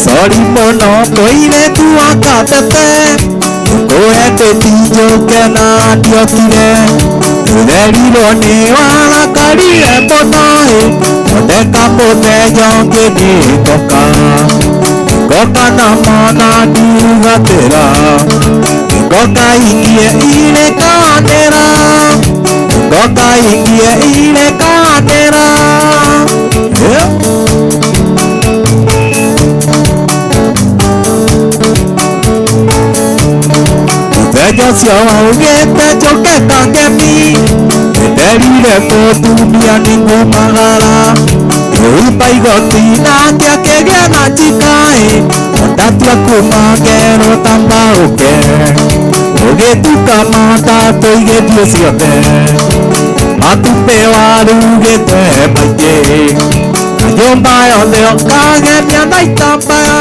Sori mũno mũirĩtu wa Kabete, ngũendeti njũke na ndiokire. Ndĩrerirwo nĩ warakarire mũno ĩ, thondeka mũthenya ũngĩ nĩngoka. Ngoka na mwana ndigatĩra, ngoka ingie irekanĩra, ngoka ingie irekanĩra. Yeah. Mũthenya ũcio waugĩte njũke kangemi, nĩnderire mũtumia nĩngumagara. Ngĩhumba igoti nake akĩgĩa na njikaĩ, ondatua kuma ngerwo ta mbaũke. Ũgĩtuka matatũ igĩthiĩ ciothe, matumbĩ warugĩte maingĩ. Na nyũmba yothe ũkagemia na itambaya,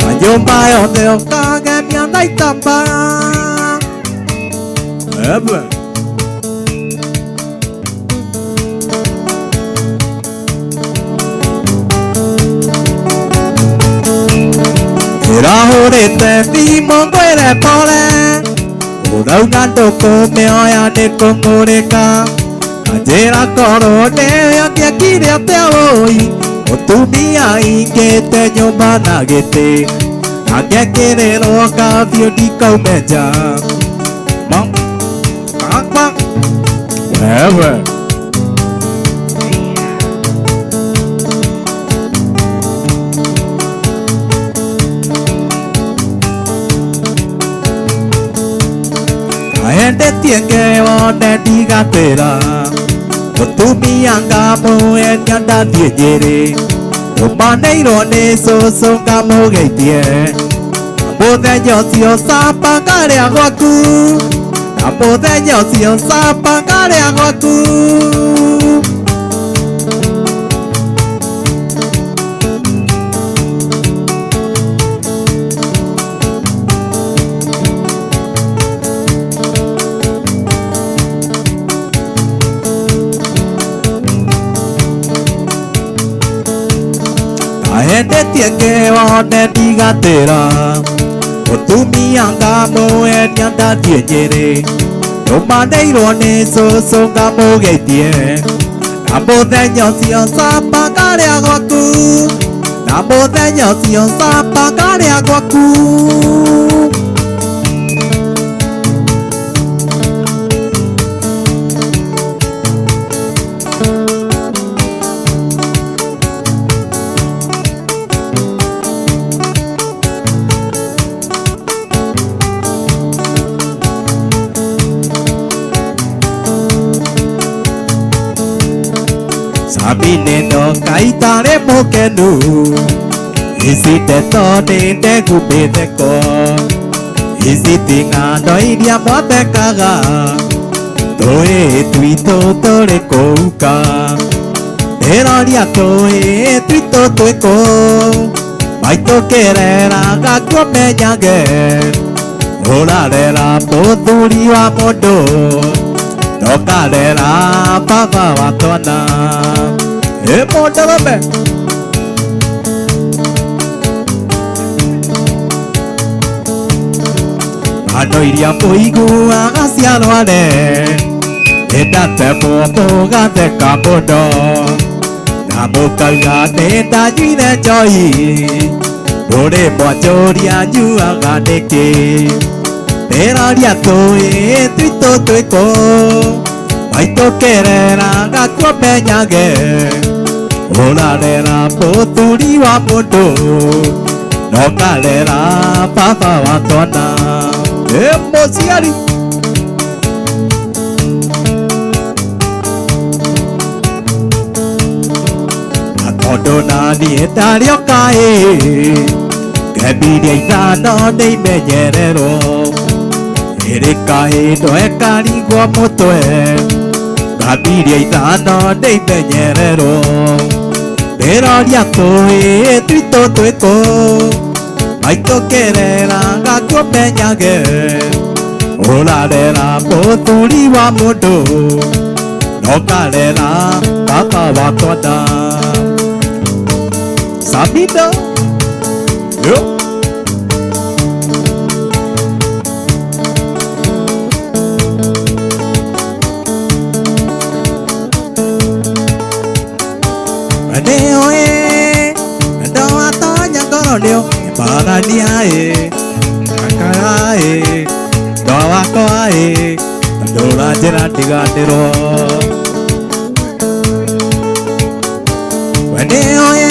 na nyũmba yothe ũkagemia na itambaya. Ewe. Ndĩrahũrĩte thimũ ngwĩre pole, ũrauga ndũkũmĩoya nĩ kũng'ũrĩka. Kanjĩra korwo nĩwe angĩekire atĩa ũi, mũtumia aingĩte nyũmba na gĩtĩ, angĩekĩrĩrwo kabiũ ndikaume nja. Ma, ma, wewe. Aendetie ngewone ndigatĩra, mũtumia ngamũendia ndathiĩ Nyĩrĩ. Ũmaneirwo nĩ cũcũ ngamũgeithie, mũthenya ũcio camba ngarĩa gwaku, na mũthenya ũcio camba ngarĩa gwaku. Aendetie ngewone ndigatĩra, mũtumia ngamũendia ndathiĩ Nyĩrĩ. Ũmaneirwo nĩ cũcũ ngamũgeithie, na mũthenya ũcio camba ngarĩa gwaku, na mũthenya ũcio camba ngarĩa gwaku. Sabine ndoka itarĩ mũkenu, ici ndeto nĩ ndegu mĩtheko, ici ti ng'ano iria mwathekaga, tũĩ twitũ tũrĩ kũuka. Ndĩroria tũĩ twitũ twĩ kũ, maitũ kĩreraga kuo menyage, ũrarera mũthuri wa mũndũ, ndokarera baba wa twana. Ĩ mũndũrũme. Ng'ano iria mũiguaga cia rware, nĩndatemwo mũgatheka mũno, na mũkauga nĩndanyuire njohi, mũrĩ mwanjũria nyuaga nĩkĩ. Ndĩroria tũĩ twitũ twĩ kũ, maitũ kĩreraga kuo menyage, ũrarera mũthuri wa mũndũ, ndokarera baba wa twana. Ĩ mũciari. Na tondũ naniĩ ndarĩ o kaĩ, ngembiria ithano nĩimenyererwo, ĩrĩ kahĩ ndwekarigwo mũtwe, ngambiria ithano nĩimenyererwo. Ndĩroria tũĩ twitũ twĩ kũ, maitũ kĩreraga kuo menyage, ũrarera mũthuri wa mũndũ, Nokarera baba wakwa nda Sabina yo. Nĩũĩ wendo watonya ngoro nĩũ mbarania ĩ akara ĩ ndo wakwa ĩ ndũra njĩra ndiganĩrwo. We nĩũĩ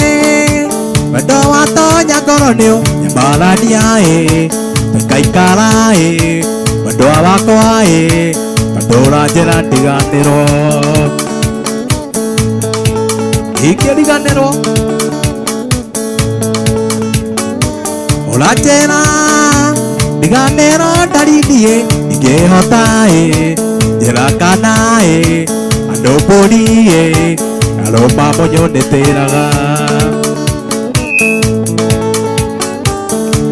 wendo watonya ngoro nĩũ mbarania ĩ tũkaikara ĩ wendo wakwa ĩ ndũra njĩra ndiganĩrwo. Ingĩriganĩrwo ũranjĩra ndiganĩrwo ndariniĩ ingĩhota ĩ njĩra kana ĩ andũ mbũri ĩ arũma mũnyũ nĩtĩraga.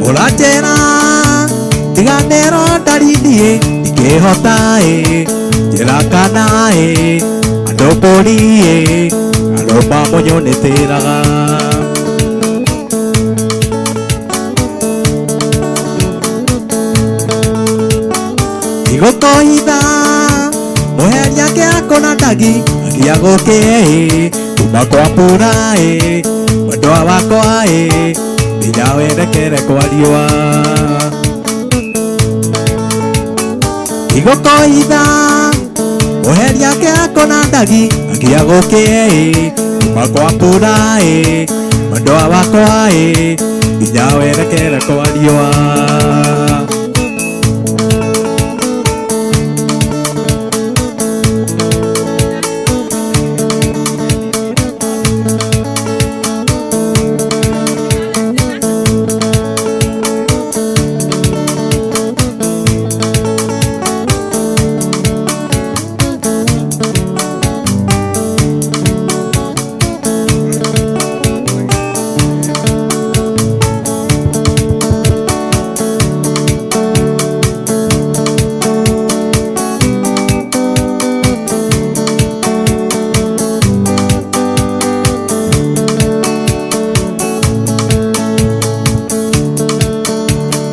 Ũranjĩra ndiganĩrwo ndariniĩ ingĩhota ĩ njĩra kana ĩ andũ mbũri ĩ arũma mũnyũ nĩtĩraga. Igũkũhitha mũheria kĩako na ndagi agia gũkĩ kuma kwa mbura ĩ mwendwa wakwa ĩ nginya werekere kwa riũa. Igũkũhitha mũheria kĩako na ndagi agia gũkĩ kuma kwa mbura ĩ mwendwa wakwa ĩ nginya werekere kwa riũa.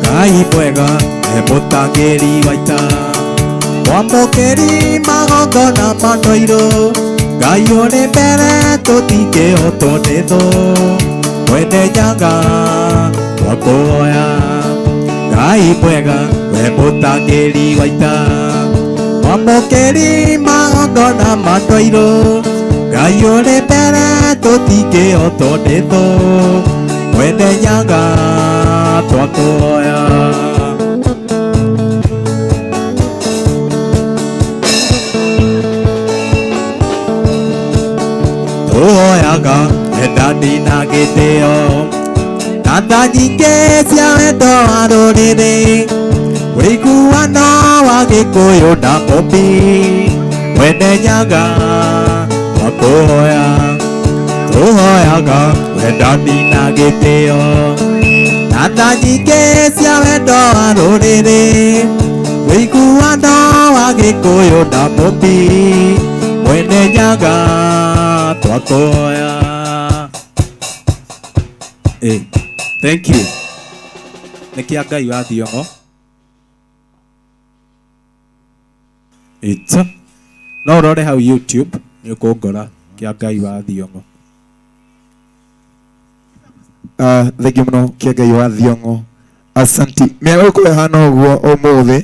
Ngai mwega e mũtangĩri wa ita mwamũkĩri magongona ma ndũirũ Ngai ũrĩ mbere tũtingĩhotwo nĩ thũ mwene nyaga twakũhoya. Ngai mwega we mũtangĩri wa ita mwamũkĩri magongona ma ndũirũ Ngai ũrĩ mbere tũtingĩhotwo nĩ thũ mwene nyaga twakũhoya. Tũhoyaga wendani na gĩtĩo na tha nyingĩ cia wendo wa rũrĩrĩ ũiguano wa Gĩkũyũ na Mũmbi mwene nyaga twakũhoya. Tũhoyaga wendani na gĩtĩo na tha nyingĩ cia wendo wa rũrĩrĩ ũiguano wa Gĩkũyũ na Mũmbi mwene nyaga twakũhoya. Thank you. Nĩ kĩa Ngai wa Thiong'o. Ita. No ũrore hau YouTube nĩ ũkũngora kĩa Ngai wa Thiong'o. Thank you mũno kĩa Ngai wa Thiong'o. Asanti. Mĩago ĩkũrĩa hana ũguo ũmũthĩ.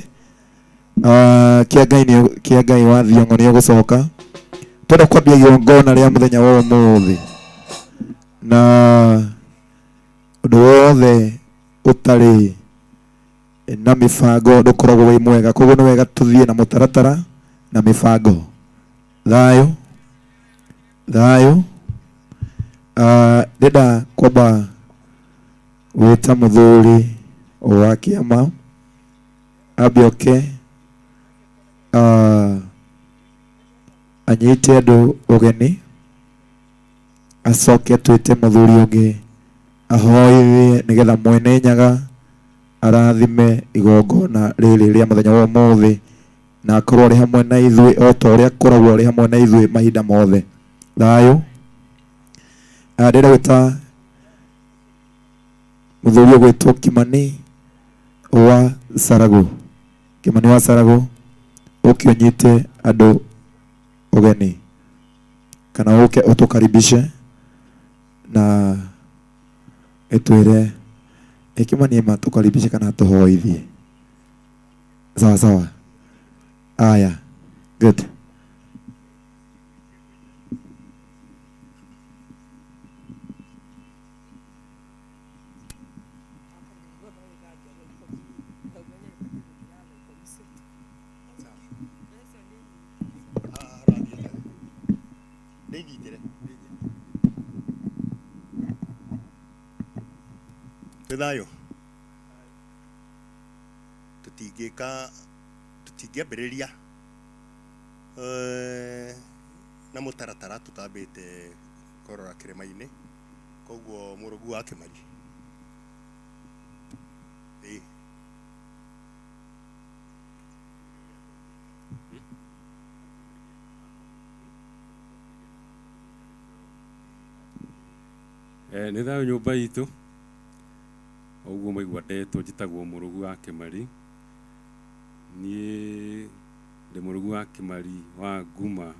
Kĩa Ngai nĩ kĩa Ngai wa Thiong'o nĩ ũgũcoka. Twenda kwambia igongona rĩa mũthenya wa ũmũthĩ. Na ũndũ wothe ũtarĩ na mĩbango ndũkoragwo wĩ mwega. Koguo nĩ wega tũthiĩ na mũtaratara na mĩbango. Thayũ. Thayũ. Ndĩrenda kwamba gwĩta mũthuri wa kĩama ambe oke anyite andũ ũgeni acoke twĩte mũthuri ũngĩ ahoithie nĩgetha mwene nyaga arathime igongona rĩrĩ rĩa mũthenya wa ũmũthĩ Na akorwo arĩ hamwe na ithuĩ o ta ũrĩa akoragwo arĩ hamwe na ithuĩ mahinda mothe. Thayũ. Ndĩrenda gwĩta mũthuri ũgwĩtwo Kimani wa Saragu. Kimani wa Saragu, ũke ũnyite andũ ũgeni kana ũke ũtũkaribishe na ĩtwĩre ĩ Kimani ma tũkaribishe kana tũhoithie. Sawa sawa. Aya. Good. Twĩ thayũ. Tũtingĩka tũtingĩambĩrĩria eh, na mũtaratara tũtambĩte kũrora kĩrĩma-inĩ koguo mũrũgu wa Kĩmari ĩĩ. Eh, nĩ thayũ nyũmba itũ ũguo maigua ndetwo njĩtagwo mũrũgu wa Kĩmari. Niĩ ndĩ mũrũgu wa Kĩmari wa Nguma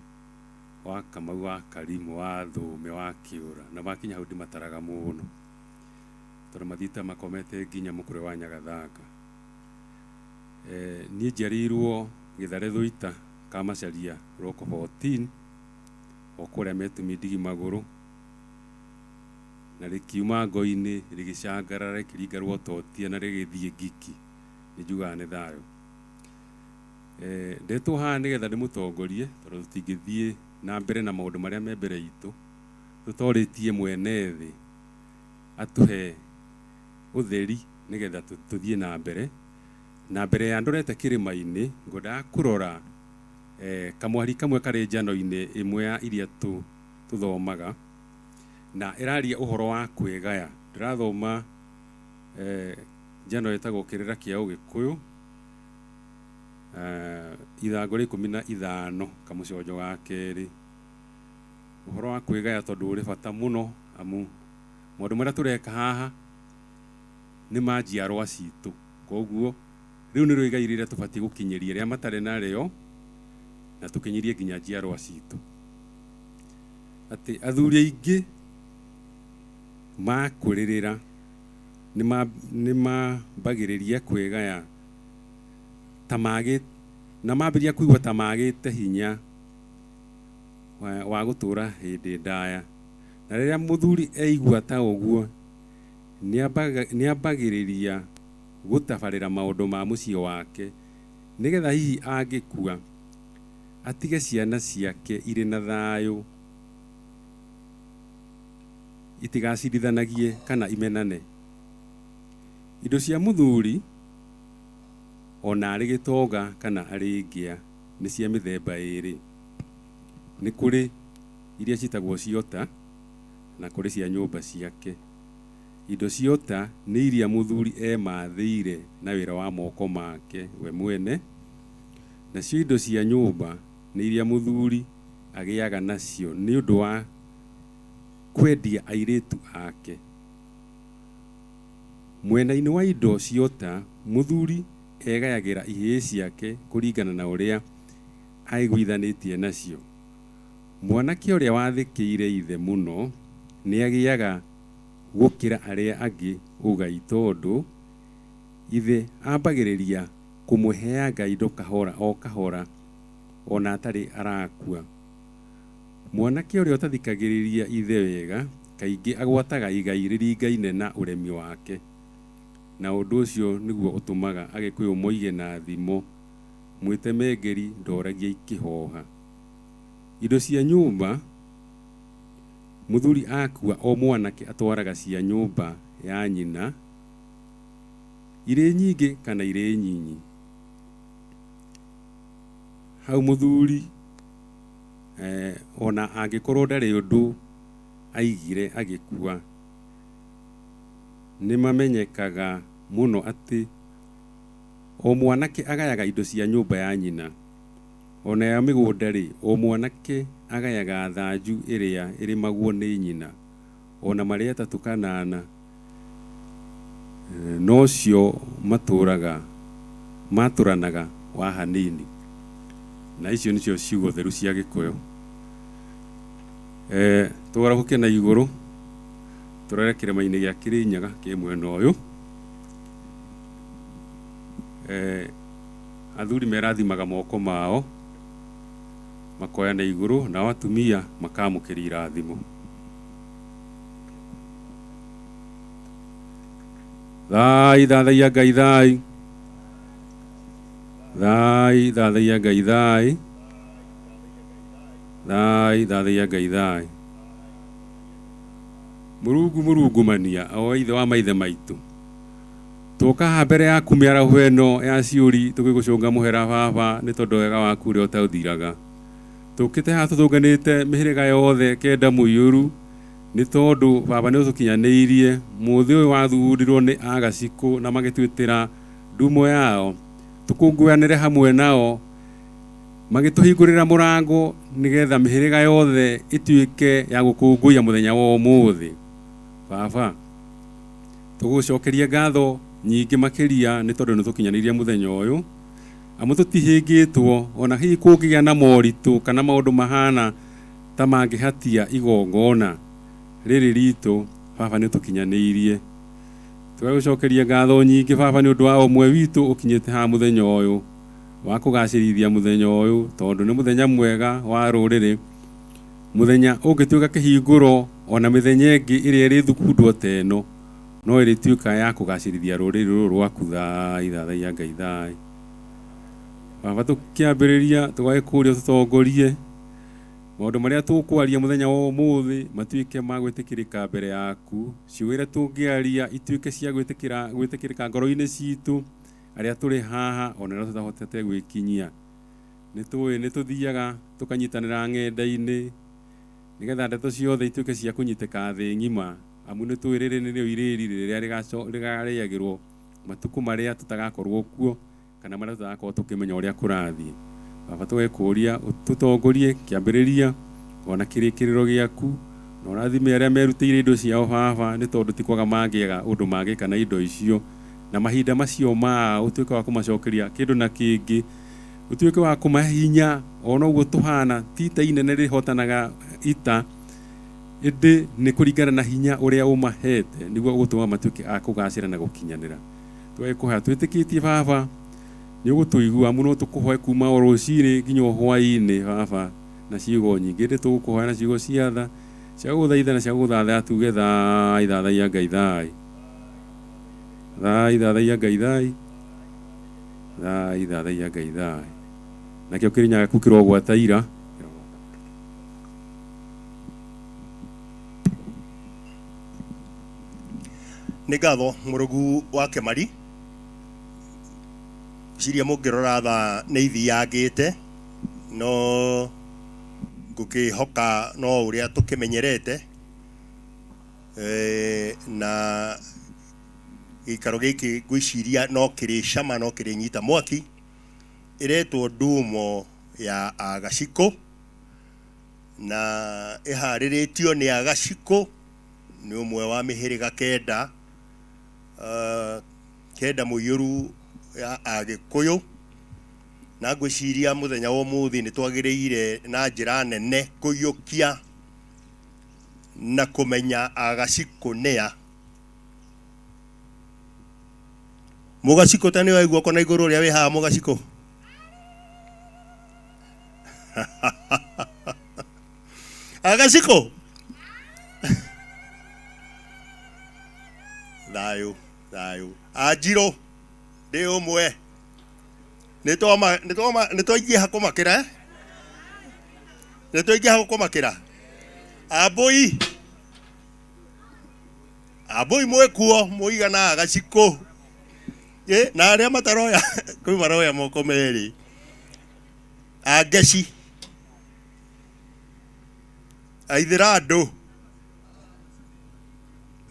wa Kamau wa Karimũ wa Thũme wa Kĩũra na makinya hau ndimataraga mũno tondũ mathiĩte makomete nginya mũkũrwe wa Nyagathanga. Eh, niĩ njiarĩirwo Gĩthare Thũita Kamacharia Roko 14 o kũrĩa metumi ndigi magũrũ na rĩkiuma ngo-inĩ rĩgĩcangarara rĩkĩringa rwototia na rĩgĩthiĩ ngiki. Nĩ njugaga nĩ thayũ. Eh, ndetwo haha nĩgetha ndĩmũtongorie tondũ tũtingĩthiĩ na mbere na maũndũ marĩa me mbere itũ tũtorĩtie mwene thĩ atũhe ũtheri nĩgetha tũthiĩ na mbere. Na mbere ya ndorete kĩrĩma-inĩ ngwendaga kũrora eh, kamwari kamwe karĩ njano-inĩ ĩmwe ya iria tũthomaga na ĩraria ũhoro wa kwĩgaya. Ndĩrathoma eh, njano ĩtagwo Kĩrĩra kĩa Ũgĩkũyũ eh, ithangũ rĩa 15 kamũconjo ga kerĩ. Ũhoro wa kwĩgaya tondũ ũrĩ bata mũno amu maũndũ marĩa tũreka haha nĩ ma njiarwa citũ. Koguo rĩu nĩrĩo igai rĩrĩa tũbatiĩ gũkinyĩria arĩa matarĩ narĩo na tũkinyĩrie nginya njiarwa citũ. Atĩ athuri aingĩ makũrĩrĩra nĩ mambagĩrĩria kwĩgaya ta magĩ na mambĩrĩria kũigua ta magĩte hinya wa gũtũra hĩndĩ ndaya. Na rĩrĩa mũthuri eigua ta ũguo nĩambagĩrĩria gũtabarĩra maũndũ ma mũciĩ wake nĩgetha hihi angĩkua atige ciana ciake irĩ na thayũ itigacirithanagie kana imenane. Indo cia mũthuri ona arĩ gĩtonga kana arĩ ngĩa nĩ cia mĩthemba ĩrĩ. Nĩ kũrĩ iria ciĩtagwo ciota na kũrĩ cia nyũmba ciake. Indo ciota nĩ iria mũthuri emathĩire na wĩra wa moko make we mwene, nacio indo cia nyũmba nĩ iria mũthuri agĩaga nacio nĩ ũndũ wa kwendia airĩtu ake. Mwena-inĩ wa indo ciota, mũthuri egayagĩra ihĩĩ ciake kũringana na ũrĩa aiguithanĩtie nacio. Mwanake ũrĩa wathĩkĩire ithe mũno nĩagĩaga gũkĩra arĩa angĩ ũgai tondũ ithe ambagĩrĩria kũmũheanga indo kahora o kahora ona atarĩ arakua. Mwanake ũrĩa ũtathikagĩrĩria ithe wega kaingĩ agwataga igai rĩringaine na ũremi wake, na ũndũ ũcio nĩguo ũtũmaga Agĩkũyũ moige na thimo, mwĩtemengeri ndoragia ikĩhoha. Indo cia nyũmba. Mũthuri akua o mwanake atwaraga cia nyũmba ya nyina irĩ nyingĩ kana irĩ nyinyi. Hau mũthuri eh, ona angĩkorwo ndarĩ ũndũ aigire agĩkua, nĩ mamenyekaga mũno atĩ o mwanake agayaga indo cia nyũmba ya nyina. Ona ya mĩgũnda-rĩ, o mwanake agayaga thanju ĩrĩa ĩrĩmagwo nĩ nyina, ona marĩ atatũ kana ana, nocio matũraga matũranaga wa hanini. Na icio nĩcio ciugo theru cia Gĩkũyũ. Tũgarũrũke na igũrũ tũrore kĩrĩma-inĩ gĩa Kĩrĩnyaga kĩ mwena ũyũ. Athuri merathimaga moko mao makoya na igũrũ, nao atumia makamũkĩria irathimo. Thai thathaiya Ngai thai. Thai thathaiya Ngai thai. Thai thathaiya Ngai thai. Mũrungu mũrungumania o ithe wa maithe maitũ. Twoka haha mbere yaku mĩaraho ĩno ya ciũri tũgĩgũcũnga mũhera baba nĩ tondũ wega waku ũrĩa ũtathiraga. Tũkĩte haha tũtũnganĩte mĩhĩrĩga yothe kenda mũiyũru nĩ tondũ baba nĩ ũtũkinyanĩirie mũthĩ ũyũ wathugurirwo nĩ Agacikũ na magĩtwĩtĩra ndumo yao tũkũngũyanĩre hamwe nao magĩtũhingũrĩra mũrango nĩgetha mĩhĩrĩga yothe ĩtuĩke ya gũkũngũiya mũthenya wa ũmũthĩ. Baba, Tũgũgũcokeria ngatho nyingĩ makĩria nĩ tondũ nĩ tũkinyanĩirie mũthenya ũyũ, amu tũtihĩngĩtwo o na hihi kũngĩgĩa na moritũ kana maũndũ mahana ta mangĩhatia igongona rĩrĩ ritũ, Baba nĩ ũtũkinyanĩirie. Tũgagũcokeria ngatho nyingĩ Baba nĩ ũndũ wa ũmwe witũ ũkinyĩte haha mũthenya ũyũ wa kũgacĩrithia mũthenya ũyũ, tondũ nĩ mũthenya mwega wa rũrĩrĩ. Mũthenya ũngĩtuĩka kĩhingũro, o na mĩthenya ĩngĩ ĩrĩa ĩrĩthugundwo ta ĩno, no ĩrĩtuĩka ya kũgacĩrithia rũrĩrĩ rũrũ rwaku. Thai, thathaiya Ngai, thai. Baba, tũkĩambĩrĩria tũgagĩkũria ũtũtongorie, maũndũ marĩa tũkwaria mũthenya wa ũmũthĩ matuĩke ma gwĩtĩkĩrĩka mbere yaku, ciugo iria tũngĩaria ituĩke cia gwĩtĩkĩra gwĩtĩkĩrĩka ngoro-inĩ citũ, arĩa tũrĩ haha ona arĩa tũtahotete gwĩkinyia. Nĩ tũĩ nĩ tũthiaga tũkanyitanĩra ng'enda-inĩ nĩgetha ndeto ciothe ituĩke cia kũnyitĩka thĩ ng'ima, amu nĩ tũĩ rĩrĩ nĩrĩo irĩri rĩrĩa rĩkarĩagĩrwo matukũ marĩa tũtagakorwo kuo kana marĩa tũtagakorwo tũkĩmenya ũrĩa kũrathiĩ. Baba tũgakũria ũtũtongorie kĩambĩrĩria ona kĩrĩkĩrĩro gĩaku, na ũrathime arĩa merutĩire indo ciao Baba, nĩ tondũ ti kwaga mangĩaga ũndũ mangĩka na indo icio, na mahinda macio mao ũtuĩke wa kũmacokeria kĩndũ na kĩngĩ. Ũtuĩke wa kũmahe hinya o na ũguo tũhana, ti ita inene rĩhotanaga ita, ĩndĩ nĩ kũringana na hinya ũrĩa ũmahete nĩguo ũgũtũma matuĩke a kũgacĩra na gũkinyanĩra. Tũgagĩkũhoya twĩtĩkĩtie Baba, nĩ ũgũtũigua, amu no tũkũhoe kuma o rũcinĩ nginya o hwaĩ-inĩ Baba, na ciugo nyingĩ, ĩndĩ tũgũkũhoya na ciugo cia tha, cia gũgũthaitha na cia gũgũthathaya tuge thai, thathaiya Ngai thai. Thai, thathaiya Ngai thai. Thai, thathaiya Ngai thai. Nakĩo Kĩrĩnyaga gĩaku kĩrogwata ira. Nĩ ngatho mũrũgu wa Kĩmari. Ngwĩciria mũngĩrora thaa nĩ ithiangĩte, no ngũkĩhoka no ũrĩa tũkĩmenyerete na gĩikaro gĩkĩ ngwĩciria no kĩrĩcama no kĩrĩnyita mwaki, ĩretwo Ndumo ya Agacikũ, na ĩharĩrĩtio nĩ Agacikũ, nĩ ũmwe wa mĩhĩrĩga kenda, kenda mũiyũru ya Agĩkũyũ, na ngwĩciria mũthenya wa ũmũthĩ nĩ twagĩrĩire na njĩra nene kũiyũkia na kũmenya Agacikũ nĩa. Mũgacikũ ta nĩoe guoko na igũrũ ũrĩa wĩ haha mũgacikũ. Agacikũ. Thayũ, thayũ. Anjirũ, ndĩ ũmwe. Nĩ twama, nĩ twama, nĩ twaingĩha kũmakĩra eh? Nĩ twaingĩha kũmakĩra. Ambũi. Ambũi mwĩkuo mũigana agacikũ. Ĩ, na arĩa mataroya kwĩ maroya moko merĩ. Angeci. Aithĩra andũ.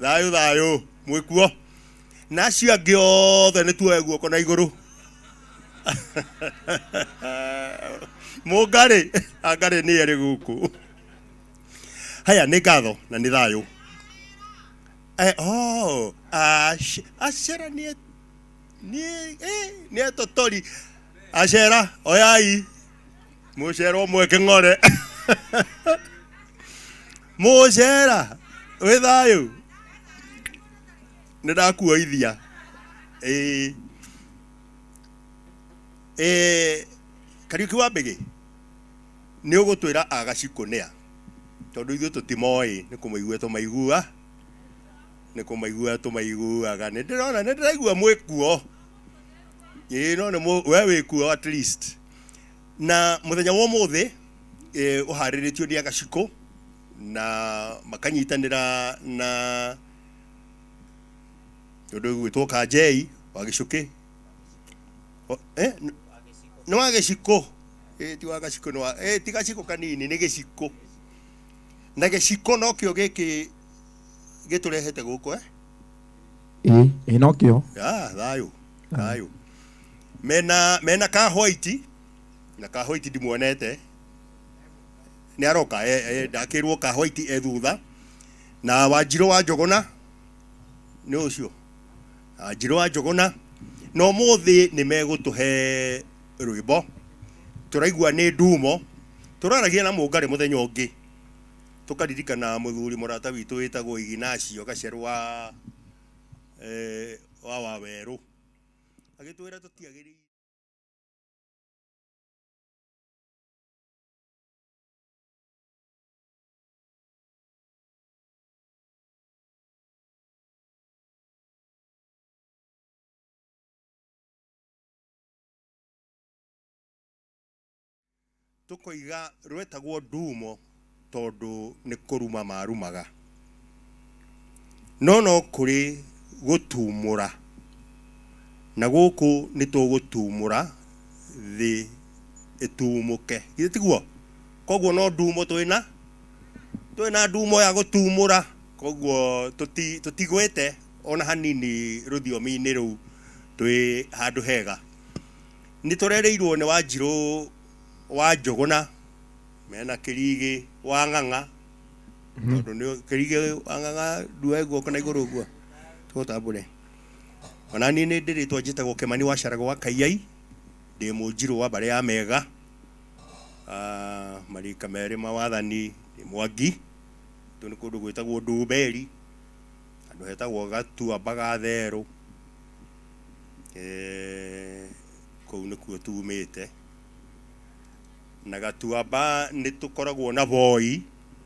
Thayũ thayũ mwĩkuo. Na acio angĩ othe nĩ tuoe guoko na igũrũ. Mũngarĩ, Angarĩ nĩ arĩ gũkũ. Haya, nĩ ngatho na nĩ thayũ. Eh, oh, acera nĩ nĩ eh, nĩ etotori. Acera, oyai. Mũcera ũmwe kĩng'ore. Mũcera, wĩ thayũ? Nĩ ndakuoithia. Ĩĩ. Eh, Kariũki wa Mbĩgĩ, nĩ ũgũtwĩra agacikũ nĩa? Tondũ ithuĩ tũtimoĩ, nĩ kũmaigua tũmaigua, nĩ kũmaigua tũmaiguaga. Nĩ ndĩrona, nĩ ndĩraigua mwĩ kuo. Ĩĩ no nĩ we wĩ kuo at least. Na mũthenya wa ũmũthĩ eh, ũharĩrĩtio nĩ agacikũ na makanyitanĩra na ũndũ ũgwĩtwo Kanjei wa Gĩcũkĩ. Eh, nĩ wa gĩcikũ. Eh, ti wa gacikũ, nĩ wa eh, ti gacikũ kanini, nĩ gĩcikũ. Na gĩcikũ nokĩo gĩkĩ gĩtũrehete gũkũ eh? Ĩĩ, ĩĩ nokĩo. Ah, thayũ, thayũ. Mena mena ka white na ka white ndimuonete. Nĩ aroka eh, eh, ndakĩrwo ka white e thutha. Na Wanjirũ wa Njũgũna nĩ ũcio. Njirũ wa Njũgũna na ũmũthĩ nĩ megũtũhe rwĩmbo tũraigua nĩ ndumo tũraragia na mũngarĩ mũthenya ũngĩ tũkaririkana mũthuri mũrata witũ wĩtagwo Ignacio Gacerũ wa eh, wa Wawerũ agĩtwĩra tũtiagĩrĩire Tũkoiga rwetagwo ndumo tondũ nĩ kũruma marumaga. No no kũrĩ gũtumũra, na gũkũ nĩ tũgũtumũra thĩ ĩtumũke. Githĩ tiguo? Koguo no ndumo twĩna, twĩna ndumo ya gũtumũra. Koguo tũtigwĩte ona hanini rũthiomi-inĩ rũu, twĩ handũ hega. Nĩ tũrereirwo nĩ Wanjirũ wa Njũgũna mena Kĩrigĩ wa Ng'ang'a, tondũ nĩ Kĩrigĩ wa Ng'ang'a nduoe guoko na igũrũ ũguo tũgũtambũre. Ona niĩ nĩ ndĩrĩtwo njĩtagwo Kĩmani wa Carago wa Kaiyai, ndĩ Mũnjirũ wa mbarĩ ya Mega, marika merĩ ma wathani, ndĩ Mwangi. Tũ nĩ kũndũ gwĩtagwo Ndumberi, handũ hetagwo Gatuamba ga Therũ, kũu nĩkuo tumĩte. Na Gatuamba nĩ tũkoragwo na boi,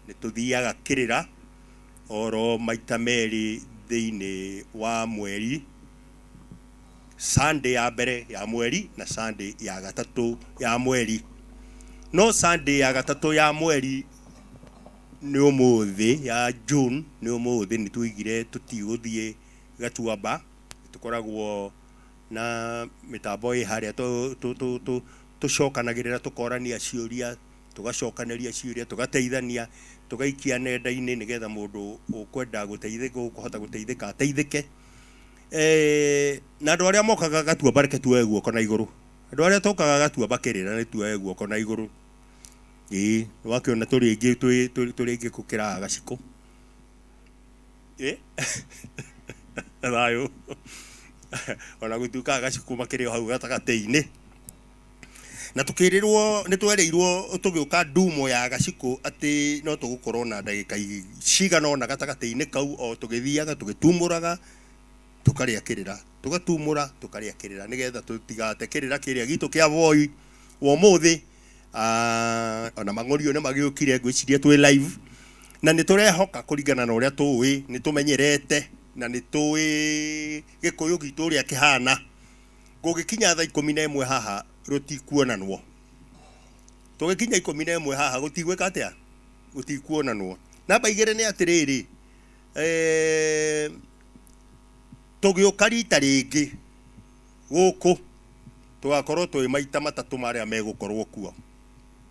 nĩ tũthiaga kĩrĩra oro maita merĩ thĩinĩ wa mweri, Sunday ya mbere ya mweri na Sunday ya gatatũ ya mweri. No Sunday ya gatatũ ya mweri nĩ ũmũthĩ ya June nĩ ũmũthĩ nĩ tuoigire tũtigũthiĩ Gatuamba, tũkoragwo na mĩtambo ĩ harĩa tũcokanagĩrĩra tũkorania ciũria, tũgacokanĩria ciũria, tũgateithania, tũgaikia nenda-inĩ nĩgetha mũndũ ũkwenda gũteithĩka, ũkũhota gũteithĩka ateithĩke. Na andũ arĩa mokaga Gatuamba reke tuoe guoko na igũrũ. Andũ arĩa tũkaga Gatuamba kĩrĩra nĩ tuoe guoko na igũrũ. Ĩĩ nĩwakĩona tũrĩ aingĩ twĩ tũrĩ aingĩ gũkĩra Gacikũ. Ĩ thayũ ona gũtuĩka Gacikũ makĩrĩ o hau gatagatĩ-inĩ. Na tũkĩrĩrwo nĩ twerĩirwo tũgĩũka ndumo ya Gacikũ atĩ no tũgũkorwo na ndagĩka cigana ũna gatagatĩ-inĩ kau o tũgĩthiaga tũgĩtumũraga tũkarĩa kĩrĩra, tũgatumũra tũkarĩa kĩrĩra nĩgetha tũtigate kĩrĩra kĩrĩa gitũ kĩa Voi wa ũmũthĩ. Ah, ona mang'ũrio nĩ magĩũkire ngwĩciria twĩ live na nĩ tũrehoka kũringana na ũrĩa tũĩ nĩ tũmenyerete na nĩ tũĩ gĩkũyũ gitũ ũrĩa kĩhana gũgĩkinya thaa 11 haha rũtikuonanwo tũgĩkinya 11 haha gũtigwĩka atĩa gũtikuonanwo namba igĩrĩ nĩ atĩrĩrĩ eh, tũgĩũka rita rĩngĩ gũkũ Tũgakorwo twĩ maita matatũ marĩa megũkorwo kuo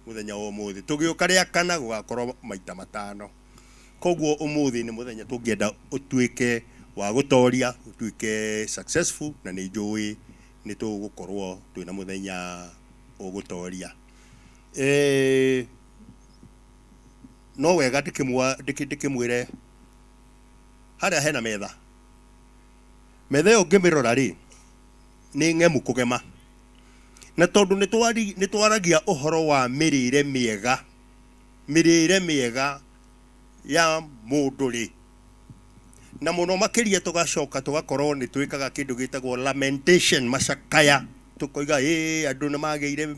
mũthenya wa ũmũthĩ. Tũgĩũka rĩa kana gũgakorwo maita matano. Koguo ũmũthĩ nĩ mũthenya tũngĩenda ũtuĩke wa gũtoria, ũtuĩke successful na nĩ njũĩ nĩ tũgũkorwo twĩna mũthenya ũgũtoria. Eh, no wega ndĩkĩmwa ndĩkĩmwĩre harĩa hena metha. Metha ĩyo ngĩmĩrora rĩ, nĩ ng'emu kũgema. Na tondũ nĩ twaragia ũhoro wa mĩrĩre mĩega, mĩrĩre mĩega ya mũndũ rĩ, na mũno makĩria tũgacoka tũgakorwo nĩ twĩkaga kĩndũ gĩtagwo lamentation, macakaya, tũkoiga ĩ andũ nĩ magĩire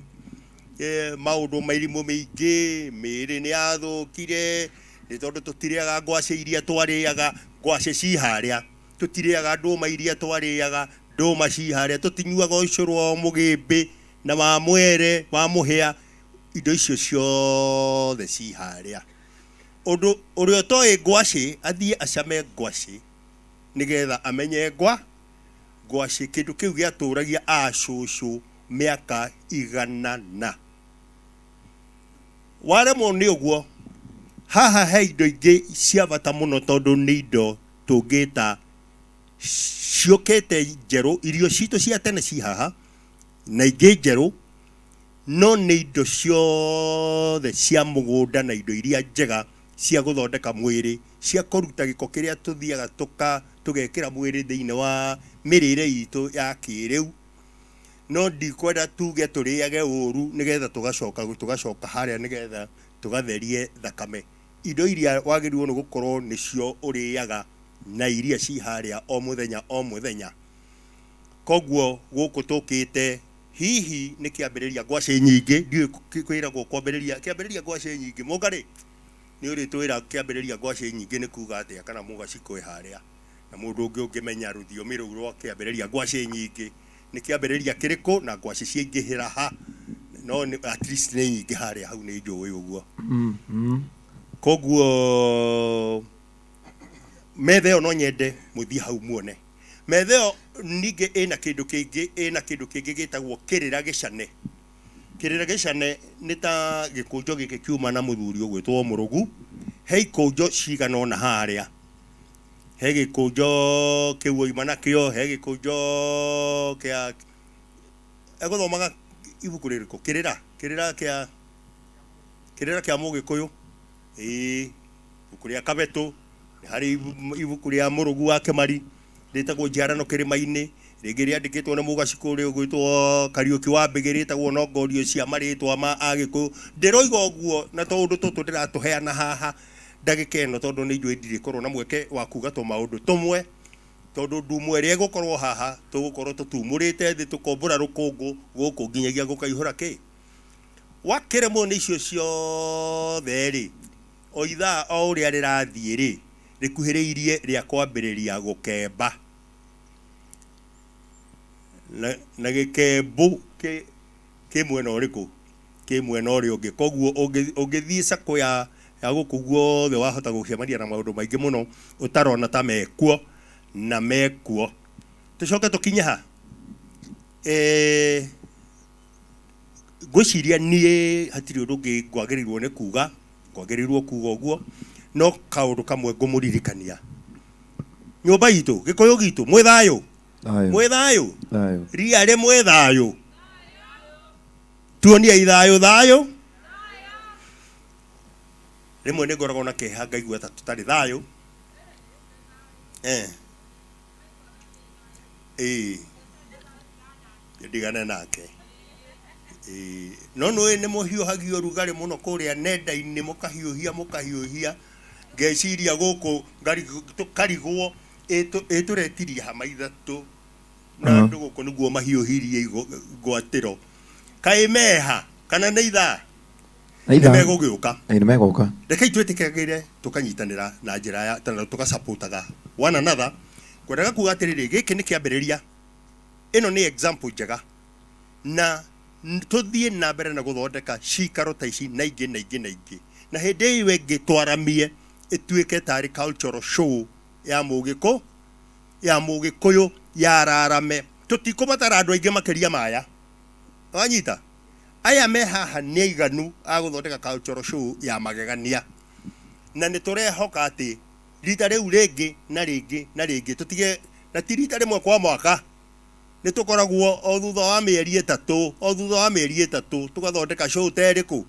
maũndũ mĩrimũ mĩingĩ, mĩĩrĩ nĩ yathũkire, nĩ tondũ tũtirĩaga ngwacĩ iria twarĩaga, ngwacĩ ci harĩa, tũtirĩaga ndũma iria twarĩaga, ndũma ci harĩa, tũtinyuaga ũcũrũ wa mũgĩmbĩ na wa mwere, wa mũhĩa, indo icio ciothe ci harĩa. Ũndũ ũrĩa ũtoĩ ngwacĩ athiĩ acame ngwacĩ nĩgetha amenye ngwacĩ, kĩndũ kĩu gĩatũragia acũcũ mĩaka igana na. Waremwo nĩ ũguo, haha he indo ingĩ cia bata mũno tondũ nĩ indo tũngĩta ciũkĩte njerũ, irio citũ cia tene ci haha na ingĩ njerũ, no nĩ indo ciothe cia mũgũnda na indo iria njega cia gũthondeka mwĩrĩ, cia kũruta gĩko kĩrĩa tũthiaga tũgekĩra mwĩrĩ thĩinĩ wa mĩrĩre itũ ya kĩrĩu. No ndikwenda tuge tũrĩage ũru nĩgetha tũgacoka harĩa nĩgetha tũgatherie thakame. Indo iria wagĩrĩirwo nĩ gũkorwo nĩcio ũrĩaga na iria ci harĩa o mũthenya o mũthenya. Koguo gũkũ tũkĩte hihi nĩ kĩambĩrĩria ngwacĩ nyingĩ, ndiũĩ kwĩragwo kwambĩrĩria kĩambĩrĩria ngwacĩ nyingĩ. Mũngarĩ nĩ ũrĩtwĩra kĩambĩrĩria ngwacĩ nyingĩ nĩ kuga atĩa, kana mũgacikũ harĩa na mũndũ ũngĩ ũngĩmenya rũthiomi rũu rwa kĩambĩrĩria ngwacĩ nyingĩ nĩ kĩambĩrĩria kĩrĩkũ na ngwacĩ ciaingĩhĩra ha, no at least nĩ nyingĩ harĩa hau nĩ njũĩ ũguo. Koguo metha ĩyo no nyende mũthiĩ hau muone. Metha ĩyo ningĩ ĩna kĩndũ kĩngĩ, ĩna kĩndũ kĩngĩ gĩtagwo kĩrĩra gĩcane. Kĩrĩra gĩcane nĩ ta gĩkũnjo gĩkĩ kiuma na mũthuri ũgwĩtwo Mũrũgu. He ikũnjo cigana ũna harĩa. He gĩkũnjo kĩu oima nakĩo, he gĩkũnjo kĩa egũthomaga ibuku rĩrĩkũ? Kĩrĩra, kĩrĩra kĩa kĩrĩra kĩa Mũgĩkũyũ. Ĩĩ, ibuku rĩa Kabetũ, nĩ harĩ ibuku rĩa Mũrũgu wa Kĩmari rĩtagwo Njiarano Kĩrĩma-inĩ, rĩngĩ rĩandĩkĩtwo nĩ Mũgacikũ ũrĩa ũgwĩtwo Kariũki wa Mbĩgĩ rĩtagwo Nongorio cia marĩtwa ma Agĩkũyũ. Ndĩroiga ũguo na tũũndũ tũtũ ndĩratũheana haha ndagĩka ĩno tondũ nĩ njũĩ ndirĩkorwo na mweke wa kuga tũmaũndũ tũmwe, tondũ ndumo ĩrĩa ĩgũkorwo haha tũgũkorwo tũtumũrĩte thĩ tũkombũra rũkũngũ gũkũ nginyagia gũkaihũra kĩ. Wakĩremwo nĩ icio ciothe rĩ, o ithaa o ũrĩa rĩrathiĩ rĩ, rĩkuhĩrĩirie rĩa kwambĩrĩria gũkemba. Na gĩkembũ kĩ mwena ũrĩkũ? Kĩ mwena ũrĩa ũngĩ. Koguo ũngĩthiĩ sacco ya gũkũ guothe wahota gũcemania na maũndũ maingĩ mũno ũtarona ta mekuo na mekuo. Tũcoke tũkinye ha? Ngwĩciria niĩ hatirĩ ũndũ ũngĩ ngwagĩrĩirwo nĩ kuga, ngwagĩrĩirwo kuga ũguo, no kaũndũ kamwe ngũmũririkania. Nyũmba itũ, Gĩkũyũ gitũ, mwĩ thayũ? Mwĩ thayũ? Riarĩ mwĩ thayũ? Tuoniei thayũ thayũ. Rĩmwe nĩ ngoragwo na kĩeha ngaigua ta tũtarĩ thayũ. Ĩĩ. Ndigane nake. Ĩĩ. No nĩũĩ nĩ mũhiũhagia ũrugarĩ mũno kũrĩa nenda-inĩ, mũkahiũhia mũkahiũhia, ngeciria gũkũ tũkarigwo ĩ tũretirie hama ithatũ na andũ gũkũ nĩguo mahiũhirie ngwatĩro. Kaĩ meha kana nĩ ithaa? Nĩ megũgĩũka. Nĩ megũka. Rekei twĩtĩkagĩre tũkanyitanĩra na njĩra ya tũgacapotaga one another. Ngwendaga kuga atĩrĩrĩ, gĩkĩ nĩ kĩambĩrĩria. Ĩno nĩ example njega na tũthiĩ na mbere na gũthondeka cikaro ta ici na ingĩ na ingĩ na ingĩ, na hĩndĩ ĩyo ĩngĩ twaramie ĩtuĩke tarĩ cultural show ya mũgĩkũ ya mũgĩkũyũ yararame. Tũtikũbatara andũ aingĩ makĩria ma aya, wanyita? Aya me haha nĩ aiganu a gũthondeka cultural show ya magegania, na nĩ tũrehoka atĩ rita rĩu rĩngĩ na rĩngĩ na rĩngĩ tũtige, na ti rita rĩmwe kwa mwaka. Nĩ tũkoragwo o thutha wa mĩeri ĩtatũ, o thutha wa mĩeri ĩtatũ tũgathondeka show ta ĩrĩkũ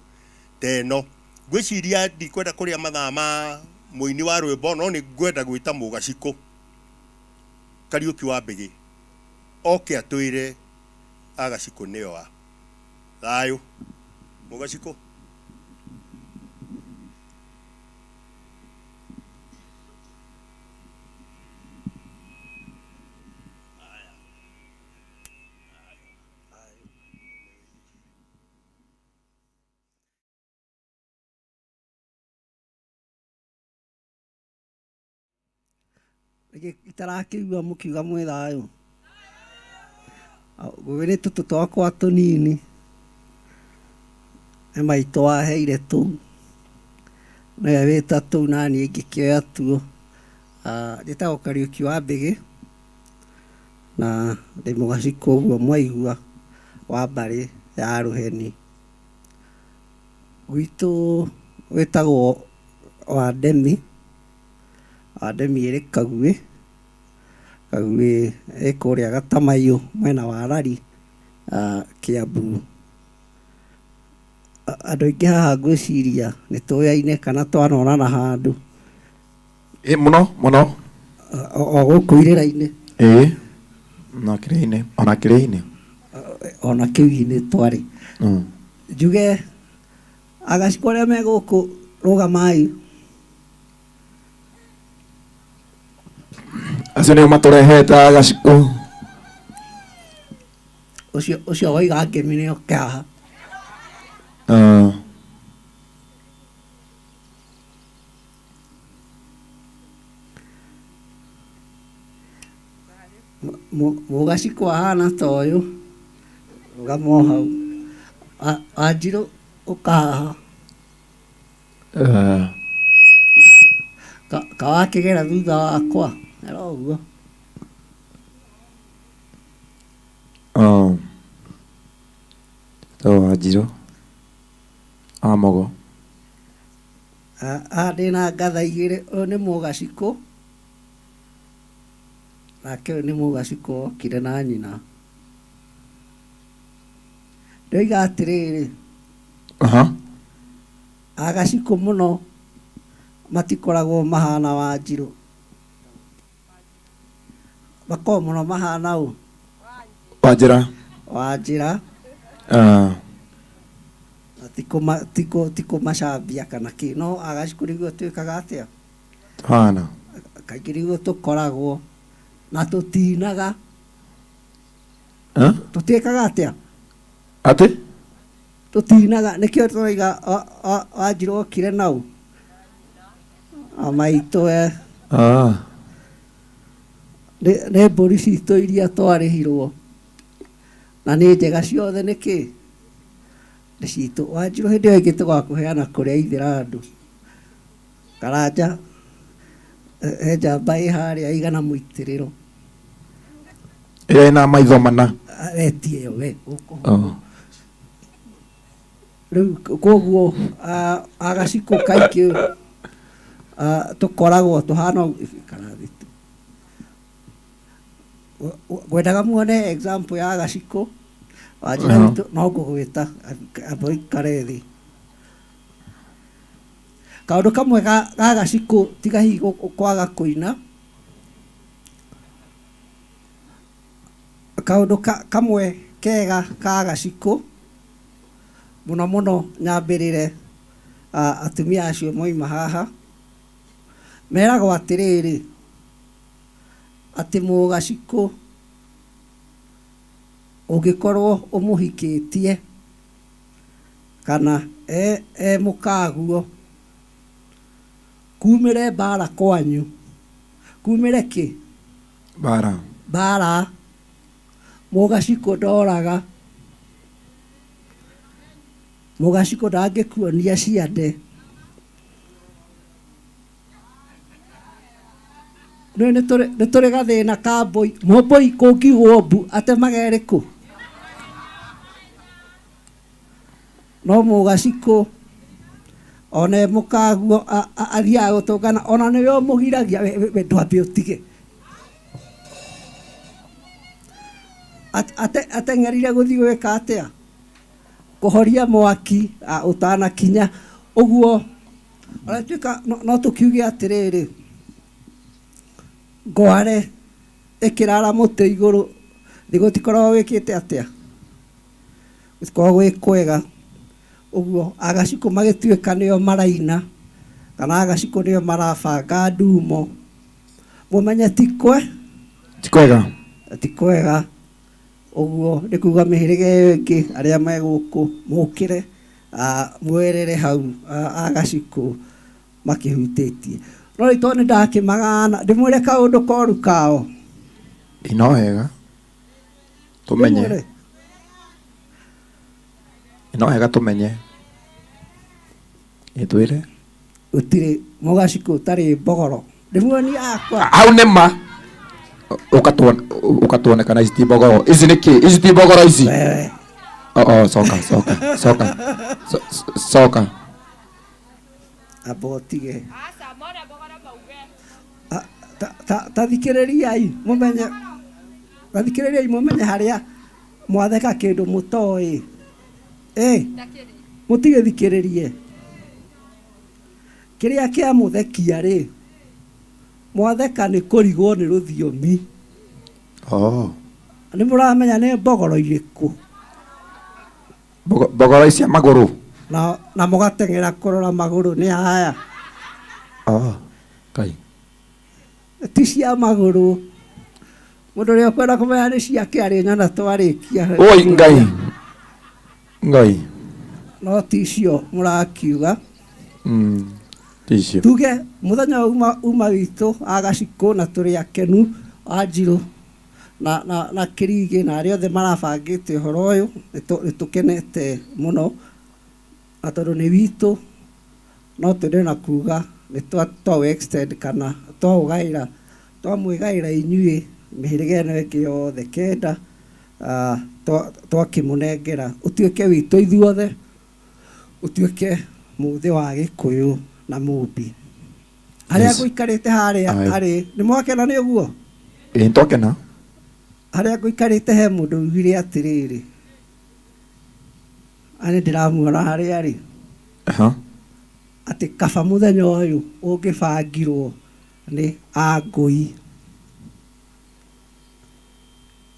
ta ĩno. Ngwĩciria ndikwenda kũrĩa mathaa ma mũini wa rwĩmbo, no nĩ ngwenda gwĩta Mũgacikũ Kariũki wa Mbĩgĩ oke atwĩre Agacikũ nĩo a. Thayũ. Mũgacikũ. Itarakĩigua mũkiuga mwĩ thayũ. Ngũgĩ nĩ tũtũ twakwa tũnini, nĩ maitũ waheire tũu, nĩwe wĩta tũu naniĩ ngĩkĩoya tuo. Njĩtagwo Kariũki wa Mbĩgĩ, na ndĩ mũgacikũ ũguo mwaigua wa mbarĩ ya Rũheni. Gwitũ gwĩtagwo Wandemi, Wandemi ĩrĩ Kaguĩ, Kaguĩ ĩ kũrĩa Gatamaiyũ mwena wa Rari, Kiambu. Andũ aingĩ haha ngwĩciria nĩ tũyaine kana twanonana handũ. Ĩ mũno mũno. O gũkũ irĩra-inĩ. Ĩ na kĩrĩa-inĩ ona kĩrĩa-inĩ. Ona kĩu-inĩ twarĩ. Njuge agacikũ arĩa me gũkũ rũgamai. Acio nĩo matũrehete agacikũ. Ũcio ũcio waiga ngemi nĩ oke haha. Mũgacikũ ahana ta ũyũ, rũgama o hau. Wanjirũ ũka haha. Kawakĩgera thutha wakwa, ero ũguo. Wanjirũ wa Mogo. Haha ndĩna ngatha igĩrĩ, ũyũ nĩ mũgacikũ, nake ũyũ nĩ mũgacikũ okire na nyina. Ndoiga atĩrĩrĩ, agacikũ mũno matikoragwo mahana Wanjirũ, makoragwo mũno mahana ũ? Wanjĩra. Wanjĩra. Na ti kũmacambia kana kĩ, no agacikũ nĩguo twĩkaga atĩa? Hana. Kaingĩ nĩguo tũkoragwo na tũtinaga. Tũtiĩkaga atĩa? Atĩ? Tũtinaga, nĩkĩo tũraiga Wanjirũ okire nau. Maitũ we. Nĩ mbũri citũ iria twarĩhirwo. Na nĩ njega ciothe nĩkĩ? Nĩ citũ. Wanjirũ hĩndĩ ĩyo ĩngĩ tũgakũheana kũrĩa Ithĩrandu. Karanja, he njamba ĩ harĩa ĩigana mũitĩrĩro. Ĩrĩa ĩna maitho mana. We ti ĩyo we, ũkũhũrwo. Rĩu koguo agacikũ kaingĩ tũkoragwo tũhana ũguo kana thĩ tu. Ngwendaga muone example ya gacikũ. Wanjĩra witũ no ngũgwĩta amba ũikare thĩ. Kaũndũ kamwe ga gacikũ tiga hihi kwaga kũina, kaũndũ kamwe kega ka gacikũ, mũno mũno nyambĩrĩre atumia acio moima haha, meragwo atĩrĩrĩ, atĩ mũgacikũ ũngĩkorwo ũmũhikĩtie kana e mũkaguo, kumĩre mbara kwanyu, kumĩre kĩ? Mbara. Mbara. Mũgacikũ ndoraga, mũgacikũ ndangĩkuonia ciande. Nĩ tũrĩ gathĩna ka mbũi, mbũi kũngiugwo mbu atemaga ĩrĩkũ? No mũgacikũ one mũkaguo athiaga gũtũngana ona nĩwe ũmũgiragia we ndwambe ũtige. Ateng'erire gũthiĩ gwĩka atĩa? Kũhoria mwaki ũtanakinya. Ũguo ũratuĩka no tũkiuge atĩrĩrĩ, ngware ĩkĩrara mũtĩ igũrũ thĩ gũtikoragwo gwĩkĩte atĩa? Gũtikoragwo gwĩ kwega. Ũguo agacikũ magĩtuĩka nĩo maraina kana agacikũ nĩo marabanga ndumo, mũmenye ti kwe Ti kwega. Ti kwega. Ũguo nĩ kuga mĩhĩrĩga ĩyo ĩngĩ arĩa me gũkũ mũkĩre mwerere hau agacikũ makĩhutĩtie. No rĩu tondũ nĩ ndakĩmagana ndĩmwĩre kaũndũ koru kao. No wega tũmenye. Ndĩmwĩre. No wega tũmenye. Ĩtwĩre. Gũtirĩ mũgacikũ ũtarĩ mbogoro. Ndĩmuonie akwa. Hau nĩ ma. Ũkatuonekana ici ti mbogoro. Ici nĩ kĩ? Ici ti mbogoro ici. Wewe. Oh, coka, coka, coka. Coka. Amba ũtige. Ta thikĩrĩriai mũmenye, ta thikĩrĩriai mũmenye harĩa mwatheka kĩndũ mũtoĩ. Mũtigĩthikĩrĩrie. Kĩrĩa kĩamũthekia rĩ, mwatheka nĩ kũrigwo nĩ rũthiomi. Nĩ mũramenya nĩ mbogoro irĩkũ? Mbogoro cia magũrũ. Na mũgateng'era kũrora magũrũ nĩ haya. Kai. Ti cia magũrũ. Mũndũ ũrĩa ũkwenda kũmenya nĩ ciake arĩ nyona twarĩkia. Oi Ngai. Ngai. No ti icio mũrakiuga. Ti icio. Tuge mũthenya uma witũ agacikũ na tũrĩ akenu Wanjirũ na Kĩrigĩ na arĩa othe marabangĩte ũhoro ũyũ, nĩ tũkenete mũno. Na tondũ nĩ witũ no twende na kuga nĩ twaũ extend kana twaũgaĩra, twamwĩgaĩra inyuĩ mĩhĩrĩga ĩno ĩngĩ yothe kenda, twakĩmũnengera ũtuĩke witũ ithuothe, ũtuĩke mũthĩ wa Gĩkũyũ na Mũmbi. Harĩa ngũikarĩte harĩa harĩ, nĩ mwakena nĩ ũguo? Ĩĩ twakena. Harĩa ngũikarĩte he mũndũ ugire atĩrĩrĩ, arĩ ndĩramuona harĩa arĩ. Atĩ kaba mũthenya ũyũ ũngĩbangirwo nĩ angũi.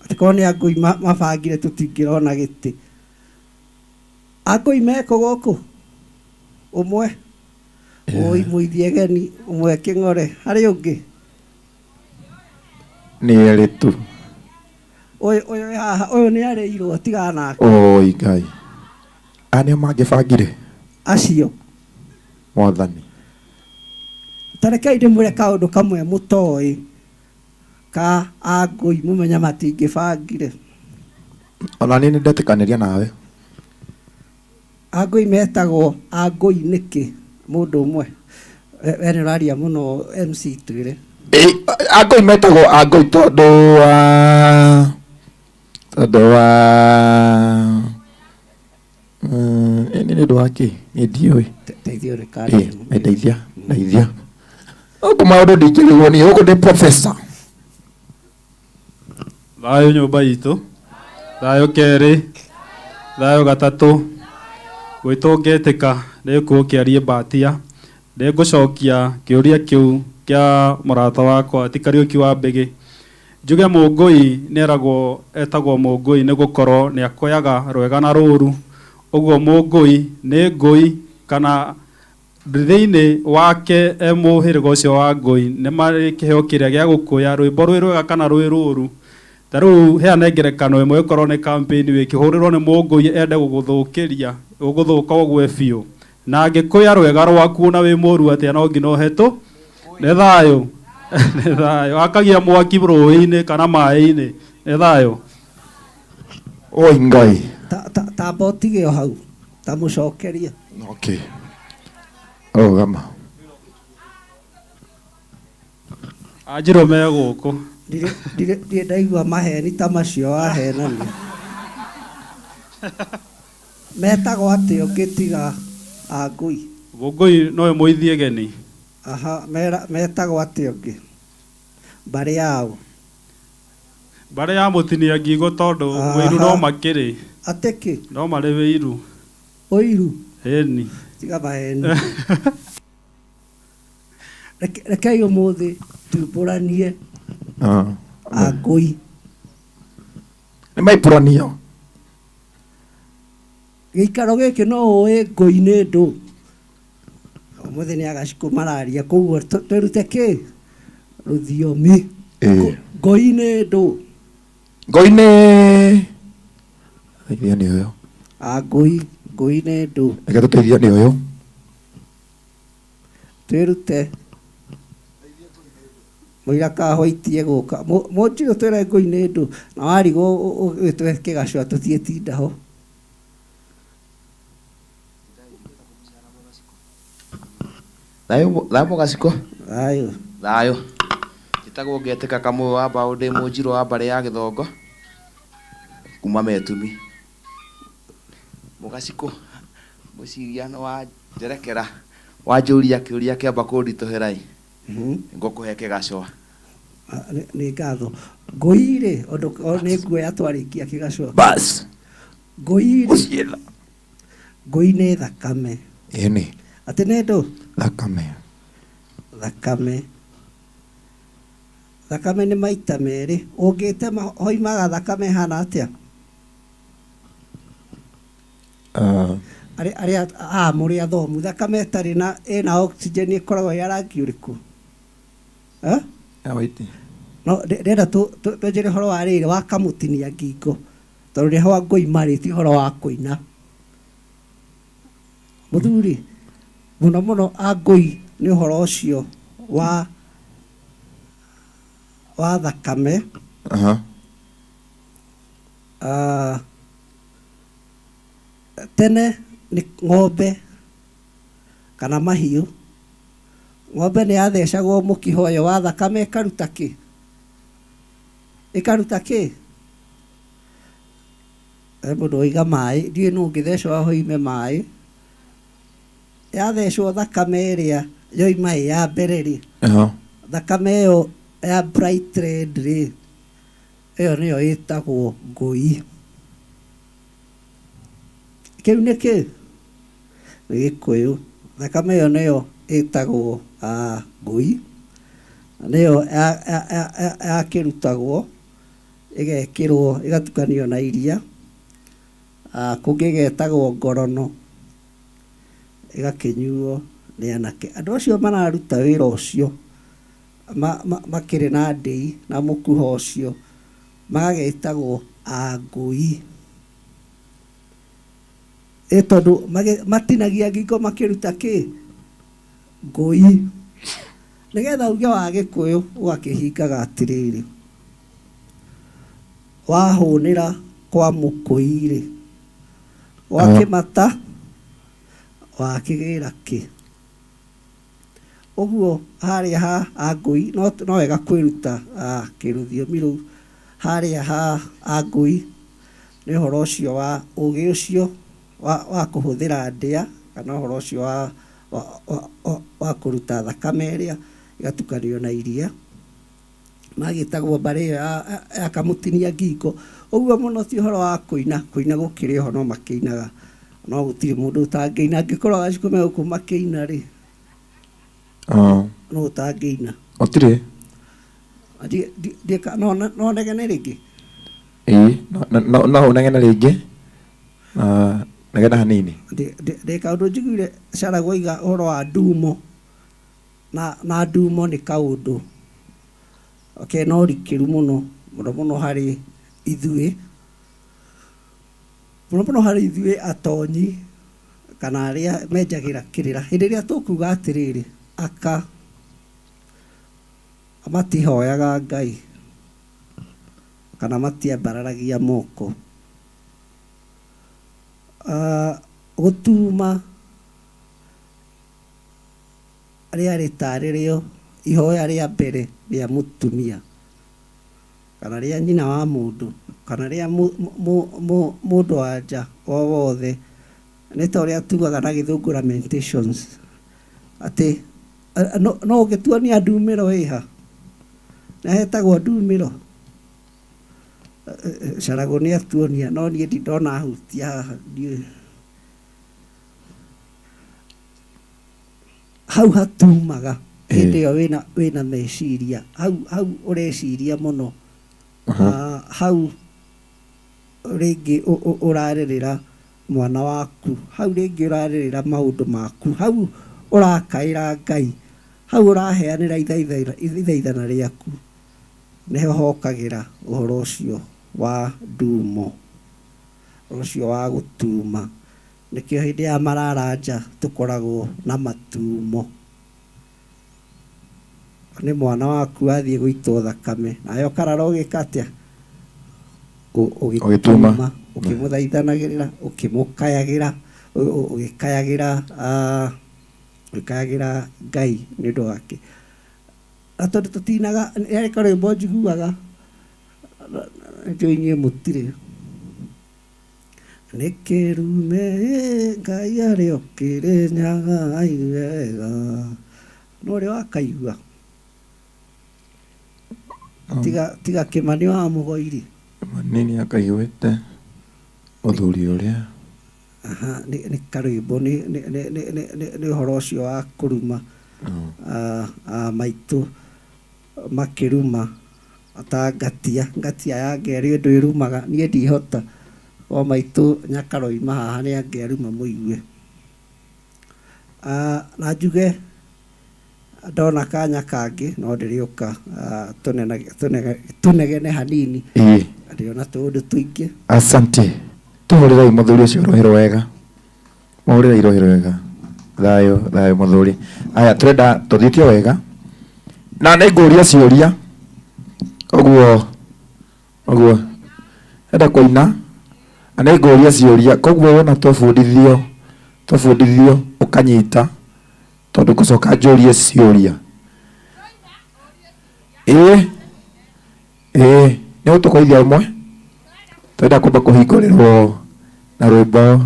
Atĩ korwo nĩ angũi mabangire tũtingĩrona gĩtĩ. Angũi mekũ gũkũ? Ũmwe. Oi mũithiegeni, ũmwe kĩng'ore. Harĩ ũngĩ? Nĩ erĩ tu. Ũyũ wĩ haha, ũyũ nĩ arĩirwo tigana nake. Oi Ngai. Aya nĩo mangĩbangire? Acio. Mwathani. Ta rekei ndĩmwĩre kaũndũ kamwe mũtoĩ ka angũi mũmenye matingĩbangire. Ona niĩ nĩndetĩkanĩria nawe. Angũi metagwo angũi nĩkĩ mũndũ ũmwe? We nĩ ũraria mũno MC twĩre. Angũi metagwo angũi tondũ wa tondũ wa nĩ ũndũ wa kĩ? Niĩ ndiũĩ. Teithio nĩ kadi. Ndeithia, ndeithia. Gũkũ maũndũ ndingĩrigwo niĩ, gũkũ ndĩ professor. Thayũ nyũmba itũ, thayũ kerĩ, thayũ gatatũ, gwĩtwo ngetĩka nĩngũkĩaria Mbatia, nĩngũcokia kĩũria kĩu kĩa mũrata wakwa ti Kariũki wa Mbĩgĩ. Njuge mũngũi nĩeragwo etagwo mũngũi nĩ gũkorwo nĩakoyaga rwega na rũru, ũguo mũngũi nĩ ngũi kana thĩinĩ wake e mũhĩrĩga ũcio wa ngũi nĩ marĩ kĩheo kĩrĩa gĩa gũkũya rwĩmbo rwĩ rwega kana rwĩ rũru. Ta rĩu heane ngerekano ĩmwe ĩkorwo nĩ campaign wĩkĩhũrĩrwo nĩ mũngũi ende gũgũthũkĩria, ũgũthũka ũgwe biũ. Na angĩkũya rwega rwaku na wĩ mũru atĩa no nginya ũhetũ. Nĩ thayũ. Nĩ thayũ. Akagia mwaki rũĩ-inĩ kana maĩ-inĩ. Nĩ thayũ. Oi Ngai. Ta ũtige o hau. Ta mũcokerie. Okay. Rũgama. Anjirũ me gũkũ. Ndirĩ ndaigua maheni ta macio wahenania. Metagwo atĩa ũngĩtiga angũi? Mũngũi nowe mũithiegeni. Aha, metagwo atĩa ũngĩ? Mbarĩ yao. Mbarĩ ya mũtinia ngingo tondũ wĩiru no makĩrĩ. Atĩ kĩ? No marĩ wĩiru. Ũiru? Ĩni. Tiga maheni. Rekei ũmũthĩ tumbũranie angũi. Nĩ maipuranio. Gĩikaro gĩkĩ no ũĩ ngũi nĩ ndũ. Ũmũthĩ nĩ agacikũ mararia koguo twĩrute kĩ? Rũthiomi. Ngũi nĩ ndũ. Ngũi nĩ teithia nĩ ũyũ. Ngũi, ngũi nĩ ndũ. Reke tũteithio nĩ ũyũ. Twĩrute. Mũira ka white egũka. Mũnjirũ twĩre ngũi nĩ ndũ. Na warigwo ũgĩtwe kĩgacũa tũthiĩ tinda ho. Thayũ thayũ mũgacikũ. Thayũ. Thayũ. Njĩtagwo Ngetĩka Kamũyũ wa Mbaũ ndĩ mũnjirũ wa mbarĩ ya Gĩthongo kuma Metumi. Mũgacikũ ngwĩciria nĩ wanjerekera wanjũria kĩũria kĩamba kũnditũhĩra ĩ, ngũkũhe kĩgacũa. Nĩ ngatho. Ngũi rĩ, ũndũ nĩ nguoya twarĩkia kĩgacũa. Bas. Ngũi rĩ, ngũi nĩ thakame. Ĩni. Atĩ nĩ ndũ? Thakame. Thakame. Thakame nĩ maita merĩ. Ũngĩtema hoimaga thakame ĩhana atĩa? Arĩa a mũrĩ athomu, thakame ĩtarĩ na ĩna oxygen ĩkoragwo ya rangi ũrĩkũ? Eh? Ya white. No ndĩrenda twenjere ũhoro wa rĩrĩ wa kamũtinia ngingo tondũ nĩho ngũi marĩ ti ũhoro wa kũina. Mũthuri, mũno mũno angũi nĩ ũhoro ũcio wa wa thakame. Tene nĩ ng'ombe kana mahiũ. Ng'ombe nĩ yathecagwo mũkiha ũyũ wa thakame ĩkaruta kĩ? Ĩkaruta kĩ? He mũndũ waiga maĩ, ndiũĩ nũ ũngĩthecwo hoime maĩ. Yathecwo thakame ĩrĩa yoima ĩ ya mbere rĩ, thakame ĩyo ya bright red rĩ, ĩyo nĩyo ĩtagwo ngũi. Kĩu nĩ kĩ? Nĩ Gĩkũyũ. Thakame ĩyo nĩyo ĩtagwo ngũi. Nĩyo yakĩrutagwo ĩgekĩrwo ĩgatukanio na iria, kũngĩ ĩgetagwo ngorono, ĩgakĩnyuo nĩ anake. Andũ acio mararuta wĩra ũcio makĩrĩ na ndĩi na mũkuha ũcio, magagĩtagwo angũi. Ĩ tondũ matinagia ngingo makĩruta kĩ? Ngũi. Nĩgetha uge wa Gĩkũyũ ũgakĩhingaga atĩrĩrĩ, wahũnĩra kwa mũkũi-rĩ, wakĩmata wakĩgĩra kĩ? Ũguo harĩa ha angũi no wega kwĩruta kĩrũthiomi rũu, harĩa ha angũi nĩ ũhoro ũcio wa ũgĩ ũcio wa kũhũthĩra ndĩa kana ũhoro ũcio wa kũruta thakame ĩrĩa ĩgatukanio na iria, magĩtagwo mbarĩ ĩyo ya kamũtinia ngingo. Ũguo mũno ti ũhoro wa kũina, kũina gũkĩrĩ oho no makĩinaga, no gũtirĩ mũndũ ũtangĩina. Angĩkorwo agacikũ me gũkũ makĩina rĩ, no ũtangĩina. Gũtirĩ. No negene rĩngĩ? Ĩĩ, no ũnegene rĩngĩ. Negena hanini. Ndĩ kaũndũ njiguire Caragũ oiga ũhoro wa ndumo, na ndumo nĩ kaũndũ kena ũrikĩru mũno, mũno mũno harĩ ithuĩ, mũno mũno harĩ ithuĩ atonyi kana arĩa menjagĩra kĩrĩra. Hĩndĩ ĩrĩa tũkuga atĩrĩrĩ, aka matihoyaga Ngai kana matiambararagia moko. Gũtuma rĩarĩ tarĩ rĩo ihoya rĩa mbere rĩa mũtumia kana rĩa nyina wa mũndũ kana rĩa mũndũ wa nja o wothe, nĩ ta ũrĩa tugaga na gĩthũngũ lamentations, atĩ no ũngĩtuonia ndumĩro ĩha, nĩ hetagwo ndumĩro. Caragũ nĩ atuonia no niĩ ndindona hutia haha ndiũĩ. Hau hatumaga hĩndĩ ĩyo wĩna meciria hau hau ũreciria mũno. Hau rĩngĩ ũrarĩrĩra mwana waku, hau rĩngĩ ũrarĩrĩra maũndũ maku, hau ũrakaĩra Ngai, hau ũraheanĩra ithaithana rĩaku, nĩho hokagĩra ũhoro ũcio wa ndumo, ũcio wa gũtuma. Nĩkĩo hĩndĩ ya mararanja tũkoragwo na matumo. Nĩ mwana waku athiĩ gũitwo thakame, nawe ũkarara ũgĩka atĩa? Ũgĩtuma, ũkĩmũthaithanagĩrĩra, ũkĩmũkayagĩra, ũgĩkayagĩra ũgĩkayagĩra Ngai nĩ ũndũ wake. Na tondũ tũtinaga, nĩ karwĩmbo njiguaga, njũĩ inyuĩ mũtirĩ. Nĩ kĩrume Ngai arĩ o Kĩrĩnyaga wega. No ũrĩa wakaigua tiga Kĩmani wa Mũgoiri. Kĩmani nĩ akaiguĩte mũthuri ũrĩa. Aha, nĩ karwĩmbo nĩ ũhoro ũcio wa kũruma maitũ makĩruma ta ngatia ngatia ya ngerĩ ũndũ ĩrumaga niĩ ndihota o maitũ nyakaroima haha nĩ angĩaruma mũigue. Na njuge ndona kanya kangĩ no ndĩrĩũka tũnegene hanini ndĩona tũũndũ tũingĩ. Asante. Tũhũrĩrei mũthuri ũcio rũhĩ wega. Mũhũrĩrei rũhĩ wega. Thayũ thayũ mũthuri. Aya tũrenda tũthiĩte wega. Na nĩ ngũria ciũria. Ũguo ũguo enda kũina na nĩ ngũria ciũria koguo wona twabundithio ũkanyita tondũ ngũcoka njũrie ciũria. Ĩĩ ĩĩ nĩ ũtũkũithia ũmwe twenda kwamba kũhingũrĩrwo na rwĩmbo.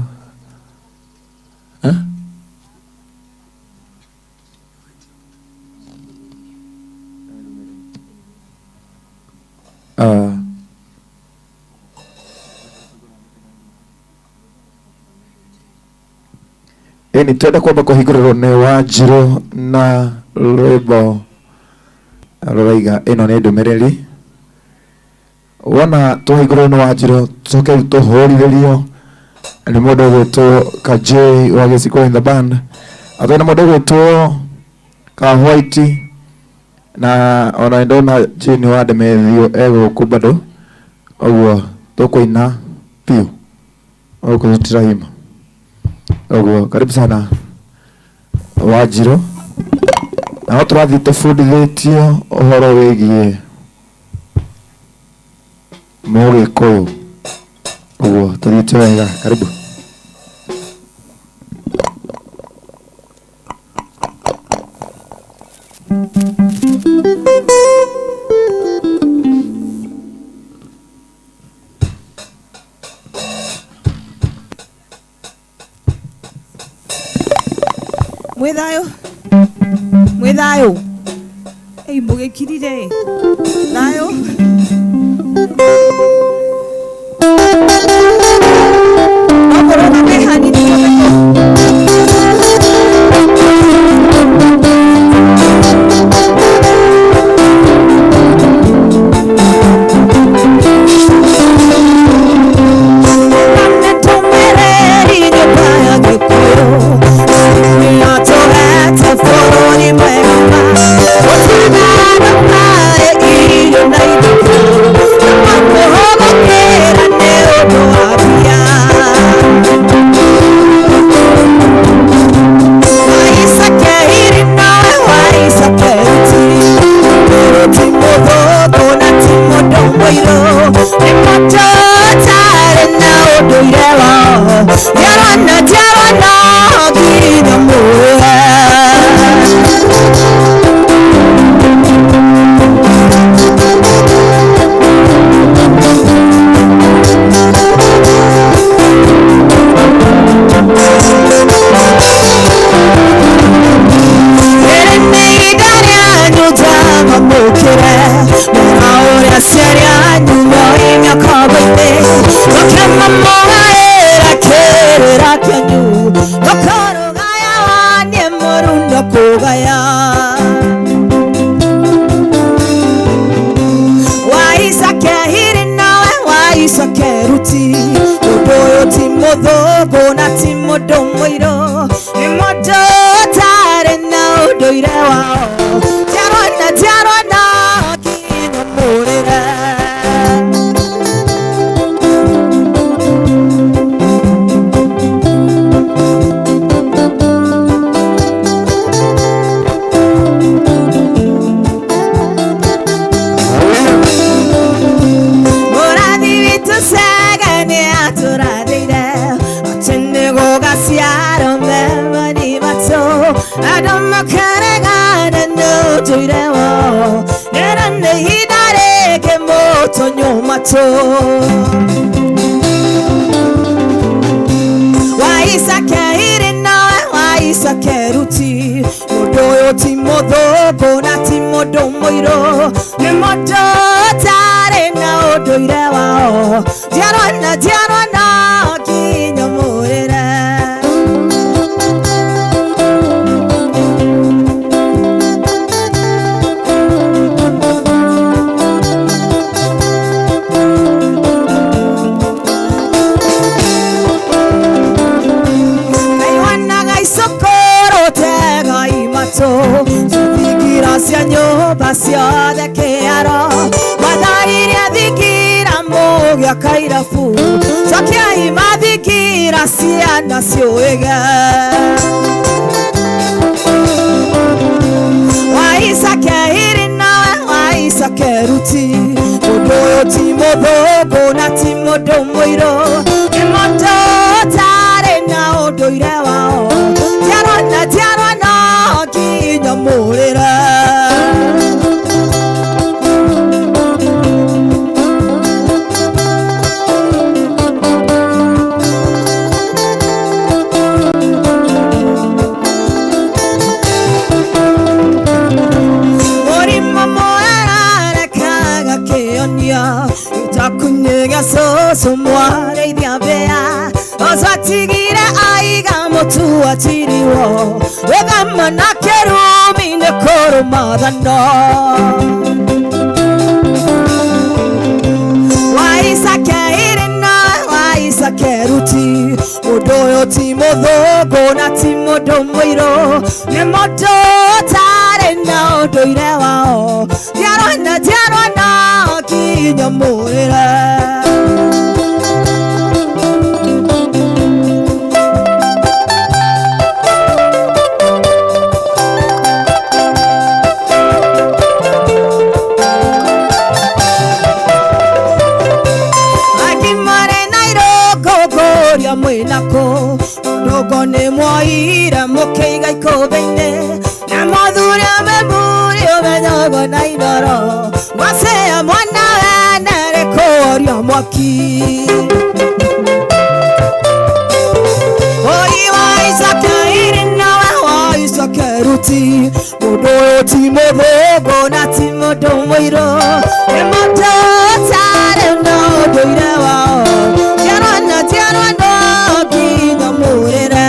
Ĩni twenda kwamba kũhingũrĩrwo nĩ Wanjirũ na rwĩmbo rũraiga ĩno nĩ ndũmĩrĩri. Wona twahingũrĩrwo nĩ Wanjirũ tũcoke rĩu tũhũrithĩrio nĩ mũndũ ũgwĩtwo Kajay wa Gĩciko in the band, atwĩ na mũndũ ũgwĩtwo Ka White na ona ndona Jane wa Ndemethio egũkũ bado ũguo tũkũina biũ ũguo tũtirahima. Ũguo karibu sana Wanjirũ. Na no tũrathiĩ tũbundithĩtio ũhoro wĩgiĩ Mũgĩkũyũ. Ũguo tũthiĩte wega, karibu. Mwĩ thayũ mwĩ thayũ ĩ mũgĩkirire thayũ no mũrũgame hanini Kũgaya Waisake hiri nawe Waisake ruti Mũndũ ũyũ ti mũthũngũ na ti mũndũ mũirũ Nĩ mũndũ ũtarĩ na ũndũire wao Njiarwa na njiarwa no nginya mũrĩre Mũrathi witũ Chege nĩatũrathĩire atĩ nĩgũgaciarwo mebani matũ andũ makaregana na ũndũire wao Rĩrĩ nĩ ihinda rĩngĩ mũtũnywo matũ Waisake irĩ nawe Waisake ruti Mũndũ ũyũ ti mũthũngũ na ti mũndũ mũirũ Nĩ mũndũ ũtarĩ na ũndũire wao Njiarwa na njiarwa no nginya mũrĩre Kaiwanaga icukũrũ tegai matũ Thingira cia nyũmba ciothe kĩaro Mwatharirie thingira mũgĩaka irabu Cokiai mathingira ciana ciũĩge Waisake irĩ nawe Waisake ruti Mũndũ ũyũ ti mũthũngũ na ti mũndũ mũirũ Nĩ mũndũ ũtarĩ na ũndũire wao Njiarwa na njiarwa no nginya mũrĩre Mũrimũ mũrarekaga kĩonia Gĩtakunyĩga cũcũ mwarĩithia mbĩa Ũcwatigire aiga mũtu atiriwo Wĩthema na kĩrumi nĩ kũrũmathano Waisake irĩ nawe Waisake ruti Mũndũ ũyũ ti mũthũngũ na ti mũndũ mũirũ Nĩ mũndũ ũtarĩ na ũndũire wao Njiarwa na njiarwa no nginya mũrĩre Akimare na irũngũ ngũria mwĩnakũ Ndũngũ nĩ mwoire mũkĩiga ikũmbĩ-inĩ Na mũthuri amemuri ũmenyagwo na inoro Ngwacĩa mwana wene rĩkũrio mwaki Oi Waisake irĩ nawe Waisake ruti Mũndũ ũyũ ti mũthũngũ na ti mũndũ mũirũ Nĩ mũndũ ũtarĩ na ũndũire wao Njiarwa na njiarwa no nginya mũrĩre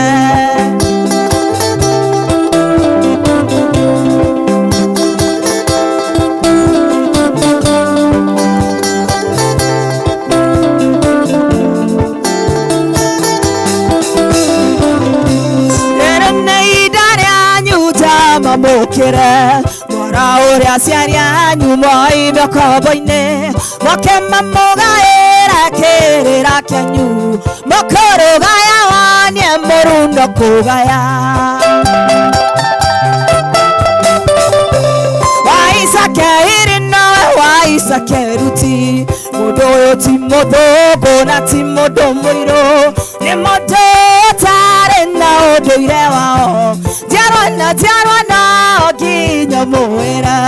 Rĩrĩ nĩ ihinda rĩanyu ndamamũkĩre Mwara ũrĩa aciari anyu moime ũkombo-inĩ Moke mamũgaĩre kĩrĩra kĩanyu Mũkũrũgaya wonie mũruno kũgaya Waisake irĩ nawe Waisake ruti Mũndũ ũyũ ti mũthũngũ na ti mũndũ mũirũ Nĩ mũndũ ũtarĩ na ũndũire wao Njiarwa na njiarwa no nginya mũĩre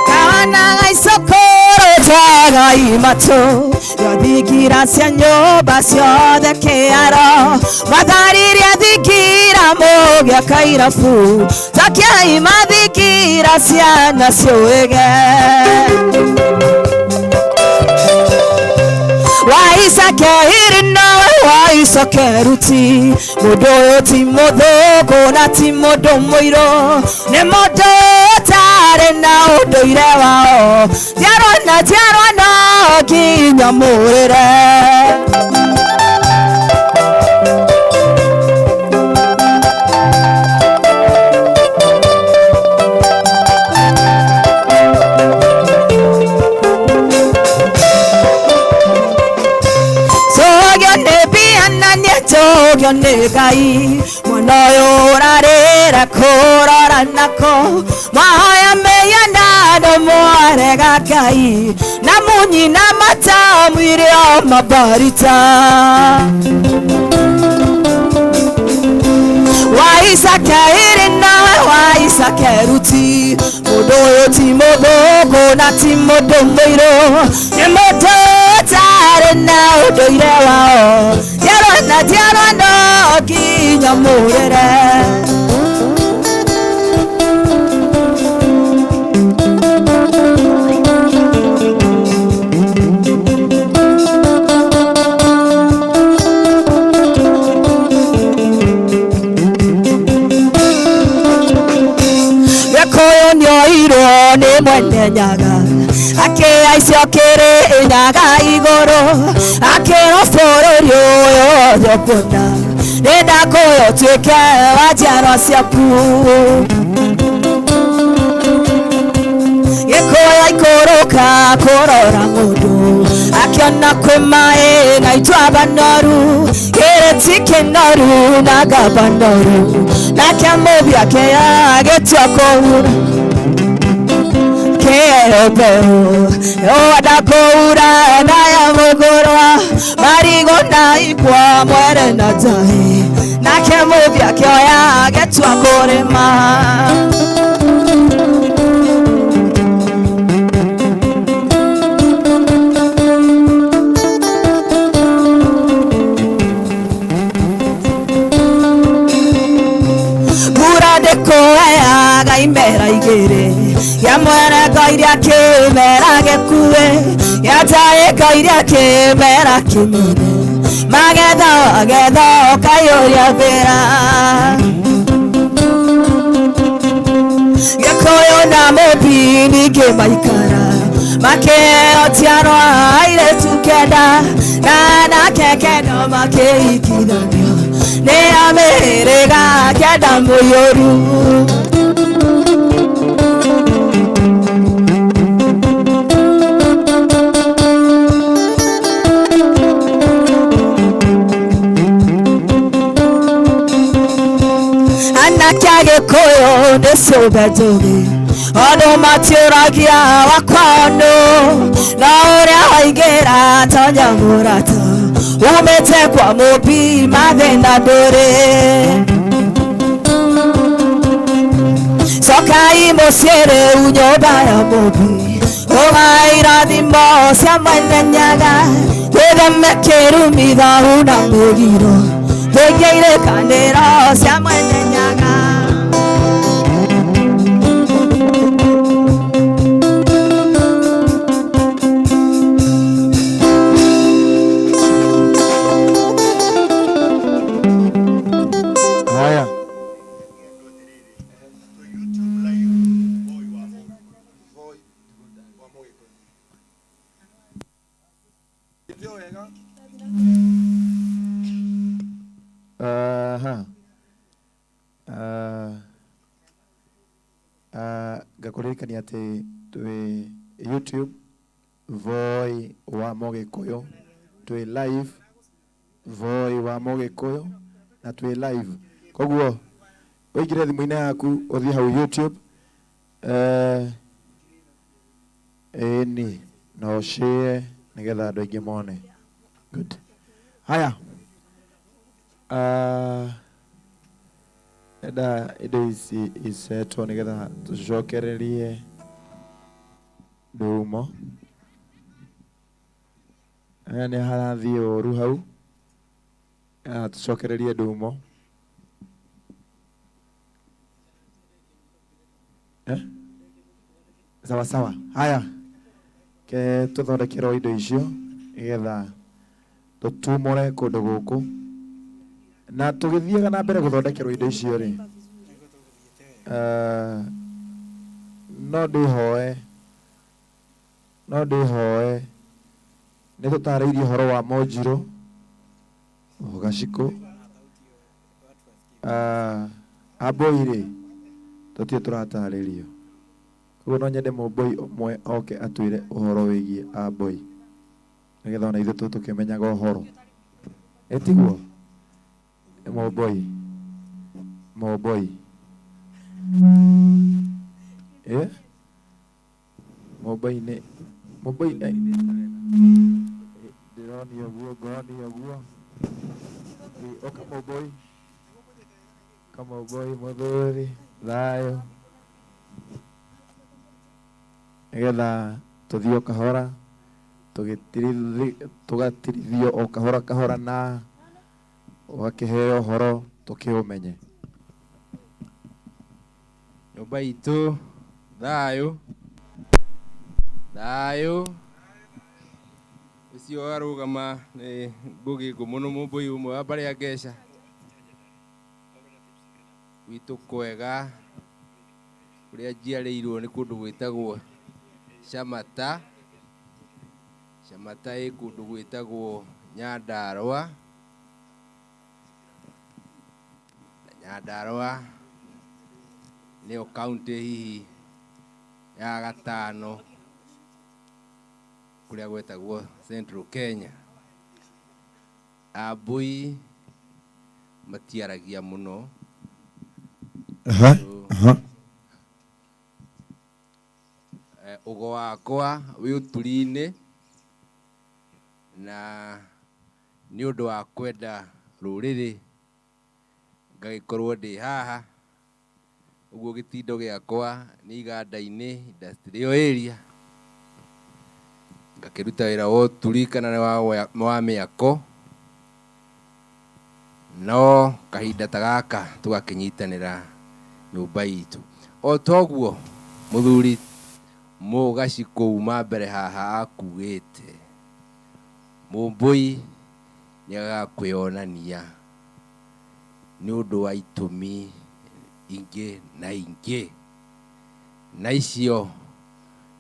Kawanaga icukũrũ tegai matũ Thingira cia nyũmba ciothe kĩaro Mwatharirie thingira mũgĩaka irabu. Cokiai mathikira ciana ciũĩge Waisake iri nawe Waisake ruti Mũndũ ũyũ ti mũthũngũ na ti mũndũ mũirũ Nĩ mũndũ ũtarĩ na ũndũire wao Njiarwa na njiarwa no nginya mũrĩre Jogio nĩ Ngai mwana ũyũ ũrarĩra kũrora nako mwahoya mĩhianano mwarega Ngai na mũnyina matamwire o mabarita Waisake iri nawe Waisake ruti mũndũ ũyũ ti mũthũngũ na ti mũndũ mũirũ nĩ mũndũ ũtarĩ na ũndũire wao njiarwa na njiarwa no nginya mũrĩre Gĩkũyũ nĩoirwo nĩ mwene Nyaga akĩhaicio kĩrĩ Nyaga igũrũ akĩrwo bũrũri ũyũ wothe ũkuona nĩndakũhe ũtuĩke wa njiarwa ciaku Gĩkũyũ aikũrũka kũrora ng'ũndũ akĩona kwĩ maĩ na ituamba noru kĩrĩti kĩnoru na ngamba noru nake mũmbi akĩoya agĩtua kũhura kĩheo owada kũhura na ya mũgũrwa marigũ na ikwa mwere na njahi nake mũmbi akĩoya agĩtua kũrĩma Mbura ndĩkũheaga imera igĩrĩ ya mwere ngoiria kĩmera gĩkuĩ ya njaĩ ngoiria kĩmera kĩnene magetha wagetha ũkaiyũria mbĩra Gĩkũyũ na mũmbi ningĩ maikara makĩheo njiarwa airĩtu kenda na anake kenda makĩhikithanio nĩ a mĩhĩrĩga kenda mũiyũru Anake a Gĩkũyũ nĩ ciũmbe njũgĩ andũ matiũragia wakwa nũ na ũrĩa waingĩra tonya mũrata umĩte kwa mũmbi mathĩna ndũrĩ Cokai mũciĩ rĩu nyũmba ya mũmbi ũgai irathimo cia mwene Nyaga twĩtheme kĩrumi thahu na mĩgiro tũikie irĩkanĩro cia mwene Nyaga Haya. Aha. Ngakũririkania atĩ twĩ YouTube Voi wa Mũgĩkũyũ twĩ live Voi wa Mũgĩkũyũ na twĩ live koguo ũingĩre thimũ-inĩ yaku ũthiĩ hau YouTube ĩni na ũshare nĩgetha andũ aingĩ mone. Good. Haya. Enda indo ici icetwo nĩgetha tũcokererie ndumo. Haya nĩ harathiĩ ũru hau. Tũcokererie ndumo. Eh? Sawa sawa. Haya. Ke tũthondekerwo indo icio nĩgetha tũtumũre kũndũ gũkũ na tũgĩthiaga na mbere gũthondekerwo indo icio rĩ, no ndĩhoe, no ndĩhoe nĩ tũtarĩirie ũhoro wa Monjirũ Gacikũ. Ambũi rĩ, tũtirĩ tũratarĩrio, koguo no nyende mũmbũi ũmwe oke atwĩre ũhoro wĩgiĩ ambũi nĩgetha ona ithuĩ tũkĩmenyaga ũhoro. Ĩtiguo mũmbũi, mũmbũi ĩ mũmbũi nĩ mũmbũi, ndĩronio ũguo, ngoronio ũguo. Ũka mũmbũi, ũka mũmbũi mũthuri thayũ, nĩgetha tũthiĩ o kahora tũgatirithio o kahora kahora na ũgakĩheo ũhoro tũkĩũmenye. Nyũmba itũ thayũ thayũ. Ũcio warũgama nĩ Ngũgĩ Ngũmũnũ, mũmbũi ũmwe wa mbarĩ ya Ngeca. Gwitũ kwega, kũrĩa njiarĩirwo nĩ kũndũ gwĩtagwo Camata. Camata ĩ kũndũ gwĩtagwo Nyandarũa. Na Nyandarũa nĩyo kaunti hihi ya gatano kũrĩa gwetagwo Central Kenya. Ambũi matiaragia mũno. Ũgo wakwa wĩ ũturi-inĩ na nĩ ũndũ wa kwenda rũrĩrĩ ngagĩkorwo ndĩ haha. Ũguo gĩtindo gĩakwa nĩ iganda-inĩ industrial area, ngakĩruta wĩra wa ũturi kana nĩ wa mĩako, no kahinda ta gaka tũgakĩnyitanĩra nyũmba itũ. O toguo mũthuri Mũgacikũ uma mbere haha akugĩte, mũmbũi nĩ agakwĩonania nĩ ũndũ wa itũmi ingĩ na ingĩ, na icio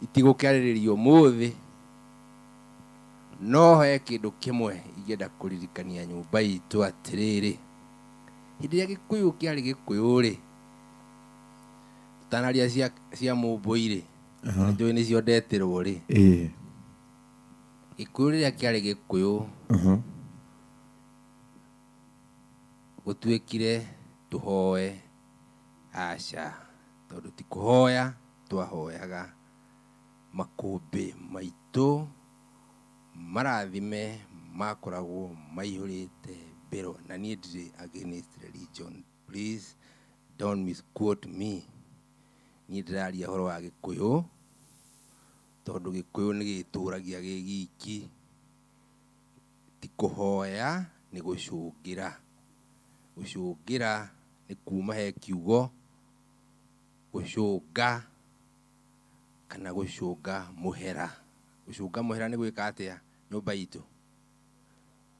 itigũkĩarĩrĩrio ũmũthĩ, no he kĩndũ kĩmwe ingĩenda kũririkania nyũmba itũ atĩrĩrĩ, hĩndĩ ĩrĩa Gĩkũyũ kĩarĩ Gĩkũyũ rĩ, tũtanaria cia mũmbũi rĩ, nĩnjũĩ nĩcio ndetirwo rĩ, Gĩkũyũ rĩrĩa kĩarĩ Gĩkũyũ gũtuĩkire tũhoe aca, tondũ ti kũhoya twahoyaga makũmbĩ maitũ marathime makoragwo maihũrĩte mbĩro. Na niĩ ndirĩ against religion, please don't misquote me. Niĩ ndĩraria ũhoro wa Gĩkũyũ tondũ Gĩkũyũ nĩ gĩtũragia gĩ giki, ti kũhoya nĩ gũcũngĩra. Gũcũngĩra nĩ kuma he kiugo gũcũnga kana gũcũnga mũhera. Gũcũnga mũhera nĩ gwĩka atĩa nyũmba itũ?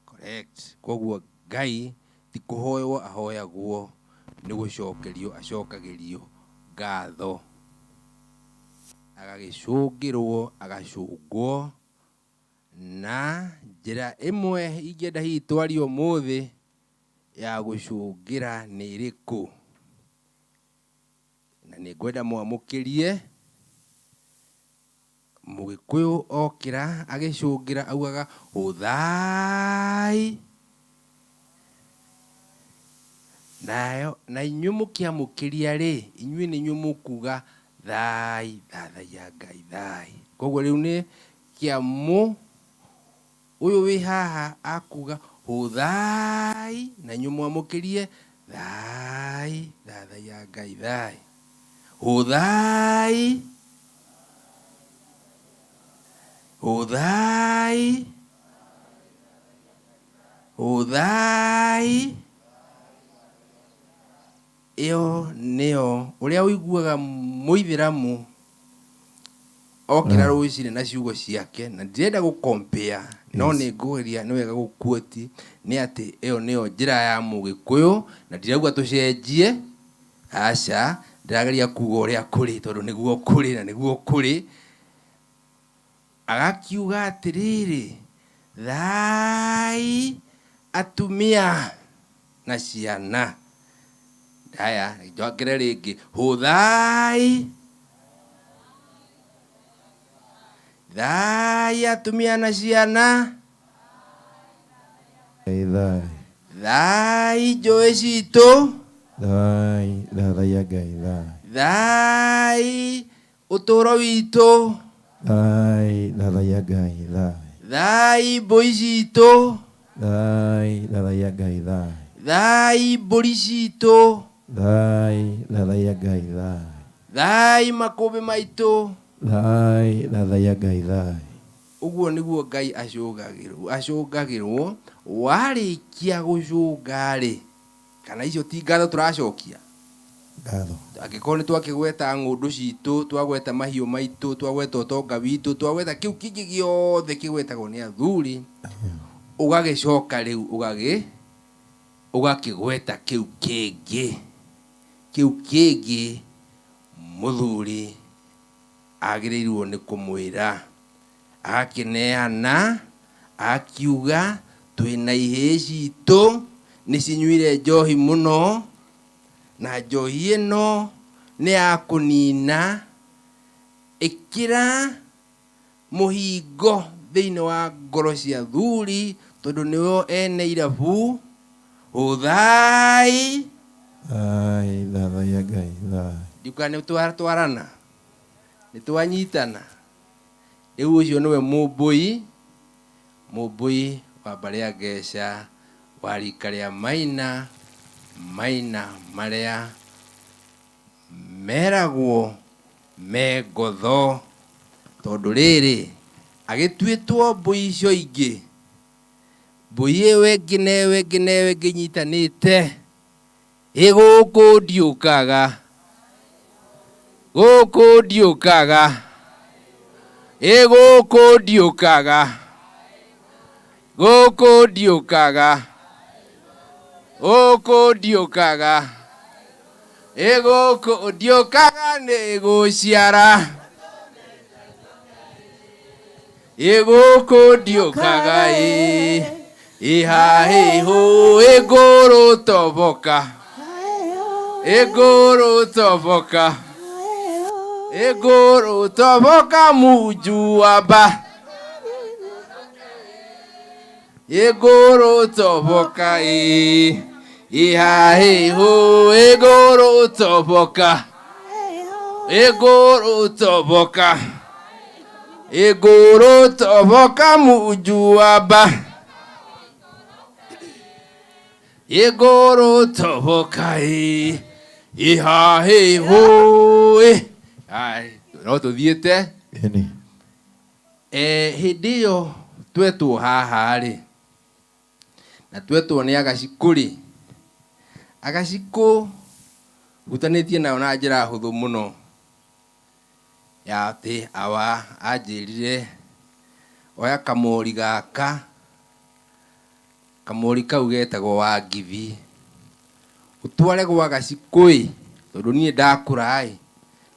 Correct. Koguo Ngai ti kũhoywo ahoyagwo, nĩ gũcokerio acokagĩrio ngatho, agagĩcũngĩrwo agacũngwo. Na njĩra ĩmwe ingĩenda hihi twarie ũmũthĩ ya gũcũngĩra nĩ ĩrĩkũ? Na nĩ ngwenda mwamũkĩrie Mũgĩkũyũ okĩra agĩcũngĩra augaga ũthai, nayo na inyuĩ mũkĩamũkĩria rĩ, inyuĩ nĩ inyuĩ mũkuga thai, thathaiya Ngai thai. Koguo rĩu nĩ kĩamũ ũyũ wĩ haha akuga ũthai, na inyuĩ mwamũkĩrie thai, thathaiya Ngai thai, ũthai, ũthai, ũthai. Ĩyo nĩyo ũrĩa ũiguaga Mũithĩramu okĩra rũcinĩ na ciugo ciake, na ndirenda gũ compare, no nĩ ngũgeria nĩ wega gũkuoti nĩ atĩ ĩyo nĩyo njĩra ya Mũgĩkũyũ, na ndirauga tũcenjie, aca, ndĩrageria kuga ũrĩa kũrĩ tondũ nĩguo kũrĩ na nĩguo kũrĩ. Agakiuga atĩrĩrĩ, Thaai atumia na ciana. Haya, njokere rĩngĩ, hũthai. Thaai atumia na ciana. Thaai. Thaai njũĩ citũ. Thaai, thathaiya Ngai, thaai. Thaai ũtũũro witũ. Thaai, thathaiya Ngai, thaai. Thaai mbũi citũ. Thaai, thathaiya Ngai, thaai. Thaai mbũri citũ. Thaai, thathaiya Ngai, thaai. Thaai makũmbĩ maitũ. Thaai, thathaiya Ngai, thaai. Ũguo nĩguo Ngai acũngagĩrwo, acũngagĩrwo, warĩkia gũcũnga-rĩ, kana icio ti ngatho tũracokia? Ngatho. Angĩkorwo nĩ twakĩgweta ng'ũndũ citũ, twagweta mahiũ maitũ, twagweta ũtonga witũ, twagweta kĩu kĩngĩ gĩothe kĩgwetagwo nĩ athuri, ũgagĩcoka rĩu ũgagĩ, ũgakĩgweta kĩu kĩngĩ, kĩu kĩngĩ mũthuri agĩrĩirwo nĩ kũmwĩra. Agakĩneana, akiuga, twĩna ihĩĩ citũ nĩcinyuire njohi mũno, na njohi ĩno nĩ ya kũnina, ĩkĩra mũhingo thĩinĩ wa ngoro cia athuri, tondũ nĩo ene irabu, hũthai. Thai, thathaiya Ngai, thai. Ndiũĩ kana nĩ twatwarana, nĩ twanyitana. Rĩu ũcio nĩwe Mũmbũi, Mũmbũi wa mbarĩ ya Ngeca, wa rika rĩa Maina, Maina marĩa meragwo me ngotho. Tondũ rĩrĩ, agĩtuĩtwo mbũi icio ingĩ, mbũi ĩyo ĩngĩ na ĩyo ĩngĩ na ĩyo ĩngĩ inyitanĩte, Ĩ gũkũ ndiũkaga, gũkũ ndiũkaga, ĩ gũkũ ndiũkaga, gũkũ ndiũkaga, gũkũ ndiũkaga, ĩ gũkũ ndiũkaga nĩ gũciara, ĩ gũkũ ndiũkaga ĩ ĩhahĩhũ ĩ ngũrũ toboka ĩ ngũrũ toboka ĩ ngũrũ toboka munju wamba ĩ ngũrũ toboka ĩ ĩhahĩhũ ĩ ngũrũ toboka ĩ ngũrũ toboka ĩ ngũrũ toboka munju wamba ĩ ngũrũ toboka ĩ ĩhahĩhũ ĩ Ai, no tũthiĩte. Ĩni. Hĩndĩ ĩyo twetwo haha-rĩ, na twetwo nĩ Agacikũ-rĩ, Agacikũ hutanĩtie nayo na njĩra hũthũ mũno, ya atĩ awa anjĩrire, oya kamũri gaka, kamũri kau getagwo Wangithi, ũtware gwa Gacikũ-ĩ, tondũ niĩ ndakũra-ĩ,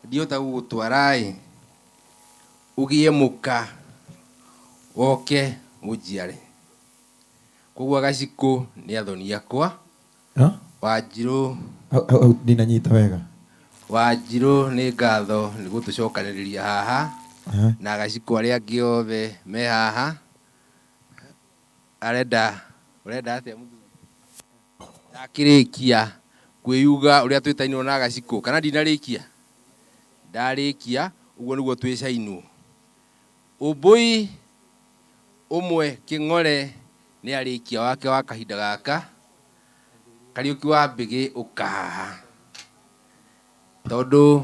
ndingĩhota gũgũtwara-ĩ, ũgĩe mũka woke ũnjiare. Koguo Gacikũ nĩ athoni akwa. Wanjirũ. Hau hau hau ndinanyita wega. Wanjirũ nĩ ngatho nĩ gũtũcokanĩrĩria haha na Gacikũ arĩa angĩ othe me haha. Arenda ũrenda atĩa mũthuri? Ndakĩrĩkia kwĩyuga ũrĩa twĩtainwo na Gacikũ kana ndinarĩkia? Ndarĩkia, ũguo nĩguo twĩcainwo. Ũmbũi ũmwe Kĩng'ore nĩ arĩkia wake wa kahinda gaka, Kariũki wa Mbĩgĩ ũka haha. Tondũ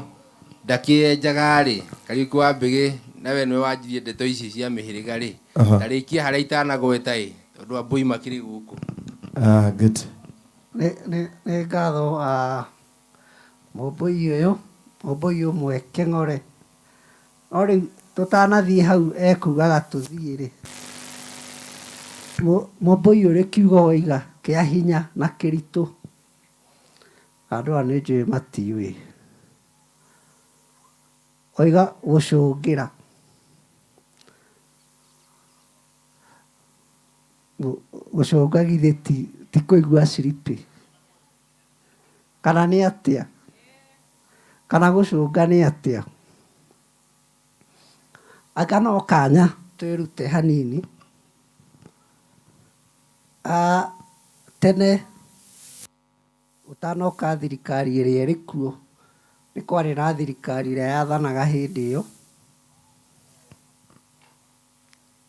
ndakĩenjaga-rĩ, Kariũki wa Mbĩgĩ na we nĩwe wanjirie ndeto ici cia mĩhĩrĩga-rĩ, ta rĩkia harĩa itanagweta-ĩ, tondũ Ambũi makĩrĩ gũkũ. Ah, good. Nĩ ngatho Mũmbũi ũyũ. Mũmbũi ũmwe Kĩng'ore. No rĩu tũtanathiĩ hau ekugaga tũthiĩ rĩ, Mũmbũi ũrĩ kiugo waiga kĩa hinya na kĩritũ, andũ aya nĩ njũĩ matiũĩ. Waiga gũcũngĩra. Gũcũnga githĩ ti kũigua sleepy? Kana nĩ atĩa? Kana gũcũnga nĩ atĩa? Anga no kanya twĩrute hanini. Tene ũtanoka thirikari ĩrĩa ĩrĩ kuo, nĩ kwarĩ na thirikari ĩrĩa yathanaga hĩndĩ ĩyo,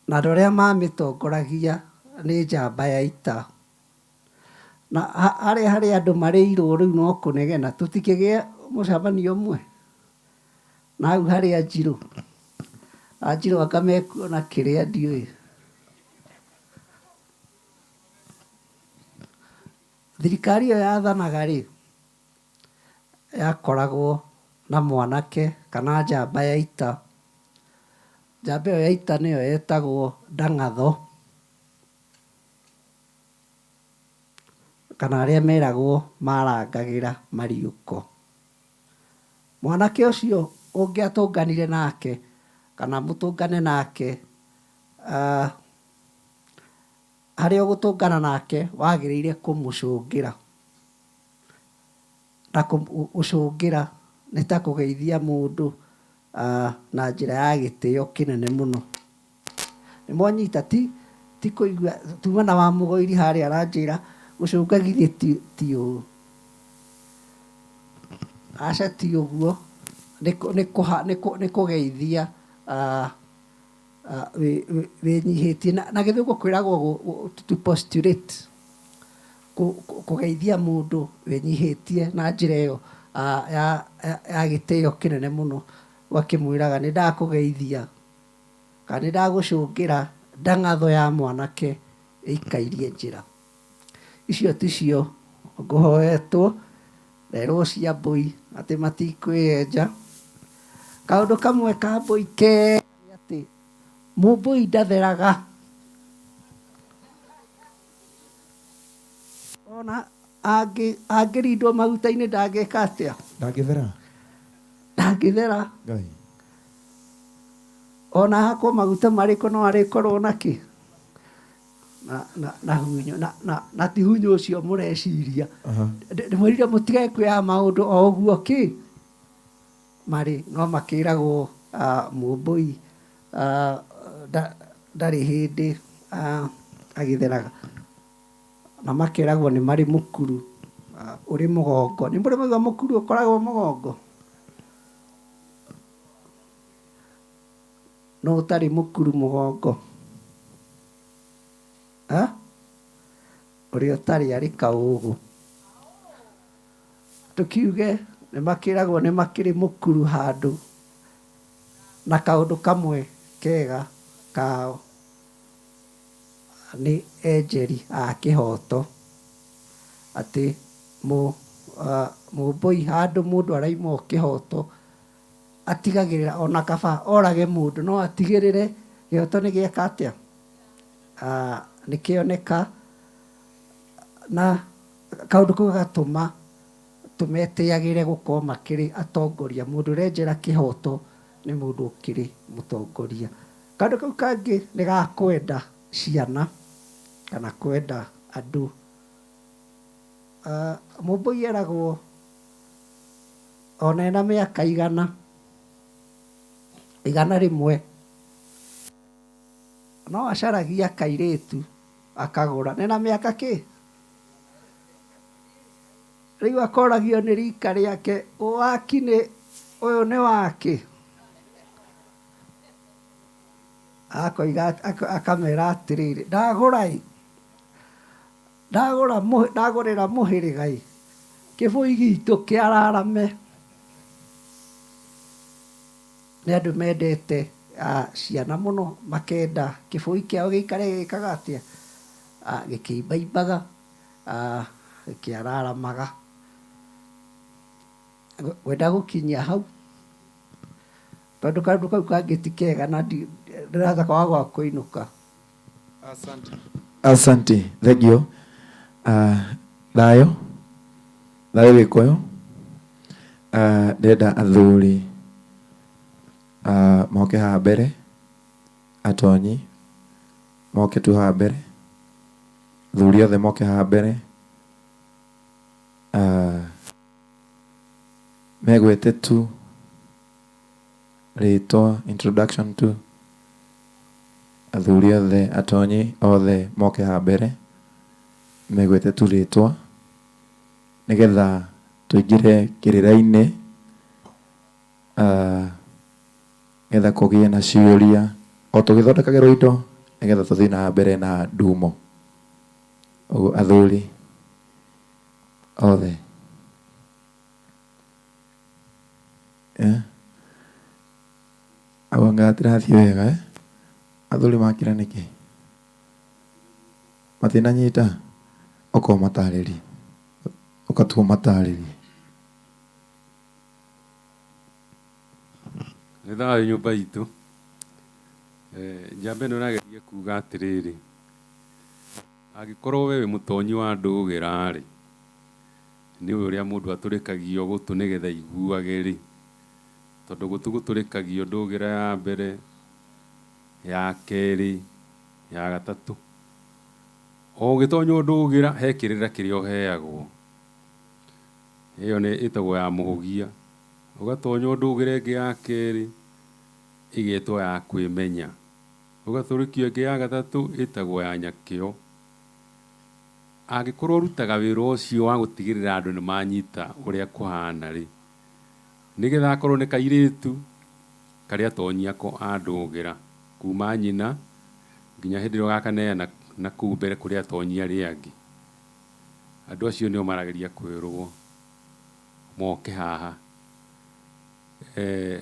na andũ arĩa mamĩtongoragia nĩ njamba ya ita. Na harĩa harĩ andũ marĩirwo rĩu no kũnegena, tũtikĩgĩe mũcemanio ũmwe? Na hau harĩ Anjirũ, Anjirũ anga mekuona kĩrĩa ndiũĩ. Thirikari ĩyo yathanaga rĩ, yakoragwo na mwanake kana njamba ya ita. Njamba ĩyo ya ita nĩyo yetagwo Ndang'atho. Kana arĩa meragwo marangagĩra mariũko. Mwanake ũcio ũngĩatũnganire nake kana mũtũngane nake, harĩa ũgũtũngana nake wagĩrĩire kũmũcũngĩra. Na gũcũngĩra nĩ ta kũgeithia mũndũ na njĩra ya gĩtĩo kĩnene mũno. Nĩ mwanyita? Ti ti kũigua tuma na wa mũgoiri harĩa aranjĩra gũcũnga githĩ ti ti ũũ. Aca ti ũguo, nĩ nĩ nĩ nĩ kũgeithia wĩnyihĩtie. Na gĩthũngũ kwĩragwo to postulate, kũgeithia mũndũ wĩnyihĩtie na njĩra ĩyo ya ya gĩtĩo kĩnene mũno, ũgakĩmwĩraga nĩ ndakũgeithia kana nĩ ndagũcũngĩra ndang'atho ya mwanake ĩikairie njĩra. Icio ticio ngũhoetwo, nderwo cia mbũi atĩ matikwĩyenja. Kaũndũ kamwe ka mbũi kega nĩ atĩ mũmbũi ndatheraga. Ona angĩrindwo maguta-inĩ ndangĩka atĩa? Ndangĩthera. Ndangĩthera. Ngai. Ona hakwo maguta marĩkũ no arĩkorwo na kĩ? Na, na, na hunyũ na, na, na ti hunyũ ũcio mũreciria. Ndĩmwĩrire mũtige kwĩya maũndũ o ũguo kĩ marĩ no makĩragwo mũmbũi ndarĩ hĩndĩ agĩtheraga. Na makeragwo nĩ marĩ mũkuru ũrĩ mũgongo. Nĩ mũrĩ mwaigua mũkuru ũkoragwo mũgongo? Nũ ũtarĩ mũkuru mũgongo? Ha? Ũrĩa ũtarĩ arĩ kaũgũ. Tũkiuge nĩ makĩragwo nĩ makĩrĩ mũkuru handũ na kaũndũ kamwe kega kao nĩ enjeri a kĩhoto, atĩ mũmbũi handũ mũndũ araimwo kĩhoto atigagĩrĩra ona kaba orage mũndũ no atigĩrĩre kĩhoto nĩ gĩeka atĩa, nĩ kĩoneka, na kaũndũ kau gagatũma tũmetĩagĩre gũkorwo makĩrĩ atongoria. Mũndũ ũrenjera kĩhoto nĩ mũndũ ũkĩrĩ mũtongoria. Kaũndũ kau kangĩ nĩ ga kwenda ciana kana kwenda andũ. Mũmbũi eragwo ona ena mĩaka igana, 100, no acaragia kairĩtu akagũra. Nĩ na mĩaka kĩ? Rĩu akoragio nĩ rika rĩake, waki nĩ ũyũ nĩ wakĩ? Akoiga akamera atĩrĩrĩ, ndagũra ĩ, ndagũra ndagũrĩra mũhĩrĩga ĩ, kĩbũi gitũ kĩararame. Nĩ andũ mendete ciana mũno, makenda kĩbũi kĩao gĩikare gĩgĩkaga atĩa? Gĩkĩimbaimbaga, gĩkĩararamaga. Ngwenda gũkinyia hau tondũ kaũndũ kau kangĩ ti kega na ndĩrahota kwaga gwa kũinũka. Asante, thank you. Thayũ, thayũ Gĩkũyũ. Ndĩrenda athuri moke haha mbere, atonyi moke tu haha mbere, athuri othe moke haha mbere. Megwete tu rĩtwa, introduction tu. Athuri othe, atonyi othe moke haha mbere, megwete tu rĩtwa nĩgetha tũingĩre kĩrĩra-inĩ, nĩgetha kũgĩe na ciũria o tũgĩthondekagĩrwo indo nĩgetha tũthiĩ na mbere na ndumo. Ũguo athuri othe. Hau anga hatirathiĩ wega, eh? Athuri makira nĩkĩ? Matinanyita? Ũka ũmatarĩrie. Ũka tu ũmatarĩrie. Nĩ thayũ nyũmba itũ. Njamba ĩno ĩrageria kuga atĩrĩrĩ, angĩkorwo we wĩ mũtonyi wa ndũgĩra-rĩ, nĩ ũĩ ũrĩa mũndũ atũrĩkagio gũtũ nĩgetha aiguage-rĩ, tondũ gũtũ gũtũrĩkagio ndũgĩra ya mbere, ya kerĩ, ya gatatũ. O ũgĩtonya ndũgĩra he kĩrĩra kĩrĩa ũheagwo. Ĩyo nĩ ĩtagwo ya mũhũgia. Ũgatonya ndũgĩra ĩngĩ ya kerĩ, ĩgetwo ya kwĩmenya. Ũgatũrĩkio ĩngĩ ya gatatũ ĩtagwo ya nyakĩo. Angĩkorwo ũrutaga wĩra ũcio wa gũtigĩrĩra andũ nĩ manyita ũrĩa kũhana rĩ, nĩgetha akorwo nĩ kairĩtu karĩa atonyi ako a ndũgĩra kuma nyina nginya hĩndĩ ĩrĩa ũgakaneana na kũu mbere kũrĩ atonyi arĩa angĩ. Andũ acio nĩo marageria kwĩrwo moke haha.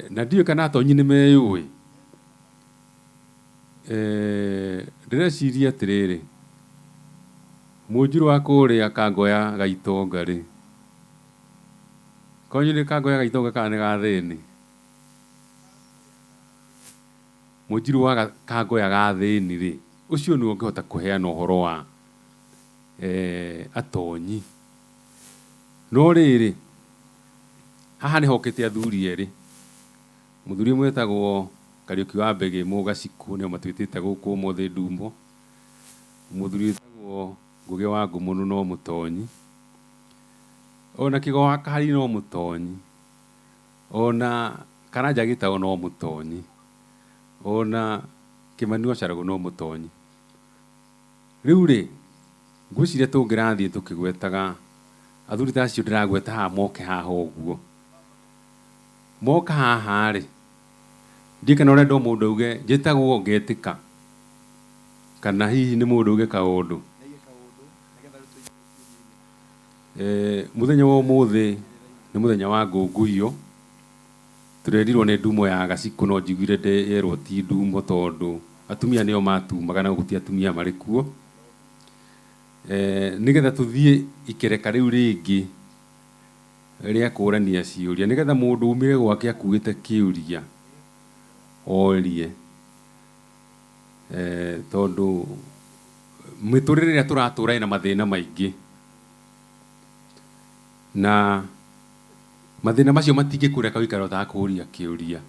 Na ndiũĩ kana atonyi nĩ meyũĩ. Ndĩreciria atĩrĩrĩ, mũnjirũ wa kũrĩa Kangoya Gaitonga rĩ, kwanyu nĩ Kangoya Gaitonga kana nĩ Gathĩni? Mũnjirũ wa Kangoya Gathĩni rĩ, ũcio nĩwe ũngĩhota kũheana ũhoro wa atonyi. No rĩrĩ, haha nĩ hokĩte athuri erĩ. Mũthuri ũmwe wĩtagwo Kariũki wa Mbegĩ Mũgacikũ nĩo matwĩtĩte gũkũ ũmũthĩ Ndumbo. Mũthuri wĩtagwo Ngũgĩ wa Ngũmũnũ no mũtonyi. Ona Kĩgo wa Kahari no mũtonyi. Ona Karanja Gĩtaũ no mũtonyi. Ona Kĩmani wa Caragũ no mũtonyi. Rĩu rĩ, ngwĩciria tũngĩrathiĩ tũkĩgwetaga athuri ta acio ndĩragweta haha moke haha ũguo. Moka haha rĩ, ndiũĩ kana ũrenda o mũndũ auge njĩtagwo ngetĩka, kana hihi nĩ mũndũ auge kaũndũ. Mũthenya wa ũmũthĩ nĩ mũthenya wa ngũngũiyo. Tũrerirwo nĩ ndumo ya gacikũ no njiguire yerwo ti ndumo tondũ atumia nĩo matumaga na gũkũ ti atumia marĩ kuo. Nĩgetha tũthiĩ ikereka rĩu rĩngĩ rĩa kũrania ciũria, nĩgetha mũndũ umire gwake akuĩte kĩũria orie, tondũ mĩtũrĩre ĩrĩa tũratũra ĩna mathĩna maingĩ, na mathĩna macio matingĩkũreka ũikare ũtakũria kĩũria.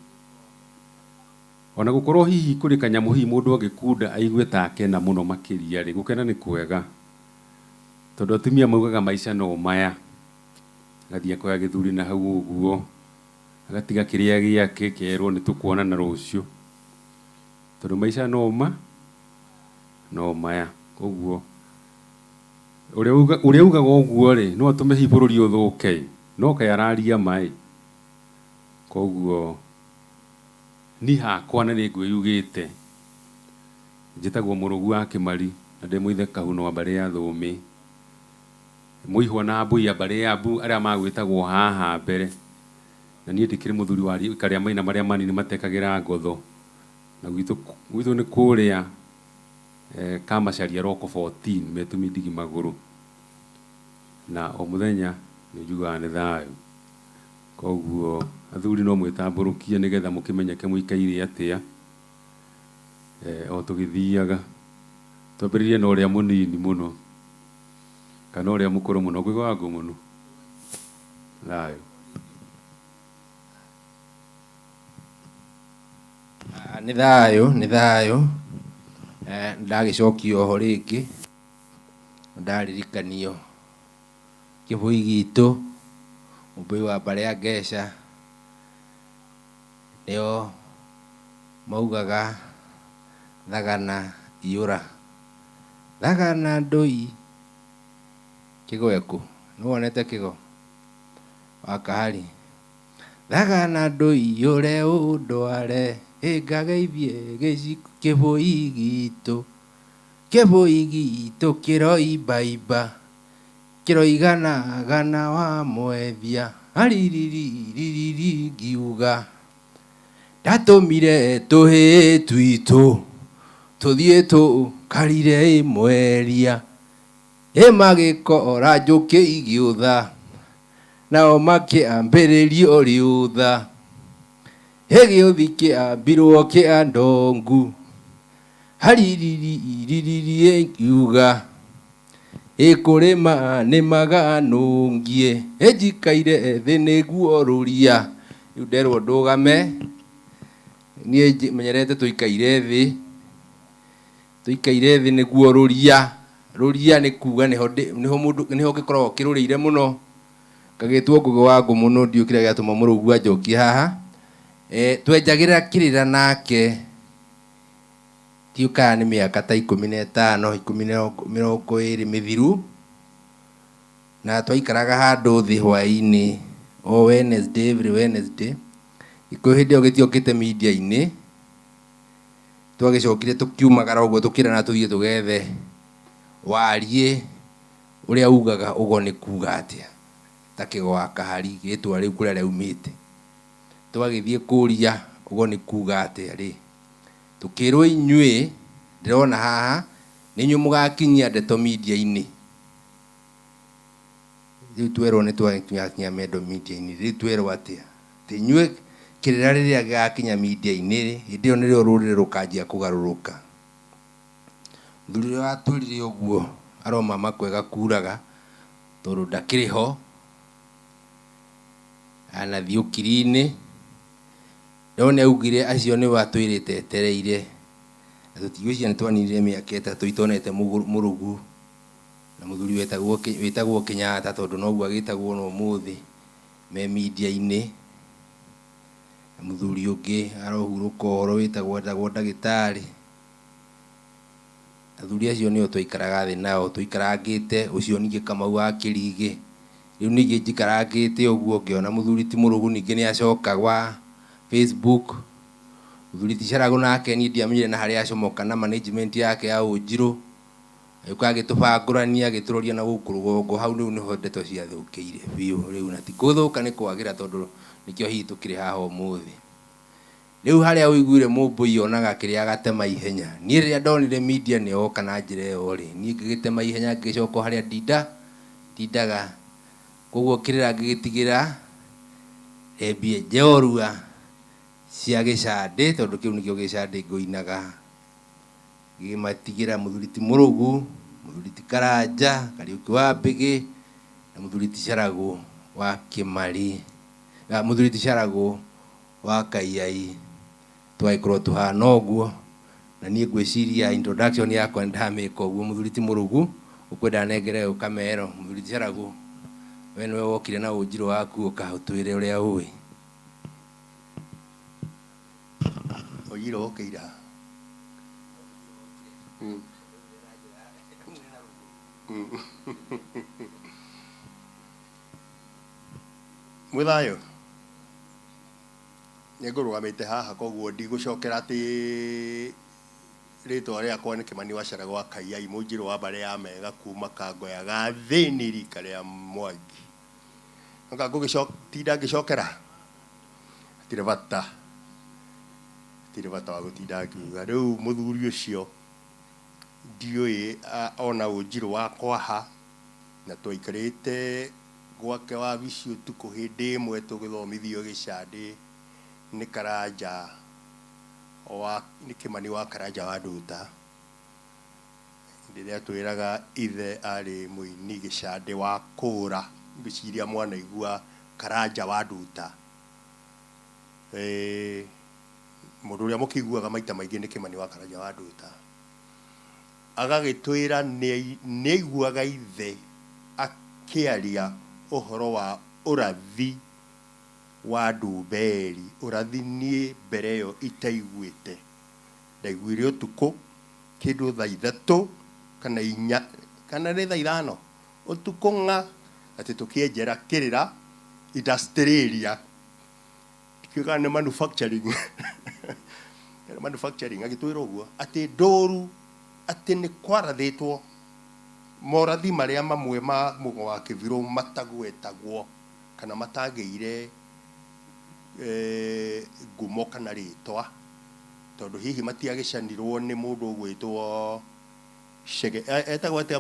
Ona gũkorwo hihi kũrĩ kanyamũ hihi mũndũ angĩkunda aigue ta akena mũno makĩria rĩ, gũkena nĩ kwega, tondũ atumia maugaga maica no maya. Agathiĩ akoya gĩthuri na hau ũguo, agatiga kĩrĩa gĩake kerwo nĩ tũkuonana rũciũ, tondũ maica no ma no maya. Koguo ũrĩa ugaga ũguo rĩ, no atũme hihi bũrũri ũthũke ĩ, no kaĩ araria ma ĩ. Koguo niĩ hakwa na nĩ ngwĩyugĩte, njĩtagwo Mũrũgu wa Kĩmari na ndĩ mũithe Kahuno wa mbarĩ ya Thũũmĩ. Mũihwa na Mbũi a mbarĩ ya Mbu arĩa magwĩtagwo haha mbere. Na niĩ ndĩkĩrĩ mũthuri wa rika rĩa maina marĩa manini matekagĩra ngotho. Na gwitũ gwitũ nĩ kũrĩa Kamacharia Local 14 Metumi Ndigi Magũrũ. Na o mũthenya nĩ njiguaga nĩ thayũ. Koguo athuri no mwĩtambũrũkie nĩgetha mũkĩmenyeke mũikaire atĩa o tũgĩthiaga. Twambĩrĩrie na ũrĩa mũnini mũno kana ũrĩa mũkũrũ mũno. Ngũgĩ wa Ngũmũnũ. Thayũ. Nĩ thayũ, nĩ thayũ. Ndagĩcokio oho rĩngĩ, ndaririkanio kĩbũi gitũ, mũmbũi wa mbarĩ ya Ngeca, nĩo maugaga thagana iyũra. Thagana ndũi kĩgo ekũ? Nũ wonete kĩgo? Wa Kahari. Thagana ndũiyũre ũndware, ĩ ngageithie kĩbũi gitũ. Kĩbũi gitũ kĩroimbaimba, kĩroiganagana wa mwethia, aririririri ngiuga. Ndatũmire tũhĩĩ twitũ, tũthiĩ tũkarire ĩ mweria, ĩ magĩkora njũkĩ igĩũtha, nao makĩambĩrĩria rĩũtha. Ĩ gĩũthi kĩambirwo kĩa ndongu, haririririri ngiuga. Ĩ kũrĩma nĩ maganũngie, ĩ njikaire thĩ nĩguo rũria. Rĩu nderwo ndũgame, niĩ menyerete tũikaire thĩ, tũikaire thĩ nĩguo rũria. Rũria nĩ kuga nĩho nĩho mũndũ nĩho gĩkoragwo kĩrũrĩire mũno. Ngagĩtwo Ngũgĩ wa Ngũmũnũ, ndiũĩ kĩrĩa gĩatũma Mũrũgu anjokie haha. Twenjagĩra kĩrĩra nake ndiũĩ kana nĩ mĩaka ta ikũmi na ĩtano, ikũmi na mĩrongo ĩrĩ mĩthiru, na twaikaraga handũ thĩ hwaĩ-inĩ o Wednesday, every Wednesday. Gĩkũyũ hĩndĩ ĩyo gĩtiokĩte media-inĩ, twagĩcokire tũkiumagara ũguo tũkĩrana tũthiĩ tũgethe wariĩ ũrĩa ugaga ũgo nĩ kuga atĩa, ta Kĩgo wa Kahari rĩtwa rĩu kũrĩa rĩaumĩte. Twagĩthiĩ kũria ũgo nĩ kuga atĩa rĩ, tũkĩrwo inyuĩ ndĩrona haha nĩ inyuĩ mũgakinyia ndeto media-inĩ. Rĩu twerwo nĩ twakinyia mendo media-inĩ, rĩu twerwo atĩa? Atĩ inyuĩ kĩrĩra rĩrĩa gĩgakinya media-inĩ rĩ, hĩndĩ ĩyo nĩrĩo rũrĩrĩ rũkanjia kũgarũrũka. Mũthuri ũrĩa watwĩrire ũguo aromama kwega kuraga tondũ ndakĩrĩ ho, anathiĩ ũkiri-inĩ, no nĩ augire acio nĩo atwĩrĩte etereire, na tũtigwĩciria nĩ twaninire mĩaka ĩtatũ itonete mũrũgu na mũthuri wĩtagwo Kenyatta tondũ noguo agĩtagwo ona ũmũthĩ me media-inĩ, na mũthuri ũngĩ arohurũka ũhoro wĩtagwo etagwo ndagĩtarĩ. Athuri acio nĩo twaikaraga thĩ nao, tũikarangĩte, ũcio ningĩ Kamau wa Kĩrigĩ, rĩu ningĩ njikarangĩte ũguo ngĩona mũthuri ti Mũrũgu ningĩ nĩ acoka gwa Facebook, mũthuri ti Caragũ nake niĩ ndiamenyire na harĩa acomoka na management yake ya Ũnjirũ, agĩũka agĩtũbangũrania agĩtũroria na gũkũ rũgongo, hau rĩu nĩho ndeto ciathũkĩire biũ rĩu, na ti gũthũka nĩ kwagĩra tondũ nĩkĩo hihi tũkĩrĩ haha ũmũthĩ. Rĩu harĩa ũiguire Mũmbũi onaga kĩrĩa agatema ihenya. Niĩ rĩrĩa ndonire media nĩ yoka na njĩra ĩyo rĩ, niĩ ngĩgĩtema ihenya ngĩgĩcoka o harĩa ndinda, ndindaga. Kwoguo kĩrĩra ngĩgĩtigĩra rembie njorua cia gĩcandĩ tondũ kĩu nĩkĩo gĩcandĩ ngũinaga. Ngĩgĩmatigĩra mũthuri ti Mũrũgu, mũthuri ti Karanja, Kariũki wa Mbĩgĩ na mũthuri ti Caragũ wa Kĩmari, mũthuri ti Caragũ wa Kaiyai twagĩkorwo tũhana ũguo, na niĩ ngwĩciria introduction yakwa nĩ ndamĩka ũguo. Mũthuri ti Mũrũgu, ũkwenda nengere ũ kamero? Mũthuri ti Caragũ, we nĩwe wokire na ũnjirũ waku, ũka ũtwĩre ũrĩa ũĩ. Ũnjirũ wokĩire ha? Mwĩ thayũ? Nĩ ngũrũgamĩte haha koguo ndigũcokera atĩ rĩtwa rĩakwa nĩ Kĩmani wa Caragũ wa Kaiyai, Mũnjirũ wa mbarĩ ya Mega kuma Kangoya ga Thĩni rika rĩa Mwangi. Noka ngũgĩtinda ngĩcokera? Hatirĩ bata, hatirĩ bata wa gũtinda ngiuga. Rĩu mũthuri ũcio ndiũĩ ona ũnjirũ wakwa ha, na twaikarĩte gwake wabici ũtukũ hĩndĩ ĩmwe tũgĩthomithio gĩcandĩ nĩ Karanja wa nĩ Kĩmani wa Karanja wa Nduta. Hĩndĩ ĩrĩa atwĩraga ithe arĩ mũini gĩcandĩ wa kũra, ngwĩciria mwanaigua Karanja wa Nduta. Mũndũ ũrĩa mũkĩiguaga maita maingĩ nĩ Kĩmani wa Karanja wa Nduta. Agagĩtwĩra nĩ aiguaga ithe akĩaria ũhoro wa ũrathi wa Ndumberi, ũrathi niĩ mbere ĩyo itaiguĩte. Ndaiguire ũtukũ kĩndũ thaa ithatũ kana inya kana nĩ thaa ithano ũtukũ ng'a, atĩ tũkĩenjera kĩrĩra industrial area, ndikiũĩ kana nĩ manufacturing manufacturing, agĩtwĩra ũguo atĩ ndũru atĩ nĩ kwarathĩtwo morathi marĩa mamwe ma Mũgo wa Kĩbirũ matagwetagwo kana matagĩire ngumo kana rĩtwa, tondũ hihi matiagĩcanirwo nĩ mũndũ ũgwĩtwo Chege, etagwo atĩa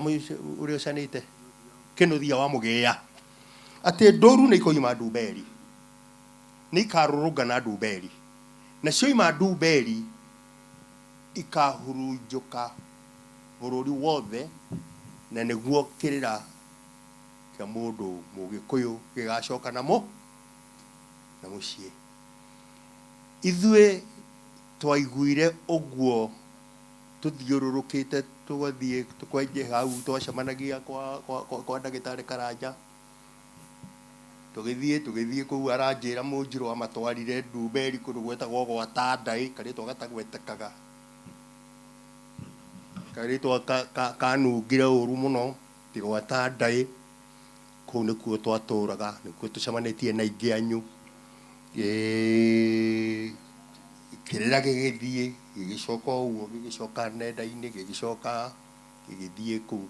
ũrĩa ũcanĩte Kĩnũthia wa Mũgĩya, atĩ ndũru nĩ ikoima Ndumberi, nĩ ikarũrũngana Ndumberi, na cioima Ndumberi ikahurunjũka bũrũri wothe, na nĩguo kĩrĩra kĩa mũndũ Mũgĩkũyũ gĩgacoka na mũciĩ. Ithuĩ twaiguire ũguo tũthiũrũrũkĩte tũgathiĩ tũkwenje hau twacemanagia kwa ndagĩtarĩ Karanja, tũgĩthiĩ tũgĩthiĩ kũu aranjĩra Mũnjirũ amatwarire Ndumberi kũndũ gwetagwo gwa Tandai, karĩtwa gatagwetekaga, karĩtwa kanungire ũru mũno, ti gwa Tandai. Kũu nĩkuo twatũraga, nĩkuo tũcemanĩtie na aingĩ anyu. Kĩrĩra gĩgĩthiĩ, gĩgĩcoka o ũguo, gĩgĩcoka nenda-inĩ, gĩgĩcoka gĩgĩthiĩ kũu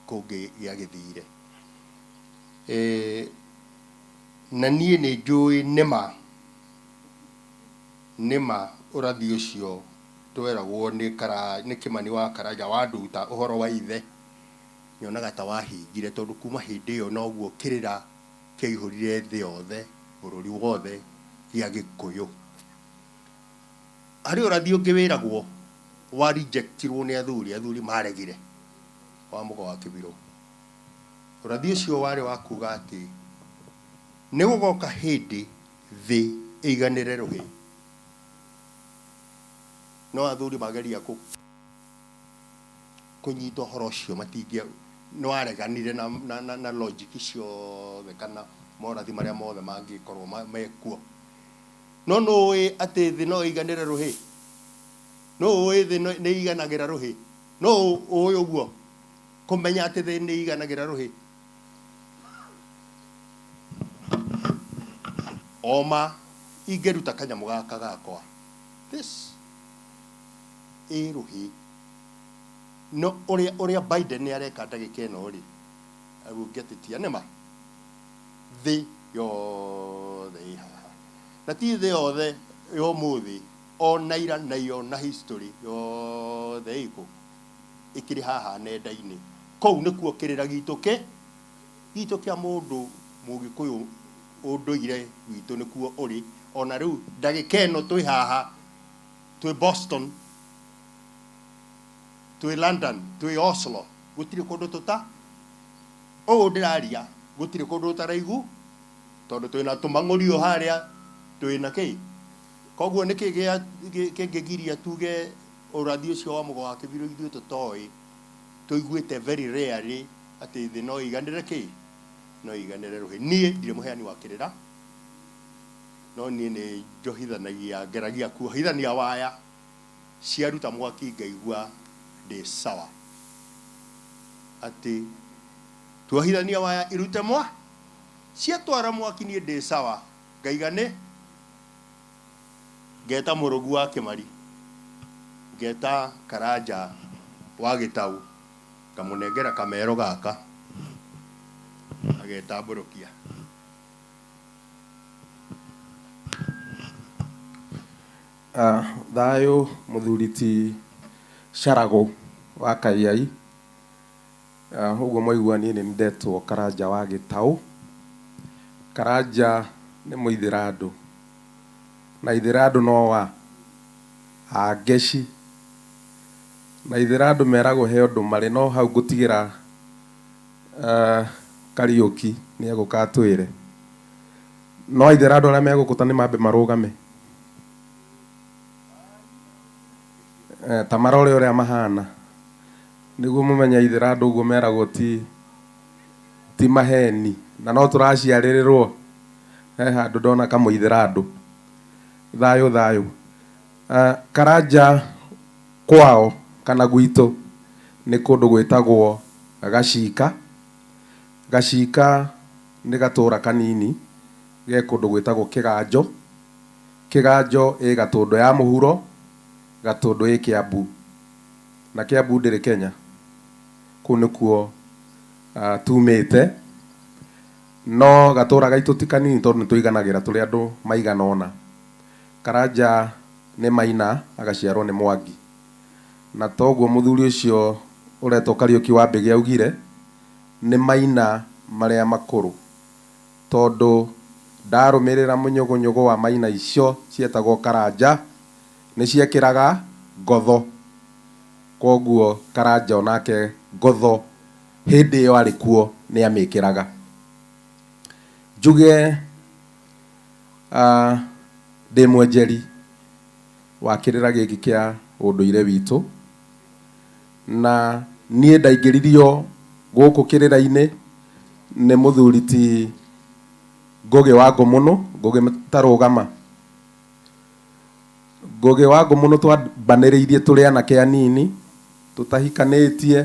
kũngĩ gĩagĩthire. Na niĩ nĩ njũĩ nĩma, nĩma ũrathi ũcio tweragwo nĩ Kĩmani wa Karanja wa Nduta ũhoro wa ithe, nyonaga ta wahingire, tondũ kuma hĩndĩ ĩyo noguo kĩrĩra kĩaihũrire thĩ yothe, bũrũri wothe gĩa Gĩkũyũ. Harĩ ũrathi ũngĩ wĩragwo wa rejectirwo nĩ athuri, athuri maregire, wa Mũgo wa Kĩbirũ. Ũrathi ũcio warĩ wa kuga atĩ nĩ gũgoka hĩndĩ thĩ ĩiganĩre rũhĩ. No athuri mageria kũ kũnyita ũhoro ũcio matingĩa, nĩ wareganire na logic ciothe kana morathi marĩa mothe mangĩkorwo mekuo. No nũ ũĩ atĩ thĩ no ĩiganĩre rũhĩ? Nũ ũĩ thĩ nĩ ĩiganagĩra rũhĩ? Nũ ũĩ ũguo? Kũmenya atĩ thĩ nĩ ĩiganagĩra rũhĩ? Oma ingĩruta kanyamũ gaka gakwa, this ĩ rũhĩ. No ũrĩa ũrĩa Biden areka ndagĩka ĩno rĩ, I will get it here. Nĩma thĩ yothe ĩ haha, na ti thĩ yothe ya ũmũthĩ, ona ira na iyo na history yothe ĩkũ ĩkĩrĩ haha nenda-inĩ. Kũu nĩkuo kĩrĩra gitũ kĩ gitũ kĩa mũndũ Mũgĩkũyũ, ũndũire witũ nĩkuo ũrĩ. Ona rĩu ndagĩka ĩno twĩ haha, twĩ Boston, twĩ London, twĩ Oslo, gũtirĩ kũndũ tũta ũũ ndĩraria, gũtirĩ kũndũ ũtaraigu, tondũ twĩna tũmang'ũrio harĩa, twĩna kĩ. Koguo nĩkĩ kĩngĩgiria tuge ũrathi ũcio wa Mũgo wa Kĩbirũ ithuĩ tũtoĩ, tũiguĩte very rarely atĩ thĩ no ĩiganĩre kĩ, no ĩiganĩre rũhĩ. Niĩ ndirĩ mũheani wa kĩrĩra, no niĩ nĩ njohithanagia, ngeragia kuohithania waya ciaruta mwaki ngaigua ndĩ sawa, atĩ tuohithania waya irute mwa ciatwara mwaki niĩ ndĩ sawa, ngaiga nĩ ngeta Mũrũgu wa Kĩmari, ngeta Karanja wa Gĩtau, ngamũnengera kamero gaka agetambũrũkia. Thayũ mũthuri ti Caragũ wa Kaiyai. Ũguo mwaigua niĩ nĩ ndetwo Karanja wa Gĩtaũ. Karanja nĩ mũithĩrandũ na ithĩrandũ no wa Angeci na ithĩrandũ meragwo he ũndũ marĩ no hau ngũtigĩra uh, Kariũki nĩ egũka atwĩre no aithĩrandũ arĩa megũkũ ta nĩ mambe marũgame eh, ta marore ũrĩa mahana nĩguo mũmenye ithĩrandũ ũguo meragwo ti ti maheni na no tũraciarĩrĩrwo he handũ ndona kamũithĩrandũ thayũ thayũ uh, Karanja kwao kana gwitũ nĩ kũndũ gwĩtagwo Gacika. Gacika nĩ gatũra kanini ge kũndũ gwĩtagwo Kĩganjo. Kĩganjo ĩ Gatũndũ ya mũhuro, Gatũndũ ĩ Kĩambu. Na Kĩambu ndĩrĩ Kenya. Kũu nĩkuo uh, tumĩte. No gatũra gaitũ ti kanini tondũ nĩ tũiganagĩra tũrĩ andũ maigana ũna. Karanja nĩ Maina agaciarwo nĩ Mwangi. Na toguo mũthuri ũcio ũretwo Kariũki wa Mbĩgĩ augire, nĩ Maina marĩa makũrũ. Tondũ ndarũmĩrĩra mũnyũgũnyũgũ wa Maina icio cietagwo Karanja, nĩ ciekĩraga ngotho. Kwoguo Karanja onake ngotho hĩndĩ ĩyo arĩ kuo nĩ amĩkĩraga. Njuge uh, ndĩ mwenjeri wa kĩrĩra gĩkĩ kĩa ũndũire witũ na niĩ ndaingĩririo gũkũ kĩrĩra-inĩ nĩ mũthuri ti Ngũgĩ wa Ngũmũnũ, Ngũgĩ tarũgama. Ngũgĩ wa Ngũmũnũ twambanĩrĩirie tũrĩ anake anini tũtahikanĩtie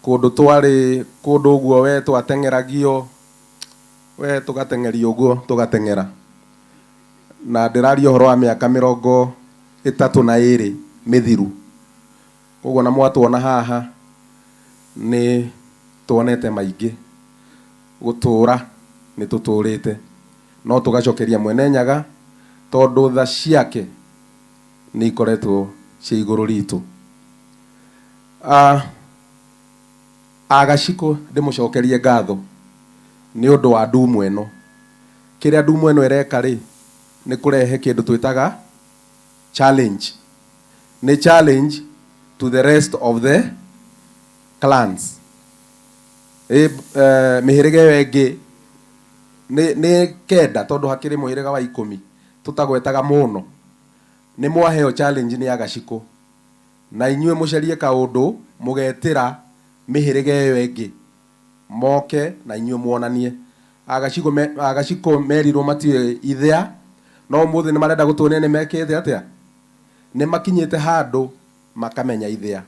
kũndũ twarĩ kũndũ ũguo we twateng'eragio we tũgateng'erio ũguo tũgateng'era na ndĩraria ũhoro wa mĩaka mĩrongo ĩtatũ na ĩrĩ mĩthiru koguo na mwatuona haha nĩ tuonete maingĩ gũtũra nĩ tũtũrĩte no tũgacokeria Mwene Nyaga tondũ tha ciake nĩ ikoretwo ciĩ igũrũ ritũ. Ah, Agacikũ ndĩmũcokerie ngatho nĩ ũndũ wa ndumu ĩno. Kĩrĩa ndumu ĩno ĩreka rĩ, nĩ kũrehe kĩndũ twĩtaga challenge. Nĩ challenge to the rest of the clans. Ĩ, eh, mĩhĩrĩga ĩyo ĩngĩ nĩ nĩ kenda tondũ hakĩrĩ mũhĩrĩga wa ikũmi tũtagwetaga mũno. Nĩ mwaheo challenge nĩ Agacikũ. Na inyuĩ mũcarie kaũndũ mũgetĩra mĩhĩrĩga ĩyo ĩngĩ moke na inyuĩ muonanie. Agacikũ me, Agacikũ merirwo matiũĩ ithĩa, no ũmũthĩ nĩ marenda gũtuonia nĩ mekĩte atĩa? Nĩ makinyĩte handũ makamenya ithĩa.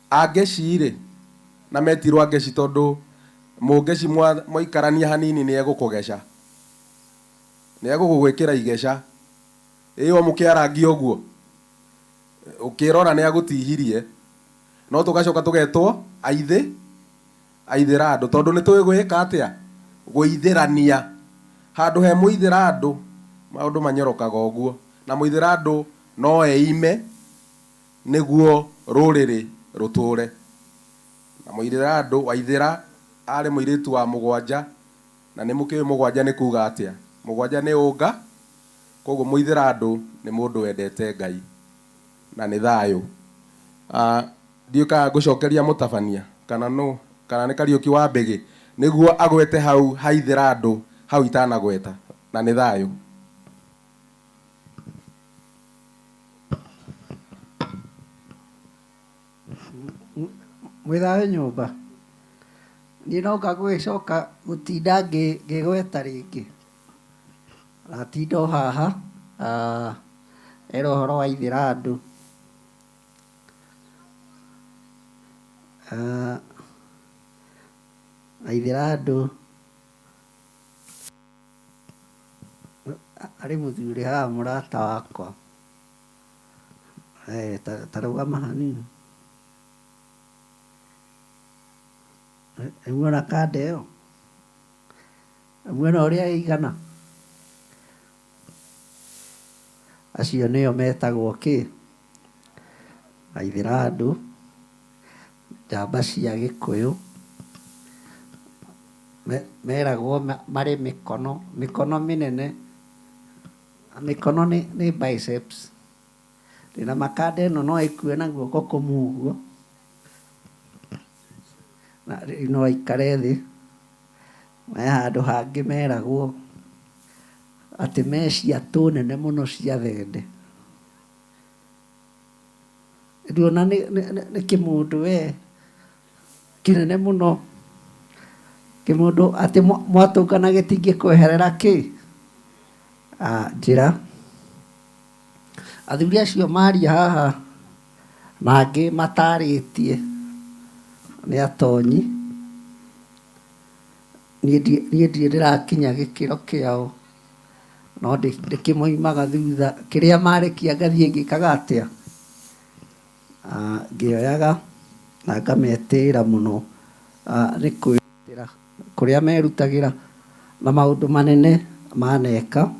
Angeci-rĩ, na metirwo Angeci tondũ mũngeci mwaikarania hanini nĩ egũkũgeca. Nĩ egũgũgwĩkĩra igeca. Ĩĩ o mũkĩarangia ũguo, ũkĩrora nĩ agũtihirie. No tũgacoka tũgetwo aithĩ, aithĩrandũ tondũ nĩ tũĩ gwĩka atĩa? Gũithĩrania. Handũ he mũithĩrandũ maũndũ manyorokaga ũguo. Na mũithĩrandũ no eime nĩguo rũrĩrĩ rũtũre. Na mũithĩrandũ, Waithĩra arĩ mũirĩtu wa mũgwanja, na nĩ mũkĩũĩ mũgwanja nĩ kuga atĩa? Mũgwanja nĩ ũnga, koguo mũithĩrandũ nĩ mũndũ wendete Ngai na nĩ thayũ. Ndiũĩ kana ngũcokeria mũtabania kana nũ, kana nĩ Kariũki wa Mbĩgĩ, nĩguo agwete hau ha ithĩrandũ hau itanagweta, na nĩ thayũ. Mwĩ thayũ nyũmba? Niĩ no anga ngũgĩcoka gũtinda ngĩgweta rĩngĩ. Ndatinda o haha, era ũhoro wa ithĩrandũ. Na ithĩrandũ arĩ mũthuri haha mũrata wakwa. Ta rũgama hanini. Nĩmuona kanda ĩyo? Nĩmuona ũrĩa ĩigana? Acio nĩo metagwo kĩ? Aithĩrandũ, njamba cia Gĩkũyũ. Meragwo marĩ mĩkono, mĩkono mĩnene. Mĩkono nĩ biceps. Ndĩna makanda ĩno no ĩkue na guoko kũmwe ũguo. Na rĩu no aikare thĩ. He handũ hangĩ meragwo atĩ me ciatũ nene mũno cia thende. Nduona nĩ kĩmũndũ we kĩnene mũno, kĩmũndũ atĩ mwatũngana gĩtingĩkweherera kĩ njĩra. Athuri acio maria haha na angĩ matarĩtie nĩ atonyi. Niĩ ndirĩ ndĩrakinya gĩkĩro kĩao, no ndĩkĩmoimaga thutha. Kĩrĩa marĩkia ngathiĩ ngĩkaga atĩa? Ngĩoyaga na ngametĩĩra mũno nĩ kwĩrutĩra kũrĩa merutagĩra na maũndũ manene maneka,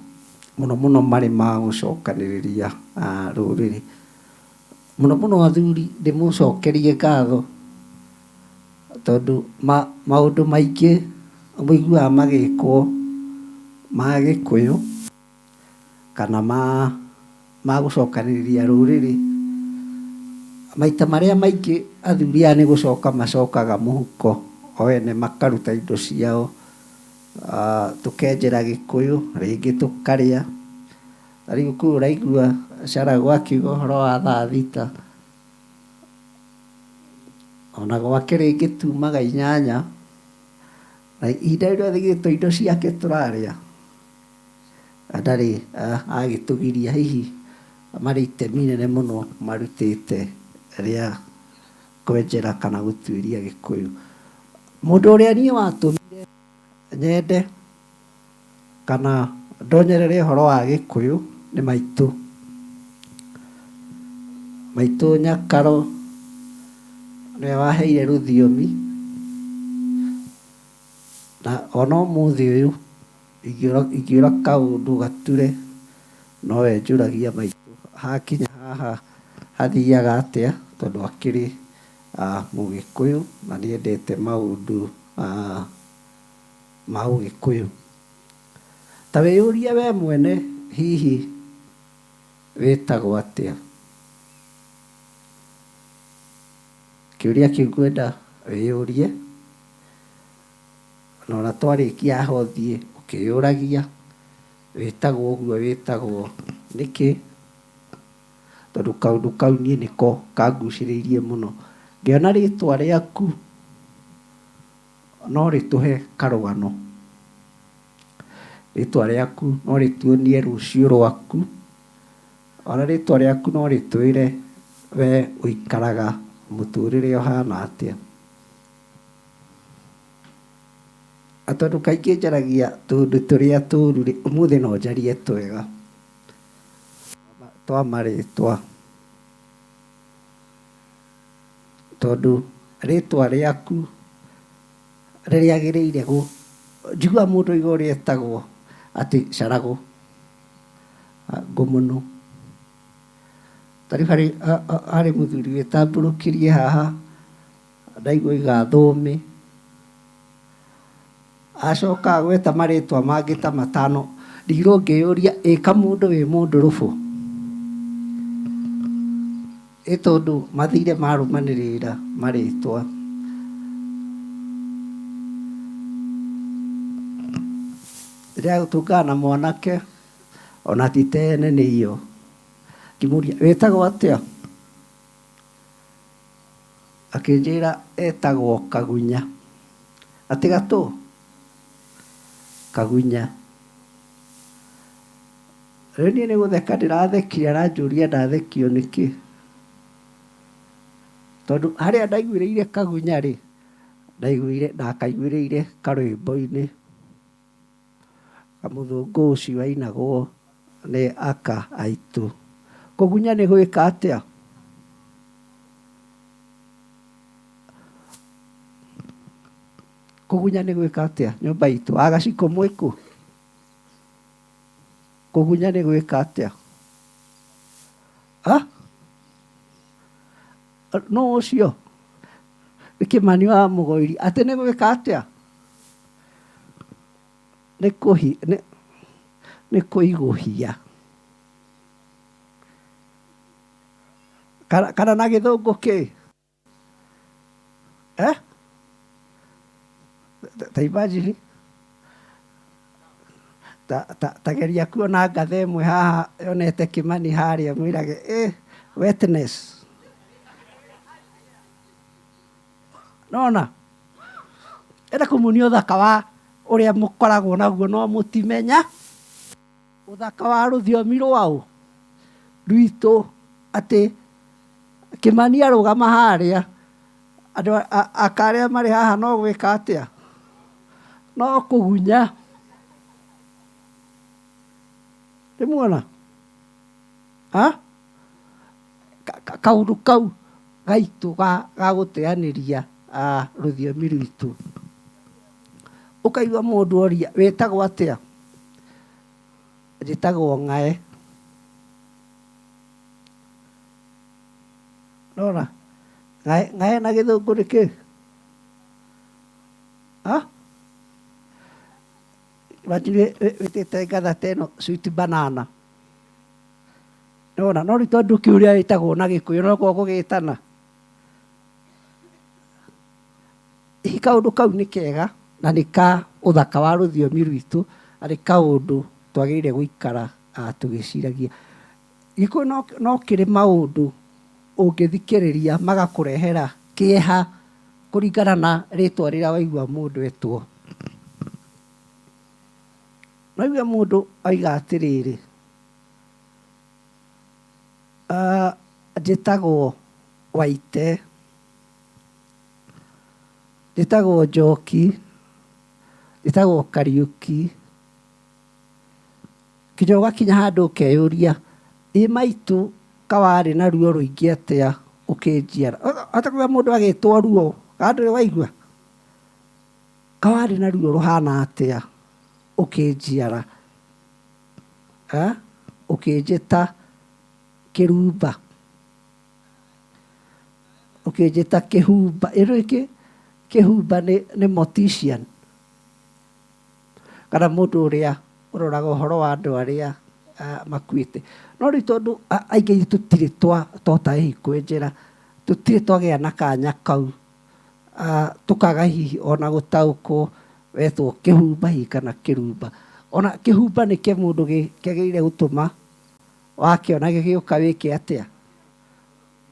mũno mũno marĩ ma gũcokanĩrĩria rũrĩrĩ. Mũno mũno athuri ndĩmũcokerie ngatho tondũ maũndũ maingĩ mũiguaga magĩkwo ma Gĩkũyũ kana ma gũcokanĩrĩria rũrĩrĩ, maita marĩa maingĩ athuri aya nĩ gũcoka macokaga mũhuko o ene makaruta indo ciao, tũkenjera Gĩkũyũ, rĩngĩ tũkarĩa. Ta rĩu kũu ũraigua Caragũ akiuga ũhoro wa thaa thita, ona gwake rĩngĩ tumaga inyanya, na ihinda rĩu rĩothe githĩ to indo ciake tũrarĩa, na ndarĩ agĩtũgiria hihi marĩ itemi inene mũno marutĩte rĩa kwenjera kana gũtuĩria Gĩkũyũ. Mũndũ ũrĩa niĩ watũmire nyende kana ndonyerere ũhoro wa Gĩkũyũ nĩ maitũ. Maitũ Nyakaro nĩwe waheire rũthiomi na ona ũmũthĩ ũyũ ingĩũra kaũndũ gature nowe njũragia maitũ hakinya haha hathiaga atĩa tondũ akĩrĩ Mũgĩkũyũ na nĩendete maũndũ ma Ũgĩkũyũ. Ta wĩyũrie we mwene hihi wĩtagwo atĩa? Kĩũria kĩu ngwenda wĩyũrie, na ona twarĩkia haha ũthiĩ ũkĩyũragia wĩtagwo ũguo wĩtagwo nĩkĩ, tondũ kaũndũ kau niĩ nĩko kangucĩrĩirie mũno. Ngĩona rĩtwa rĩaku no rĩtũhe karũgano. Rĩtwa rĩaku no rĩtuonie rũciũ rwaku, ona rĩtwa rĩaku no rĩtwĩre we ũikaraga mũtũrĩre ũhana atĩa. Na tondũ kaingĩ njaragia tũũndũ tũrĩa tũru-rĩ, ũmũthĩ no njarie twega twa marĩtwa. Tondũ rĩtwa rĩaku rĩrĩagĩrĩire gũ, njiguaga mũndũ oiga ũrĩa etagwo atĩ Caragũ, Ngũmũnũ. Ta rĩu harĩ harĩ mũthuri wĩtambũrũkĩrie haha, ndaigua oiga Thũũmĩ. Acoka agweta marĩtwa mangĩ ta matano, ndigirwo ngĩyũria ĩ kamũndũ wĩ mũndũ rũbũ? Ĩ tondũ mathire marũmanĩrĩra marĩtwa. Rĩrĩa gũtũngana na mwanake ona ti tene nĩ iyo, ngĩmũria wĩtagwo atĩa? Akĩnjĩra etagwo Kagunya. Atĩ gatũ? Kagunya. Rĩu niĩ nĩ gũtheka ndĩrathekire aranjũria ndathekio nĩkĩ. Tondũ harĩa ndaiguĩrĩire Kagunya rĩ, ndaiguire ndakaiguĩrĩire karwĩmbo-inĩ. Kamũthũngũ ũcio ainagwo nĩ aka aitũ. Kũgunya nĩ gwĩka atĩa? Kũgunya nĩ gwĩka atĩa nyũmba itũ? Agacikũ mwĩkũ? Kũgunya nĩ gwĩka atĩa? Ha? Nũ ũcio? Nĩ Kĩmani wa Mũgoiri. Atĩ nĩ gwĩka atĩa? Nĩ kũhi nĩ nĩ kũigũhia. Kana kana na gĩthũngũ kĩ? Eh? Ta imagine ta ta ta geria kuona ngatha ĩmwe haha yonete Kĩmani harĩa mwĩrage eh, wetness. Nona enda kũmuonia ũthaka wa ũrĩa mũkoragwo naguo no mũtimenya ũthaka wa rũthiomi rwaũ rwitũ atĩ Kĩmani arũgama harĩa andũ aka arĩa marĩ haha no gwĩka atĩa? No kũgunya. Nĩmuona? Ha? Kaũndũ kau gaitũ ga gũteanĩria rũthiomi rwitũ. Ũkaigua mũndũ oria wĩtagwo atĩa? Njĩtagwo Ng'ae. Nona ng'ae ng'ae na gĩthũngũ nĩ kĩ? Ha? Imagine wĩtĩte ngatha ta ĩno sweet banana. Nona no rĩu tondũ kĩũria wĩtagwo na gĩkũyũ no korwo gũgĩtana. Hihi kaũndũ kau nĩ kega na nĩ ka ũthaka wa rũthiomi rwitũ na nĩ kaũndũ twagĩrĩire gũikara tũgĩciragia. Gĩkũyũ no kĩrĩ maũndũ ũngĩthikĩrĩria magakũrehera kĩeha kũringana na rĩtwa rĩrĩa waigua mũndũ etwo. Waigua mũndũ oiga atĩrĩrĩ, njĩtagwo Waite, njĩtagwo Njoki, njĩtagwo Kariũki. Nginya ũgakinya handũ ũkeyũria, ĩ maitũ ka warĩ na ruo rũingĩ atĩa ũkĩnjiara? Wahota kũigua mũndũ agĩtwo ruo, kana ndũrĩ waigua? Ka warĩ na ruo rũhana atĩa ũkĩnjiara? Ũkĩnjĩta kĩrumba, ũkĩnjĩta kĩhumba. Ĩ nĩũĩ kĩhumba nĩ mortician? Kana mũndũ ũrĩa ũroraga ũhoro wa andũ arĩa makuĩte. No rĩu tondũ aingĩ aitũ tũtirĩ twahota hihi kwĩnjĩra, tũtirĩ twagĩa na kanya kau, tũkaga hihi ona gũtaũkwo wetwo kĩhumba hihi kana kĩrumba. Ona kĩhumba nĩ kĩmũndũ kĩagĩrĩire gũtũma wakĩona gĩgĩũka wĩke atĩa?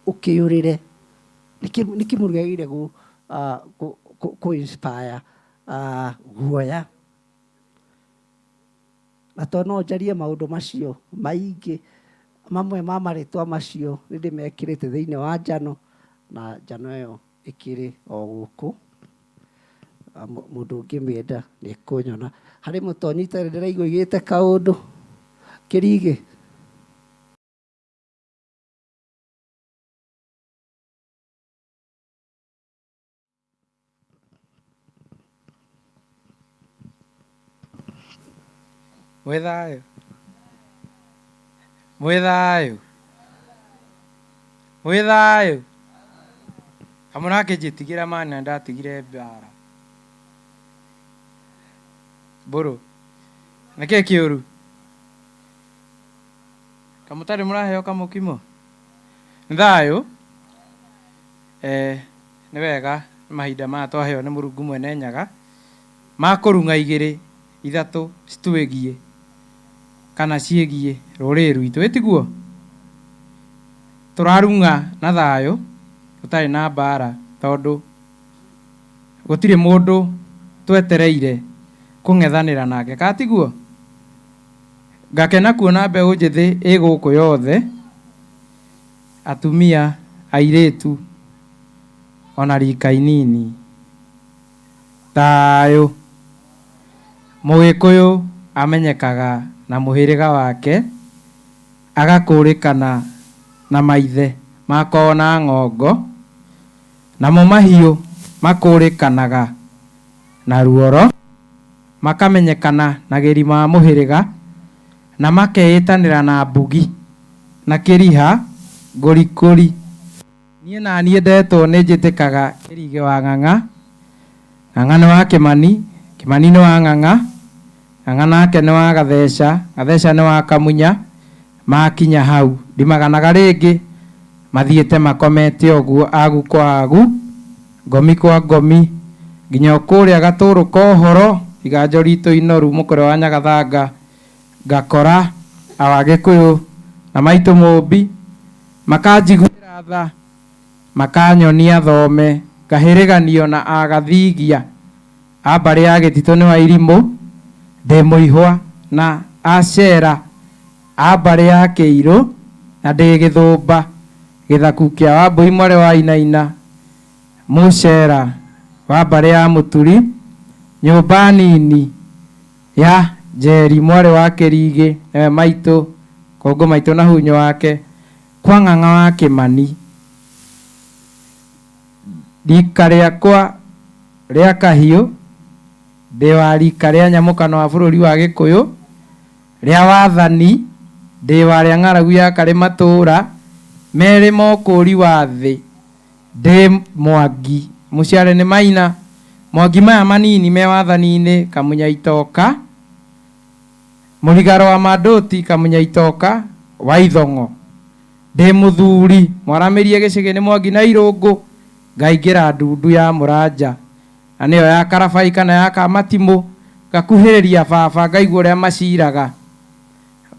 Ũkĩũrĩre. Nĩ kĩmũndũ kĩagĩrĩire gũ inspire guoya. Na tondũ no njarie maũndũ macio maingĩ, mamwe ma marĩtwa macio nĩ ndĩmekĩrĩte thĩinĩ wa njano, na njano ĩyo ĩkĩrĩ o gũkũ. Mũndũ ũngĩmĩenda nĩ ekũnyona. Harĩ mũtonyita ndĩraigua oigĩte kaũndũ, Kĩrigĩ. Mwĩ thayũ? Mwĩ thayũ? Mwĩ thayũ? Kamũrakĩnjĩtigĩra ma na ndatigire mbara. Mbũrũ. Nĩkĩ kĩũru? Kamũtarĩ mũraheo kamũkimo? Nĩ thayũ? Nĩ wega nĩ mahinda maya twaheo nĩ Mũrungu Mwene Nyaga ma kũrung'a igĩrĩ ithatũ citwĩgiĩ kana ciĩgiĩ rũrĩrĩ rwitũ. Ĩ tiguo? Tũrarung'a na thayũ tũtarĩ na mbara tondũ gũtirĩ mũndũ twetereire kũng'ethanĩra nake. Ka tiguo? Ngakena kuona mbeũ njĩthĩ ĩ gũkũ yothe. Atumia, airĩtu, o na rika inini. Thayũ. Mũgĩkũyũ amenyekaga na mũhĩrĩga wake, agakũrĩkana na maithe ma kwao na ng'ongo, namo mahiũ makũrĩkanaga na ruoro, makamenyekana na gĩrima wa mũhĩrĩga, na makeĩtanĩra na mbugi. Na kĩriha, ngũrikũri. Niĩ naniĩ ndetwo nĩnjĩtĩkaga Kĩrigĩ wa Ng'ang'a, Ng'ang'a nĩ wa Kĩmani, Kĩmani nĩ wa Ng'ang'a, Ng'ang'a nake nĩ wa Gatheca, Gatheca nĩ wa Kamunya, makinya hau ndimaganaga rĩngĩ, mathiĩte makomete ũguo agu kwa agu, ngomi kwa ngomi, nginya o kũrĩa gatũrũ ka ũhoro, iganjo ritũ inoru mũkũrwe wa Nyagathanga, ngakora awa Gĩkũyũ na maitũ Mũmbi, makanjiguĩra tha, makanyonia thome, ngahĩrĩganio na agathigia a mbarĩ ya Gĩtitũ nĩ wa Irimũ, ndĩ mũihwa na acera a mbarĩ ya Kĩirũ, na ndĩ gĩthũmba gĩthaku kĩa Wambũi mwarĩ wa Inaina, mũcera wa mbarĩ ya Mũturi, nyũmba nini ya Njeri mwarĩ wa Kĩrigĩ, nĩwe maitũ, kũngũ maitũ na hunyũ wake, kwa Ng'ang'a wa Kĩmani. Rika rĩakwa rĩa kahiũ, ndĩ wa rika rĩa nyamũkano wa bũrũri wa Gĩkũyũ, rĩa wathani, ndĩ wa rĩa ng'aragu ya karĩ matũũra merĩ ma ũkũũri wa thĩ, ndĩ Mwangi, mũciare nĩ Maina, Mwangi maya manini me wathani-inĩ, Kamunya Itoka, Mũrigaro wa Mandũti, Kamunya Itoka, wa Ithong'o. Ndĩ mũthuri, mwaramĩrie gĩcĩgĩ nĩ Mwangi na Irũngũ, ngaingĩra ndundu ya Mũranja, na nĩyo ya Karabai kana ya Kamatimũ, ngakuhĩrĩria baba ngaigua ũrĩa maciraga.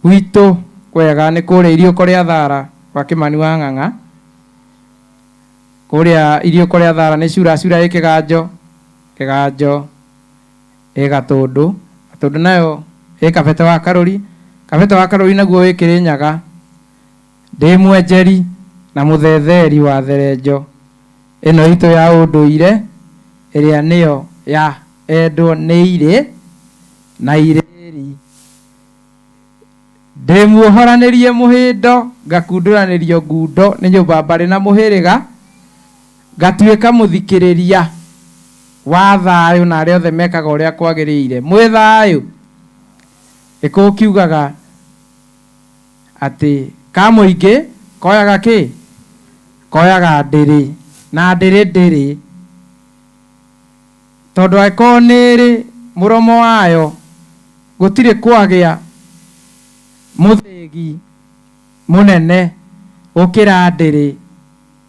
Gwitũ kwega nĩ kũrĩa iriũko rĩa Thara kwa Kĩmani wa Ng'ang'a. Kũrĩa iriũko rĩa Thara nĩ cura cura ĩ kĩganjo, kĩganjo ĩ Gatũndũ, Gatũndũ nayo ĩ Kabete wa Karũri, Kabete wa Karũri naguo wĩ Kĩrĩnyaga. Ndĩ mwenjeri na mũthetheri wa therenjo ĩno itũ ya ũndũire ĩrĩa nĩyo ya endwo nĩ irĩ na irĩri. Ndĩ muohoranĩrie mũhĩndo ngakundũranĩrio ngundo nĩ nyũmba mbarĩ na mũhĩrĩga, ngatuĩka mũthikĩrĩria wa thayũ na arĩa othe mekaga ũrĩa kwagĩrĩire. Mwĩ thayũ? Gĩkũyũ kiugaga atĩ ka mũingĩ koyaga kĩ? Koyaga ndĩrĩ na ndĩrĩ ndĩrĩ. Tondũ angĩkorwo nĩ ĩrĩ mũromo wayo gũtirĩ kwagĩa mũthĩgi mũnene gũkĩra ndĩrĩ.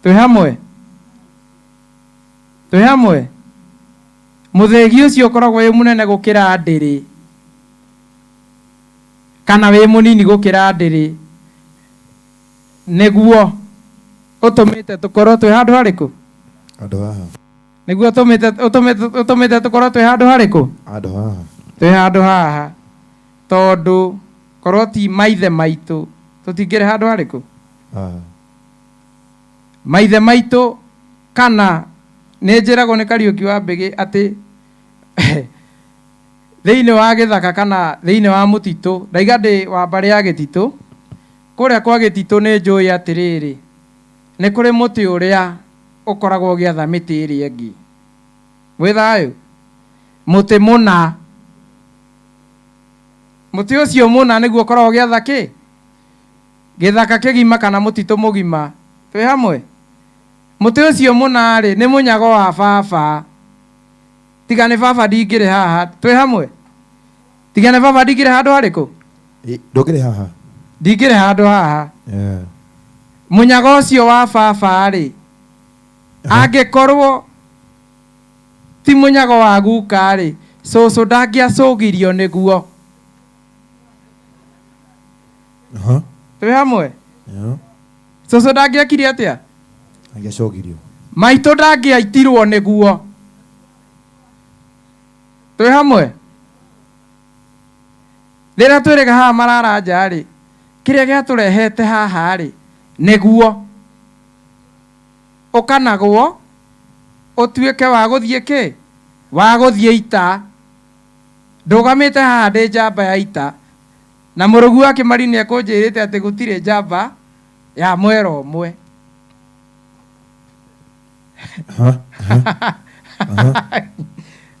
Twĩ hamwe? Twĩ hamwe? Mũthĩgi ũcio ũkoragwo wĩ mũnene gũkĩra ndĩrĩ kana wĩ mũnini gũkĩra ndĩrĩ nĩguo ũtũmĩte tũkorwo twĩ handũ harĩkũ? Handũ haha. Nĩguo ũtũmĩte, ũtũmĩte, ũtũmĩte tũkorwo twĩ handũ harĩkũ? Handũ haha. Twĩ handũ haha. Tondũ korwo ti maithe maitũ tũtingĩrĩ handũ harĩkũ? Haha. Maithe maitũ kana nĩ njĩragwo nĩ Kariũki wa Mbĩgĩ atĩ thĩinĩ wa gĩthaka kana thĩinĩ wa mũtitũ, ndaiga ndĩ wa mbarĩ ya gĩtitũ, kũrĩa kwa gĩtitũ nĩ njũĩ atĩrĩrĩ, nĩ kũrĩ mũtĩ ũrĩa ũkoragwo ũgĩatha mĩtĩ ĩrĩa ĩngĩ. Mwĩ thayũ? Mũtĩ mũna. Mũtĩ ũcio mũna nĩguo ũkoragwo ũgĩatha kĩ? Gĩthaka kĩgima kana mũtitũ mũgima. Twĩ hamwe? Mũtĩ ũcio mũna-rĩ, nĩ mũnyago wa baba. Tiga nĩ baba ndingĩrĩ haha. Twĩ hamwe? Tiga nĩ baba ndingĩrĩ handũ harĩkũ? Ndũngĩrĩ haha. Ndingĩrĩ handũ haha. Mũnyago ũcio wa baba-rĩ, angĩkorwo ti mũnyago wa guka-rĩ, cũcũ ndangĩacũgirio nĩguo. Twĩ hamwe? Cũcũ ndangĩekire atĩa? Angĩacũgirio. Maitũ ndangĩaitirwo nĩguo. Twĩ hamwe? Rĩrĩa twĩrĩga haha marara nja-rĩ, kĩrĩa gĩatũrehete haha-rĩ, nĩguo ũkanagwo ũtuĩke wa gũthiĩ kĩ? Wa gũthiĩ ita. Ndũgamĩte haha ndĩ njamba ya ita, na mũrũgu wa Kĩmari nĩekũnjĩrĩte atĩ gũtirĩ njamba ya mwera ũmwe.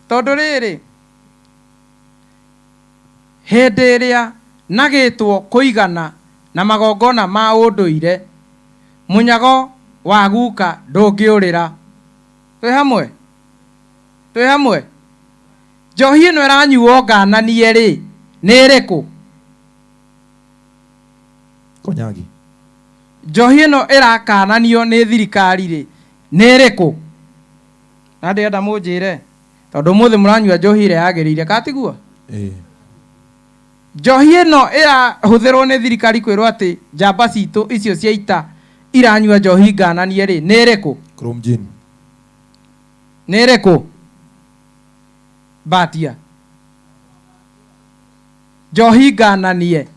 Tondũ rĩrĩ, hĩndĩ ĩrĩa nagĩtwo kũigana na magongona ma ũndũire, mũnyago wa guka ndũngĩũrĩra. Twĩ hamwe? Twĩ hamwe? Njohi ĩno ĩranyuo ngananie rĩ, Nĩ ĩrĩkũ? Konyagi. Njohi ĩno ĩrakananio nĩ thirikari rĩ, nĩ ĩrĩkũ? Na ndĩrenda mũnjĩre tondũ ũmũthĩ mũranyua njohi ĩrĩa yagĩrĩire, ka tiguo? Ĩĩ. Njohi ĩno ĩrahũthĩrwo nĩ thirikari kwĩrwo atĩ njamba citũ icio cia ita iranyua njohi ngananie rĩ, nĩ ĩrĩkũ? Chrome gin. Nĩ ĩrĩkũ? Mbatia. Njohi ngananie.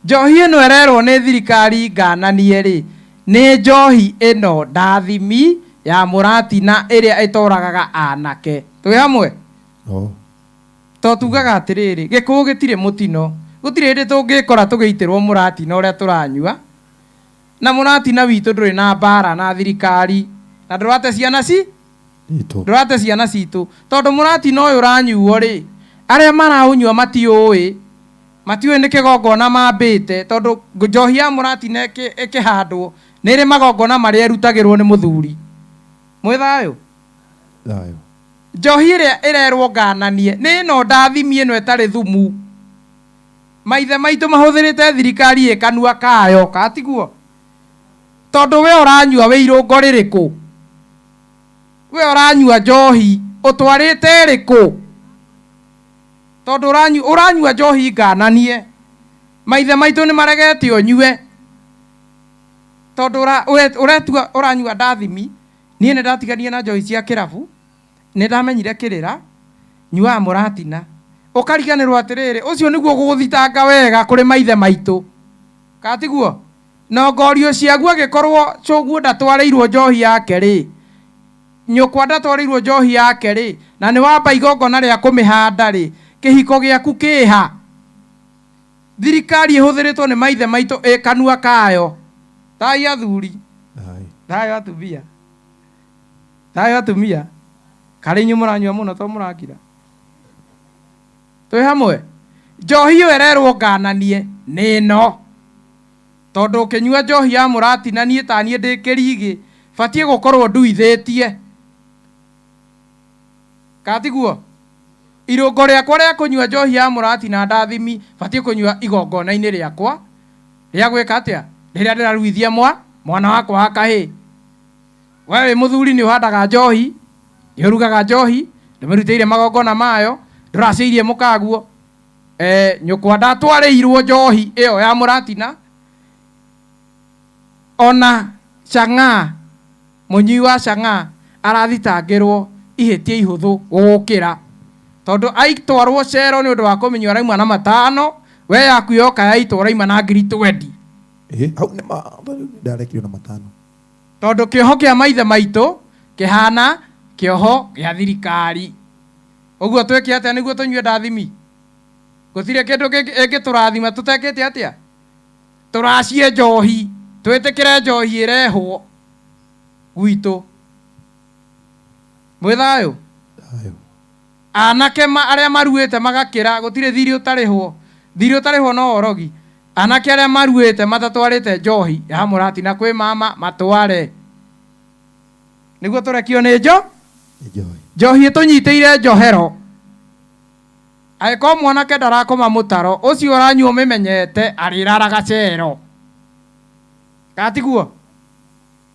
Njohi ĩno ĩrerwo nĩ thirikari ngananie rĩ, nĩ njohi ĩno ndathimi ya mũratina ĩrĩa ĩtoragaga anake. Twĩ hamwe? Oh. To tugaga atĩrĩrĩ, gĩkũyũ gĩtirĩ mũtino. Gũtirĩ hĩndĩ tũngĩkora tũgĩitĩrwo mũratina ũrĩa tũranyua, na mũratina witũ ndũrĩ na mbara na thirikari, na ndũrate ciana ci ndũrate ciana citũ. Tondũ mũratina ũyũ ũranyuo rĩ, arĩa maraũnyua matiũĩ, matiũĩ nĩ kĩgongona mambĩte, tondũ njohi ya mũratina ĩkĩhandwo nĩ ĩrĩ magongona marĩa ĩrutagĩrwo nĩ mũthuri. Mwĩ thayũ? Thayũ. Njohi ĩrĩa ĩrerwo ngananie nĩ ĩno ndathimi ĩno ĩtarĩ thumu. Maithe maitũ mahũthĩrĩte thirikari ĩ kanua kayo, ka tiguo? Tondũ we ũranyua wĩ irũngo rĩrĩkũ? We ũranyua njohi ũtwarĩte ĩrĩkũ? Tondũ ũranyua njohi ngananie. Maithe maitũ nĩ maregete ũnyue. Tondũ ũretua ũranyua ndathimi, niĩ nĩ ndatiganie na njohi cia kĩrabu, nĩ ndamenyire kĩrĩra, nyuaga mũratina. Ũkariganĩrwo atĩrĩrĩ, ũcio nĩguo gũgũthitanga wega kũrĩ maithe maitũ. Ka tiguo? Na ngorio ciaguo angĩkorwo cũguo ndatwarĩirwo njohi yake rĩ, nyũkwa ndatwarĩirwo njohi yake rĩ, na nĩ wamba igongona rĩa kũmĩhanda rĩ, kĩhiko gĩaku kĩha? Thirikari ĩhũthĩrĩtwo nĩ maithe maitũ ĩ kanua kayo. Thayũ athuri. Thayũ atumia. Thayũ atumia. Karĩ inyuĩ mũranyua mũno to mũrakira. Twĩ hamwe? Njohi ĩyo ĩrerwo ngananie nĩ ĩno. Tondũ ũkĩnyua njohi ya mũratina niĩ ta niĩ ndĩ kĩrigĩ, batiĩ gũkorwo nduithĩtie. Ka tiguo? Irũngo rĩakwa rĩa kũnyua njohi ya mũratina ndathimi, batiĩ kũnyua igongona-inĩ rĩakwa rĩa gwĩka atĩa? Rĩrĩa ndĩraruithia mwana wakwa wa kahĩĩ. We wĩ mũthuri nĩ ũhandaga njohi, nĩ ũrugaga njohi, ndũmĩrutĩire magongona mayo, ndũracĩirie mũkaguo. Nyũkwa ndatwarĩirwo njohi ĩyo ya mũratina, ona chang'aa, mũnyui wa chang'aa arathitangĩrwo ihĩtia ihũthũ gũgũkĩra. Tondũ aitwarwo cero nĩ ũndũ wa kũmĩnyua arauma na matano, we yaku yoka yaitwo ũraima na ngiri twendi. Hau nĩ ma, ndarekirio na matano. Tondũ kĩoho kĩa maithe maitũ kĩhana kĩoho gĩa thirikari. Ũguo twĩke atĩa nĩguo tũnyue ndathimi? Gũtirĩ kĩndũ ĩngĩtũrathima tũtekĩte atĩa? Tũracie njohi, twĩtĩkĩre njohi ĩrehwo gwitũ. Mwĩ thayũ? Anake arĩa maruĩte magakĩra, gũtirĩ thirĩ ũtarĩhwo. Thirĩ ũtarĩhwo no orogi. Anake arĩa maruĩte matatwarĩte njohi ya mũratina kwĩ mama matware. Nĩguo tũrekio nĩ njo? Njohi ĩtũnyitĩire njohero. Angĩkorwo mwanake ndarakoma mũtaro, ũcio ũranyua ũmĩmenyete arĩraraga cero. Kana tiguo?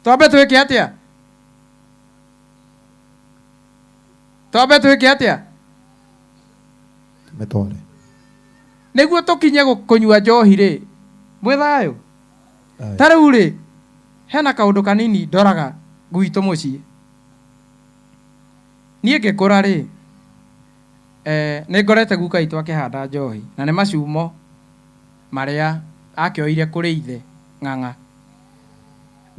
Twambe twĩke atĩa? Twambe twĩke atĩa? Tũmĩtware. Nĩguo tũkinye kũnyua njohi rĩ, mwĩ thayũ? Ta rĩu rĩ, hena kaũndũ kanini ndoraga gwitũ mũciĩ. Niĩ ngĩkũra rĩ, nĩ ngorete guka witũ akĩhanda njohi, na nĩ macumo marĩa akĩoire kũrĩ ithe ng'ang'a.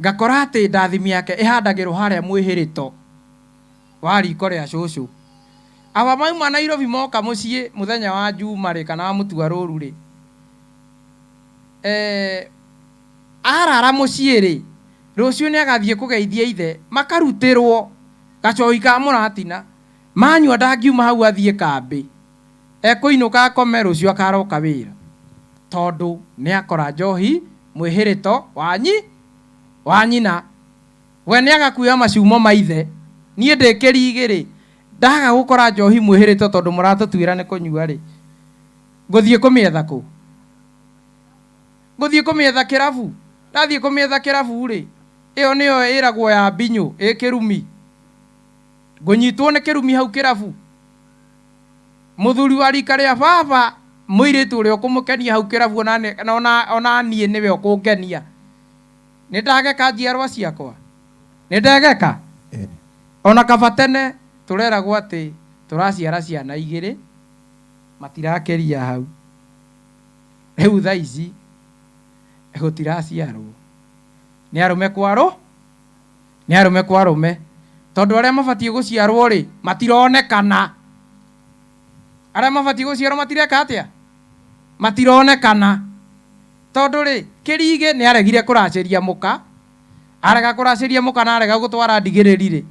Ngakora atĩ ndathimi yake ĩhandagĩrwo harĩa mwĩhĩrĩto wa riko rĩa cũcũ. Awa mauma Nairobi moka mũciĩ mũthenya wa Juma rĩ, kana wa mũtua rũru rĩ, arara mũciĩ rĩ, rũciũ nĩ agathiĩ kũgeithia ithe, makarutĩrwo gacohi ka mũratina, manyua ndangiuma hau athiĩ kambĩ, ekũinũka akome rũciũ akaroka wĩra, tondũ nĩ akora njohi mwĩhĩrĩto wa nyina. We nĩ agakuoya macumo ma ithe. Niĩ ndĩ kĩrigĩ rĩ, ndaga gũkora njohi mwĩhĩrĩto tondũ mũratũtuĩra nĩ kũnyua rĩ. Ngũthiĩ kũmĩetha kũ? Ngũthiĩ kũmĩetha kĩrabu? Ndathiĩ kũmĩetha kĩrabu rĩ, ĩyo nĩyo ĩragwo ya mbinyũ, ĩ kĩrumi. Ngũnyitwo nĩ kĩrumi hau kĩrabu. Mũthuri wa rika rĩa baba, mũirĩtu ũrĩa ũkũmũkenia hau kĩrabu ona niĩ nĩwe ũkũngenia. Nĩ ndageka njiarwa ciakwa? Nĩ ndegeka? Ona kaba tene tũreragwo atĩ tũraciara ciana igĩrĩ, matirakĩria hau. Rĩu thaa ici gũtiraciarwo. Nĩ arũme kwa arũ, nĩ arũme kwa arũme. Tondũ arĩa mabatiĩ gũciarwo rĩ, matironekana. Arĩa mabatiĩ gũciarwo matireka atĩa? Matironekana. Tondũ rĩ, Kĩrigĩ nĩ aregire kũracĩria mũka, arega kũracĩria mũka na arega gũtwara ndigĩrĩri rĩ,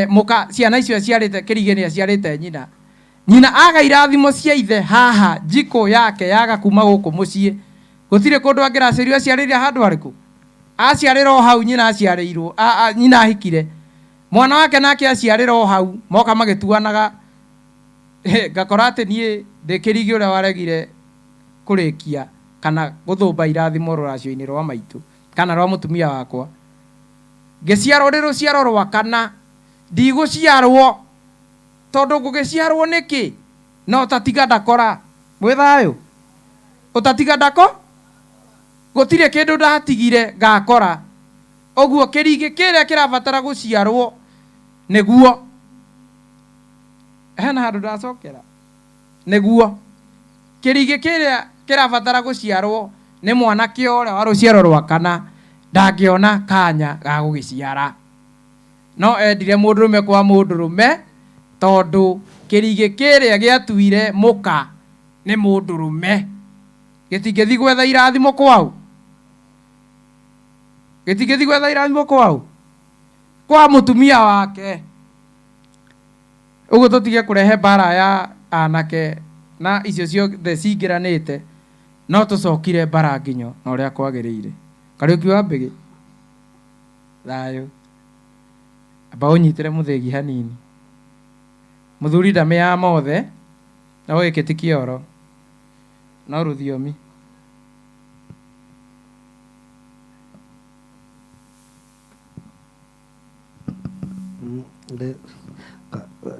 mũka, ciana icio aciarĩte, Kĩrigĩ nĩ aciarĩte nyina. Nyina aga irathimo cia ithe haha njikũ yake yaga kuma gũkũ mũciĩ. Gũtirĩ kũndũ angĩracĩrio aciarĩire handũ harĩkũ? Aciarĩra o hau nyina aciarĩirwo, nyina ahikire. Mwana wake nake aciarĩra o hau, moka magĩtuanaga. Ngakora atĩ niĩ ndĩ Kĩrigĩ ũrĩa waregire kũrĩkia kana gũthũmba irathimo rũracio-inĩ rwa maitũ kana rwa mũtumia wakwa. Ngĩciarwo ndĩ rũciaro rwa kana, ndigũciarwo tondũ ngũgĩciarwo nĩkĩ na ũtatiga ndakora? Mwĩ thayũ? Ũtatiga ndako? Gũtirĩ kĩndũ ndatigire ngakora. Ũguo kĩrigĩ kĩrĩa kĩrabatara gũciarwo nĩguo. Hena handũ ndacokera? Nĩguo. Kĩrigĩ kĩrĩa kĩrabatara gũciarwo nĩ mwanake ũrĩa wa rũciaro rwa kana ndangĩona kanya ga gũgĩciara. No endire mũndũrũme kwa mũndũrũme tondũ kĩrigĩ kĩrĩa gĩatuire mũka nĩ mũndũrũme. Gĩtingĩthiĩ gwetha irathimo kwaũ? Gĩtingĩthiĩ gwetha irathimo kwaũ? Kwa mũtumia wake. Ũguo tũtige kũrehe mbara ya anake na icio ciothe cingĩranĩte, no tũcokire mbara nginyo na ũrĩa kwagĩrĩire. Kariũki wa Mbĩgĩ, thayũ. Amba ũnyitĩre mũthĩgi hanini. Mũthuri ndamĩaga mothe, no gĩkĩ ti kĩoro, no rũthiomi.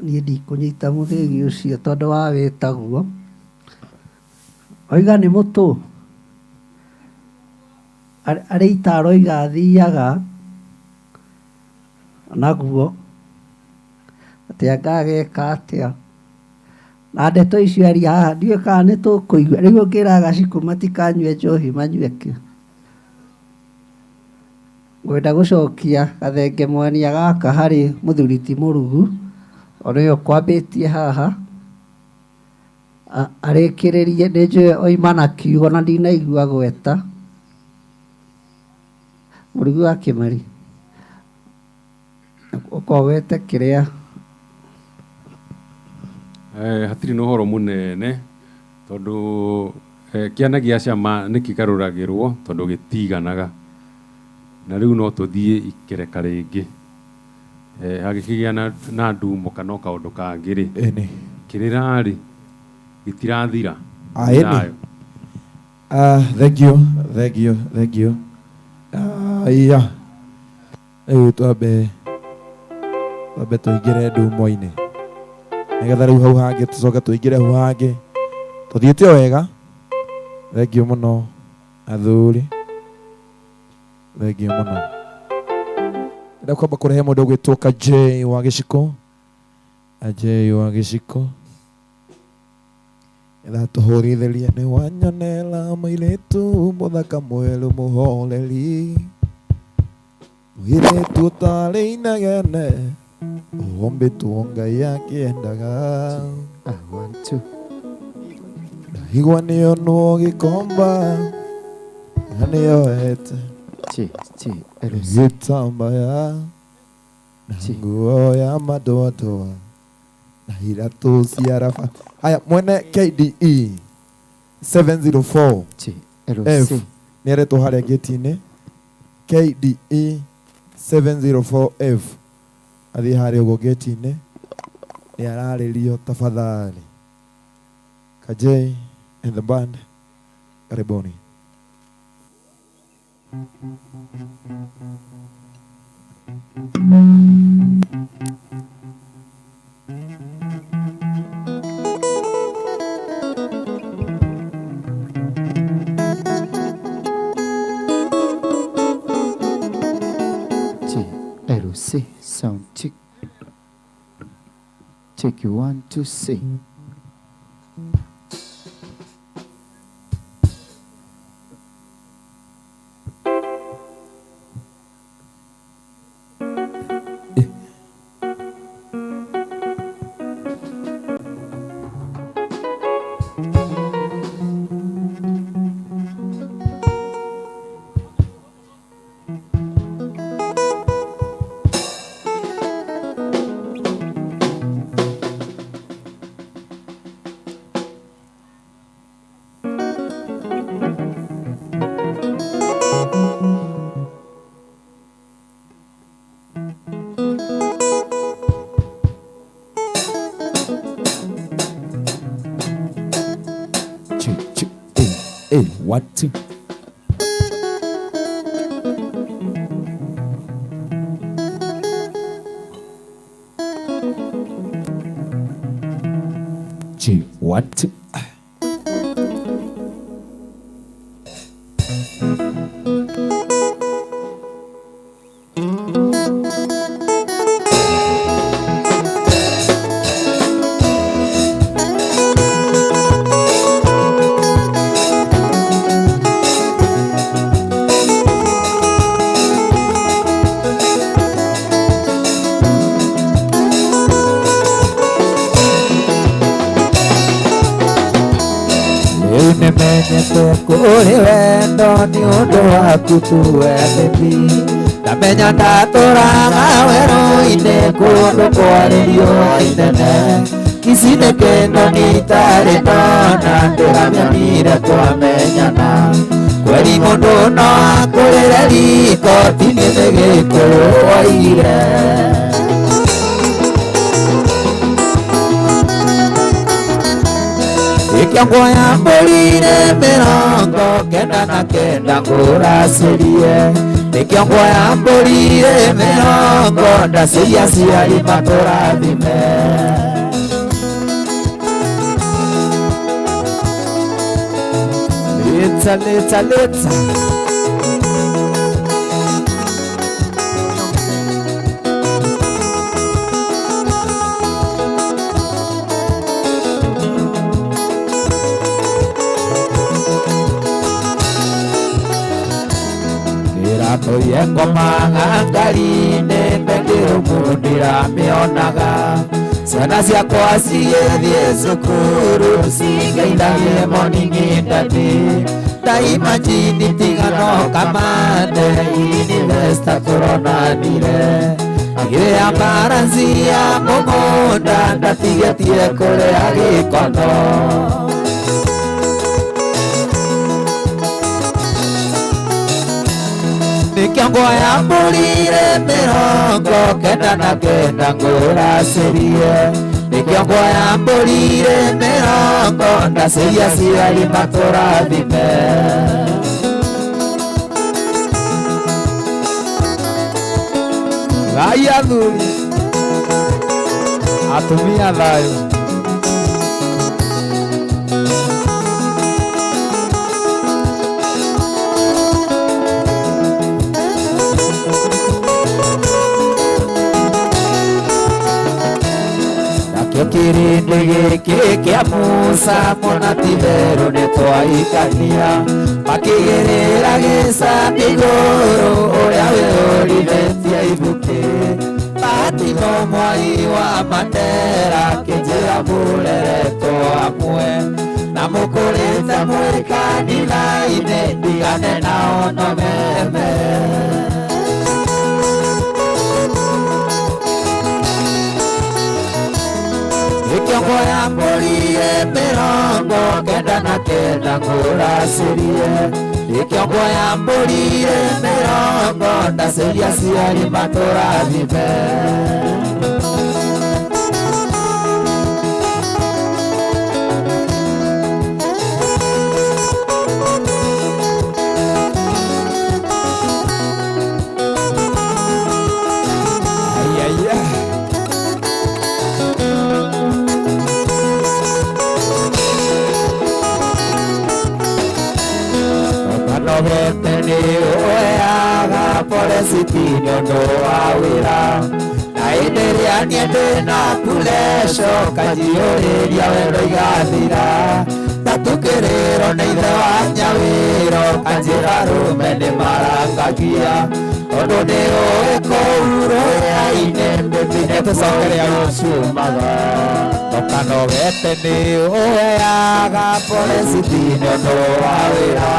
Niĩ ndikũnyita mũthĩgi ũcio tondũ wa wĩtaguo. Oiga nĩ mũtũ? Arĩ ita aroiga athiaga naguo, atĩ anga ageka atĩa. Na ndeto icio aria haha ndiũĩ kana nĩ tũkũigua. Rĩu ũngĩra Gacikũ matikanyue njohi manyue kĩ? Ngwenda gũcokia gathenge mwania gaka harĩ mũthuri ti Mũrugu, o nĩwe ũkwambĩtie haha, arĩkĩrĩrie, nĩ njũĩ oima na kiugo na ndinaigua gweta. Mũrugu wa Kĩmari, ũka ũgwete kĩrĩa. Hatirĩ na ũhoro mũnene tondũ kĩana gĩa cama nĩ kĩgarũragĩrwo tondũ gĩtiganaga. Na rĩu no tũthiĩ ikereka rĩngĩ. Hagĩkĩgĩa na ndumo kana o kaũndũ kangĩ rĩ, kĩrĩra rĩ, gĩtirathira. Thayũ. Thank you, thank you, thank you. Iya. Rĩu twambe twambe tũingĩre ndumo-inĩ nĩgetha rĩu hau hangĩ tũcoke tũingĩre hau hangĩ tũthiĩte o wega. Thengiũ mũno athuri, thengiũ mũno. Ndĩrenda kwamba kũrehe mũndũ ũgwĩtwo Kajei wa Gĩcikũ, Kajei wa Gĩcikũ Getha tũhũrithĩrie nĩ wanyonera mũirĩtu mũthaka mwerũ mũhoreri Mũirĩtu ũtarĩ inegene Ũmbĩtwo Ngai akĩendaga Ndaigua nĩonwo gĩkomba Na nĩoete Gĩtambaya Na nguo ya madoadoa Na iratũ cia raba Haya mwene KDE 704 F nĩaretwo harĩa gate-inĩ KDE 704F athiĩ harĩa ũguo gate-inĩ nĩ ararĩrio tafadhali. Kajei and the band, karibuni. T L C sound check. Check 1 2 C. Check, check, hey, hey, 1 2. Check, 1 2. Rĩu nĩmenyete kũrĩ wendo nĩ ũndũ waku tu we baby. Ndamenya ndatũraga werũ-inĩ kũndũ kwarĩ riũa inene. Ici nĩ kĩndũ itarĩ ndona ndĩramĩonire twamenyana. Kweri mũndũ no akũrĩre riko ti niĩ nĩ Gĩkũyũ woigire. Ikĩongwo ya mbũri-inĩ 99 ngũracĩrie. Ikĩongwo ya mbũri-inĩ mĩrongo ndacĩria aciari matũrathime. Leta, leta, leta. Ndĩratũire ngomaga ngari-inĩ mbendĩrũmu ndiramĩonaga. Ciana ciakwa cigĩthiĩ cukuru cingeithagie morning daddy. Ndaimagine tiga no kamande investor tũronanire. Agĩrĩa baranci ya mũgũnda ndatigĩtie kũrĩa gĩkono. Nĩkĩo ya mbũri-inĩ 99 ngũracĩrie. Nĩkĩo ya mbũri-inĩ mĩrongo ndacĩria aciari matũrathime. Gai athuri, atumia thayũ. Nakĩo kĩrĩndĩ gĩkĩ kĩa Musa mona ti-itherũ nĩtwaikania. Makĩgĩrĩra gĩcambi igũrũ ũrĩa wĩyũrithĩtie ibukĩ. Bahati no mwai wa Mandera akĩnjĩra mũreretwo hamwe. Na mũkũrĩte mwĩ kanitha-inĩ ndigane nao no meme. Ikĩongwo ya mbũri-inĩ 99 ngũracĩrie. Ikĩongwo ya mbũri-inĩ mĩrongo ndacĩria aciari matũrathime. Ũkanogete nĩ ũheaga poresiti nĩ ũndũ wa wĩra na hĩndĩ ĩrĩa niĩ ndĩna pureco kanjiyũrĩria wendo igathira ndatukĩrĩrwo nĩ ithe wa nyawĩro kanjĩra rũme nĩ marangagia tondũ nĩ ũĩ kũu rũrĩa-inĩ mbĩmbi nĩ Tũcokere ciumaga Ũkanogete nĩ ũheaga poresiti nĩ ũndũ wa wĩra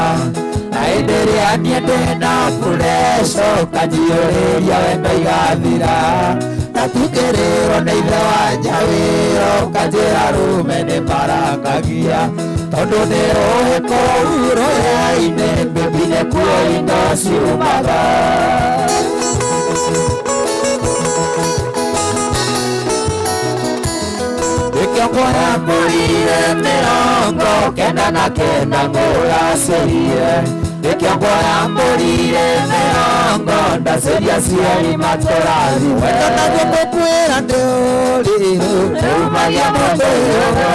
na hĩndĩ ĩrĩa niĩ ndĩna pureco kanjiyũrĩria wendo igathira ndatukĩrĩrwo nĩ ithe wa nyawĩro kanjĩra rũme nĩ marangagia tondũ nĩ ũĩ kũu rũrĩa-inĩ mbĩmbi nĩkuo indo ciumaga. Kĩongo ya mbũrire 99 ngũracĩrie Kĩongo ya mbũrire mĩrongo ndacĩria cieri matũrathime. Wendo naguo ngũkwĩra ndĩũrĩrũ ndĩumagia mũndũ irũga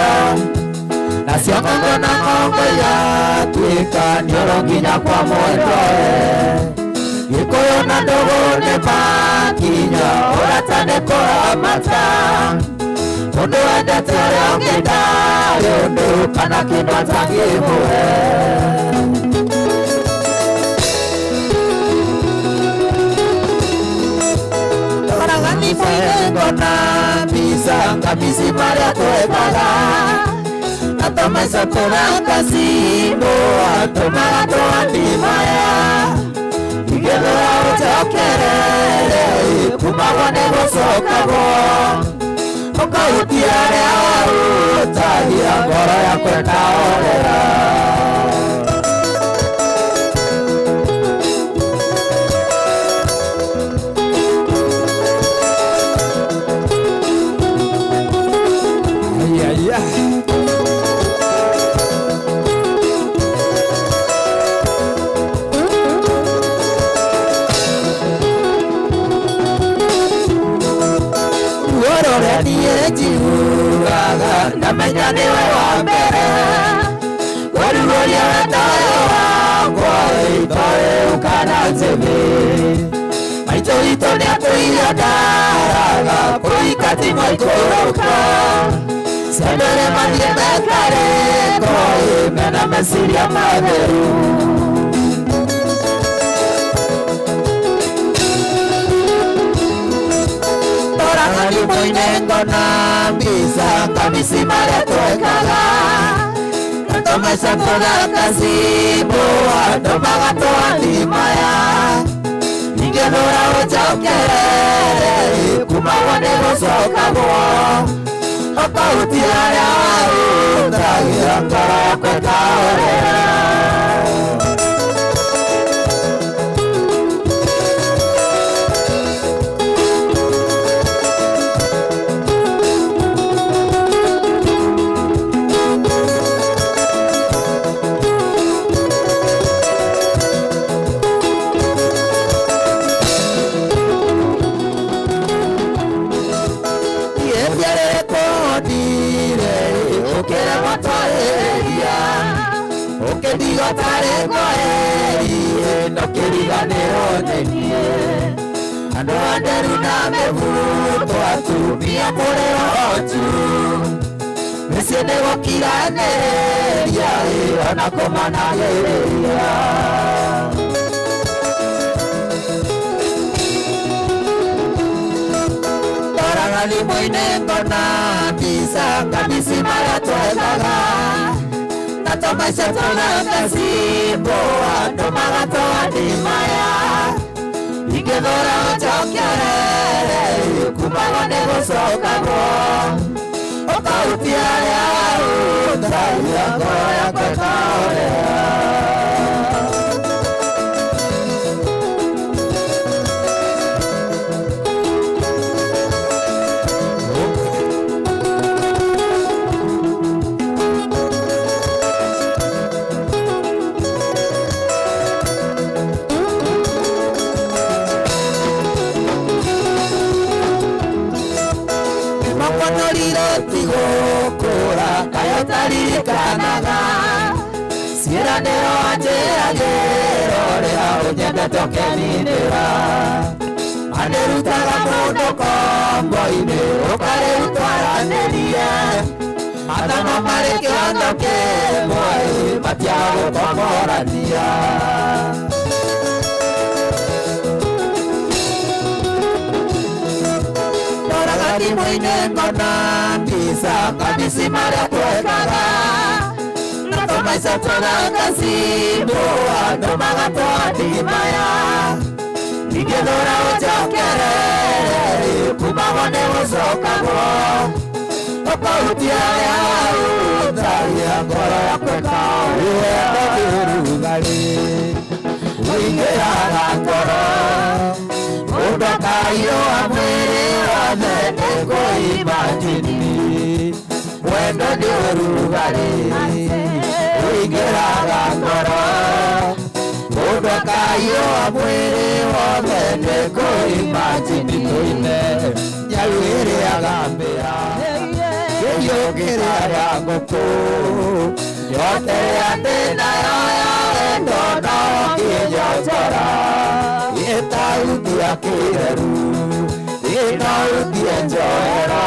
nacio ng'ongo na ng'ongo igatuĩka nĩũro nginya kwa mwendoe Gĩkũyũ na ndũgũ nĩ makinya ũrata nĩ kũramata mũndũ wendete ũrĩa ũngĩ ndarĩ ũndũ kana kĩndũ atangĩmũhe. Ndoraga thimũ-inĩ ngona mbica ngamici marĩa twekaga na tũmaica tũrakacimbo atũmaga tũandimaya igethũra ũnjokerere kumagwo nĩ gũcokagwo ũkahutia arĩa warutagia ngoro yakwa ĩkahorera. Yeah. Ruo rũrĩa niĩ njiguaga ndamenya nĩwe wa mbere kũrugũria wendo ũyũ wakwa itoĩ ũkana njĩthĩ maitũ witũ nĩatũire ndaraga kũhika ti maikũrũka ciendere mathiĩ mekarĩko mena meciria matheru. Ndoraga thimũ-inĩ ngona mbica ngamici marĩa twekaga na tũmaica tũgakacimbo andũ magatũathimaya ingĩthũra ũnjokerere kumagwo nĩ gũcokagwo ũkahutia arĩa warutagia ngoro yakwa ĩkahorera. Ũkĩndiga tarĩ kwaheri ndũkĩriganĩrwo nĩ niĩ andũ a nderu na mĩbuto atumia mũrĩ otu mĩciĩ nĩ gũkiranĩria ona kũmanagĩrĩria. Ndoraga thimũ-inĩ ngona mbica ngamici marĩa twekaga na tũmaica tũgakacimbo andũ magatũathimaya ingĩthũra ũnjokerere kumagwo nĩ gũcokagwo ũkahutia arĩa warutagia ngoro yakwa ĩkahorera. Makonyorire tigũkũra kaĩ ũtaririkanaga ciĩranĩro Mũriganĩro anjĩragĩra ũrĩa ũnyendete ũkeninĩra. Anĩrutaga mũndũ kombo-inĩ ũkarĩu twaranĩrie. Mathomo marĩ kĩhoto kĩmwe matiagũkomborania. Ndoraga thimũ-inĩ ngona mbica kabici marĩa twekaga. Na tũmaica tũgagacimbo andũ magatwandigi maya. Ingĩthũra ũnjokerere kumagwo nĩ gũcokagwo. Ũkahutia harĩa hutagia ngoro yakwa ĩkaũwendo nĩ ũrugarĩ ũingĩraga ngoro. Mũndũ akahiũha mwĩrĩ wothe nĩ kũimajini. Wendo nĩ ũrugarĩ ũingĩraga ngoro. Mũndũ akahiũha mwĩrĩ wothe nĩ kũimajini. Tũine nyau ĩrĩaga mbĩa kĩhiũ kĩrĩaga ngũkũ. Yote ĩrĩa ndĩ nayo ya wendo no ngĩnyotora. Ĩtahutia kĩreru ĩnahutie njohero.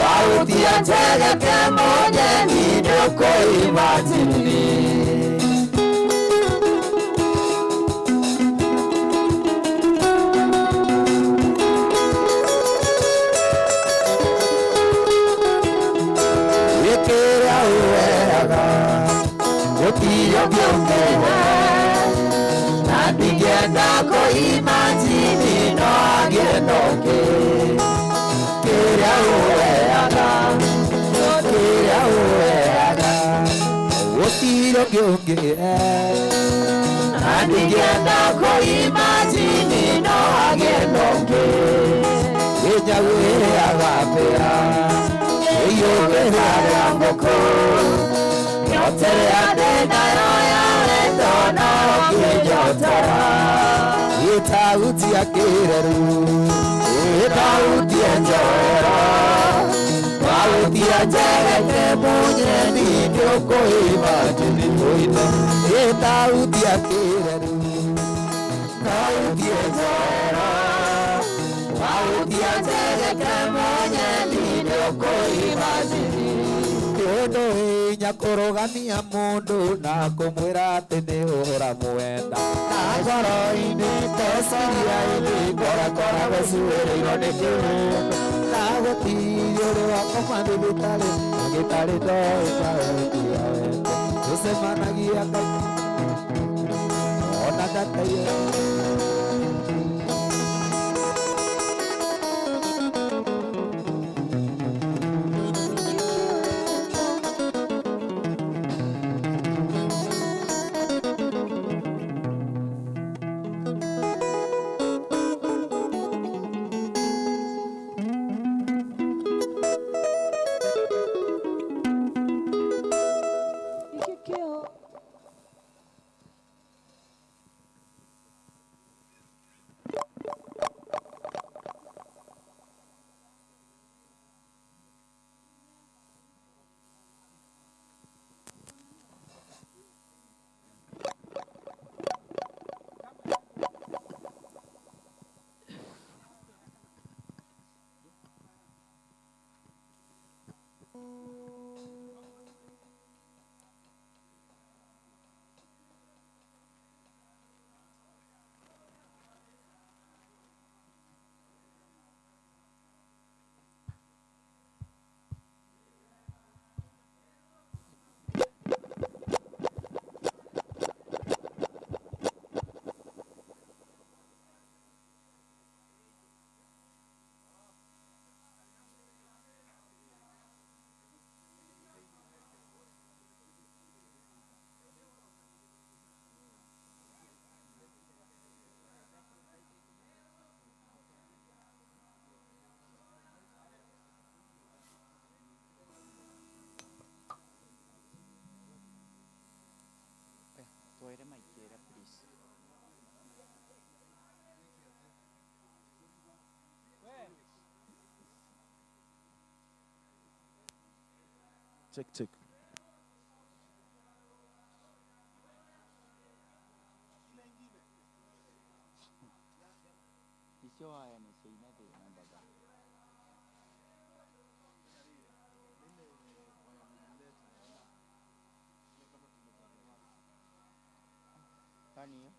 Wahutia njegeke mũnyeni nĩ ũkũimajini. Gĩkĩrĩa ũheaga gũtirĩ ũngĩ ũngĩhe. Na ndingĩenda kũimajini no angĩenda ũngĩ. Kĩrĩa ũheaga, kĩrĩa ũheaga gũtirĩ ũngĩ ũngĩhe. Na ndingĩenda kũimajini no angĩenda ũngĩ. Nyau ĩrĩaga mbĩa kĩhiũ kĩrĩaga ngũkũ. Yote ĩrĩa ndĩ nayo ya wendo no ngĩnyotora. Ĩtahutia kĩreru ĩtahutie njohero. Wahutia njegeke mũnyeni nĩ ũkũimajini. Tũine ĩtahutia kĩreru tahutie njohero. Wahutia njegeke mũnyeni nĩ ũkũimajini. Nĩ ũndũ hinya kũrũgamia mũndũ na kũmwĩra atĩ nĩ ũramwenda. Na ngoro-inĩ teciria ĩngĩ ngorakoragwo cuĩrĩirwo nĩ kĩũndũ. Na gũtirĩ ũrĩ wakoma thibitarĩ ndagĩtarĩ ndoĩ kahutia wendo. Tũcemanagia kaingĩ ona ndataire. Twere maikera please. Check, check. Icio waya nĩcio ina thĩna baba. Gani hiyo?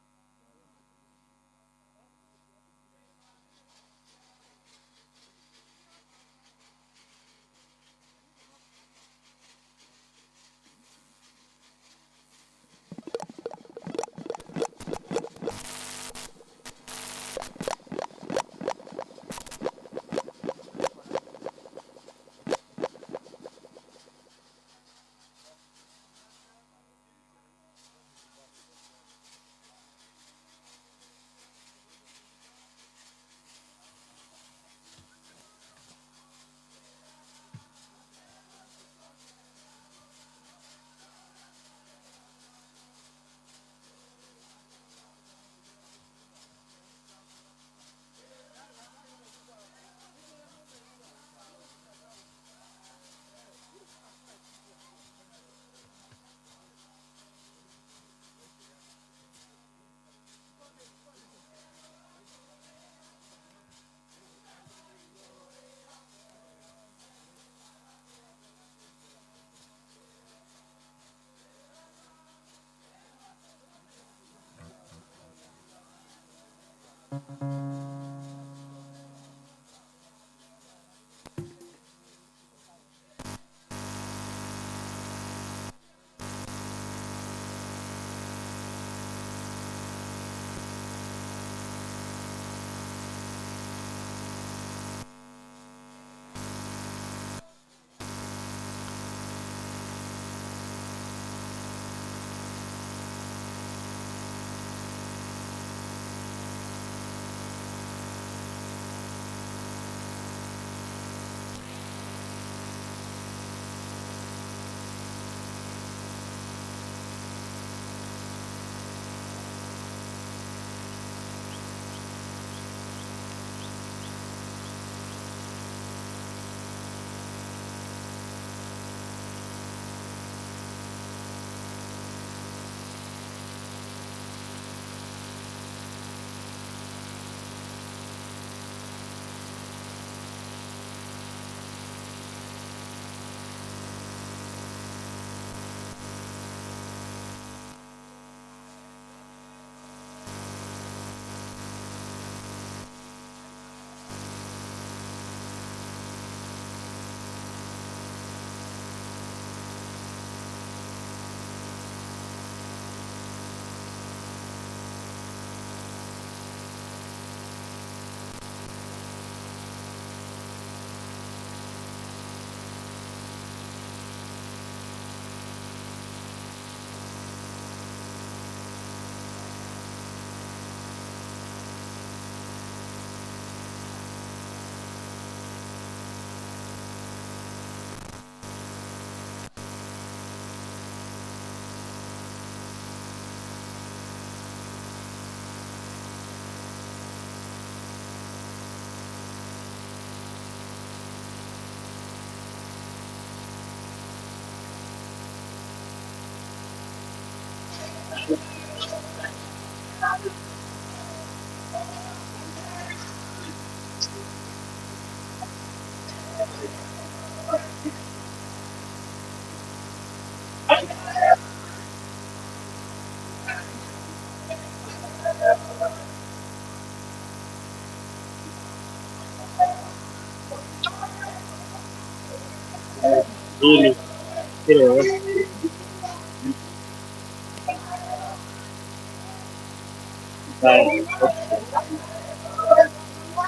Mbili.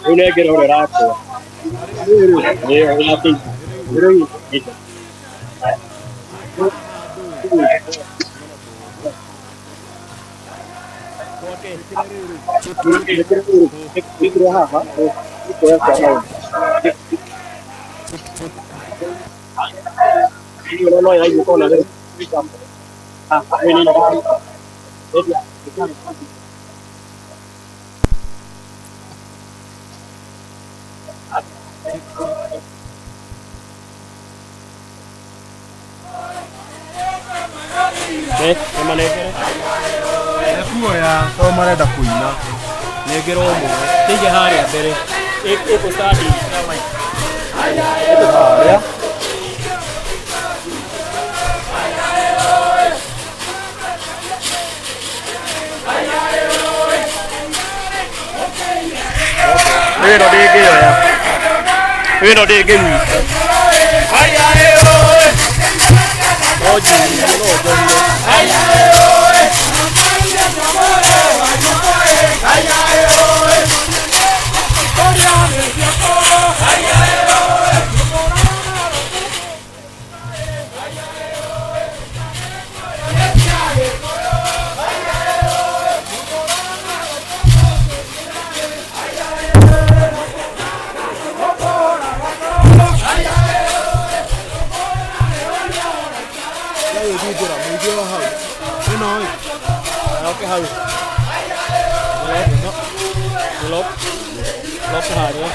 Rĩu nengera ũrĩa ũrakua. Kuoya tondũ marenda kũina. Nengera ũmwe. Tĩige harĩa mbere. Ĩkũ stand na mic. Ĩkũ harĩa. Ĩno ndĩngĩoya. Ĩno ndĩngĩnyita. No njũrie, no njohire. Oke hau. Lop. Lop harĩa.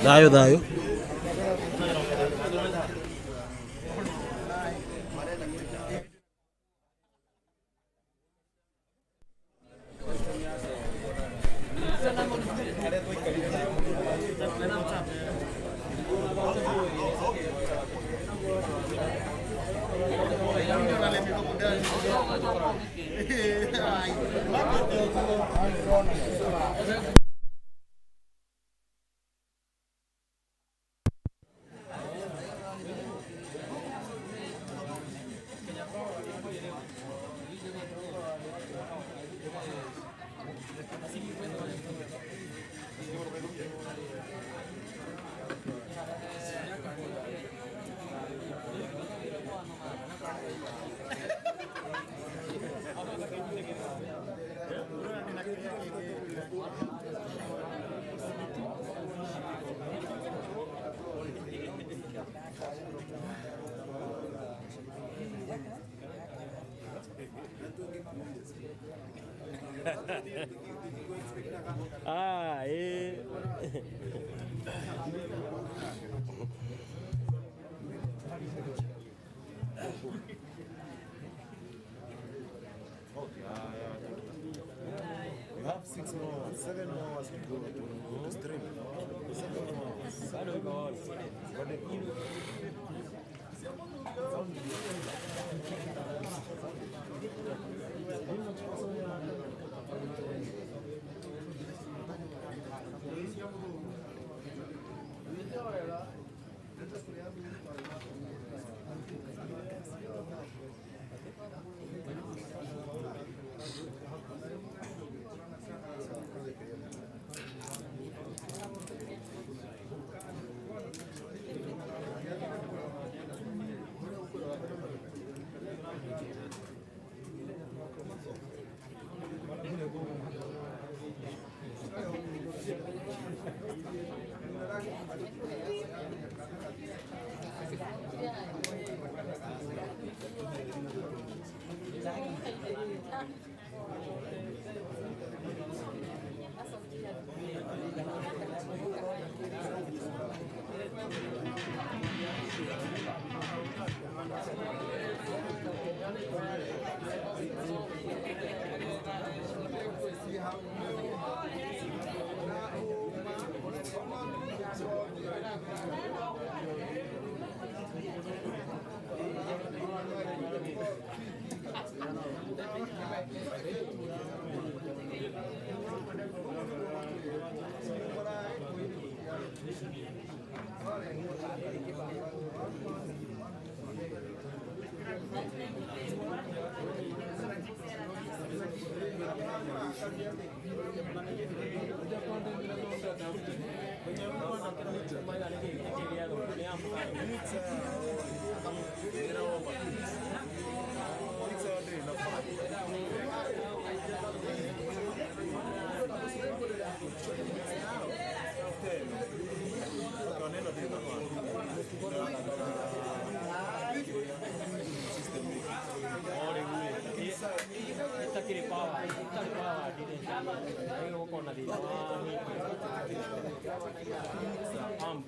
Thayũ thayũ. Ah, eh. You have 6 more, 7 more hours to go to stream. 7 more hours. Bado iko on. Itakĩrĩ power, itarĩ power ndire gũkorwo na thĩna wa amp.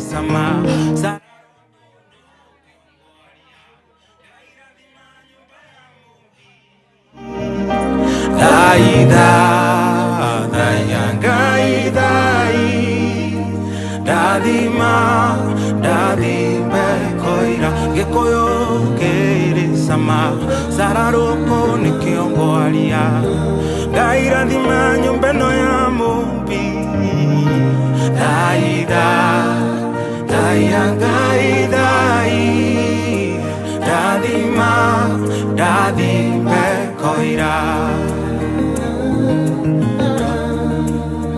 Sama sa Dai da dai ngai dai Dadima dadi bekoira Gĩkũyũ kĩrĩ sama Sararũkũ nĩ kĩongo aria Ngai rathima nyũmba ĩno ya Mũmbi Dai da dai ngai dai Dadima dadi bekoira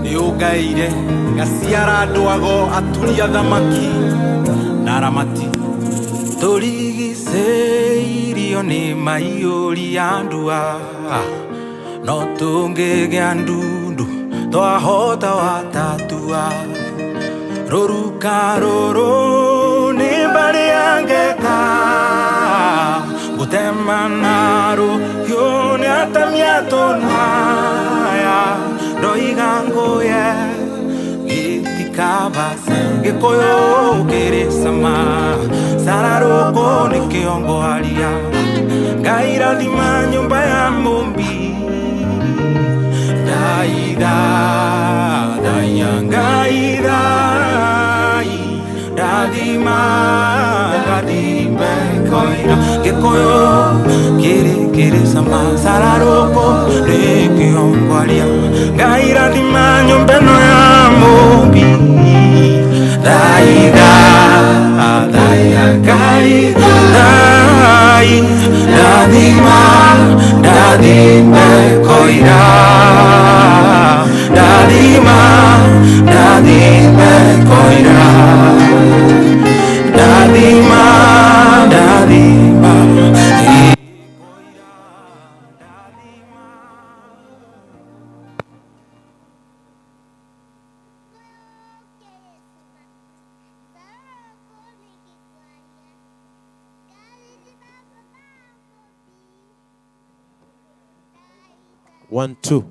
Nĩũngaire ngaciara andũ ago aturi a thamaki na aramati Tũrigicĩirio nĩ maiyũri ya ndua no tũngĩgĩa ndundu twahota watatua Rũruka rũrũ nĩ mbarĩ ya ngeka gũtema na rũhiũ nĩ atamia tũnaya ndoiga ngũye gĩtikabase Gĩkũyũ kĩrĩ sama Sararũkũ nĩ kĩongo aria Ngai rathima nyũmba ya Mũmbi Dai da dai ngai dai Dadima dadi bekoira Gĩkũyũ kĩrĩ Ikĩrĩ cama cararũkũ rĩkĩo ngwaria Ngai rathima nyũmba ĩno ya Mũmbi Thaitha thaia Ngai thai Ndathima ndathime koira Ndathima ndathime koira Ndathima ndathima. One, two.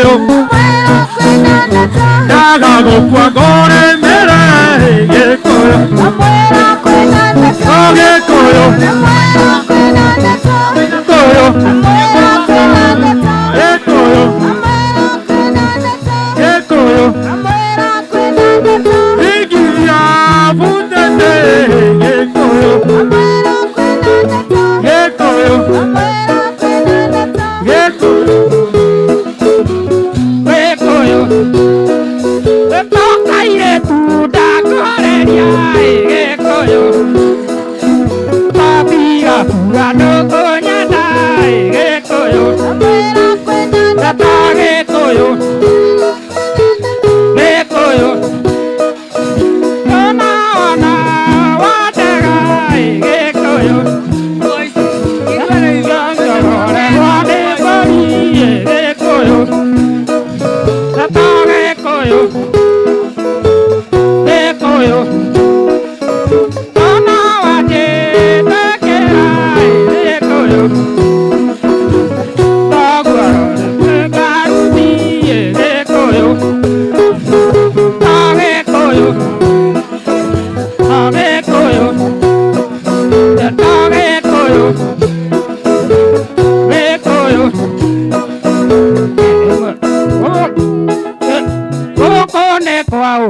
Gĩkũyũ ndaga gũkua ngũrĩmĩre Gĩkũyũ o Gĩkũyũ Gĩkũyũ Gĩkũyũ Gĩkũyũ Igithia butete Gĩkũyũ Gĩkũyũ Gĩkũyũ Gĩkũyũ ĩtokaire tu ndakoreria Gĩkũyũ Tabiga kura ndũkũnyenda Gĩkũyũ Tata Gĩkũyũ Gĩkũyũ Ona ona watega Gĩkũyũ Gĩkũyũ Tata Gĩkũyũ Gĩkũyũ Ona wajĩtĩkĩra Gĩkũyũ Toguo ngaruthi Gĩkũyũ Ta Gĩkũyũ Ta Gĩkũyũ Ta Gĩkũyũ Gĩkũyũ Gũkũ nĩ kwao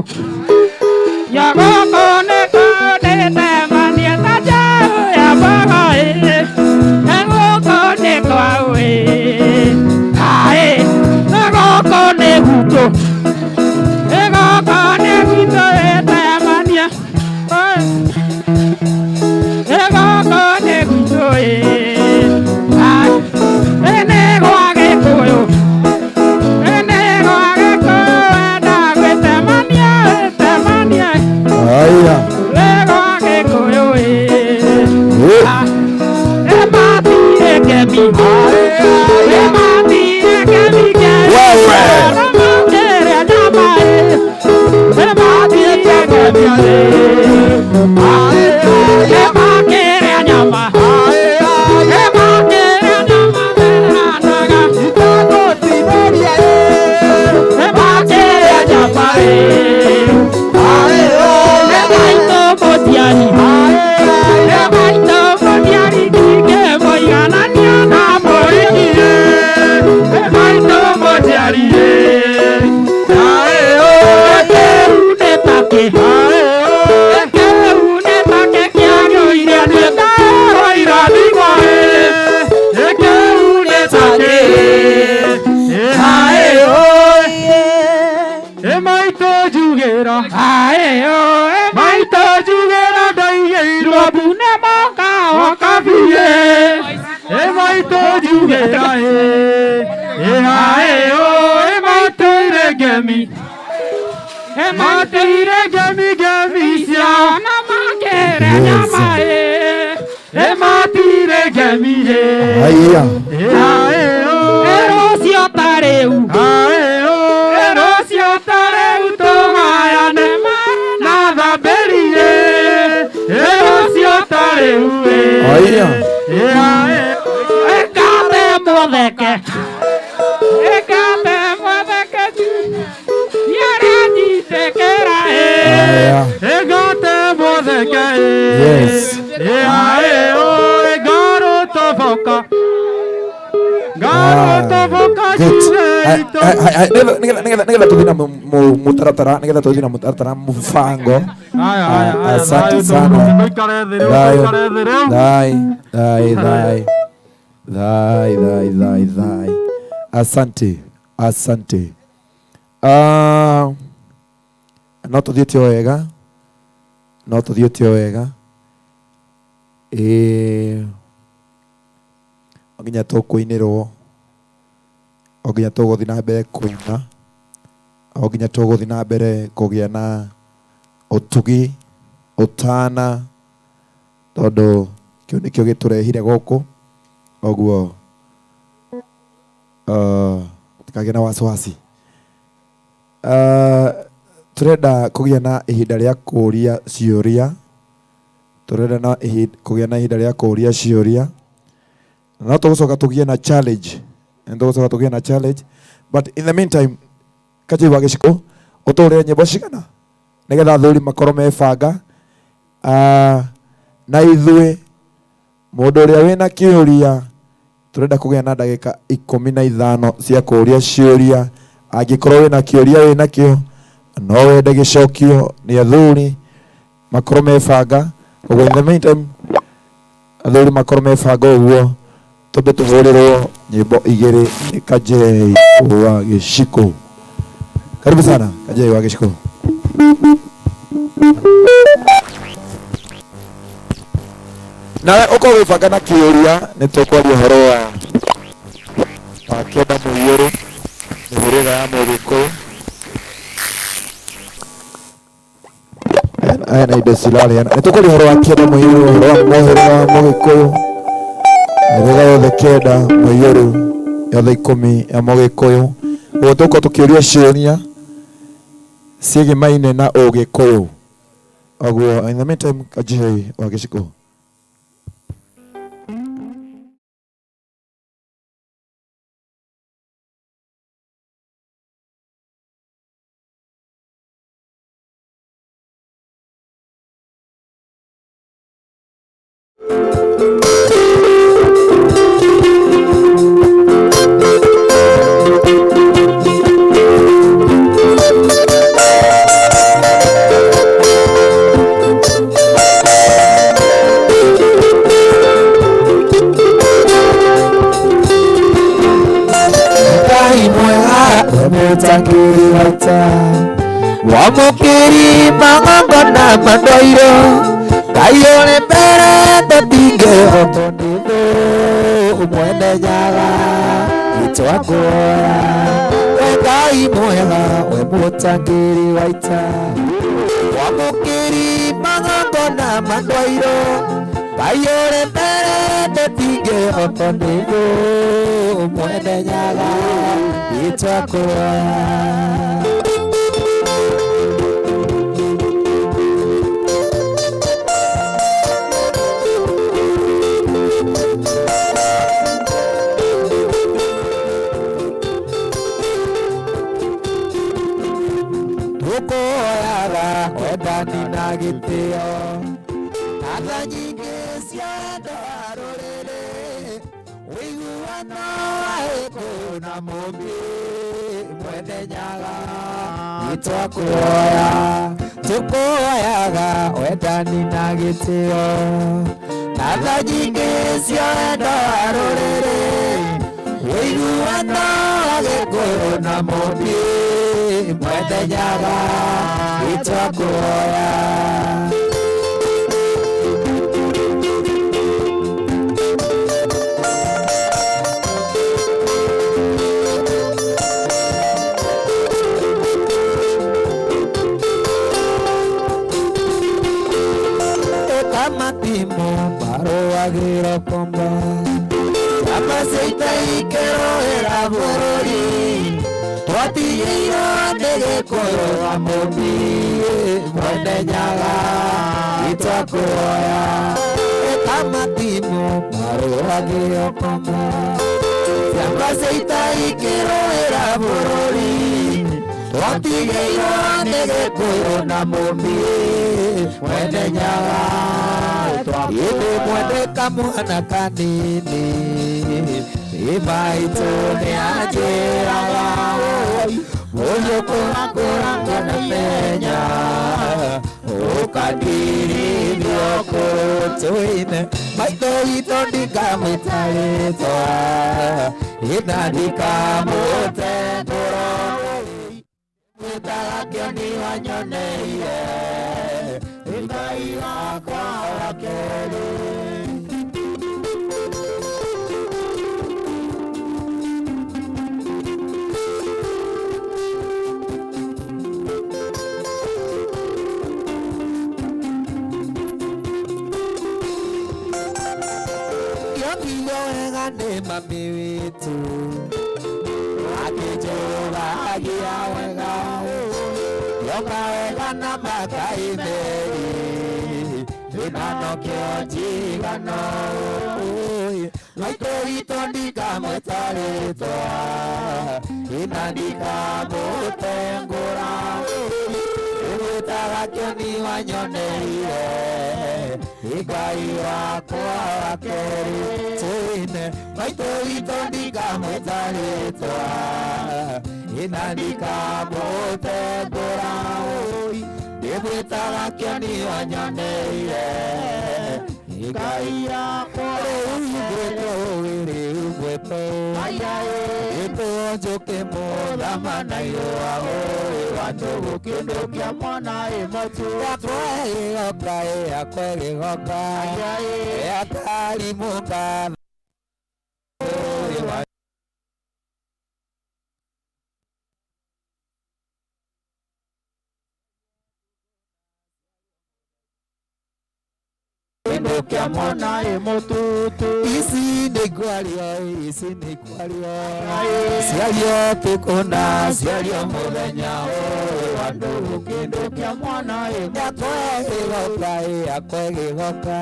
Ya gũkũ nĩ kwao ndĩtemania ta njaũ ya mbogo ĩ Gũkũ nĩ kwao ĩ Aĩ gũkũ nĩ gwitũ Gũkũ nĩ gwitũ ĩtemania Gũkũ nĩ gwitũ ĩ Aĩ nĩ gwa Gĩkũyũ Nĩ gwa Gĩkũyũ enda gwĩtemania ĩtemania Haya. Nĩ gwa Gĩkũyũ ĩ Ĩ matirĩ kemi Ĩ matirĩ kemi kemi Wewe. Makĩrĩa nyama ĩ Ĩ matirĩ kemi ĩ Ĩ makĩrĩa nyama Ĩ makĩrĩa nyama meranaga Ĩ makĩrĩa nyama ĩ Ĩ maitũ mũciari Ĩ maitũ mũciari ndingĩmũiganania na mũriki ĩ Ĩ maitũ mũciari ĩ Kĩu nĩ takĩ Kĩu nĩ takĩ kĩagĩire nĩ ndawa irathimwo ĩ Kĩu nĩ takĩ Aĩ Ĩ maitũ njugĩra Aĩ ĩ maitũ njugĩra ndaigĩirwo mbune moka wakabiĩ Ĩ maitũ njugĩra ĩ Ĩ aĩ ĩ maitũ irĩ ngemi Ĩ matĩire ngemi ngemi ciao na makĩrĩa nyama ĩ Ĩ matire ngemi ĩ Haya. Ĩ aĩ Ĩ rũciũ ta rĩu aĩ Ĩ rũciũ ta rĩu tũgayane na thambĩri ĩ Ĩ rũciũ ta rĩu ĩ Haya. Ĩ aĩ Ĩkate mũtheke Ĩkate mũtheke Nĩaranjitĩkĩra ĩ Haya. Ĩgate mũtheke ĩ Yes. Ĩ aĩ ĩ ngaro toboka Ngaro toboka Good. ciwe Hai, itũ hai, hai, nĩgetha nĩgetha nĩgetha tũthiĩ na mũtaratara nĩgetha tũthiĩ na mũtaratara mũbango. Haya, haya, Ah, haya, Asante thayũ sana. tũikare thĩ rĩu, Thayo. tũikare thĩ rĩu. Thai, thai, thai. Thai, thai, thai, thai. Asante, asante. Ah, no tũthiĩte o wega. No tũthiĩte o wega. Ĩĩ. No nginya tũkũinĩrwo. O nginya tũgũthiĩ na mbere kũina. O nginya tũgũthiĩ na mbere kũgĩa na ũtugi, ũtana, tondũ kĩu nĩkĩo gĩtũrehire gũkũ. Ũguo tikagĩe na wasiwasi. Tũrenda kũgĩa na ihinda rĩa kũũria ciũria. Tũrenda na kũgĩa na ihinda rĩa kũũria ciũria. No tũgũcoka tũgĩe na challenge. Nĩ tũgũcoka tũgĩe na challenge. But in the meantime, Kajei wa Gĩcikũ, ũtũrĩre nyĩmbo cigana nĩgetha athuri makorwo mebanga. Na ithuĩ mũndũ ũrĩa wĩna kĩũria tũrenda kũgĩa na ndagĩka 15 cia kũũria ciũria. Angĩkorwo wĩna kĩũria wĩnakĩo no wende gĩcokio nĩ athuri makorwo mebanga. Koguo in the meantime athuri makorwo mebanga ũguo tũmbe tũhũrĩrwo nyĩmbo igĩrĩ nĩ Kajei wa Gĩcikũ. Karibu sana Kajei wa Gĩcikũ. Nawe ũkorwo wĩbanga na kĩũria nĩ tũkwaria ũhoro wa kĩenda mũiyũrũ mĩhĩrĩga ya Mũgĩkũyũ. Aya na indo cirarĩana. Nĩ tũkwaria ũhoro wa kĩenda mũiyũrũ, ũhoro wa mũhĩrĩga wa Mũgĩkũyũ, mĩhĩrĩga yothe kenda mũiyũrũ yothe 10 ya Mũgĩkũyũ. Ũguo tũkorwo tũkĩũria ciũria ciĩgĩmaine na Ũgĩkũyũ. Ũguo in the meantime Kajei wa Gĩcikũ. Ngai mwega we mũtangĩri wa ita wamũkĩri magongona mandwairwo Ngai ũrĩ mbere tũtingĩhotwo nĩ thũ mwene nyaga nĩtwakuoya we Ngai mwega we mũtangĩri wa ita wamũkĩri magongona mandwairwo Ngai ũrĩ mbere tũtingĩhotwo nĩ thũ mwene nyaga nĩtwakuoya. Tukuoyaga wendani na gĩtĩo na tha nyingĩ cia wendo wa rũrĩrĩ ũiguano wa Gĩkũyũ na Mũmbi mwene nyaga nĩtwakuoya. Tukuoyaga wendani na gĩtĩo na tha nyingĩ cia wendo wa rũrĩrĩ ũiguano wa Gĩkũyũ na Mũmbi mwene nyaga nĩtwakuoya. Kamatimu marũagĩra komba amaceita ikĩrũĩra bũrũri twatigĩirwo nĩ Gĩkũyũ na Mũmbi mwene nyaga nĩtwakuoya. Kamatimu marũagĩra komba amaceita ikĩrũĩra bũrũri twatigĩirwo nĩ Gĩkũyũ na Mũmbi mwene nyaga. Ĩndĩ mwende kamwana kanini ĩmaitũ nĩanjĩraga mũriũ kũrakũra na menya ũkandirithio kũrũtũ-inĩ maitũ witũ ndikamwĩta rĩtwa ĩna ndikamũtendũra mwĩtaga kĩoni wanyoneire Ngai wakwa wa kerĩ. Kĩongithio wega nĩ mami witũ akĩnjũragia wega kĩonga wega na makai merĩ ĩnano kĩo njigano Maitũ witũ ndikamwĩta rĩtwa ina ndikamũtengũra Ndĩmwĩtaga kĩoni wanyoneire Ngai wakwa wa kerĩ tũine maitũ witũ ndikamwĩta rĩtwa ina ndikamũtengũra Ndĩmwĩtaga kĩoni wanyoneire Ngai yakwa rĩu ngwĩtwo rĩu ngwĩtwo ngwĩtwo njũkĩ mũthama na irũa ũĩ wa njũgũ kĩndũ kĩa mwana ĩ mũtu yakwa ĩgoka yakwa ĩgĩgoka yakarimũka ũĩ wa kĩndũ kĩa mwana ĩ mũtutu ici nĩ kwario ici nĩ kwario ciario tukũ na ciario mũthenya ũyũ wa ndũgũ kĩndũ kĩa mwana ĩ yakwa ĩgĩgoka yakwa ĩgĩgoka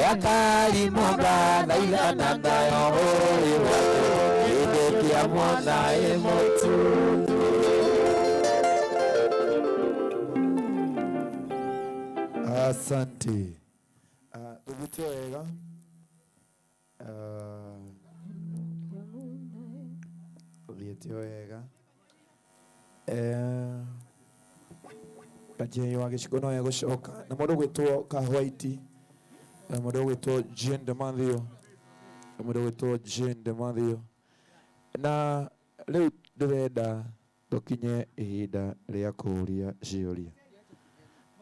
yakarimũka thaithana ndayo ũyũ wa ndũgũ kĩndũ kĩa mwana ĩ mũtutu. Asante. Tũthiĩte wega. Tũthiĩte wega. Kajei wa gĩciko no egũcoka na mũndũ ũgwĩtwo Kahwaiti na mũndũ ũgwĩtwo Jane de Mathew na mũndũ ũgwĩtwo Jane de Mathew na rĩu ndĩrenda tũkinye ihinda rĩa kũũria ciũria.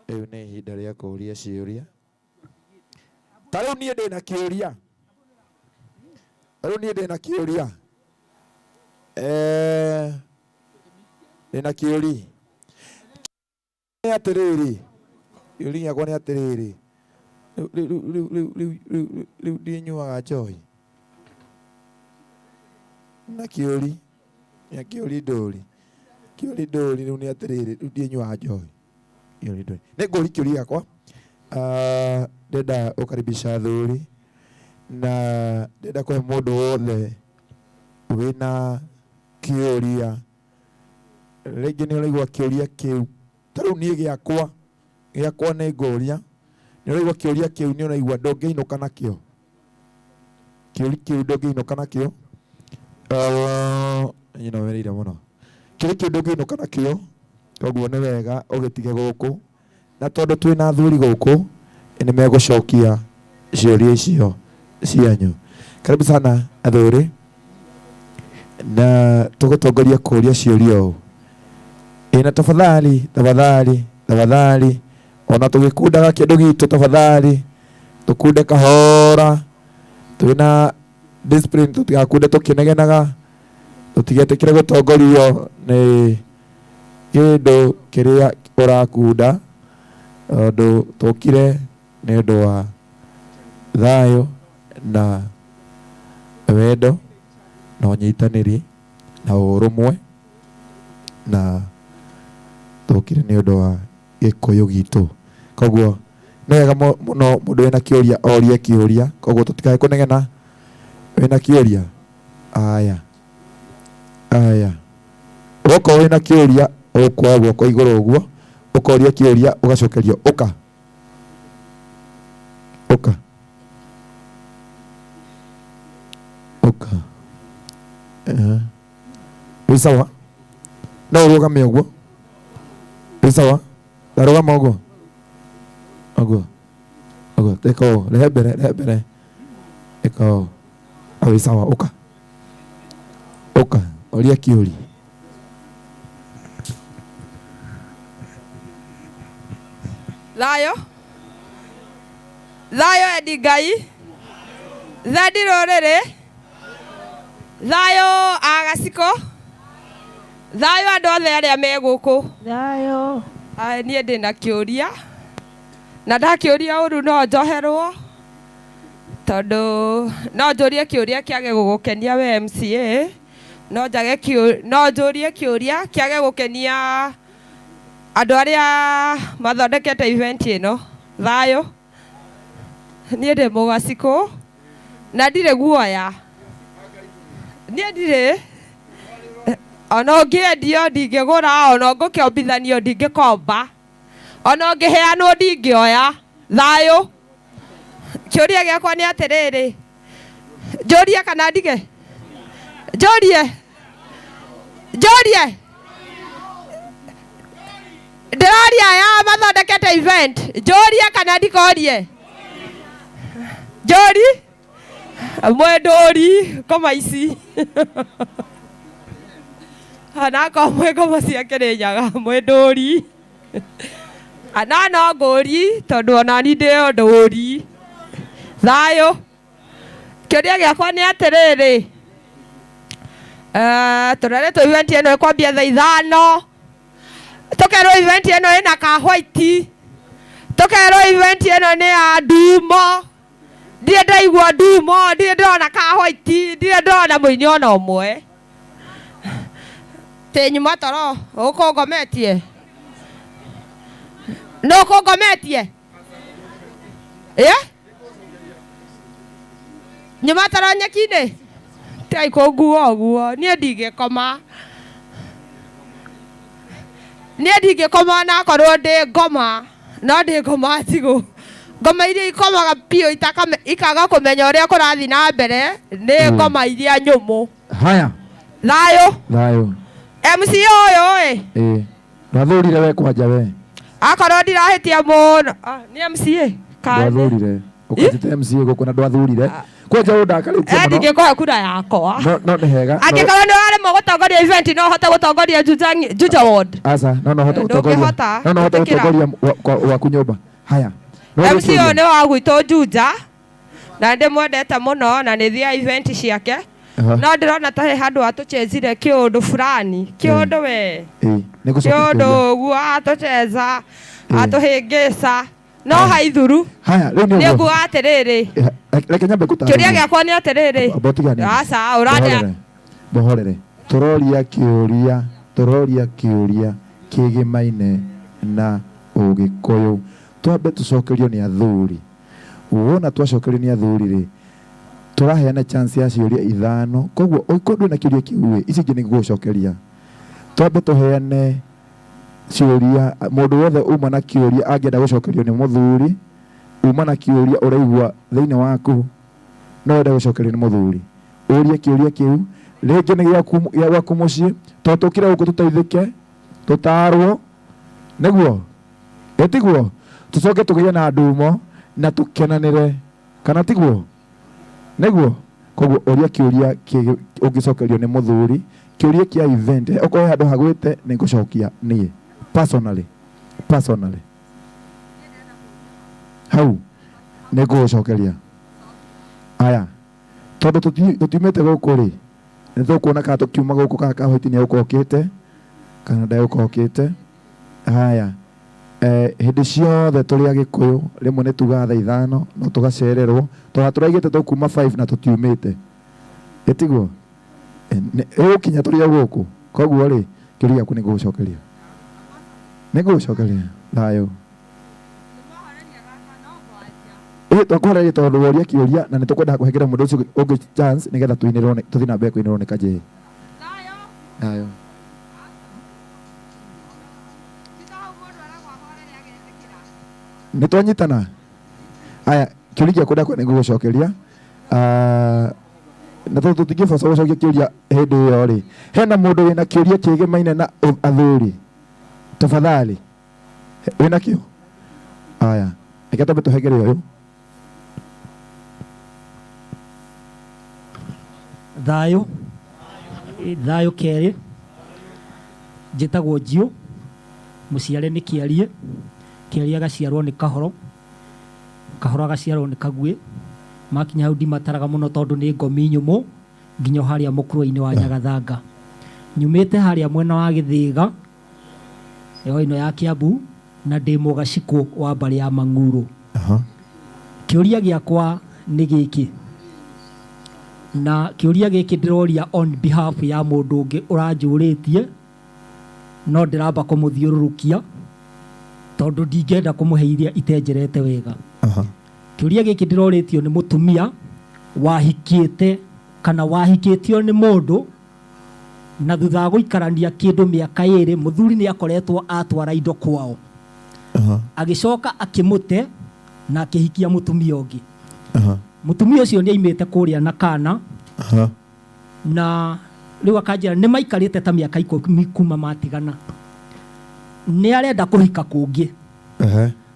Rĩu nĩ ihinda rĩa kũũria ciũria. Ta rĩu niĩ ndĩna kĩũria. Ta rĩu niĩ ndĩna kĩũria. Ndĩna kĩũri. Nĩ atĩrĩrĩ, kĩũri gĩakwa nĩ atĩrĩrĩ, rĩu ndinyuaga njohi. Na kĩũri, na kĩũri ndũri. Kĩũri ndũri rĩu nĩ atĩrĩrĩ, rĩu ndinyuaga njohi. Kĩũri ndũri. Nĩ ngũri kĩũri gĩakwa. Ndĩrenda gũkaribisha athuri na ndĩrenda kũhe mũndũ wothe wĩna kĩũria. Rĩngĩ nĩ ũraigua kĩũria kĩu. Ta rĩu niĩ gĩakwa, gĩakwa nĩ ngũria. Nĩ ũraigua kĩũria kĩu nĩ ũraigua ndũngĩinũka nakĩo. Kĩũria kĩu ndũngĩinũka nakĩo. Nyina wĩrĩire mũno. Kĩũria kĩu ndũngĩinũka nakĩo, koguo nĩ wega ũgĩtige gũkũ. Na tondũ twĩna athuri gũkũ, nĩ megũcokia ciũria icio cianyu. Karibu sana athuri. Na tũgũtongoria kũria ciũria ũũ. Ĩ na tafadhali, tafadhali, tafadhali, ona tũgĩkundaga kĩndũ gitũ tafadhali, tũkunde kahora, twĩna discipline, tũtigakunde tũkĩnegenaga, tũtigetĩkĩre gũtongorio nĩ kĩndũ kĩrĩa ũrakunda, tondũ tũkire nĩ ũndũ wa thayũ na wendo na ũnyitanĩri na ũrũmwe, na tũkire nĩ ũndũ wa gĩkũyũ gitũ. Koguo nĩ wega mũno mũndũ wĩna kĩũria orie kĩũria, koguo tũtikae kũnegena. Wĩna kĩũria? Aya, aya, wokorwo wĩna kĩũria ũkuoya guoko igũrũ ũguo ũkoria kĩũria ũgacokerio. Ũka, ũka, ũka. Wĩ sawa? No ũrũgame ũguo? Wĩ sawa? Ndarũgama ũguo? Ũguo, ũguo, ĩka ũũ, rehe mbere, rehe mbere, ĩka ũũ. Wĩ sawa, ũka, ũka, ũria kĩũria. Thayo, thayo endi Ngai, thendi rũrĩrĩ, thayo agaciko, thayo andũ othe arĩa me gũkũ. Thayo. Niĩ ndĩna kĩũria na ndakĩũria ũru no njoherwo, tondũ no njũrie kĩũria kĩage gũgũkenia we MCA, no njage no njũrie kĩũria kĩage gũkenia andũ arĩa mathondekete event ĩno. Thayo. Niĩ ndĩ mũgacikũ Na ndirĩ guoya. Niĩ ndirĩ. Ona ũngĩendio ndingĩgũra, ona ũngĩkombithanio ndingĩkomba, ona ũngĩheanwo ndingĩoya. Thayũ. Kĩũria gĩakwa nĩ atĩrĩrĩ, njũrie kana ndige? Njũrie? Njũrie? Ndĩroria aya mathondekete event, njũrie kana ndikorie? Njũri? Mwendũri ngoma ici anakorwo mwĩ ngoma cia Kĩrĩnyaga mwendũri ana no ngũri tondũ onani ndĩ o ndũri. Thayũ. Kĩũria gĩakwa nĩ atĩrĩrĩ, eh, tũreretwo event ĩno ĩkwambia thaa ithano tũkerwo event ĩno ĩna ka white tũkerwo event ĩno nĩ ya ndumo ndirĩ ndaigua ndumo ndirĩ ndĩrona ka white ndirĩ ndĩrona mũini ona ũmwe tĩ nyuma toro ũkũngometie nũ ũkũngometie ĩ nyuma toro nyeki-inĩ tigai kũngua ũguo niĩ ndingĩkoma niĩ ndingĩkoma onakorwo ndĩ ngoma no ndĩ ngoma njigũ ngoma iria ikomaga biũ ikaga kũmenya ũrĩa kũrathiĩ na mbere nĩ ngoma iria nyũmũ. Haya. Thayũ. Thayũ. MC ũyũ ĩ. Ĩ. Ndwathũrire we kwanja we. Akorwo ndirahĩtia mũno. Ah, nĩ MCA. Kana. Ndwathũrire. Ũkanjĩta MCA gũkũ na ndwathurire. Kwanja ũndakarĩtie Eh, mũno. ndingĩkũhe kura yakwa. No no nĩ hega. No- Angĩkorwo nĩ ũraremwo gũtongoria event no ũhote gũtongoria Juja Juja Ward. Aca, no no hote gũtongoria. Ndũngĩhota, No no hote ĩtĩkĩra. gũtongoria waku nyũmba. Haya. No MC ũyũ ũgũkĩũria. nĩ wa gwitũ Juja na ndĩmwendete mũno na nĩ thiaga event ciake. Aha. No ndĩrona ta he handũ atũchezire kĩũndũ fulani. Kĩũndũ we. Ĩ, nĩ gũcokia Kĩũndũ kĩũria. ũguo atũcheza, atũhĩngĩca. No haithuru. Haya, rĩu nĩ Nĩ ũguo. nguga atĩrĩrĩ. Eh, Reke nyambe ngũtarĩrie. Kĩũria gĩakwa nĩ atĩrĩrĩ. Amba ũtigane. Aca, ũrandea. Mũhorere. Mũhorere. Tũroria kĩũria, tũroria kĩũria kĩgĩmaine na Ũgĩkũyũ. Twambe tũcokerio nĩ athuri. Wona twacokerio nĩ athuri rĩ, tũraheana chance ya ciũria ithano. Koguo ũngĩkorwo ndũrĩ na kĩũria kĩu rĩ, ici ingĩ nĩ ngũgũcokeria. Twambe tũheane ciũria, mũndũ wothe uma na kĩũria angĩenda gũcokerio nĩ mũthuri, uma na kĩũria ũraigua thĩinĩ waku no wende gũcokerio nĩ mũthuri. Ũrie kĩũria kĩu, rĩngĩ nĩ gĩaku gĩa gwaku mũciĩ, tondũ tũkire gũkũ tũteithĩke, tũtarwo, nĩguo? Ĩ tiguo? Tũcoke tũgĩe na ndumo na tũkenanĩre, kana tiguo? Nĩguo? Koguo ũria kĩũria ũngĩcokerio nĩ mũthuri, kĩũria kĩa event, okorwo he handũ hagwĩte nĩ ngũcokia niĩ personally, personally. Hau nĩ ngũgũcokeria. Aya, tondũ tũtiumĩte gũkũ rĩ, nĩ tũkuona kana tũkiuma gũkũ kana Kahũti nĩ egũkorwo okĩte kana ndegũkorwo okĩte. Haya, eh, hĩndĩ ciothe tũrĩ Agĩkũyũ, rĩmwe nĩ tugaga thaa ithano, no tũgacererwo, tondũ tũraigĩte tũkuma 5 na tũtiumĩte. Ĩ tiguo? Eh, ĩgũkinya tũrĩ o gũkũ. Koguo rĩ, kĩũria gĩaku nĩ ngũgũcokeria. Nĩ ngũgũcokeria. Thayũ. Ĩ twakũhoreria tondũ woria kĩũria na nĩ tũkwendaga kũhengera mũndũ ũcio ũngĩ chance nĩgetha tũinĩrwo tũthiĩ na mbere kũinĩrwo nĩ Kajĩ. Thayũ. Nĩ twanyitana? Aya, kĩũria gĩakwa ndakwa nĩ ngũgũcokeria. Ah, na tondũ tũtingĩboca gũcokia kĩũria hĩndĩ ĩyo rĩ, hena mũndũ wĩna kĩũria kĩgemaine na athuri? Tafadhali. Wĩna kĩo? Aya, reke twambe tũhengere ũyũ. Thayũ, thayũ kerĩ, njĩtagwo Njiũ, mũciare nĩ Kĩarie, Kĩarie agaciarwo nĩ Kahoro, Kahoro agaciarwo nĩ Kaguĩ, makinya hau ndimataraga mũno tondũ nĩ ngomi nyũmũ nginya o harĩa mũkũrwe-inĩ wa Nyagathanga. Nyumĩte harĩa mwena wa Gĩthĩga, ĩyo ĩno ya Kiambu, na ndĩ mũgacikũ wa mbarĩ ya Mang'urũ. Kĩũria gĩakwa nĩ gĩkĩ, na kĩũria gĩkĩ ndĩroria on behalf ya mũndũ ũngĩ ũranjũrĩtie, no ndĩramba kũmũthiũrũrũkia tondũ ndingĩenda kũmũhe iria itenjerete wega. Kĩũria gĩkĩ ndĩrorĩtio nĩ mũtumia Wahikĩte kana wahikĩtio nĩ mũndũ na thutha wa gũikarania kĩndũ mĩaka ĩrĩ mũthuri nĩ akoretwo atwara indo kwao agĩcoka akĩmũte na akĩhikia mũtumia ũngĩ mũtumia ũcio nĩ aimĩte kũrĩa na kana na rĩu akanjĩra nĩ maikarĩte ta mĩaka ikũmi kuma matigana nĩ arenda kũhika kũngĩ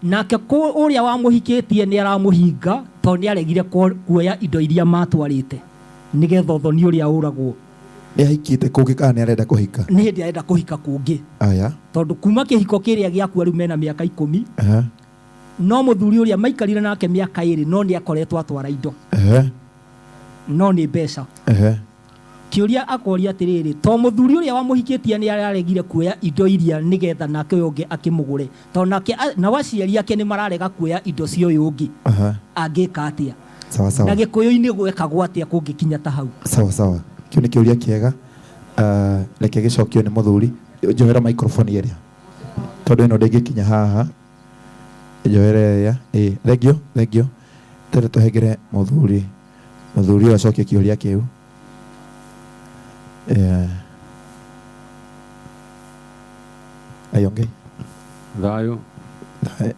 nake ũrĩa wamũhikĩtie nĩ aramũhinga tondũ nĩ aregire kuoya indo iria matwarĩte nĩgetha ũthoni ũrĩa ũragwo. Nĩ ahikĩte kũngĩ kana nĩ arenda kũhika? Nĩ hĩndĩ arenda kũhika kũngĩ. Aya. Tondũ kuma kĩhiko kĩrĩa gĩakua rĩu mena mĩaka ikũmi. No mũthuri ũrĩa maikarire nake mĩaka ĩrĩ no nĩ akoretwo atwara indo. No nĩ mbeca. Kĩũria akoria atĩrĩrĩ, to mũthuri ũrĩa wamũhikĩtie nĩ araregire kuoya indo iria nĩgetha nake ũyũ ũngĩ akĩmũgũre, tondũ nake nao aciari ake nĩ mararega kuoya indo cia ũyũ ũngĩ, angĩka atĩa? Sawa sawa. Na gĩkũyũ-inĩ gwekagwo atĩa kũngĩkinya ta hau? Sawa sawa. Kĩu nĩ kĩũria kĩega. Reke gĩcokio nĩ mũthuri. Njohera microphone ĩrĩa. Tondũ ĩno ndĩngĩkinya haha. Njohera ĩrĩa. Ĩĩ, thengio, thengio. Tende tũhengere mũthuri. Mũthuri ũyũ acokie kĩũria kĩu. Yeah. Ayongei. Thayũ.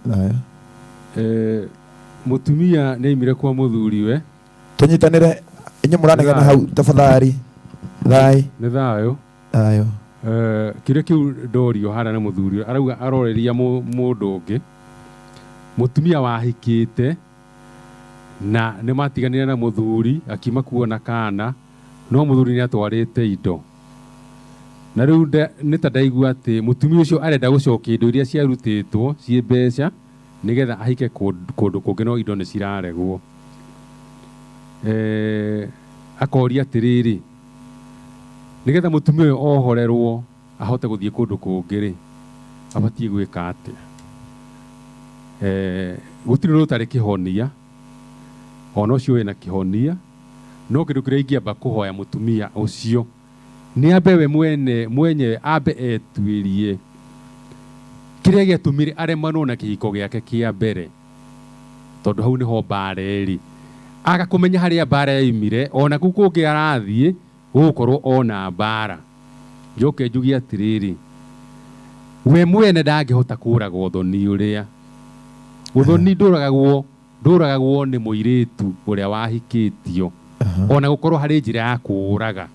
Thayũ. Eh, mũtumia nĩ aimire kwa mũthuriwe. Tũnyitanĩre inyuĩ mũranegena hau tafadhali. Thayũ. Nĩ thayũ. Thayũ. Eh, kĩũria kĩu ndorio harĩa nĩ mũthuri arauga aroreria mũndũ ũngĩ mũtumia wahikĩte na nĩ matiganire na mũthuri akiuma kuona kana no mũthuri nĩ atwarĩte indo na rĩu nĩ ta ndaigua atĩ mũtumia ũcio arenda gũcokia indo iria ciarutĩtwo ciĩ mbeca nĩgetha ahike kũndũ kũngĩ no indo nĩ ciraregwo. Eh, akoria atĩrĩrĩ nĩgetha mũtumia ũyũ ohorerwo ahote gũthiĩ kũndũ kũngĩ rĩ abatiĩ gwĩka atĩa? Eh, gũtirĩ ũndũ ũtarĩ kĩhonia ona ũcio wĩna kĩhonia no kĩndũ kĩrĩa ingĩamba kũhoya mũtumia ũcio nĩ ambe we mwene mwenyewe ambe etuĩrie kĩrĩa gĩatũmire aremanwo na kĩhiko gĩake kĩa mbere tondũ hau nĩho mbara ĩrĩ aga kũmenya harĩa mbara yaumire ona kũu kũngĩ arathiĩ gũgũkorwo ona mbara njoke njuge atĩrĩrĩ we mwene ndangĩhota kũraga ũthoni ũrĩa ũthoni ndũragagwo ndũragagwo nĩ mũirĩtu ũrĩa wahikĩtio ona gũkorwo harĩ njĩra ya kũũraga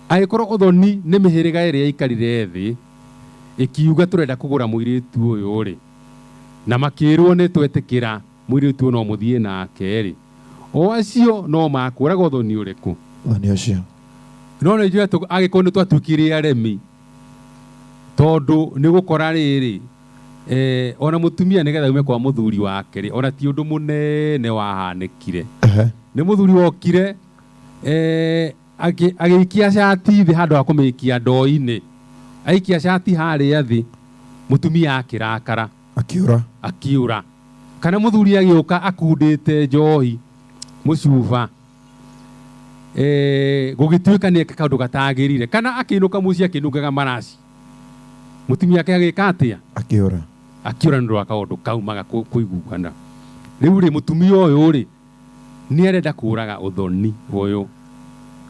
angĩkorwo ũthoni nĩ mĩhĩrĩga ĩrĩa yaikarire thĩ ĩkiuga tũrenda kũgũra mũirĩtu ũyũ rĩ na makĩrwo nĩ twetĩkĩra mũirĩtu ũyũ no mũthiĩ nake rĩ o acio no makũraga ũthoni ũrĩkũ Ũthoni ũcio. No nĩ njũĩ atĩ angĩkorwo nĩ twatuĩkire aremi tondũ nĩ gũkora rĩrĩ eh, ona mũtumia nĩgetha aume kwa mũthuri wake rĩ ona ti ũndũ mũnene wahanĩkire nĩ mũthuri wokire eh, agĩikia cati thĩ handũ ha kũmĩikia ndoo-inĩ aikia cati harĩa thĩ mũtumia akĩrakara akiura akiura kana mũthuri agĩũka akundĩte njohi mũcuba eh, gũgĩtuĩka nĩ eka kaũndũ gatagĩrire kana akĩinũka mũciĩ akĩnungaga maraci mũtumia ake agĩka atĩa akiura akiura nĩ ũndũ wa kaũndũ kau maga kũiguana rĩu rĩ mũtumia ũyũ rĩ nĩ arenda kũraga ũthoni ũyũ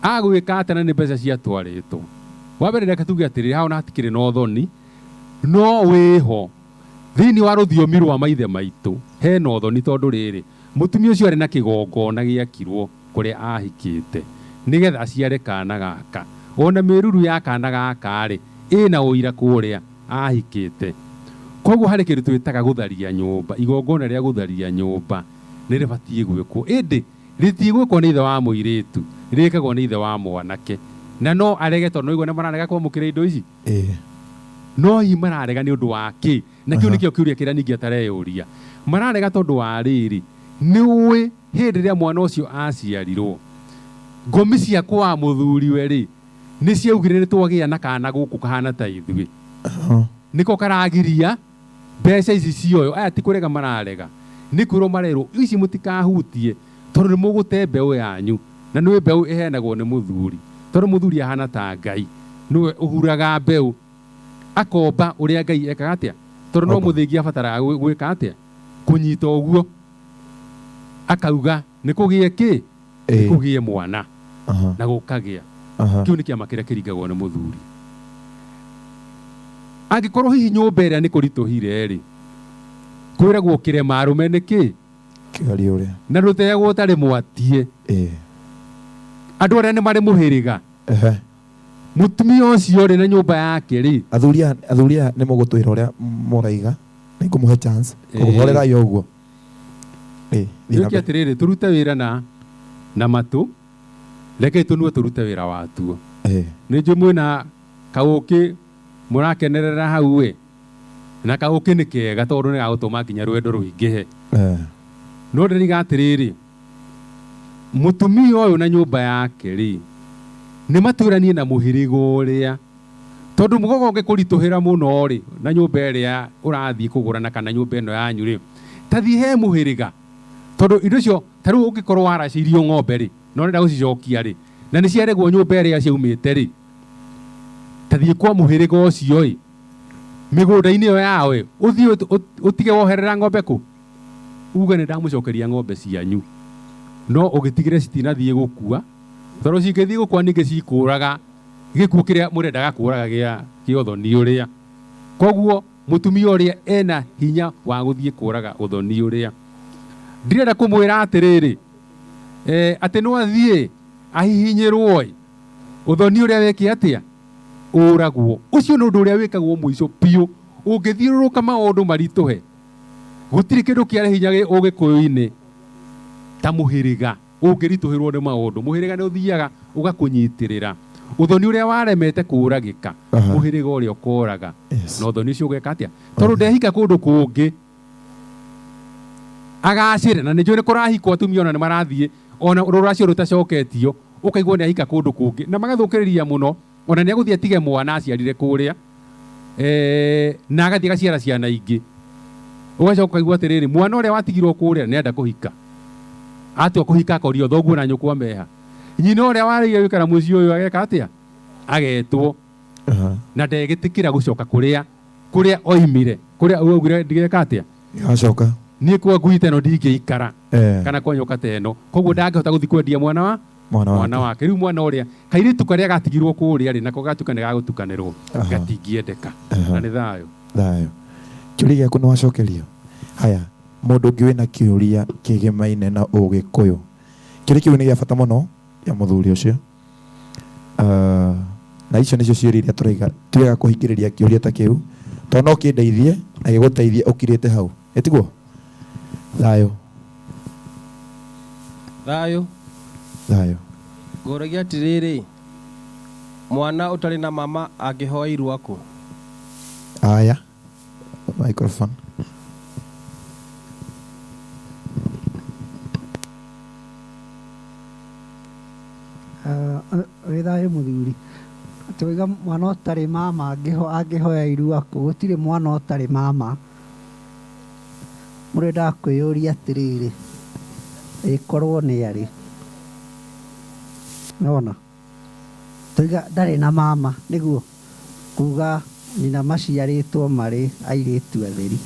agwĩka atĩa na nĩ mbeca ciatwarĩtwo wa mbere reke tuge atĩrĩrĩ haha ona hatikĩrĩ na ũthoni no wĩho thĩinĩ wa rũthiomi rwa maithe maitũ hena ũthoni tondũ rĩrĩ mũtumia ũcio arĩ na kĩgongona gĩakirwo kũrĩa ahikĩte nĩgetha aciare kana gaka ona mĩruru ya kana gaka rĩ ĩna ũira kũrĩa ahikĩte koguo harĩ kĩndũ twĩtaga gũtharia nyũmba igongona rĩa gũtharia nyũmba nĩ rĩbatiĩ gwĩkwo ĩndĩ rĩtigwĩkwo nĩ ithe wa mũirĩtu rĩkagwo nĩ ithe wa mwanake na no arege tondũ no igua nĩ mararega kwamũkĩra indo ici no hihi mararega nĩ ũndũ wa kĩ na kĩu nĩkĩo kĩũria kĩrĩa ningĩ atareyũria mararega tondũ wa rĩrĩ nĩ ũĩ hĩndĩ ĩrĩa mwana ũcio aciarirwo ngomi cia kwa mũthuriwe rĩ nĩ ciaugire nĩ twagĩa na kana gũkũ kahana ta ithuĩ nĩko karagiria mbeca ici cioyo aya ti kũrega mararega nĩ kwĩrwo marerwo ici mũtikahutie tondũ nĩ mũgũte mbeũ yanyu na nĩ mbeũ ĩheanagwo nĩ mũthuri tondũ mũthuri ahana ta Ngai nĩwe ũhuraga mbeũ akomba ũrĩa Ngai ekaga atĩa tondũ no mũthĩgi abataraga gwĩka atĩa kũnyita ũguo akauga Nĩ kũgĩe kĩ? Nĩ Ĩĩ. kũgĩe mwana. Aha. Na gũkagĩa. Aha. Kĩu nĩ kĩama kĩrĩa kĩringagwo nĩ mũthuri. Angĩkorwo hihi nyũmba ĩrĩa nĩ kũritũhire rĩ, kwĩragwo kĩrema arũme nĩ kĩ? Kĩgerio ũrĩa. Na ndũteagwo ũtarĩ mwatie. Ĩĩ. Andũ arĩa nĩ marĩ mũhĩrĩga. Ehe. Mũtumia ũcio rĩ na nyũmba yake rĩ. Athuri aya athuri aya nĩ mũgũtwĩra ũrĩa mũraiga. Nĩ ngũmũhe chance. Ĩĩ. Koguo horerai o ũguo. Ĩĩ. Thiĩ na Nĩũke mbere. atĩrĩrĩ tũrute wĩra na na matũ rekei tũnua tũrute wĩra watuo. Ĩĩ. Nĩ njũĩ mwĩna kaũkĩ mũrakenerera hau ĩ na kaũkĩ nĩ kega tondũ nĩ gagũtũma nginya rwendo rũingĩhe. Eh. No ndĩriga atĩrĩrĩ mũtumia ũyũ na nyũmba yake rĩ nĩ matwĩranie na mũhĩrĩga ũrĩa tondũ mũgogo ũngĩkũritũhĩra mũno rĩ na nyũmba ĩrĩa ũrathiĩ kũgũrana kana nyũmba ĩno yanyu rĩ ta thiĩ he mũhĩrĩga tondũ indo icio ta rĩu ũngĩkorwo waracĩirio ng'ombe rĩ na ũrenda gũcicokia rĩ na nĩ ciaregwo nyũmba ĩrĩa ciaumĩte rĩ ta thiĩ kwa mũhĩrĩga ũcio ĩ mĩgũnda-inĩ ĩyo yao ĩ ũthiĩ ũtige woherera ng'ombe kũ uge nĩ ndamũcokeria ng'ombe cianyu no ũgĩtigĩre citinathiĩ gũkua tondũ cingĩthiĩ gũkua ningĩ cikũraga gĩkuũ kĩrĩa mũrendaga kũraga gĩa kĩa ũthoni ũrĩa koguo mũtumia ũrĩa ena hinya wa gũthiĩ kũraga ũthoni ũrĩa ndirenda kũmwĩra atĩrĩrĩ eh, atĩ no athiĩ ahihinyĩrwo ĩ ũthoni ũrĩa weke atĩa ũragwo ũcio nĩ ũndũ ũrĩa wĩkagwo mũico biũ ũngĩthiũrũrũka maũndũ maritũhe gũtirĩ kĩndũ kĩarĩ hinya ũgĩkũyũ-inĩ ta mũhĩrĩga ũngĩritũhĩrwo nĩ maũndũ mũhĩrĩga nĩ ũthiaga ũgakũnyitĩrĩra ũthoni ũrĩa waremete kũũragĩka Aha. mũhĩrĩga ũrĩa ũkoraga Yes. na ũthoni ũcio ũgeka atĩa tondũ ndehika kũndũ kũngĩ agacĩre na nĩ njũĩ nĩ kũrahikwo atumia ona nĩ marathiĩ ona rũracio rũtacoketio ũkaigua nĩ ahika kũndũ kũngĩ na magathũkĩrĩria mũno ona nĩ agũthiĩ atige mwana aciarire kũrĩa eh, na agathiĩ agaciara ciana ingĩ ũgacoka ũkaigua atĩrĩrĩ mwana ũrĩa watigirwo kũrĩa nĩ enda kũhika atua kũhika akorio thoguo na nyũkwa meha nyina ũrĩa warĩire gũikara mũciĩ ũyũ ageka atĩa agetwo Aha. na ndegĩtĩkĩra gũcoka kũrĩa kũrĩa oimire kũrĩa augire ndigeka atĩa Igacoka. niĩ kwa ngui ta ĩno ndingĩikara Eh. kana kwa nyoka ta ĩno koguo ndangĩhota gũthiĩ kwendia mwana wa Mwana wake. mwana wake rĩu mwana ũrĩa kairĩtu karĩa gatigirwo kũrĩa rĩ nako gatuka nĩ gagũtukanĩrwo Aha. gatingĩendeka Aha. na nĩ thayũ Thayũ. Kĩũria gĩaku nĩ wacokerio. Haya, mũndũ ũngĩ wĩna kĩũria kĩgemaine na ũgĩkũyũ. Kĩũria kĩu nĩ gĩa bata mũno ya mũthuri ũcio. Uh, na icio nĩcio ciũria iria tũraiga ti wega kũhingĩrĩria kĩũria ta kĩu tondũ no kĩndeithie na gĩgũteithie ũkirĩte hau ĩtiguo thayũ Thayũ. Thayũ. Ngũragia atĩrĩrĩ, mwana ũtarĩ na mama angĩhoa irua kũ? Aya, microphone. Wĩ thayũ mũthuri tũiga mwana ũtarĩ mama angĩhoya irua kũ gũtirĩ mwana ũtarĩ mama mũndũ endaga kwĩyũria atĩrĩrĩ ĩkorwo nĩ arĩ nona tũiga ndarĩ na mama nĩguo kuga nyina maciarĩtwo marĩ airĩtu atheri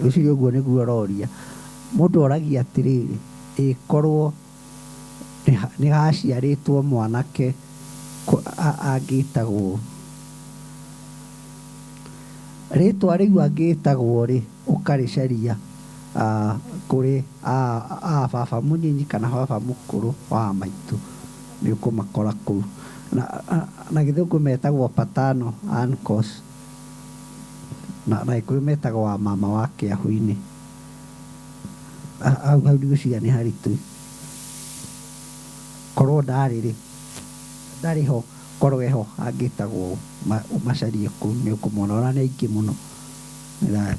rĩciria ũguo nĩguo ũroria mũndũ oragia atĩrĩrĩ ĩkorwo nĩ haciarĩtwo mwanake angĩtagwo rĩtwa rĩu angĩtagwo rĩ ũkarĩcaria kũrĩ a baba mũnyinyi kana baba mũkũrũ wa maitũ nĩ ũkũmakora kũu na gĩthũngũ metagwo paternal uncles na gĩkũyũ metagwo wa mama wa kĩahu-inĩ hau hau ndigwĩciria nĩ haritũ korwo ndarĩ rĩ ndarĩ ho korwo eho angĩtagwo ũmacarie kũu nĩ ũkũmona ona nĩ aingĩ mũno. Nĩ thayũ.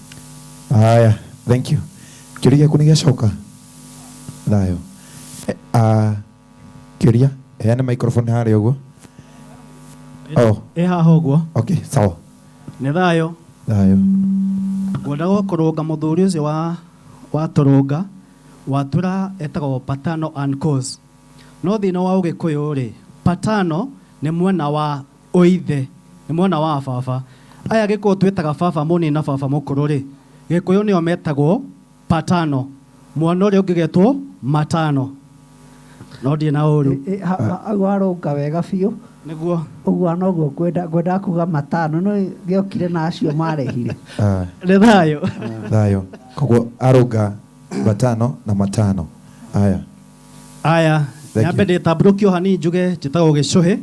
Haya, thank you. Kĩũria gĩaku nĩ gĩacoka? Thayũ. Kĩũria, heana microphone harĩa ũguo. Oh. Ĩ haha ũguo. Okay, sawa. Nĩ thayũ. Thayũ. Ngwendaga kũrũnga mũthuri ũcio wa tũrũnga watwĩra etagwo paternal uncles. No thĩna wa ũgĩkũyũ rĩ, paternal nĩ mwena wa ũithe, nĩ mwena wa baba. Aya gĩkũyũ twĩtaga baba mũnini na baba mũkũrũ rĩ, gĩkũyũ nĩo metagwo paternal. Mwana ũrĩa ũngĩ getwo matano. No ndirĩ na ũru. Hau warũnga wega biũ. Nĩguo. Ũguo noguo ngwenda ngwendaga kuga matano no gĩokire na acio marehire. Ah. Nĩ thayũ. Thayũ. Koguo arũnga matano na matano. Aya. Aya, Thank nyambe ndĩtambũrũkio hanini njuge njĩtagwo Gĩcũhĩ,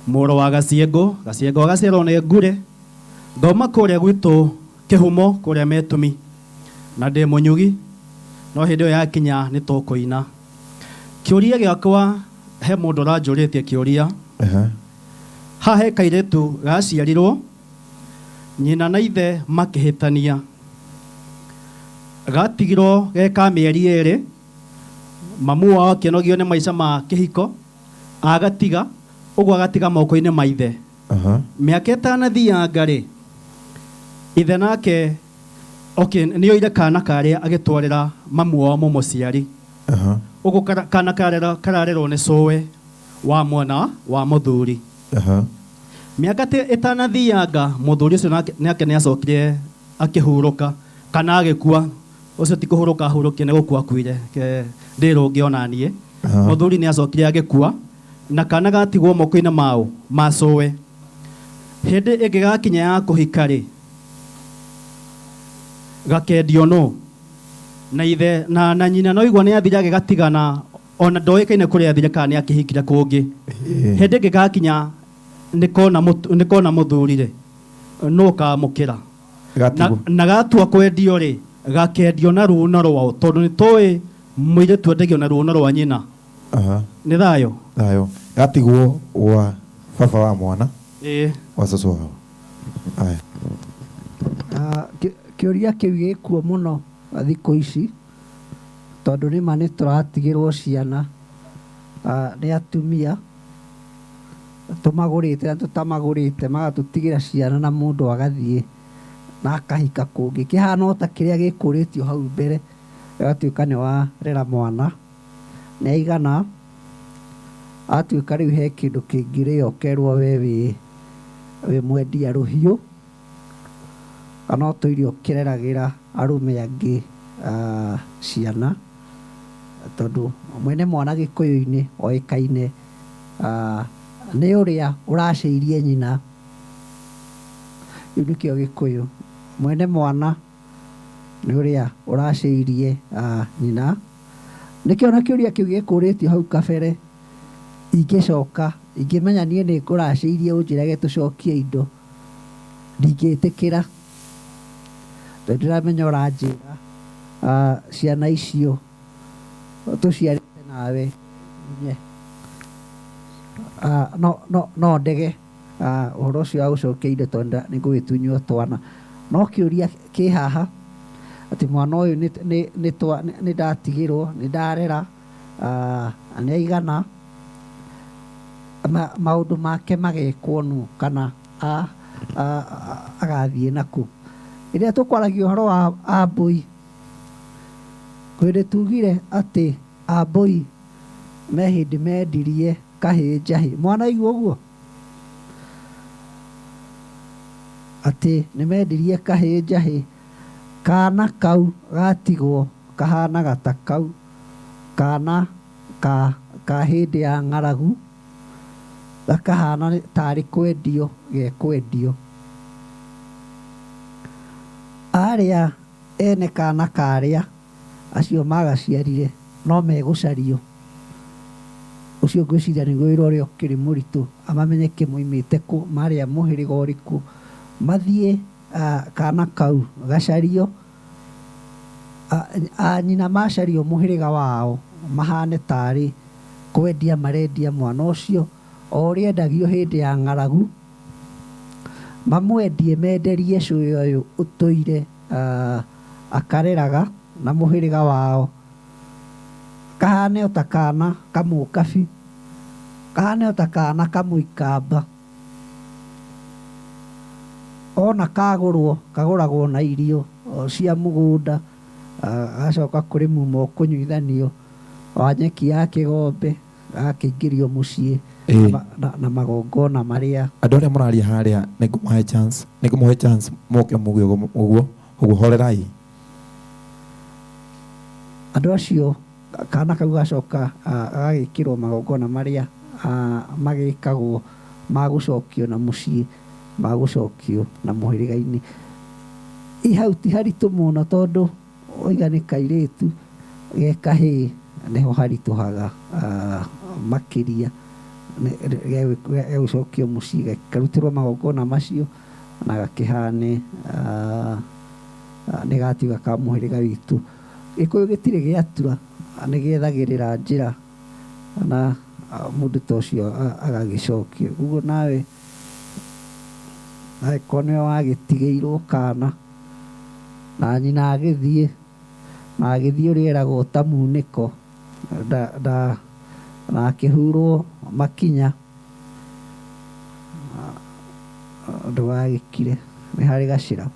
mũrũ wa Gaciengũ, Gaciengũ agaciarwo nĩ Ngure, ngauma kũrĩa gwitũ Kĩhumo kũrĩa Metũmi, na ndĩ mũnyugi, no hĩndĩ ĩyo yakinya nĩ tũkũina. Kĩũria gĩakwa, he mũndũ ũranjũrĩtie kĩũria, haha he kairĩtu gaciarirwo, nyina na ithe makĩhĩtania, gatigirwo ge ka mĩeri ĩrĩ, mamu wao akĩnogio nĩ maica ma kĩhiko, agatiga, ũguo agatiga moko-inĩ ma ithe. Mĩaka ĩtanathianga rĩ, ithe nake okay, nĩ oire kana karĩa agĩtwarĩra mamu wao mũmũciari. Ũguo kana kararerwo nĩ cũwe wa mwana wa mũthuri. Mĩaka ĩtanathianga mũthuri ũcio nake nĩ acokire akĩhurũka kana agĩkua. Ũcio ti kũhurũka ahurũkire, nĩ gũkua akuire. Ndĩrũnge ona niĩ. Mũthuri nĩ acokire agĩkua na kana gatigwo moko-inĩ mao ma cũwe. Hĩndĩ ĩngĩ gakinya ya kũhika rĩ, gakendio nũ? Na ithe na nyina no igua nĩ athire agĩgatigana, ona ndoĩkaine kũrĩa athire kana nĩ akĩhikire kũngĩ. Hĩndĩ ĩngĩ gakinya nĩ kona mũthuri rĩ, nũ ũkamũkĩra? Na gatua kwendio rĩ, gakendio na runo rwao, tondũ nĩ tũĩ mũirĩtu endagio na runo rwa nyina. Nĩ thayũ? Thayũ. Gatigwo gwa baba wa mwana. Wa cũcũ wao. Aya. Kĩũria kĩu gĩkuo mũno thikũ ici, tondũ nĩma nĩ tũratigĩrwo ciana nĩ atumia, tũmagũrĩte na tũtamagũrĩte, magatũtigĩra ciana na mũndũ agathiĩ na akahika kũngĩ. Kĩhana o ta kĩrĩa gĩkũrĩtio hau mbere, gĩgatuĩka nĩ warera mwana, nĩ aigana, atuĩka rĩu he kĩndũ kĩngĩrĩo ũkerwo we wĩ mwendia rũhiũ, kana ũtũire ũkĩreragĩra arũme angĩ ciana, tondũ mwene mwana gĩkũyũ-inĩ oĩkaine nĩ ũrĩa ũracĩirie nyina. Rĩu nĩkĩo gĩkũyũ, mwene mwana nĩ ũrĩa ũracĩirie nyina. Nĩkĩo na kĩũria kĩu gĩkũrĩtio hau kabere, ingĩcoka ingĩmenya niĩ nĩ ngũracĩirie ũnjĩrage tũcokie indo, ndingĩtĩkĩra, tondũ ndĩramenya ũranjĩra ciana icio tũciarĩte nawe nye. No ndege ũhoro ũcio wa gũcokia indo tondũ nĩ ngũgĩtunywo twana. No kĩũria kĩ haha atĩ mwana ũyũ nĩ ndatigĩrwo, nĩ ndarera, nĩ aigana, maũndũ make magekwo nũ kana agathiĩ nakũ. Rĩrĩa tũkwaragia ũhoro wa ambũi, kwĩndĩ tugire atĩ ambũi me hĩndĩ mendirie kahĩĩ njahĩ. Mwana aigua ũguo? Atĩ nĩ mendirie kahĩĩ njahĩ, kana kau gatigwo kahanaga ta kau, kana ka hĩndĩ ya ng'aragu, gakahana tarĩ kwendio gekwendio. Arĩa ene kana karĩa acio magaciarire no megũcario. Ũcio ngwĩciria nĩguo wĩra ũrĩa ũkĩrĩ mũritũ, amamenye kĩmoimĩte kũ, marĩa mũhĩrĩga ũrĩkũ, mathiĩ kana kau gacario, nyina macario mũhĩrĩga wao, mahane tarĩ kwendia marendia mwana ũcio, o ũrĩa endagio hĩndĩ ya ng'aragu, mamwendie menderie cũĩ ũyũ ũtũire akareraga na mũhĩrĩga wao, kahane o ta kana kamũkabi, kahane o ta kana kamũikamba. Ona kagũrwo, kagũragwo na irio cia mũgũnda, agacoka kũrĩ mumo ũkũnyuithanio wa nyeki ya kĩgombe, gakĩingĩrio mũciĩ na magongona marĩa. Andũ arĩa mũraria harĩa, nĩngũmũhe chance, nĩngũmũhe chance mũke muge ũguo, ũguo horerai. Andũ acio kana kau gacoka gagĩkĩrwo magongona marĩa magĩkagwo ma gũcokio na mũciĩ, ma gũcokio na mũhĩrĩga-inĩ. I hau ti haritũ mũno tondũ oiga nĩ kairĩtu ge kahĩĩ nĩho haritũhaga makĩria gegũcokio mũciĩ karutĩrwo magongona macio na gakĩhane nĩ gatuĩka ka mũhĩrĩga witũ. Gĩkũyũ gĩtirĩ gĩatura, nĩ gĩethagĩrĩra njĩra na mũndũ ta ũcio agagĩcokio. Ũguo nawe angĩkorwo nĩwe wagĩtigĩirwo kana na nyina agĩthiĩ na agĩthiĩ ũrĩa eragwo ta munĩko na akĩhurwo makinya, ndũgagĩkire, nĩ harĩ gacĩra.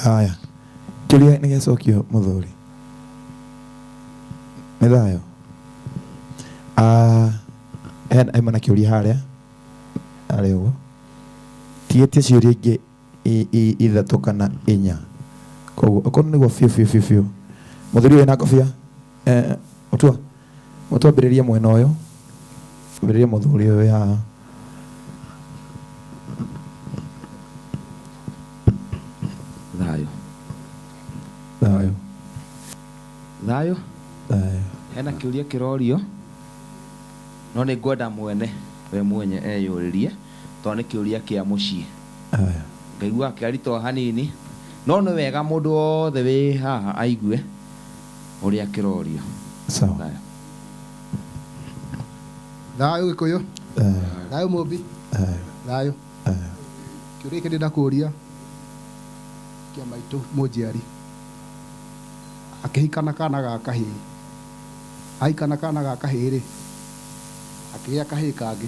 Haya, kĩũria nĩ gĩacokio mũthuri. Nĩ thayũ. Ah, hena aima na kĩũria harĩa harĩa ũguo. Tigĩtie ciũria ingĩ ithatũ kana inya. Koguo okorwo nĩguo biũ biũ biũ biũ. Mũthuri ũyũ na kobia eh, mũtua mũtwambĩrĩrie mwena ũyũ. Ambĩrĩrie mũthuri ũyũ wĩ haha. Thayũ. Thayũ. Thayũ. Thayũ. Hena kĩũria kĩrorio no nĩ ngwenda mwene we mwenye eyũrĩrie tondũ nĩ kĩũria kĩa mũciĩ. Ngaigua kĩaritũha hanini no nĩ wega mũndũ wothe wĩ haha aigue ũrĩa kĩrorio. Sawa. Thayũ. Thayũ Gĩkũyũ. Thayũ Mũmbi. Thayũ. Kĩũria gĩkĩ ndĩrenda kũria kĩa maitũ mũnjiari. Akĩhika na kana ga kahĩĩ. Ahika na kana ga kahĩĩ rĩ, akĩgĩa kahĩĩ kangĩ.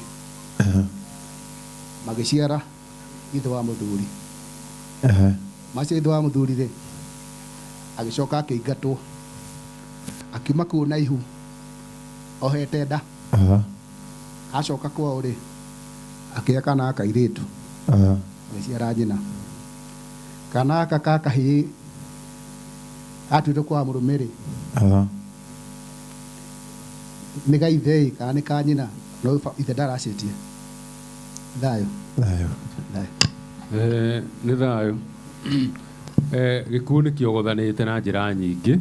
Magĩciara ithe wa mũthuri. Maciara ithe wa mũthuri rĩ, agĩcoka akĩingatwo. Akiuma kũu na ihu ohete nda. Acoka kwao rĩ, akĩgĩa kana ga kairĩtu. Agĩciara nyina. Kana gaka ka kahĩĩ gatuĩtwo kwa mũrũme rĩ, nĩ ga ithe ĩ kana nĩ ka nyina? No ithe ndaracĩtie. Thayũ. Thayũ. Thayũ. Nĩ thayũ. Gĩkuũ nĩ kĩogothanĩte na njĩra nyingĩ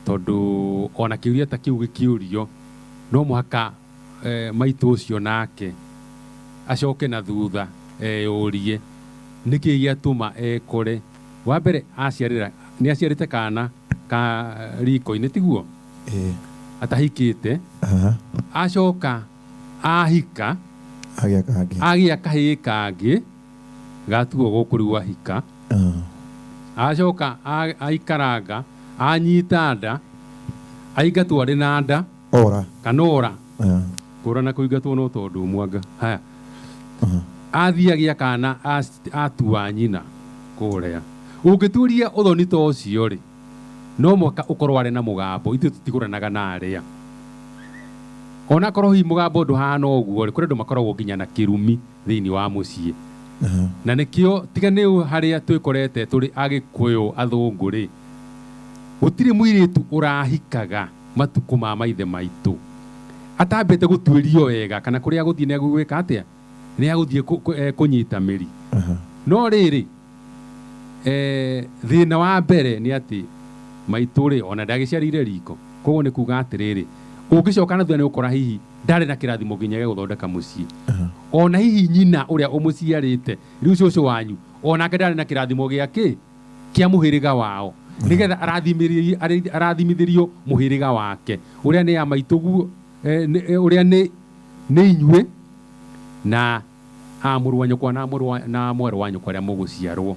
tondũ ona kĩũria ta kĩu gĩkĩũrio no mũhaka maitũ ũcio nake acoke na thutha eyũrie nĩkĩ gĩatũma ekore. Wa mbere aciarĩra nĩ aciarĩte kana ka riko-inĩ tiguo? Atahikĩte. Acoka ahika Agĩa kangĩ. Agĩa kahĩĩ kangĩ gatuo gũkũ rĩu ahika. Acoka aikaranga anyita nda aingatwo arĩ na nda. Ora. Kana ora. Kũra na kũingatwo no tondũ mwanga. Haya. Athiĩ agĩa kana atua nyina kũrĩa. Ũngĩtuĩria ũthoni ta ũcio rĩ, no mũhaka ũkorwo arĩ na mũgambo. Ithuĩ tũtigũranaga na arĩa. Onakorwo hihi mũgambo ndũhana ũguo rĩ, kũrĩ andũ makoragwo nginya na kĩrumi thĩinĩ wa mũciĩ. Na nĩkĩo tiga nĩ harĩa twĩkorete tũrĩ Agĩkũyũ athũngũ rĩ, gũtirĩ mũirĩtu ũrahikaga matukũ ma maithe maitũ atambĩte gũtuĩrio wega kana kũrĩa agũthiĩ nĩ agũgwĩka atĩa, nĩ agũthiĩ kũnyita mĩri. No rĩrĩ, thĩna wa mbere nĩ atĩ maitũ rĩ, ona ndagĩciarĩire riko. Koguo nĩ kuga atĩrĩrĩ, ũngĩcoka na thutha nĩ ũgũkora hihi ndarĩ na kĩrathimo nginya gĩa gũthondeka mũciĩ. Ona hihi nyina ũrĩa ũmũciarĩte, rĩu cũcũ wanyu, onake ndarĩ na kĩrathimo gĩa kĩ? Kĩa mũhĩrĩga wao. Nĩgetha arathimithĩrio mũhĩrĩga wake. Ũrĩa nĩ ya maitũguo, ũrĩa nĩ inyuĩ na a mũrũ wa nyũkwa na mũrũ wa, na mwarĩ wa nyũkwa arĩa mũgũciarwo.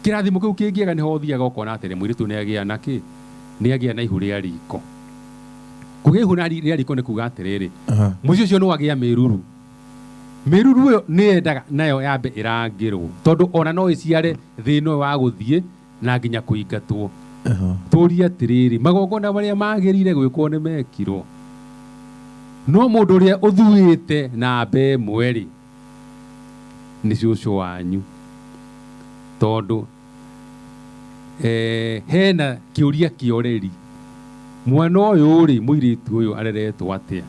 Kĩrathimo kĩu kĩngĩaga nĩho ũthiaga ũkona atĩrĩ mũirĩtu nĩ agĩa na kĩ? Nĩ agĩa na ihu rĩa riko. Kũgĩa ihu rĩa riko nĩ kuga atĩrĩrĩ, mũciĩ ũcio nĩ wagĩa mĩruru. Mĩruru ĩyo nĩ yendaga nayo yambe ĩrangĩrwo tondũ ona no ĩciare thĩna ũyũ wa gũthiĩ na nginya kũingatwo. Tũrie atĩrĩrĩ, magongona marĩa magĩrĩire gwĩkwo nĩ mekirwo? No mũndũ ũrĩa ũthuĩte namba ĩmwe rĩ, nĩ cũcũ wanyu. Tondũ hena kĩũria kĩa ũreri. Mwana ũyũ rĩ, mũirĩtu ũyũ areretwo atĩa?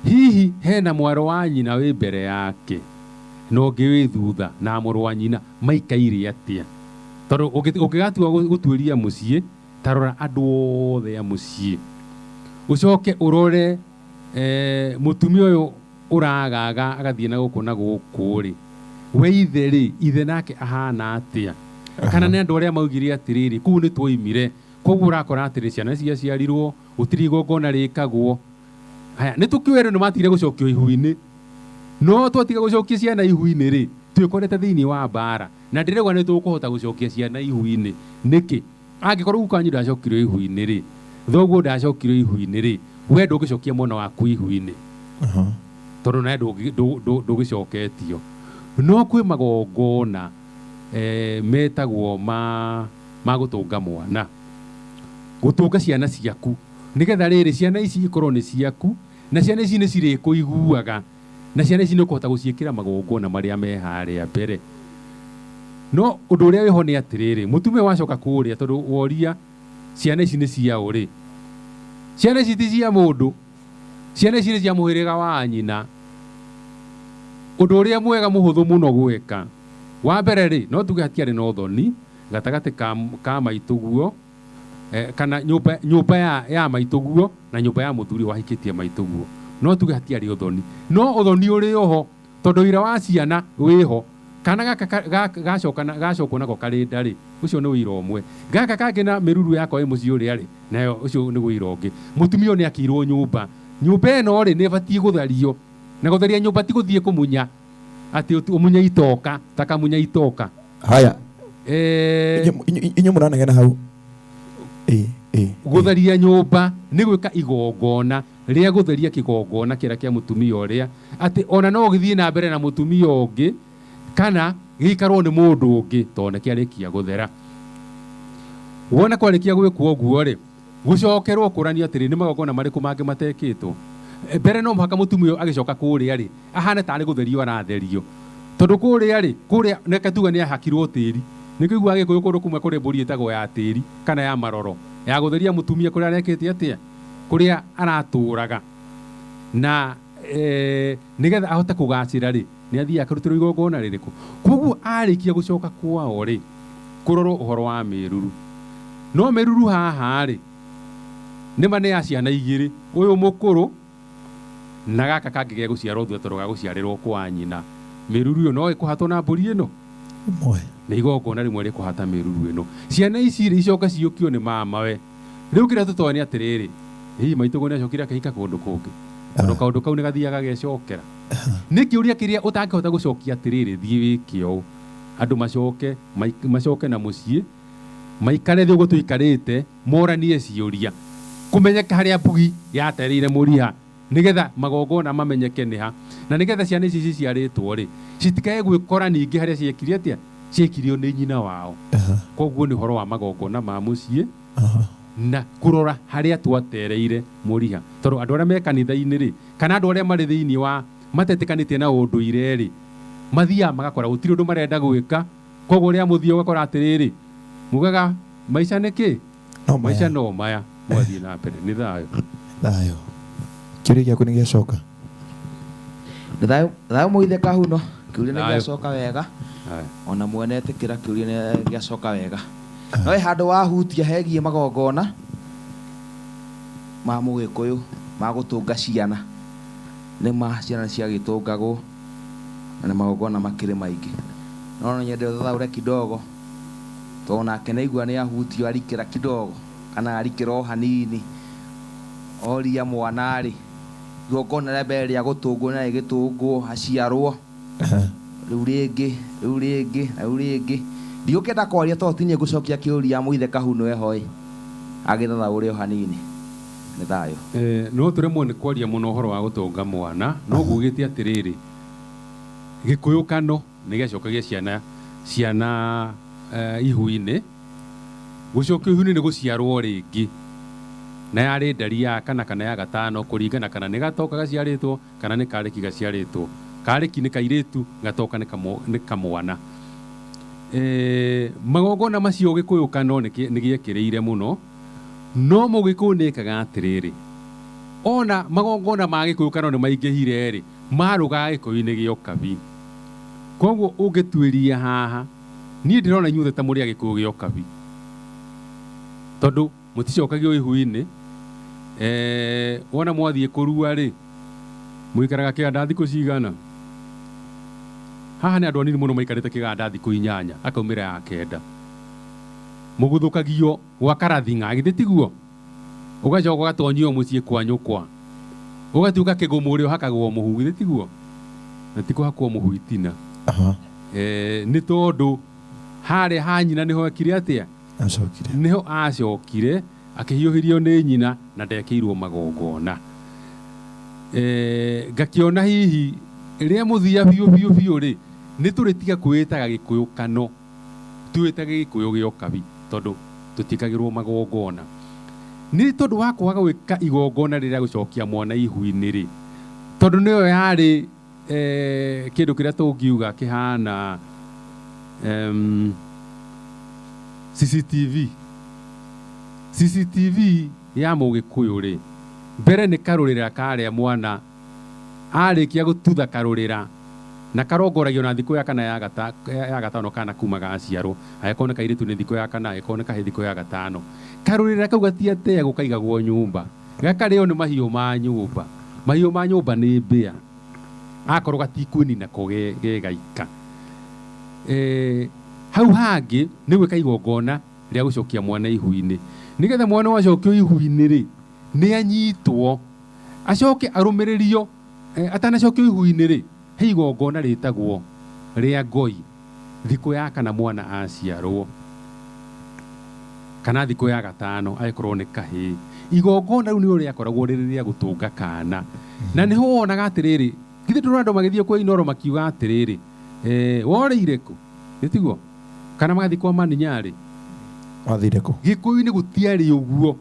Hihi hena mwarĩ wa nyina wĩ mbere yake na ũngĩ wĩ thutha na mũrũ wa nyina maikaire atĩa? Tondũ ũngĩgatua gũtuĩria mũciĩ, ta rora andũ othe a mũciĩ. Ũcoke ũrore mũtumia ũyũ ũragaga agathiĩ na gũkũ na gũkũ rĩ, we ithe rĩ, ithe nake ahana atĩa? Kana nĩ andũ arĩa maugire atĩrĩrĩ, kũu nĩ twoimire, koguo ũrakora atĩrĩ, ciana ciaciarirwo, gũtirĩ igongona rĩkagwo. Haya, nĩ tũkĩũĩ andũ nĩ matigire gũcokio ihu-inĩ. No twatiga gũcokia ciana ihu-inĩ rĩ, twĩkorete thĩinĩ wa mbara. Na ndĩrauga nĩ tũkũhota gũcokia ciana ihu-inĩ. Nĩkĩ? Angĩkorwo guka wanyu ndacokirio ihu-inĩ rĩ, thoguo ndacokirio ihu-inĩ rĩ, we ndũngĩcokia mwana waku ihu-inĩ. Tondũ nawe ndũgĩcoketio. No kwĩ magongona metagwo ma ma gũtũnga mwana. Gũtũnga ciana ciaku. Nĩgetha rĩrĩ, ciana ici ikorwo nĩ ciaku, na ciana ici nĩ cirĩkũiguaga, na ciana ici nĩ ũkũhota gũciĩkĩra magongona marĩa me harĩa mbere. No ũndũ ũrĩa wĩho nĩ atĩrĩrĩ, mũtumia wacoka kũrĩa, tondũ woria ciana ici nĩ ciaũ rĩ, ciana ici ti cia mũndũ, ciana ici nĩ cia mũhĩrĩga wa nyina. Ũndũ ũrĩa mwega mũhũthũ mũno gwĩka, wa mbere rĩ, no tuge hatiarĩ na ũthoni gatagatĩ ka maitũguo, kana nyũmba, nyũmba ya, ya maitũguo na nyũmba ya mũthuri wahikĩtie maitũguo. No tuge hatiarĩ ũthoni. No ũthoni ũrĩ oho, tondũ ũira wa ciana wĩho. Kana gaka gacoka na, gacokwo nako karĩ nda rĩ, ũcio nĩ ũira ũmwe. Gaka kangĩ na mĩruru yako ĩ mũciĩ ũrĩa rĩ, nayo ũcio nĩ ũira ũngĩ. Mũtumia ũyũ nĩ akĩirwo nyũmba. Nyũmba ĩno rĩ, nĩ ĩbatiĩ gũthario. Na gũtharia nyũmba ti gũthiĩ kũmunya, atĩ ũmunye itoka, ta kamunya itoka. Haya. Inyuĩ mũranegena hau. Ĩ, ĩ. Gũtharia nyũmba nĩ gwĩka igongona rĩa gũtheria kĩgongona kĩrĩa kĩa mũtumia ũrĩa, atĩ ona no gĩthiĩ na mbere na mũtumia ũngĩ kana gĩikarwo nĩ mũndũ ũngĩ tondũ nĩ kĩarĩkia gũthera. Wona kwarĩkia gwĩkwo ũguo rĩ, gũcokerwo kũranio atĩrĩ, nĩ magongona marĩkũ mangĩ matekĩtwo? Mbere no mũhaka mũtumia ũyũ agĩcoka kũrĩa rĩ, ahane tarĩ gũtherio aratherio. Tondũ kũrĩa rĩ, kũrĩa reke tuge nĩ ahakirwo tĩri. Nĩ kũiguaga Gĩkũyũ kũndũ kũmwe kũrĩ mbũri ĩtagwo ya tĩri kana ya maroro, ya gũtheria mũtumia kũrĩa arekĩte atĩa? Kũrĩa aratũraga. Na nĩgetha ahote kũgacĩra rĩ, nĩ athiaga akarutĩrwo igongona rĩrĩkũ? Koguo arĩkia gũcoka kwao rĩ, kũrorwo ũhoro wa mĩruru. No mĩruru haha rĩ, nĩma nĩ ya ciana igĩrĩ, ũyũ mũkũrũ na gaka kangĩ gegũciarwo thutha tondũ gagũciarĩrwo kwa nyina. Mĩruru ĩyo no ĩkũhatwo na mbũri ĩno? Nĩ igongona rĩmwe rĩkũhata mĩruru ĩno. Ciana ici rĩ, icoke ciũkio nĩ mamawe. Rĩu kĩrĩa tũtoĩ nĩ atĩrĩrĩ, hihi maitũguo nĩ acokire akĩhika kũndũ kũngĩ? Tondũ kaũndũ kau nĩ gathiaga gagecokera. Nĩ kĩũria kĩrĩa ũtangĩhota gũcokia atĩrĩrĩ, thiĩ wĩke ũũ. Andũ macoke, macoke na mũciĩ, maikare thĩ ũguo tũikarĩte, moranie ciũria. Kũmenyeke harĩa mbugi yatereire mũriha, nĩgetha magongona mamenyeke nĩ ha. Na nĩgetha ciana ici ciciarĩtwo rĩ, citikae gwĩkora ningĩ harĩa ciekire atĩa? Ciaikirio nĩ nyina wao. Koguo nĩ ũhoro wa magongona ma mũciĩ na kũrora harĩa twatereire mũriha. Tondũ andũ arĩa me kanitha-inĩ rĩ, kana andũ arĩa marĩ thĩinĩ wa matetĩkanĩtie na ũndũire rĩ, mathiaga magakora gũtirĩ ũndũ marenda gwĩka. Koguo rĩrĩa mũthiĩ ũgakora atĩrĩrĩ, mugaga maica nĩ kĩ? Maica no maya, mũgathiĩ na mbere. Nĩ thayũ. Thayũ. Kĩũria gĩaku nĩ gĩacoka? Nĩ thayũ thayũ mũithe kahuno kĩũria nĩ Thayũ. gĩacoka wega ona mwene etĩkĩra kĩũria nĩ gĩacoka wega no he handũ wahutia hegiĩ magongona ma mũgĩkũyũ ma gũtũnga ciana nĩ ma ciana nĩ ciagĩtũngagwo na nĩ magongona makĩrĩ maingĩ no no nyende ũthathaũre kidogo tondũ nake nĩaigua nĩ ahutio arikĩra kidogo kana arikĩra o hanini oria mwana rĩ igongona rĩa mbere rĩa gũtũngwo nĩ rĩgĩtũngwo aciarwo rĩu rĩngĩ rĩu rĩngĩ na rĩu rĩngĩ ndigũkĩenda kwaria tondũ ti niĩ ngũcokia kĩũria mũithe kahuno eho ĩ agĩthathaũre o hanini nĩ thayũ. No tũremwo nĩ kwaria mũno ũhoro wa gũtũnga mwana, no ngugĩte atĩrĩrĩ, Gĩkũyũ kano nĩ gĩacokagia ciana ciana ihu-inĩ. Gũcokio ihu-inĩ nĩ gũciarwo rĩngĩ, na yarĩ ndari ya kana kana ya gatano kũringana kana nĩ gatoka gaciarĩtwo kana nĩ karĩki gaciarĩtwo. Karĩki nĩ kairĩtu, gatoka nĩ kamwana. Magongona macio Gĩkũyũ kano nĩ gĩekĩrĩire mũno. No Mũgĩkũyũ nĩ ekaga atĩrĩrĩ, ona magongona ma Gĩkũyũ kana nĩ maingĩhire rĩ, marũgaga Gĩkũyũ-inĩ gĩa Ũkabi. Koguo ũngĩtuĩria haha, niĩ ndĩrona inyuothe ta mũrĩ a Gĩkũyũ gĩa Ũkabi. Tondũ mũticokagio ihu-inĩ, wona mwathiĩ kũrua rĩ, mũikaraga kĩganda thikũ cigana? Haha nĩ andũ anini mũno maikarĩte kĩganda thikũ 8, akaumĩra ya 9. Mũguthũkagio gwa karathing'a, githĩ tiguo? Ũgacoka ũgatonyio mũciĩ kwa nyũkwa. Ũgatuĩka kĩgũmũ ũrĩa ũhakagwo mũhu, githĩ tiguo? Na ti kũhakwo mũhu itina. Nĩ tondũ harĩa ha nyina nĩho ekire atĩa? Acokire. Nĩho acokire akĩhiũhĩrio nĩ nyina na ndekĩirwo magongona. Ngakĩona hihi rĩa mũthia biũ biũ biũ rĩ, nĩ tũrĩtiga kwĩĩtaga Gĩkũyũ kano, twĩĩtage Gĩkũyũ gĩa Ũkabi tondũ tũtiĩkagĩrwo magongona. Nĩ tondũ wa kwaga gwĩka igongona rĩrĩa gũcokia mwana ihu-inĩ rĩ, tondũ nĩyo yarĩ kĩndũ kĩrĩa tũngiuga kĩhana CCTV. CCTV ya Mũgĩkũyũ rĩ, mbere nĩ karũrĩra karĩa mwana arĩkia gũtutha karũrĩra, na karongoragio na thikũ ya kana ya gatano kana kuma gaciarwo, angĩkorwo nĩ kairĩtu nĩ thikũ ya kana, angĩkorwo nĩ kahĩĩ thikũ ya gatano. Karũrĩra kau gatiateagwo kaigagwo nyũmba, gakarĩo nĩ mahiũ ma nyũmba. Mahiũ ma nyũmba nĩ mbĩa, akorwo gatikwĩnina ko ge gaika. Hau hangĩ nĩ gwĩka igongona rĩa gũcokia mwana ihu-inĩ. Nĩgetha mwana acokio ihu-inĩ rĩ, nĩ anyitwo, acoke arũmĩrĩrio, atanacokio ihu-inĩ rĩ, he igongona rĩtagwo rĩa ngoi, thikũ ya kana mwana aciarwo, kana thikũ ya gatano angĩkorwo nĩ kahĩĩ. Igongona rĩu nĩrĩo rĩakoragwo rĩrĩ rĩa gũtũnga kana. Na nĩho wonaga atĩrĩrĩ, githĩ ndũrona andũ magĩthiĩ kwĩ Inooro makiuga atĩrĩrĩ, worĩire kũ? Nĩ tiguo? Kana magathiĩ kwa Maninyarĩ. Wathire kũ? Gĩkũyũ-inĩ gũtiarĩ ũguo.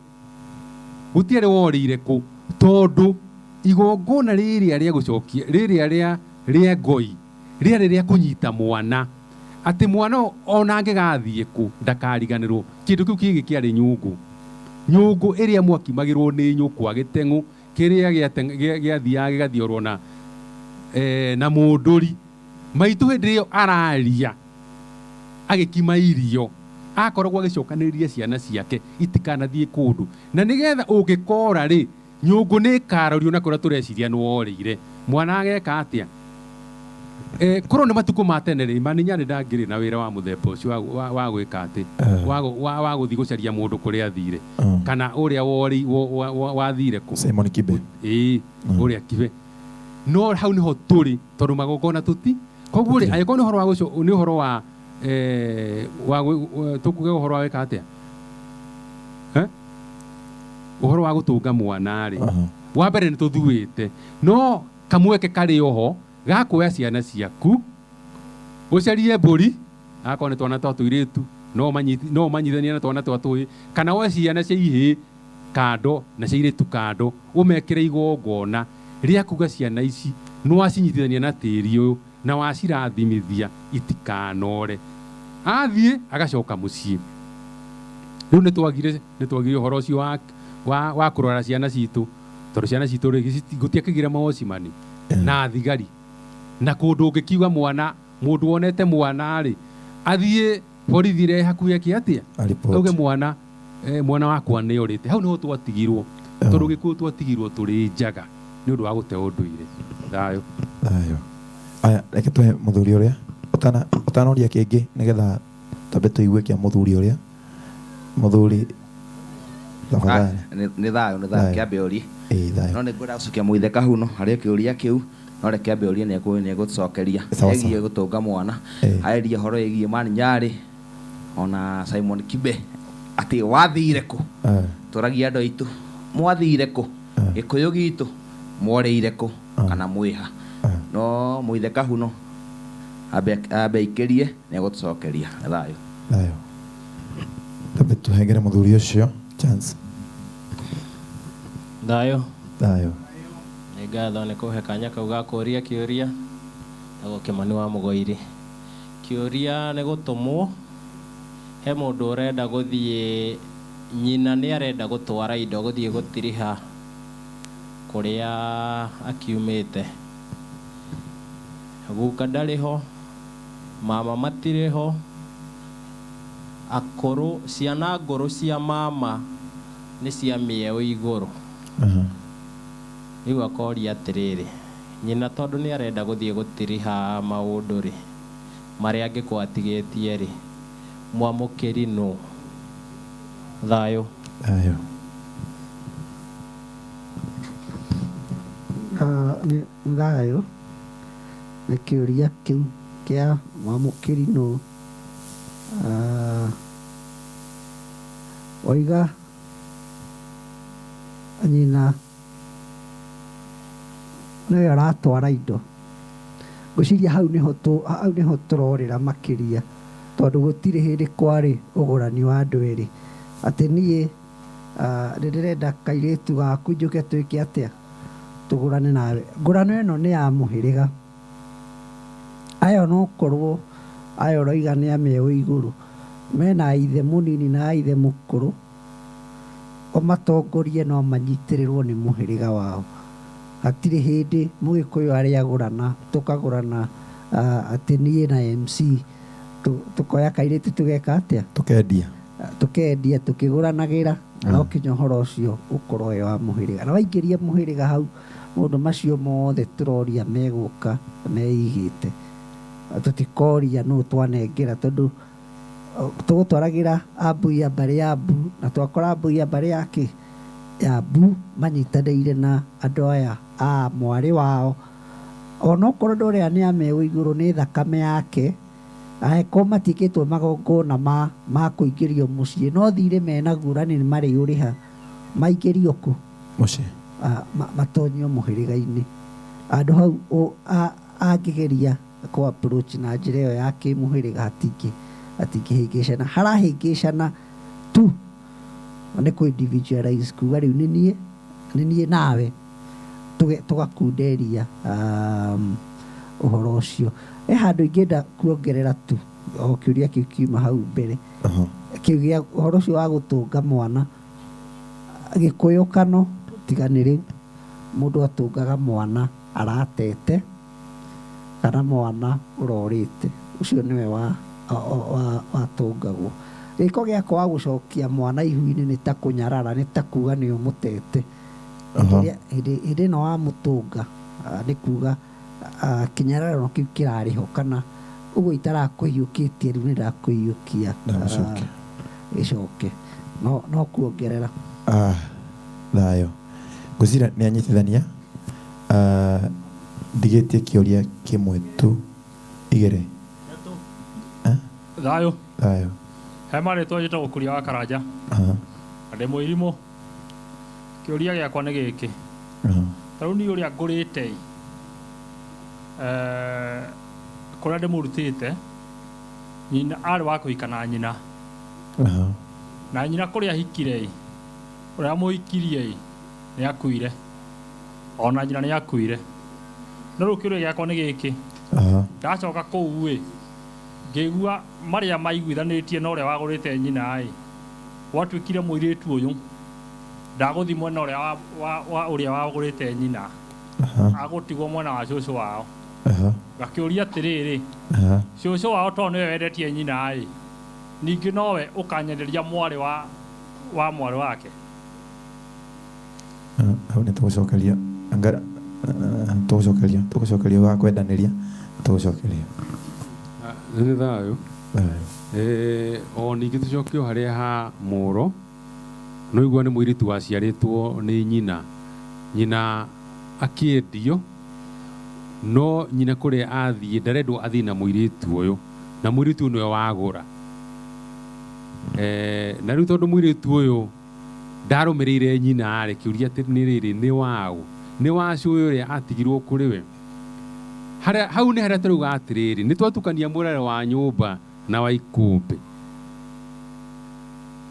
Gũtiarĩ worĩire kũ, tondũ igongona rĩrĩa rĩa gũcokia, rĩrĩa rĩa rĩa ngoi, rĩarĩ rĩa kũnyita mwana. Atĩ mwana ona angĩgathiĩ kũ, ndakariganĩrwo. Kĩndũ kĩu kĩngĩ kĩarĩ nyũngũ. Nyũngũ ĩrĩa mwakimagĩrwo nĩ nyũkwa, gĩteng'ũ kĩrĩa gĩathiaga gĩgathiorwo na mũndũri. Maitũ hĩndĩ ĩyo araria agĩkima irio, akoragwo agĩcokanĩrĩria ciana ciake itikanathiĩ kũndũ. Na nĩgetha ũngĩkora rĩ, nyũngũ nĩ ĩkarorio na kũrĩa tũreciria nĩ worĩire. Mwana ageka atĩa? Korwo nĩ matukũ ma tene rĩ, Maninyarĩ ndangĩrĩ na wĩra wa mũthemba ũcio wa gwĩka atĩ, wa gũthiĩ gũcaria mũndũ kũrĩa athire, kana ũrĩa wathire kũ. Simon Kibe. Ĩĩ, ũrĩa Kibe. No hau nĩho tũrĩ, tondũ magongona tũti. Koguo rĩ, angĩkorwo nĩ ũhoro wa gũco, nĩ ũhoro wa, wa tũkuge ũhoro wa gwĩka atĩa? Ũhoro wa gũtũnga mwana rĩ, wa mbere nĩ tũthuĩte, no kamweke karĩ oho ga kuoya ciana ciaku, ũcarie mbũri, akorwo nĩ twana twa tũirĩtu, no ũmanyithanie na twana twa tũhĩĩ, kana woe ciana cia ihĩĩ kando na cia airĩtu kando, ũmekĩre igongona rĩa kuga ciana ici nĩ wacinyitithania na tĩri ũyũ na wacirathimithia itikanore. Athiĩ agacoka mũciĩ. Rĩu nĩ twagire, nĩ twagire ũhoro ũcio wa kũrora ciana citũ, tondũ ciana citũ rĩ, gũtiakĩgire mawocimani na thigari. Na kũndũ ũngĩkiuga mwana, mũndũ wonete mwana rĩ, athiĩ borithi ĩrĩa ĩ hakuhĩ eke atĩa? Aripoti. Auge mwana wakwa nĩ orĩte. Hau nĩho twatigirwo, tondũ Gĩkũyũ twatigirwo tũrĩ njaga nĩ ũndũ wa gũte ũndũire. Thayũ. Thayũ. Aya, reke tũhe mũthuri ũrĩa ũtanoria kĩngĩ nĩgetha twambe tũigue kĩa mũthuri ũrĩa. Mũthuri, tafadhali. Nĩ thayũ, nĩ thayũ, Thayũ. kĩambe ũrie. Ĩĩ, thayũ. No nĩ ngwenda gũcokia mũithe Kahuno harĩ kĩũria kĩu, no reke ambe ũrie nĩ egũtũcokeria. Sawa, sawa. Ĩgiĩ gũtũnga mwana. Arĩria ũhoro ĩgiĩ Maninyarĩ ona Simon Kibe atĩ wathire kũ? Tũragia andũ aitũ, mwathire kũ? Gĩkũyũ gitũ mworĩire kũ? Kana mwĩha? No mũithe Kahuno ambe aikĩrie nĩ egũtũcokeria. Nĩ thayũ. Thayũ. Twambe tũhengere mũthuri ũcio chance. Thayũ. Thayũ. Nĩ ngatho nĩ kũhe kanya kau ga kũria kĩũria. Tagwo Kĩmani wa Mũgoiri. Kĩũria nĩ gũtũmwo. He mũndũ ũrenda gũthiĩ Nyina nĩ arenda gũtwara indo gũthiĩ gũtiriha kũrĩa akiumĩte. Guka ndarĩ ho, mama matirĩ ho, akũrũ, ciana ngũrũ cia mama nĩ cia mĩeũ igũrũ. Rĩu akoria atĩrĩrĩ, nyina tondũ nĩ arenda gũthiĩ gũtiriha maũndũ rĩ, marĩa angĩkorwo atigĩtie rĩ, mwamũkĩri nũ? Thayũ. Thayũ. Nĩ thayũ. Nĩ kĩũria kĩu kĩa mwamũkĩri nũ. Waiga nyina nĩwe ũratwara indo. Ngwĩciria hau nĩho hau nĩho tũrorĩra makĩria tondũ gũtirĩ hĩndĩ kwarĩ ũgũrani wa andũ erĩ. Atĩ niĩ nĩ ndĩrenda kairĩtu gaku njũke twĩke atĩa? Tũgũrane nawe. Ngũrano ĩno nĩ ya mũhĩrĩga. Aya onokorwo aya ũroiga nĩ a mĩeũ igũrũ, mena ithe mũnini na ithe mũkũrũ, o matongorie no manyitĩrĩrwo nĩ mũhĩrĩga wao. Hatirĩ hĩndĩ mũgĩkũyũ arĩ agũrana, tũkagũrana atĩ niĩ na MC tũkoya kairĩtu tũgeka atĩa? Tũkendia. Tũkendia tũkĩgũranagĩra, no kinya ũhoro ũcio ũkorwo wĩ wa mũhĩrĩga. Na waingĩria mũhĩrĩga hau, maũndũ macio mothe tũroria megũka meigĩte. Tũtikoria nũ twanengera tondũ tũgũtwaragĩra ambui a mbarĩ ya mbu na twakora ambui a mbarĩ ya kĩ? Ya mbu manyitanĩire na andũ aya a mwarĩ wao. Onokorwo andũ arĩa nĩ a meũ igũrũ nĩ thakame yake, angĩkorwo matiĩkĩtwo magongona ma ma kũingĩrio mũciĩ, no thirĩ menaguo na nĩ marĩũrĩha, maingĩrio kũ? Mũciĩ. Matonyio mũhĩrĩga-inĩ. Handũ hau angĩgeria kũ approach na njĩra ĩyo ya kĩmũhĩrĩga hatingĩhĩngĩcana. Harahĩngĩcana tu nĩ kũ individualize kuga rĩu nĩ niĩ, nĩ niĩ nawe tũgakunderia ũhoro ũcio. He handũ ingĩenda kuongerera tu o kĩũria kĩu kiuma hau mbere. Kĩu gĩa ũhoro ũcio wa gũtũnga mwana. Gĩkũyũ kano tiga nĩ rĩu mũndũ atũngaga mwana aratete kana mwana ũrorĩte. Ũcio nĩwe watũngagwo. Gĩko gĩa kwaga gũcokia mwana ihu-inĩ nĩ ta kũnyarara, nĩ ta kuga nĩ ũmũtete. Hĩndĩ ĩno wamũtũnga nĩ kuga kĩnyararano kĩu kĩrarĩ ho kana ũguo itarakũhiũkĩtie rĩu nĩ ndakũhiũkia gĩcoke. No kuongerera. Thayũ. Ngwĩciria nĩ anyitithania. Ndigĩtie kĩũria kĩmwe tu. Igĩrĩ. Thayũ. Thayũ. He marĩtwa njĩtagwo Kuria wa Karanja. Na ndĩ mũirimũ. Kĩũria gĩakwa nĩ gĩkĩ. Ta rĩu niĩ ũrĩa ngũrĩte ĩ, kũrĩa ndĩmũrutĩte, nyina arĩ wa kũhika na nyina. Na nyina kũrĩa ahikire ĩ, ũrĩa wamũhikirie ĩ, nĩ akuire. Ona nyina nĩ akuire. No rĩu kĩũria gĩakwa nĩ gĩkĩ. Ndacoka kũu ĩ, ngĩigua marĩa maiguithanĩtie na ũrĩa wagũrĩte nyina ĩ, gwatuĩkire mũirĩtu ũyũ ndagũthiĩ mwena ũrĩa wa ũrĩa wagũrĩte nyina, agũtigwo mwena wa cũcũ wao. Ngakĩũria atĩrĩrĩ, cũcũ wao tondũ nĩwe wendetie nyina ĩ, ningĩ nowe ũkanyenderia mwarĩ wa mwarĩ wake? Hau nĩ tũgũcokeria anga tũgũcokeria tũgũcokeria wa kwendanĩria tũgũcokeria. Nĩ thayũ. Thayũ. O ningĩ tũcoke o harĩa ha mũro, no igua nĩ mũirĩtu waciarĩtwo nĩ nyina, nyina akĩendio, no nyina kũrĩa athiĩ ndarendwo athiĩ na mũirĩtu ũyũ, na mũirĩtu ũyũ nĩwe wagũra. Na rĩu tondũ mũirĩtu ũyũ ndarũmĩrĩire nyina rĩ, kĩũria nĩ rĩrĩ, nĩ waũ? Nĩ wa cũĩ ũrĩa atigirwo kũrĩ we? Harĩa, hau nĩ harĩa tũrauga atĩrĩrĩ, nĩ twatukania mũrere wa nyũmba na wa ikũmbĩ.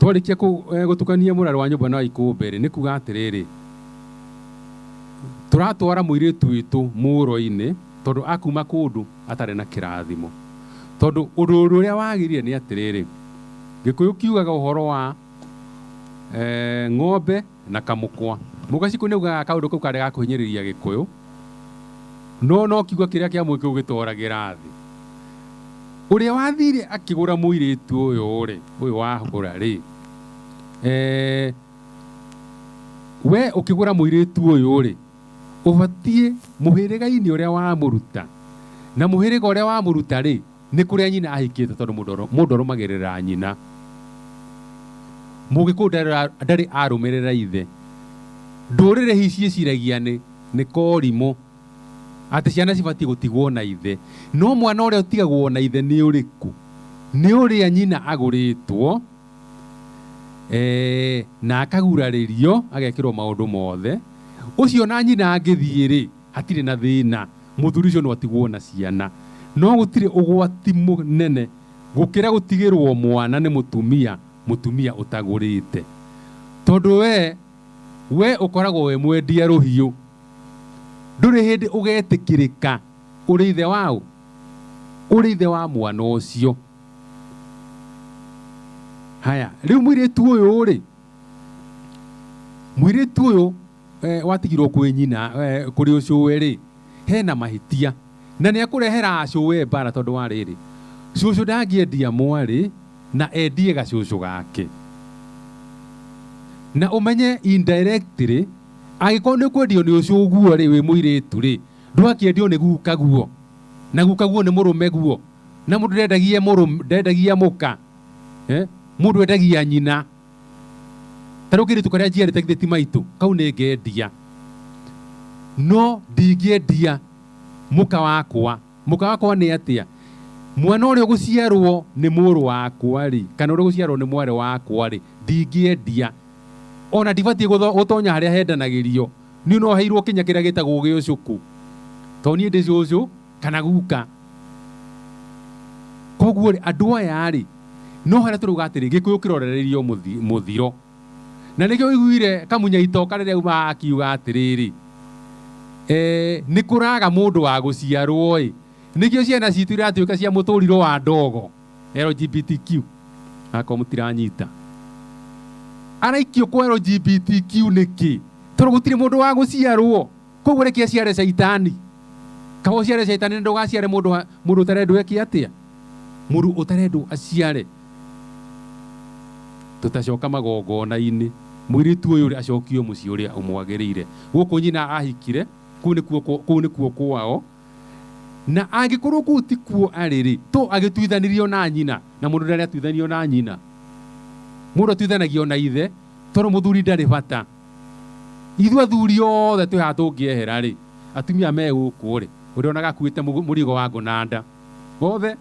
Twarĩkia gũtukania mũrere wa nyũmba na wa ikũmbĩ rĩ, nĩ kuga atĩrĩrĩ, tũratwara mũirĩtu witũ mũro-inĩ tondũ akuma kũndũ atarĩ na kĩrathimo. Tondũ ũndũ ũrĩa wagĩrĩire nĩ atĩrĩrĩ, Gĩkũyũ kiugaga ũhoro wa Ng'ombe na kamũkwa. Mũgacikũ nĩ augaga kaũndũ kau karĩ ga kũhinyĩrĩria Gĩkũyũ, no no kiugo kĩrĩa kĩa Mũgĩkũyũ gĩtoragĩra thĩ. Ũrĩa wathire akĩgũra mũirĩtu ũyũ rĩ, ũyũ wagũra rĩ, we ũkĩgũra mũirĩtu ũyũ rĩ, ũbatiĩ mũhĩrĩga-inĩ ũrĩa wamũruta, na mũhĩrĩga ũrĩa wamũruta rĩ, nĩ kũrĩa nyina ahikĩte tondũ mũndũ arũmagĩrĩra nyina. Mũgĩkũyũ ndarĩ arũmĩrĩra ithe. Ndũrĩrĩ hihi ciĩciragia nĩ korimũ atĩ ciana cibatiĩ gũtigwo na ithe, no mwana ũrĩa ũtigagwo na ithe nĩ ũrĩkũ? Nĩ ũrĩa nyina agũrĩtwo, na akagurarĩrio agekĩrwo maũndũ mothe. Ũcio na nyina angĩthiĩ rĩ, hatirĩ na thĩna, mũthuri ũcio no atigwo na ciana. No gũtirĩ ũgwati mũnene gũkĩra gũtigĩrwo mwana nĩ mũtumia, mũtumia ũtagũrĩte. Tondũ we ũkoragwo wĩ mwendia rũhiũ, ndũrĩ hĩndĩ ũgetĩkĩrĩka ũrĩ ithe waũ, ũrĩ ithe wa mwana ũcio. Haya, rĩu mũirĩtu ũyũ rĩ, mũirĩtu ũyũ watigirwo kwĩ nyina, kũrĩ ũcũwe rĩ, hena mahĩtia na nĩ akũrehera acũwe mbara tondũ wa rĩrĩ, cũcũ ndangĩendia mwarĩ na endie gacũcũ gake. Na ũmenye indirectly angĩkorwo nĩ ũkwendio nĩ ũcũguo rĩ, wĩ mũirĩtu rĩ, ndwakĩendio nĩ gukaguo, na gukaguo nĩ mũrũme guo, na mũndũ ndendagia mũrũme, ndendagia mũka, mũndũ endagia nyina. Ta rĩu kĩirĩtu karĩa njiarĩte githĩ ti maitũ, kau nĩ ngendia, no ndingĩendia mũka wakwa. Mũka wakwa nĩ atĩa? Mwana ũrĩa ũgũciarwo nĩ mũrũ wakwa rĩ, kana ũrĩa ũgũciarwo nĩ mwarĩ wakwa rĩ, ndingĩendia. Ona ndibatiĩ gũtonya harĩa hendanagĩrio. Niĩ no heirwo kĩnya kĩrĩa gĩtagwo gĩũcũkũ, tondũ niĩ ndĩ cũcũ kana guka. Koguo rĩ, andũ aya rĩ, no harĩa tũrauga atĩrĩ, Gĩkũyũ kĩrorereirio mũthiro. Na nĩkĩo ũiguire Kamunya Itoka rĩrĩa auma akiuga atĩrĩrĩ, nĩ kũraga mũndũ wa gũciarwo ĩ, nĩkĩo ciana citũ iratuĩka cia mũtũriro wa ndogo LGBTQ. Akorwo mũtiranyita, araikio kwa LGBTQ nĩkĩ? Tondũ gũtirĩ mũndũ wa gũciarwo. Koguo reke aciare caitani. Kaba ũciare caitani na ndũgaciare mũndũ ũtarendwo eke atĩa? Mũndũ ũtarendwo aciare. Tũtacoka magongona-inĩ, mũirĩtu ũyũ rĩ acokio mũciĩ ũrĩa ũmwagĩrĩire. Gũkũ nyina ahikire, kũu nĩkuo kwao. Na angĩkorwo kũu ti kuo arĩ rĩ, to agĩtuithanirio na nyina, na mũndũ ndarĩ atuithanio na nyina. Mũndũ atuithanagio na ithe, tondũ mũthuri ndarĩ bata. Ithuĩ athuri othe twĩ haha tũngĩehera rĩ, atumia me gũkũ rĩ, ũrĩa onaga akuĩte mũrigo wa ngũ na nda. Othe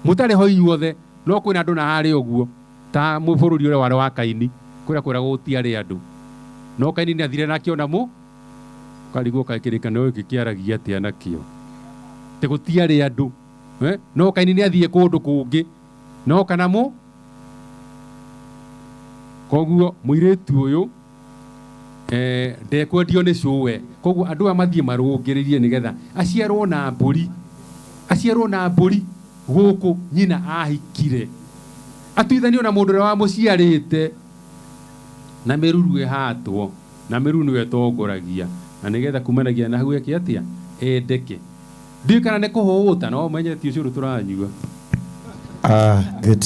mũtarĩ ho inyuothe, no kwĩna andũ na harĩa ũguo, ta bũrũri ũrĩa warĩ wa Kaini, kũrĩa kwĩragwo gũtiarĩ andũ. No Kaini nĩ athire na akĩona karigwo kaĩ kĩrĩkanĩro gĩkĩ kĩaragia atĩa nakĩo, atĩ gũtiarĩ andũ. No Kaini nĩ athiĩ kũndũ kũngĩ, no kana mũ. Koguo mũirĩtu ũyũ ndekwendio nĩ cũwe. Koguo andũ aya mathiĩ marũngĩrĩrie nĩgetha aciarwo na mbũri, aciarwo na mbũri gũkũ nyina ahikire, atuithanio na mũndũ ũrĩa wamũciarĩte, na mĩruru ĩhatwo, na mĩruru nĩyo ĩtongoragia, na nĩgetha kumanagia na hau eke atĩa, endeke. Ndiũĩ kana nĩ kũhũta, no ũmenye ti ũcũrũ tũranyua. Good.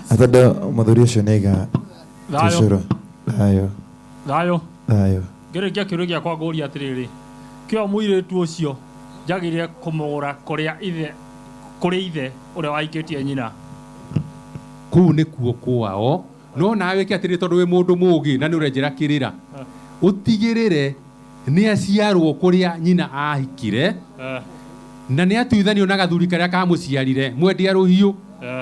Tondũ mũthuri ũcio nĩ aiga Thayũ. ũcũrũ. Thayũ. Thayũ. Thayũ. Ngĩrĩkia kĩũria gĩakwa ngũria atĩrĩrĩ, kĩo mũirĩtu ũcio njagĩrĩire kũmũgũra kũrĩa ithe, kũrĩ ithe ũrĩa wahikĩtie nyina? Kũu nĩkuo kwao. No nawe wĩke atĩrĩrĩ, tondũ wĩ mũndũ mũũgĩ na nĩ ũrenjera kĩrĩra, ũtigĩrĩre nĩ aciarwo kũrĩa nyina ahikire, na nĩ atuithanio na gathuri karĩa kamũciarire, mwendia rũhiũ,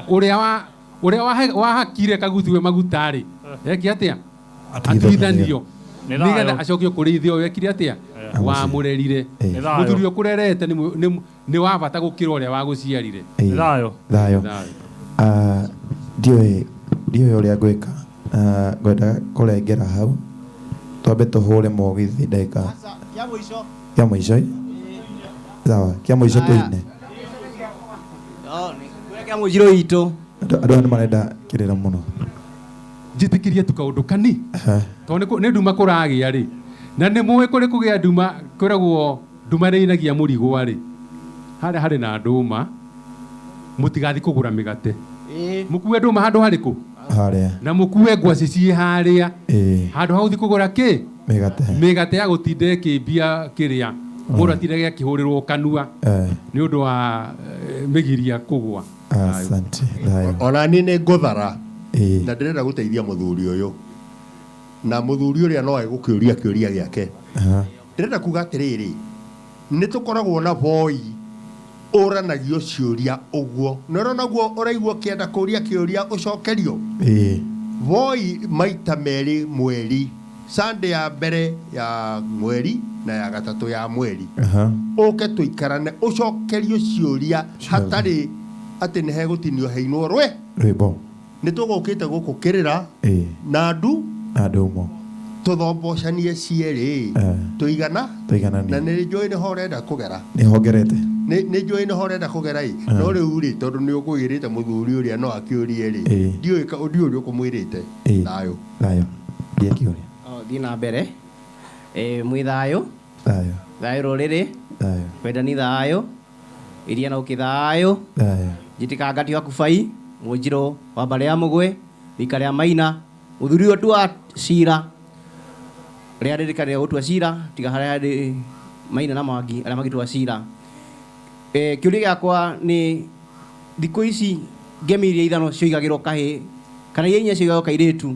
ũrĩa wahakire kaguthi we maguta rĩ, eke atĩa? Atuithanio. Nĩ Nĩgetha thayũ. acokio kũrĩ ithe ũyũ ekire atĩa? Wamũrerire. Nĩ thayũ. Mũthuri ũkũrerete nĩ wa bata gũkĩra ũrĩa wagũciarire. Nĩ thayũ. Thayũ. Thayũ. Ndiũĩ ũrĩa ngwĩka. Ngwenda kũrengera hau. Twambe tũhũre mũgithi ndagĩka. Kĩa mũico. Kĩa mũico ĩ? Sawa, kĩa mũico Aya. tũine. No, nĩ kũrĩa kĩa mũico witũ. Andũ aya nĩ marenda kĩrĩra mũno. Njĩtĩkĩrie tu kaũndũ kani tondũ nĩ nduma kũragĩa rĩ, na nĩ mũĩ kũrĩ kũgĩa nduma kwĩragwo nduma nĩ ĩinagia mũrigwa rĩ, harĩa harĩ na ndũma mũtigathiĩ kũgũra mĩgate, mũkue ndũma handũ harĩkũ? Harĩa. Na mũkue ngwacĩ ciĩ harĩa handũ ha gũthiĩ kũgũra kĩ? Mĩgate. Mĩgate ya gũtinda ĩkĩmbia kĩrĩa mũndũ atindage akĩhũrĩrwo kanua nĩ ũndũ wa mĩgiria kũgwa. Asante. Thayũ. Ona niĩ nĩ ngũthara na ndĩrenda gũteithia mũthuri ũyũ na mũthuri ũrĩa no egũkĩũria kĩũria gĩake. Ndĩrenda kuga atĩrĩrĩ, nĩ tũkoragwo na voi ũranagio ciũria ũguo nĩ ũrona ũguo ũraigua ũkĩenda kũria kĩũria ũcokerio. Voi maita merĩ mweri, Sunday ya mbere ya mweri na ya gatatũ ya mweri, ũke tũikarane ũcokerio ciũria hatarĩ atĩ nĩ hegũtinio heinwo rwe rwĩmbo. Nĩ tũgũkĩte gũkũ kĩrĩra na ndu na ndũmo tũthombocanie cierĩ tũigana tũigananie. Na nĩ njũĩ nĩho ũrenda kũgera. Nĩ hongerete. Nĩ njũĩ nĩho ũrenda kũgera ĩ, no rĩu rĩ, tondũ nĩ ũkũgĩrĩte mũthuri ũrĩa no akĩũrie rĩ, ndiũĩ ndiũĩ ũrĩa ũkũmwĩrĩte. Thayũ. Thayũ. Ndiĩ kĩũria. Thiĩ na mbere. Mwĩ thayũ. Thayũ. Thayũ rũrĩrĩ. Thayũ. Wendani thayũ. Iria na ũkĩ thayũ. Thayũ. Njĩtĩka ngati wa kubai mũnjirũ wa mbarĩ ya mũgwe rika rĩa maina mũthuri ũyũ tua cira rĩa rĩrĩka rĩa gũtua cira tiga harĩa harĩ maina na mwangi arĩa magĩtua cira. Kĩũria gĩakwa nĩ thikũ ici ngemi iria ithano cioigagĩrwo kahĩĩ kana iria inya cioigagĩrwo kairĩtu,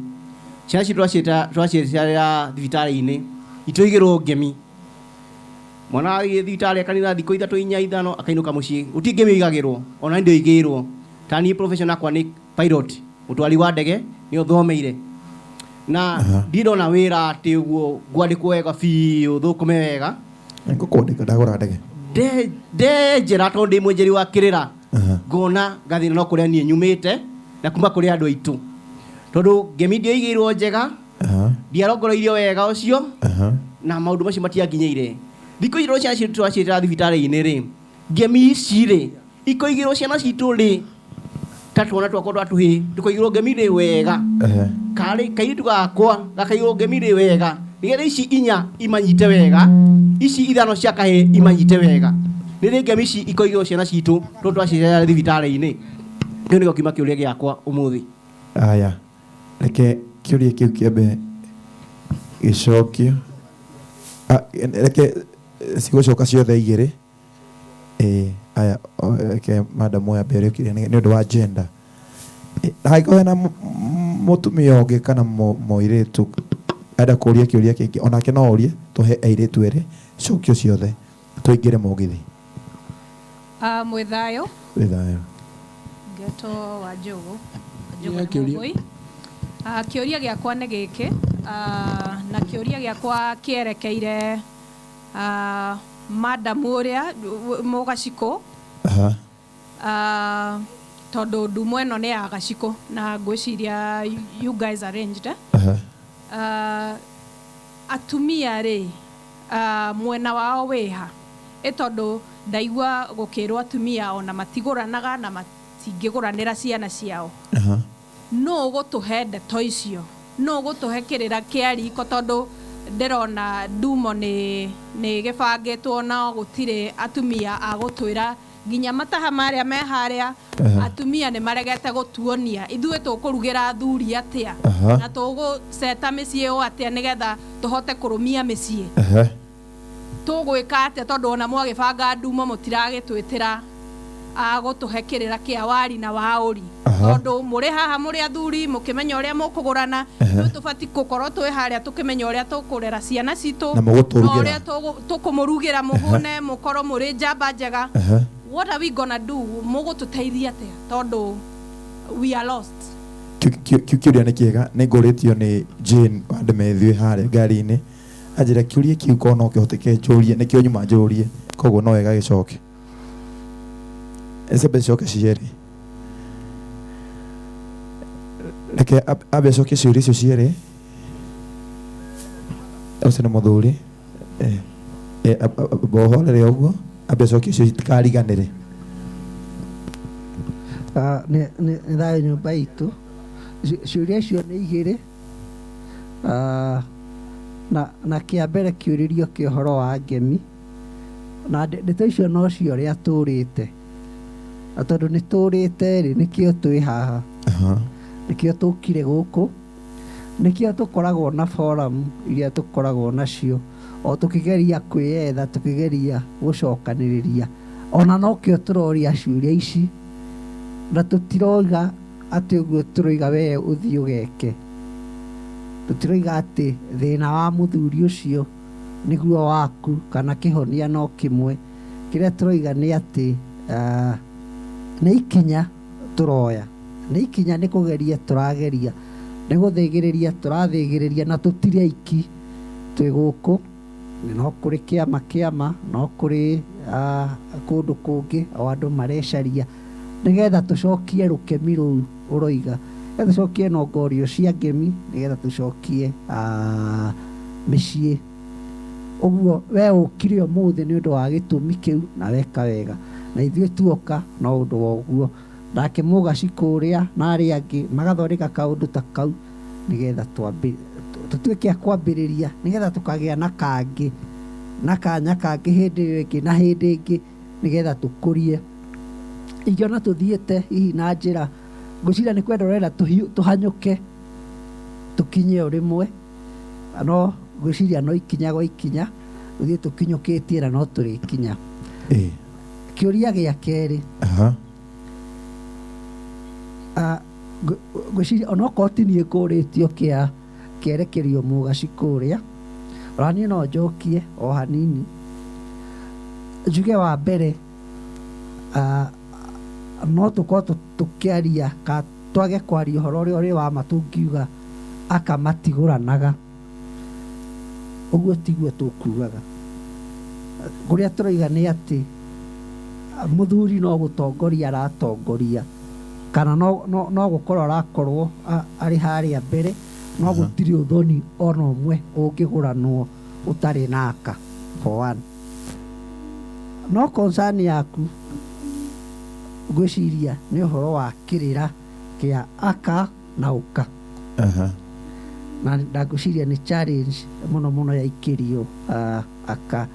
ciana citũ twaciĩtĩra thibitarĩ-inĩ itoigĩrwo ngemi. Mwana athiĩ thibitarĩ akanina thikũ ithatũ inya ithano akainũka mũciĩ, gũtirĩ ngemi oigagĩrwo, ona nĩ ndoigĩirwo. Ta niĩ profession yakwa nĩ pilot, mũtwari wa ndege, nĩ ũthomeire na ndirĩ ndona wĩra atĩ ũguo ngwandĩkwo wega biũ thũkũme wega. Ngũkwandĩka ndagũra ndege. Ndenjera tondũ ndĩ mwenjeri wa kĩrĩra, ngona ngathĩna no kũrĩa niĩ nyumĩte na kuma kũrĩ andũ aitũ, tondũ ngemi ndioigĩirwo njega, ndiarongoroirio wega ũcio na maũndũ macio matianginyĩire. Thikũ ici ciana citũ tũraciĩtĩra thibitarĩ-inĩ rĩ, ngemi ici rĩ ikoigĩrwo ciana citũ rĩ, ta twana twakwa twa tũhĩĩ tũkoigĩrwo ngemi rĩ wega, karĩ kairĩtu gakwa gakaigĩrwo ngemi rĩ wega, nĩgetha ici inya imanyite wega, ici ithano cia kahĩĩ imanyite wega. Nĩ rĩ ngemi ici ikoigĩrwo ciana citũ tondũ twaciĩtĩra thibitarĩ-inĩ? Kĩu nĩkĩo kiuma kĩũria gĩakwa ũmũthĩ. Aya, reke kĩũria kĩu kĩambe gĩcokio. Reke cigũcoka ciothe igĩrĩ. Aya, reke madam ũyũ ambe ũrĩa nĩ ũndũ wa gender. Hangĩkorwo hena mũtumia ũngĩ kana mũirĩtu enda kũria kĩũria kĩngĩ, onake no orie, tũhe airĩtu erĩ cokio ciothe tũingĩre mũgithi. Mwĩ thayũ. Mwĩ thayũ. Ngetwo wa Njogu. Njogu nĩ Mũgũi. Kĩũria gĩakwa nĩ gĩkĩ, na kĩũria gĩakwa kĩerekeire madam ũrĩa mũgacikũ. Tondũ ndumo ĩno nĩ ya gacikũ na ngwĩciria you guys arranged. Atumia rĩ, mwena wao wĩha? Ĩ tondũ ndaigua gũkĩrwo atumia ona matigũranaga na matingĩgũranĩra ciana ciao. Nũ ũgũtũhe ndeto icio? Nũ ũgũtũhe kĩrĩra kĩa riko? Tondũ ndĩrona ndumo nĩ gĩbangĩtwo no gũtirĩ atumia a gũtwĩra nginya mataha marĩa me harĩa. Atumia nĩ maregete gũtuonia ithuĩ tũkũrugĩra athuri atĩa na tũgũceta mĩciĩ ũ atĩa nĩgetha tũhote kũrũmia mĩciĩ. Tũgwĩka atĩa tondũ ona mwagĩbanga ndumo mũtiragĩtwĩtĩra a gũtũhe kĩrĩra kĩa wari na waũri, tondũ mũrĩ haha mũrĩ athuri mũkĩmenya ũrĩa mũkũgũrana, ithuĩ tũbatiĩ gũkorwo twĩ harĩa tũkĩmenya ũrĩa tũkũrera ciana citũ na mũgũtũrugĩra. Na ũrĩa tũkũmũrugĩra mũhũne mũkorwo mũrĩ njamba njega. What are we gonna do? Mũgũtũteithia atĩa tondũ we are lost? Kĩu kĩũria nĩ kĩega, nĩ ngũrĩtio nĩ Jane wa Ndemethio harĩa ngari-inĩ, anjĩra kĩũria kĩu korwo no kĩhoteke njũrie, nĩkĩo nyuma njũrie, koguo no wega gĩcoke. Ecembe cicoke cierĩ. Reke ambe acokie ciũria icio cierĩ. Ũcio nĩ mũthuri. Bohorere ũguo, ambe acokie icio itikariganĩre. Nĩ thayũ nyũmba itũ. Ciũria icio nĩ igĩrĩ. Ah, na kĩa mbere kĩũrĩrio kĩa ũhoro wa ngemi na ndeto icio nocio ũrĩa tũrĩte, na tondũ nĩ tũrĩte rĩ, nĩkĩo twĩ haha, nĩkĩo tũkire gũkũ, nĩkĩo tũkoragwo na forum iria tũkoragwo nacio o tũkĩgeria kwĩyetha, tũkĩgeria gũcokanĩrĩria, ona nokĩo tũroria ciũria ici, na tũtiroiga atĩ ũguo tũroiga we ũthiĩ ũgeke, tũtiroiga atĩ thĩna wa mũthuri ũcio nĩguo waku kana kĩhonia no kĩmwe. Kĩrĩa tũroiga nĩ atĩ nĩ ikinya tũroya, nĩ ikinya, nĩ kũgeria tũrageria, nĩ gũthĩgĩrĩria tũrathĩgĩrĩria, na tũtirĩ aiki twĩ gũkũ, no kũrĩ kĩama kĩama, no kũrĩ kũndũ kũngĩ o andũ marecaria nĩgetha tũcokie rũkemi rũu ũroiga, nĩgetha tũcokie nongorio cia ngemi, nĩgetha tũcokie mĩciĩ. Ũguo we ũkire ũmũthĩ nĩ ũndũ wa gĩtũmi kĩu na weka wega, na ithuĩ tuoka no ũndũ wa ũguo. Nake Mũgaci kũrĩa na arĩa angĩ magathondeka kaũndũ ta kau nĩgetha tũtuĩke a kwambĩrĩria, nĩgetha tũkagĩa na kangĩ, na kanya kangĩ hĩndĩ ĩyo ĩngĩ na hĩndĩ ĩngĩ, nĩgetha tũkũrie. Ingĩona tũthiĩte hihi na njĩra, ngwĩciria nĩ kwenda ũrenda tũhanyũke tũkinye o rĩmwe. No ngwĩciria no ikinya gwa ikinya tũthiĩ tũkinyũkĩtie na no tũrĩkinya. Kĩũria gĩa kerĩ, ngwĩciria onokorwo ti niĩ ngũrĩtio kĩa kĩerekerio mũgaci kũrĩa, ona niĩ no njokie o hanini njuge wa mbere, no tũkorwo tũkĩaria ka twage kwaria ũhoro ũrĩa ũrĩ wa ma tũngiuga aka matigũranaga, ũguo tiguo tũkugaga. Kũrĩa tũroiga nĩ atĩ mũthuri no gũtongoria aratongoria kana no gũkorwo arakorwo arĩ harĩa mbere, no gũtirĩ ũthoni ona ũmwe ũngĩgũranwo ũtarĩ na aka, for one. No concern yaku ngwĩciria nĩ ũhoro wa kĩrĩra kĩa aka na ũka. Na ngwĩciria nĩ challenge mũno mũno yaikĩrio aka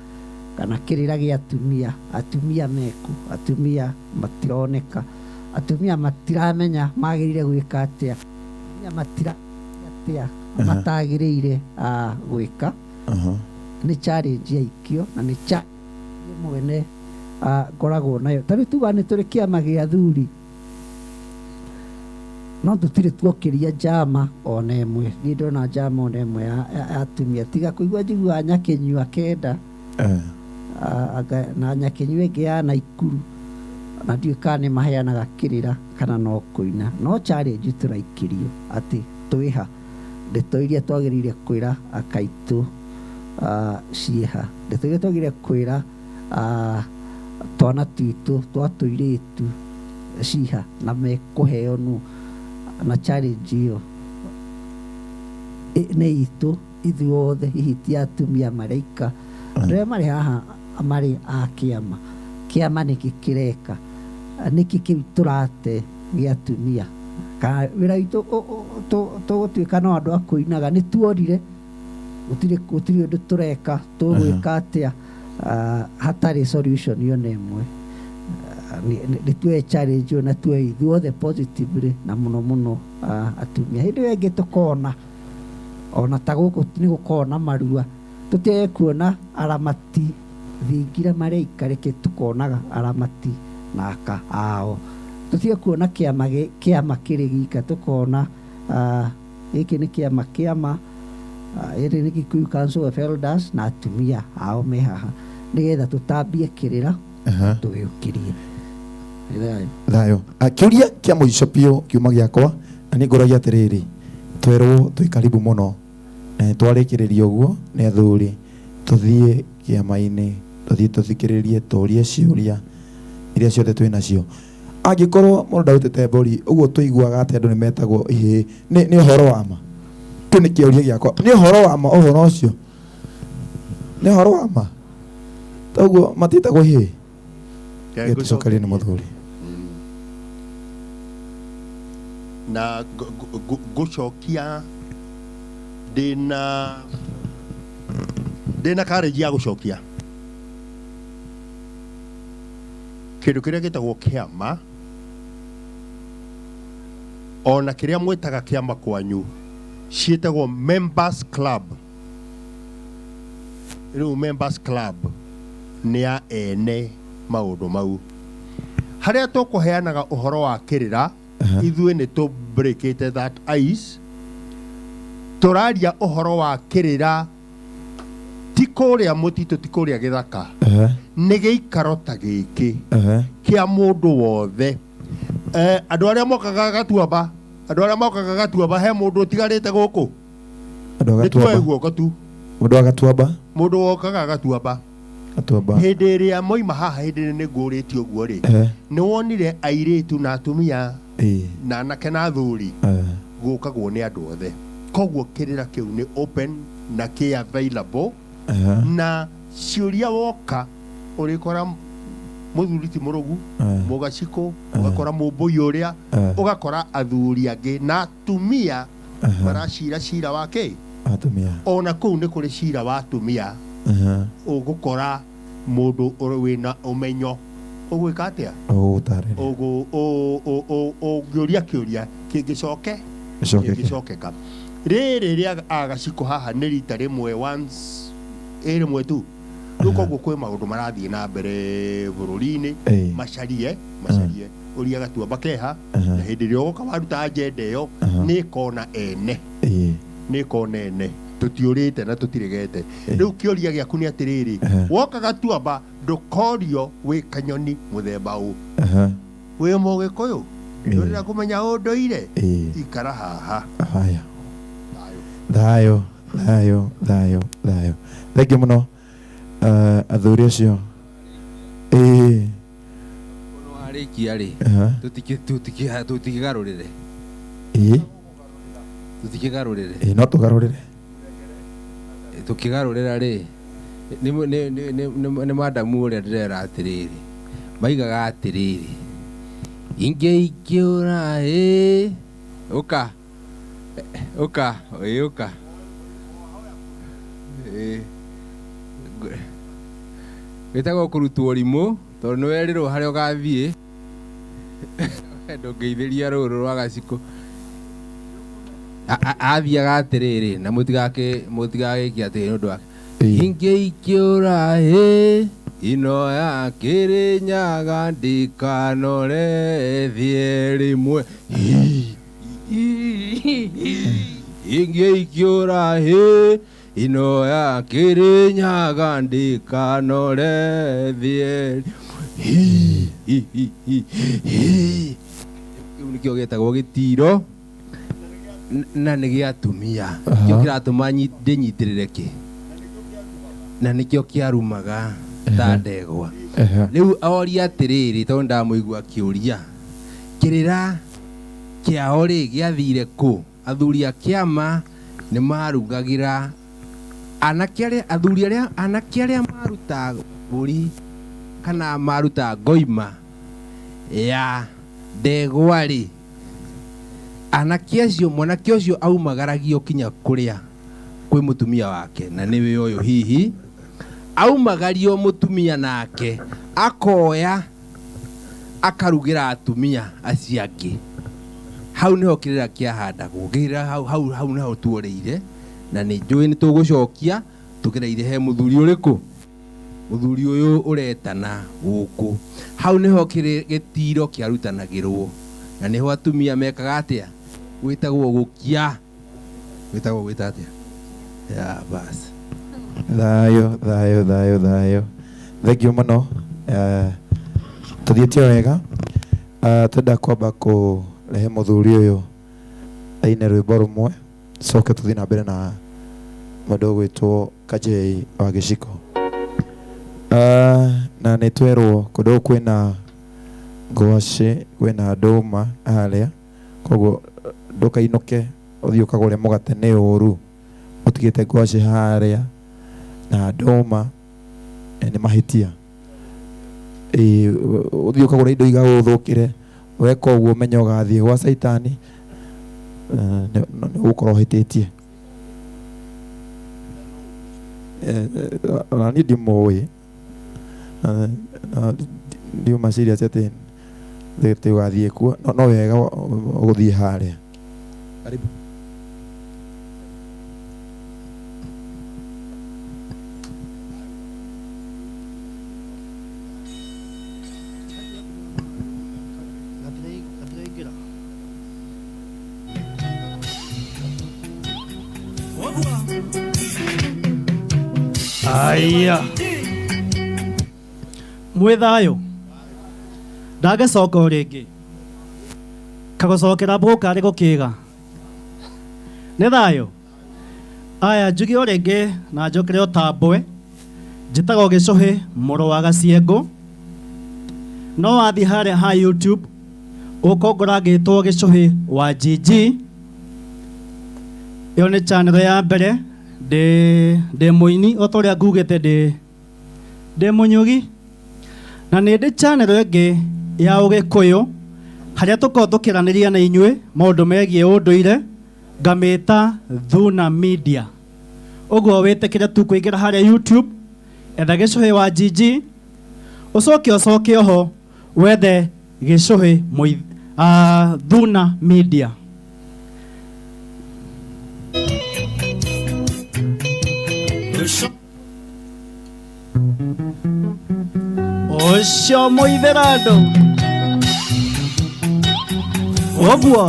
kana kĩrĩra gĩa atumia. Atumia meku, atumia matironeka, atumia matiramenya magĩrĩire gwĩka atĩa, atumia matiramenya atĩa matagĩrĩire gwĩka. Nĩ challenge yaikio na nĩ challenge niĩ mwene ngoragwo nayo. Ta rĩu tugaga nĩ tũrĩ kĩama gĩa athuri, no tũtirĩ tuokĩria njama ona ĩmwe. Niĩ ndona njama ona ĩmwe ya atumia, tiga kũigua njiguaga Nyakĩnyua kenda na Nyakĩnyua ĩngĩ ya Naikuru, na ndiũĩ kana nĩ maheanaga kĩrĩra kana no kũina. No challenge tũraikĩrio atĩ twĩha, ndeto iria twagĩrĩire kwĩra akaitũ ciĩha, ndeto iria twagĩrĩire kwĩra twana twitũ twa tũirĩtu ciha, na mekũheo nũ, na challenge ĩyo nĩ itũ ithuothe, hihi ti atumia marĩ aika. Andũ arĩa marĩ haha marĩ a kĩama, kĩama nĩkĩ kĩreka, nĩkĩ kĩu tũrate gĩa atumia, kana wĩra witũ tũgũtuĩka no andũ a kũinaga, nĩ tuorire, gũtirĩ gũtirĩ ũndũ tũreka, tũgwĩka atĩa hatarĩ solution ona ĩmwe. Nĩ tuoye challenge ĩyo na tuoye ithuothe positively, na mũno mũno atumia. Hĩndĩ ĩyo ĩngĩ tũkona ona ta gũkũ nĩ gũkoragwo na marua, tũtige kuona aramati thingira marĩ aika, reke tũkonaga aramati na aka ao. Tũtige kuona kĩama kĩama kĩrĩ gika, tũkona gĩkĩ nĩ kĩama kĩama ĩrĩ nĩ Kikuyu Council of Elders na atumia ao me haha, nĩgetha tũtambie kĩrĩra tũgĩũkĩrie. Thayũ. Thayũ. Kĩũria kĩa mũico biũ kiuma gĩakwa, na nĩ ngũragia atĩrĩrĩ, twerwo twĩ karibu mũno na nĩ twarĩkĩrĩria ũguo nĩ athuri, tũthiĩ kĩama-inĩ, tũthiĩ tũthikĩrĩrie, tũrie ciũria iria ciothe twĩ nacio. Angĩkorwo mũndũ ndarutĩte mbũri, ũguo tũiguaga atĩ andũ nĩ metagwo ihĩĩ, nĩ ũhoro wa ma? Kĩu nĩ kĩũria gĩakwa. Nĩ ũhoro wa ma ũhoro ũcio? Nĩ ũhoro wa ma? Toguo matiĩtagwo ihĩĩ? Reke Tũcokerie nĩ ngũcokerie. Mũthuri. Na ngũcokia ndĩna ndĩna courage ya gũcokia kĩndũ kĩrĩa gĩtagwo kĩama ona kĩrĩa mwĩtaga kĩama kwanyu ciĩtagwo members club. Rĩu members club nĩ ya ene maũndũ mau harĩa tũkũheanaga ũhoro wa kĩrĩra. Ithuĩ nĩ tũ breakĩte that ice. Tũraria ũhoro wa kĩrĩra ti kũrĩa mũtitũ, ti kũrĩa gĩthaka, nĩ gĩikaro ta gĩkĩ kĩa mũndũ wothe. Andũ arĩa mokaga Gatuamba, andũ arĩa mokaga Gatuamba, he mũndũ ũtigarĩte gũkũ? Andũ a nĩ tuoe Gatuamba. Guoko tu. Mũndũ wa Gatuamba. Mũndũ wokaga Gatuamba. Gatuamba. Hĩndĩ ĩrĩa moima haha, hĩndĩ ĩrĩa nĩ ngũrĩtie ũguo rĩ, nĩ wonire airĩtu na atumia na anake na athuri gũkagwo nĩ andũ othe. Koguo kĩrĩra kĩu nĩ open na kĩ available na ciũria woka ũrĩkora mũthuri ti mũrũgu, mũgacikũ, ũgakora mũmbũi ũrĩa, ũgakora athuri angĩ na atumia maracira cira wa kĩ. Atumia. Ona kũu nĩ kũrĩ cira wa atumia. Ũgũkora mũndũ wĩna ũmenyo ũgwĩka atĩa? Ũgũtarĩria. Ũngĩũria kĩũria kĩngĩcoke Gĩcokeke. Kĩngĩcokeka. Rĩrĩ rĩa agacikũ haha nĩ rita rĩmwe, once, ĩ rĩmwe tu. Rĩu koguo kwĩ maũndũ marathiĩ na mbere bũrũri-inĩ. Macarie, macarie ũria Gatuamba keha, na hĩndĩ ĩrĩa ũgoka waruta agenda ĩyo, nĩ ĩkona ene, nĩ ĩkona ene. Tũtiũrĩte na tũtiregete. Rĩu kĩũria gĩaku nĩ atĩrĩrĩ, woka Gatuamba ndũkorio wĩ kanyoni mũthemba ũ, wĩ mũgĩkũyũ, ndũrĩra kũmenya ũndũire, ikara haha. Haya, thayũ, thayũ, thayũ, thayũ. Thengiũ mũno, athuri acio. Ĩĩ. Warĩkia rĩ, tũtikĩgarũrĩre. Tũtikĩgarũrĩre. Ĩĩ, no tũgarũrĩre. Tũkĩgarũrĩra rĩ, nĩ madamu ũrĩa ndĩrera atĩrĩrĩ, maigaga atĩrĩrĩ, ingĩ ikĩũra ĩ ũka ũka ĩ ũka ĩ. Wĩtagwo kũrutwo rimũ tondũ nĩ werĩrwo harĩa ũgathiĩ ndũngĩithĩria rũrũ rwa gacikũ. Athiaga atĩrĩrĩ, na mũtigagĩke atĩ nĩ ũndũ wake. Ingĩ ikĩũra ĩ ino ya Kĩrĩnyaga ndikanore thiĩ rĩmwe. Ingĩ ikĩũra ĩ ino ya Kĩrĩnyaga ndikanore thiĩ. Kĩu nĩkĩo gĩtagwo gĩtiro na nĩ gĩa atumia. Nĩkĩo kĩratũma ndĩnyitĩrĩre kĩ na nĩkĩo kĩarumaga ta ndegwa. Rĩu oria atĩrĩrĩ, tondũ ndamũigua akĩũria kĩrĩra kĩao rĩ gĩathire kũ, athuri a kĩama nĩ marugagĩra anake arĩa, athuri arĩa, anake arĩa maruta mbũri kana maruta ngoima ya ndegwa rĩ, anake acio, mwanake ũcio aumagaragio kinya kũrĩa kwĩ mũtumia wake, na nĩwe ũyũ hihi aumagario mũtumia nake akoya akarugĩra atumia acio angĩ. Hau nĩho kĩrĩra kĩahandagwo. Kĩrĩra hau, hau, hau nĩho tuorĩire, na nĩ njũĩ nĩ tũgũcokia tũgereire he mũthuri ũrĩkũ, mũthuri ũyũ ũretana gũkũ. Hau nĩho gĩtiro kĩarutanagĩrwo, na nĩho atumia mekaga atĩa, gwĩtagwo gũkia, gwĩtagwo gwĩta atĩa ya bas. Thayũ, thayũ, thayũ, thayũ. Thengiũ mũno. Tũthiĩte o wega. Twenda kwamba kũrehe mũthuri ũyũ aine rwĩmbo rũmwe, coke tũthiĩ na mbere na mũndũ ũgwĩtwo Kajei wa Gĩciko. Na nĩ twerwo kũndũ gũkũ kwĩna ngwacĩ, kwĩna ndũma harĩa, koguo ndũkainũke ũthiĩ ũkagũre mũgate nĩ ũru, ũtigĩte ngwacĩ harĩa na ndũma, nĩ mahĩtia. Ũthiĩ ũkagũre indo igagũthũkĩre, weka ũguo ũmenye ũgathiĩ gwa caitani. Nĩ ũgũkorwo ũhĩtĩtie. Ona niĩ ndimũĩ, ndiuma serious atĩ tũgathiĩ kuo, no wega ũgũthiĩ harĩa. Karibu. Aya, mwĩ thayũ. Ndagĩcoka o rĩngĩ kagũcokera mbũka arĩ gũkĩga nĩ thayũ. Aya, njuge o rĩngĩ na njokere o tambwe, njĩtagwo Gĩcũhĩ mũrũ wa Gaciengũ. No wathiĩ harĩa ha YouTube ũkongora ngĩtwo Gĩcũhĩ wa GG. Ĩyo nĩ channel ya mbere. Ndĩ mũini o ta ũrĩa ngugĩte, ndĩ mũnyugi, na nĩ ndĩ channel ĩngĩ ya Ũgĩkũyũ harĩa tũkoragwo tũkĩaranĩria na inyuĩ maũndũ megiĩ ũndũire, ngamĩta Thuna Media. Ũguo wĩtĩkĩre tu kũingĩra harĩa YouTube, etha Gĩcũhĩ wa GG, ũcoke ũcoke oho wethe Gĩcũhĩ Thuna Media. Ũcio mũithĩrandũ ũguo.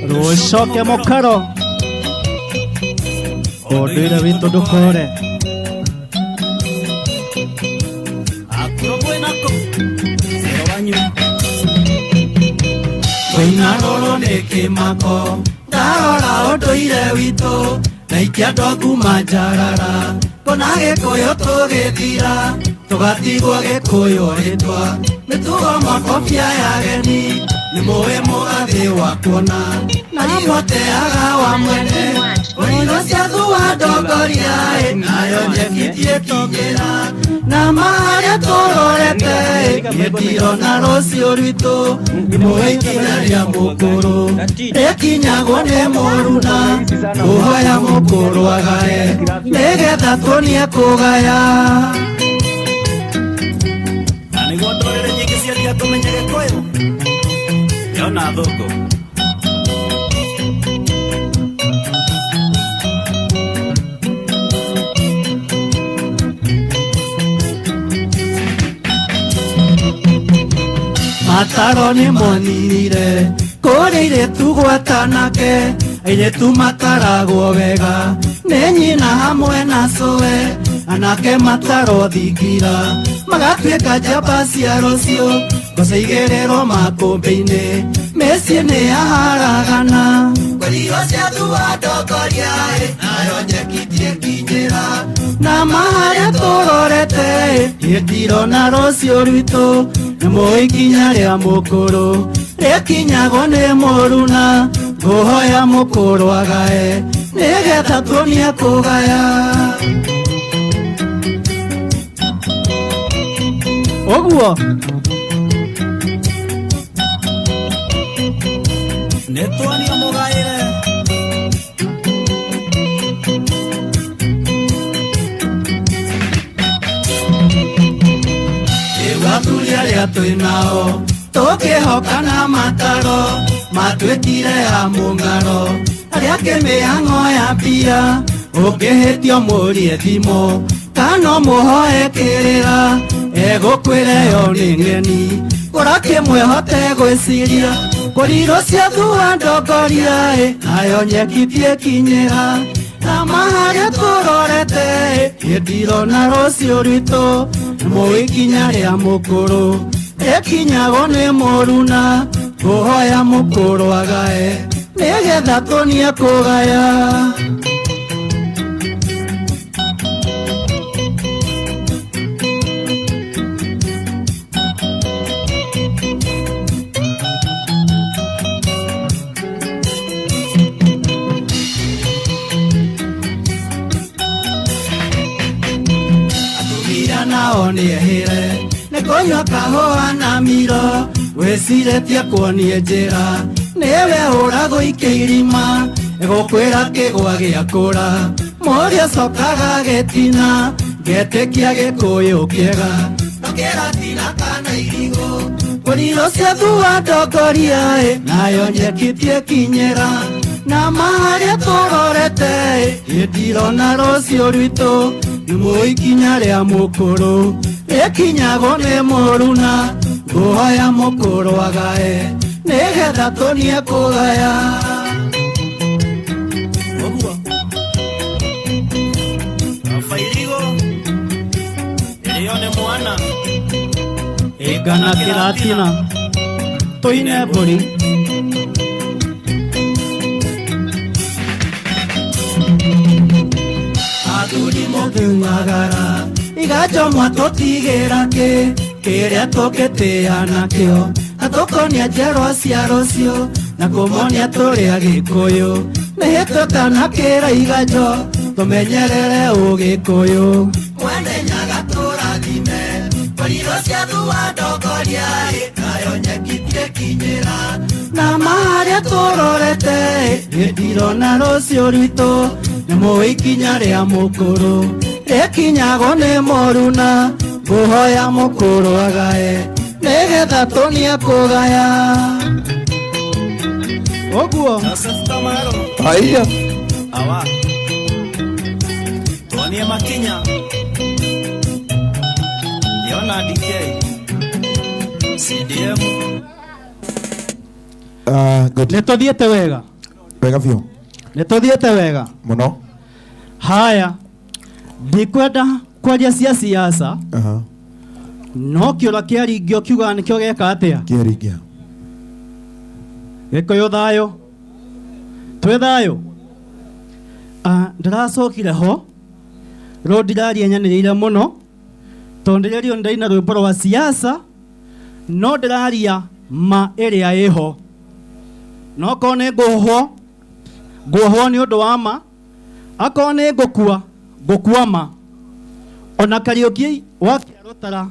Rũcoke mũkaro ũndũire witũ ndũkore. Kwĩna rũrũ nĩ kĩmako ndarora ũndũire witũ na ikĩandwo kuma njarara kona Gĩkũyũ tũgĩthira tũgatigwo Gĩkũyũ rĩtwa mĩtugo makobia ya ageni nĩ mũĩ mũgathĩ wa kuona na ihoteaga wa mwene ũriro cia thua ndongoria nayo nyeki tiĩkinyĩra na maharĩa tũrorete niĩ ndirona rũciũ rwitũ nĩ mũĩ ikinya rĩa mũkũrũ rĩkinyagwo nĩ mũruna kũhoya mũkũrũ agae nĩgetha tuonie kũgaya. Na nĩguo ndũrĩrĩ nyingĩ ciathiĩ tũmenye Gĩkũyũ yona thũngũ. Mataro nĩ moninire kũrĩ airĩtu gwatanake airĩtu mataragwo wega nĩ nyina hamwe na cũwe anake matarwo thingira magatuĩka njamba cia rũciũ ngoca igĩrĩrwo makũmbĩ-inĩ mĩciĩ nĩ yaharagana. Ngũrio cia thua ndongoria nayo nyeki tiĩkinyĩra na maharĩa tũrorete niĩ ndirona rũciũ rwitũ nĩ mũĩ ikinya rĩa mũkũrũ rĩkinyagwo nĩ mũruna ngũhoya mũkũrũ agae nĩgetha tuonie kũgaya. Ũguo nĩ tuonio mũgaĩre. Rĩu athuri arĩa twĩ nao tũkĩhoka na mataro matuĩkire a mũng'aro arĩa kĩmĩhang'o ya mbia ũngĩhĩtio mũrie thimũ kana mũhoe kĩrĩra egũkwĩra ĩyo nĩ ng'eni kũra kĩmwe hote gwĩciria kũrirũ cia thua ndongoria nayo nyeki tiĩkinyĩra na maharĩa tũrorete niĩ ndirona rũciũ rwitũ nĩ mũĩ ikinya rĩa mũkũrũ rĩkinyagwo nĩ mũruna ngũhoya mũkũrũ agae nĩgetha tuonie kũgaya. nao nĩehĩre nĩ kũnyua kahũa na miro wĩcirĩtie kuonie njĩra nĩwe ũragũikia irima ĩgũkwĩra kĩgwa gĩakũra mũriũ cokaga gĩtina ngetĩkia gĩkũyũ kĩega ndũkĩratina kana irigũ ngũriro cia thua ndongoria ĩ nayo nyeki tiĩkinyĩra na maharĩa tũrorete ĩ ndirona rũciũ rwitũ nĩ mũikinya rĩa mũkũrũ rĩkinyagwo nĩ mũruna ngũhoya mũkũrũ agae nĩgetha tũnie kũgaya. Ũguo Bairigo ĩrĩo nĩ mwana Ĩngana kĩratina tũine mbũri athuri mũkiumagara iganjo mwatũtigĩra kĩ kĩrĩa tũngĩtĩĩa nakĩo na tũkonia njerwa cia rũciũ na kũmonia tũrĩ Agĩkũyũ nĩ hĩtũkana kĩra iganjo tũmenyerere ũgĩkũyũ mwene nyaga tũrathime ngũriro cia thua ndongoria ĩ nayo nyeki tiĩkinyĩra na maharĩa tũrorete ĩ ndirona rũciũ rwitũ nĩ mũĩ ikinya rĩa mũkũrũ rĩkinyagwo nĩ mũruna ngũhoya mũkũrũ agae nĩgetha tũnie kũgaya. Ũguo Joseph Kamaro Haiya awa tuonie makinya Yona DK CDM. Good. Nĩ tũthiĩte wega. Wega biũ. Nĩ tũthiĩte wega mũno. Haya, ndikwenda kwaria cia siasa no kĩũra kĩaringio kiugaga nĩkĩo geka atĩa kĩaringia. Gĩkũyũ thayũ twĩ thayũ. Ndĩracokire ho rũ ndiraria nyanĩrĩire mũno tondũ ndĩrerio ndaina rwĩmbo rwa siasa no ndĩraria ma ĩrĩa ĩho no korwo nĩ ngũhwo ngũhwo nĩ ũndũ wa ma akorwo nĩ ngũkua ngũkua ma ona Kariũki wa Kĩarũtara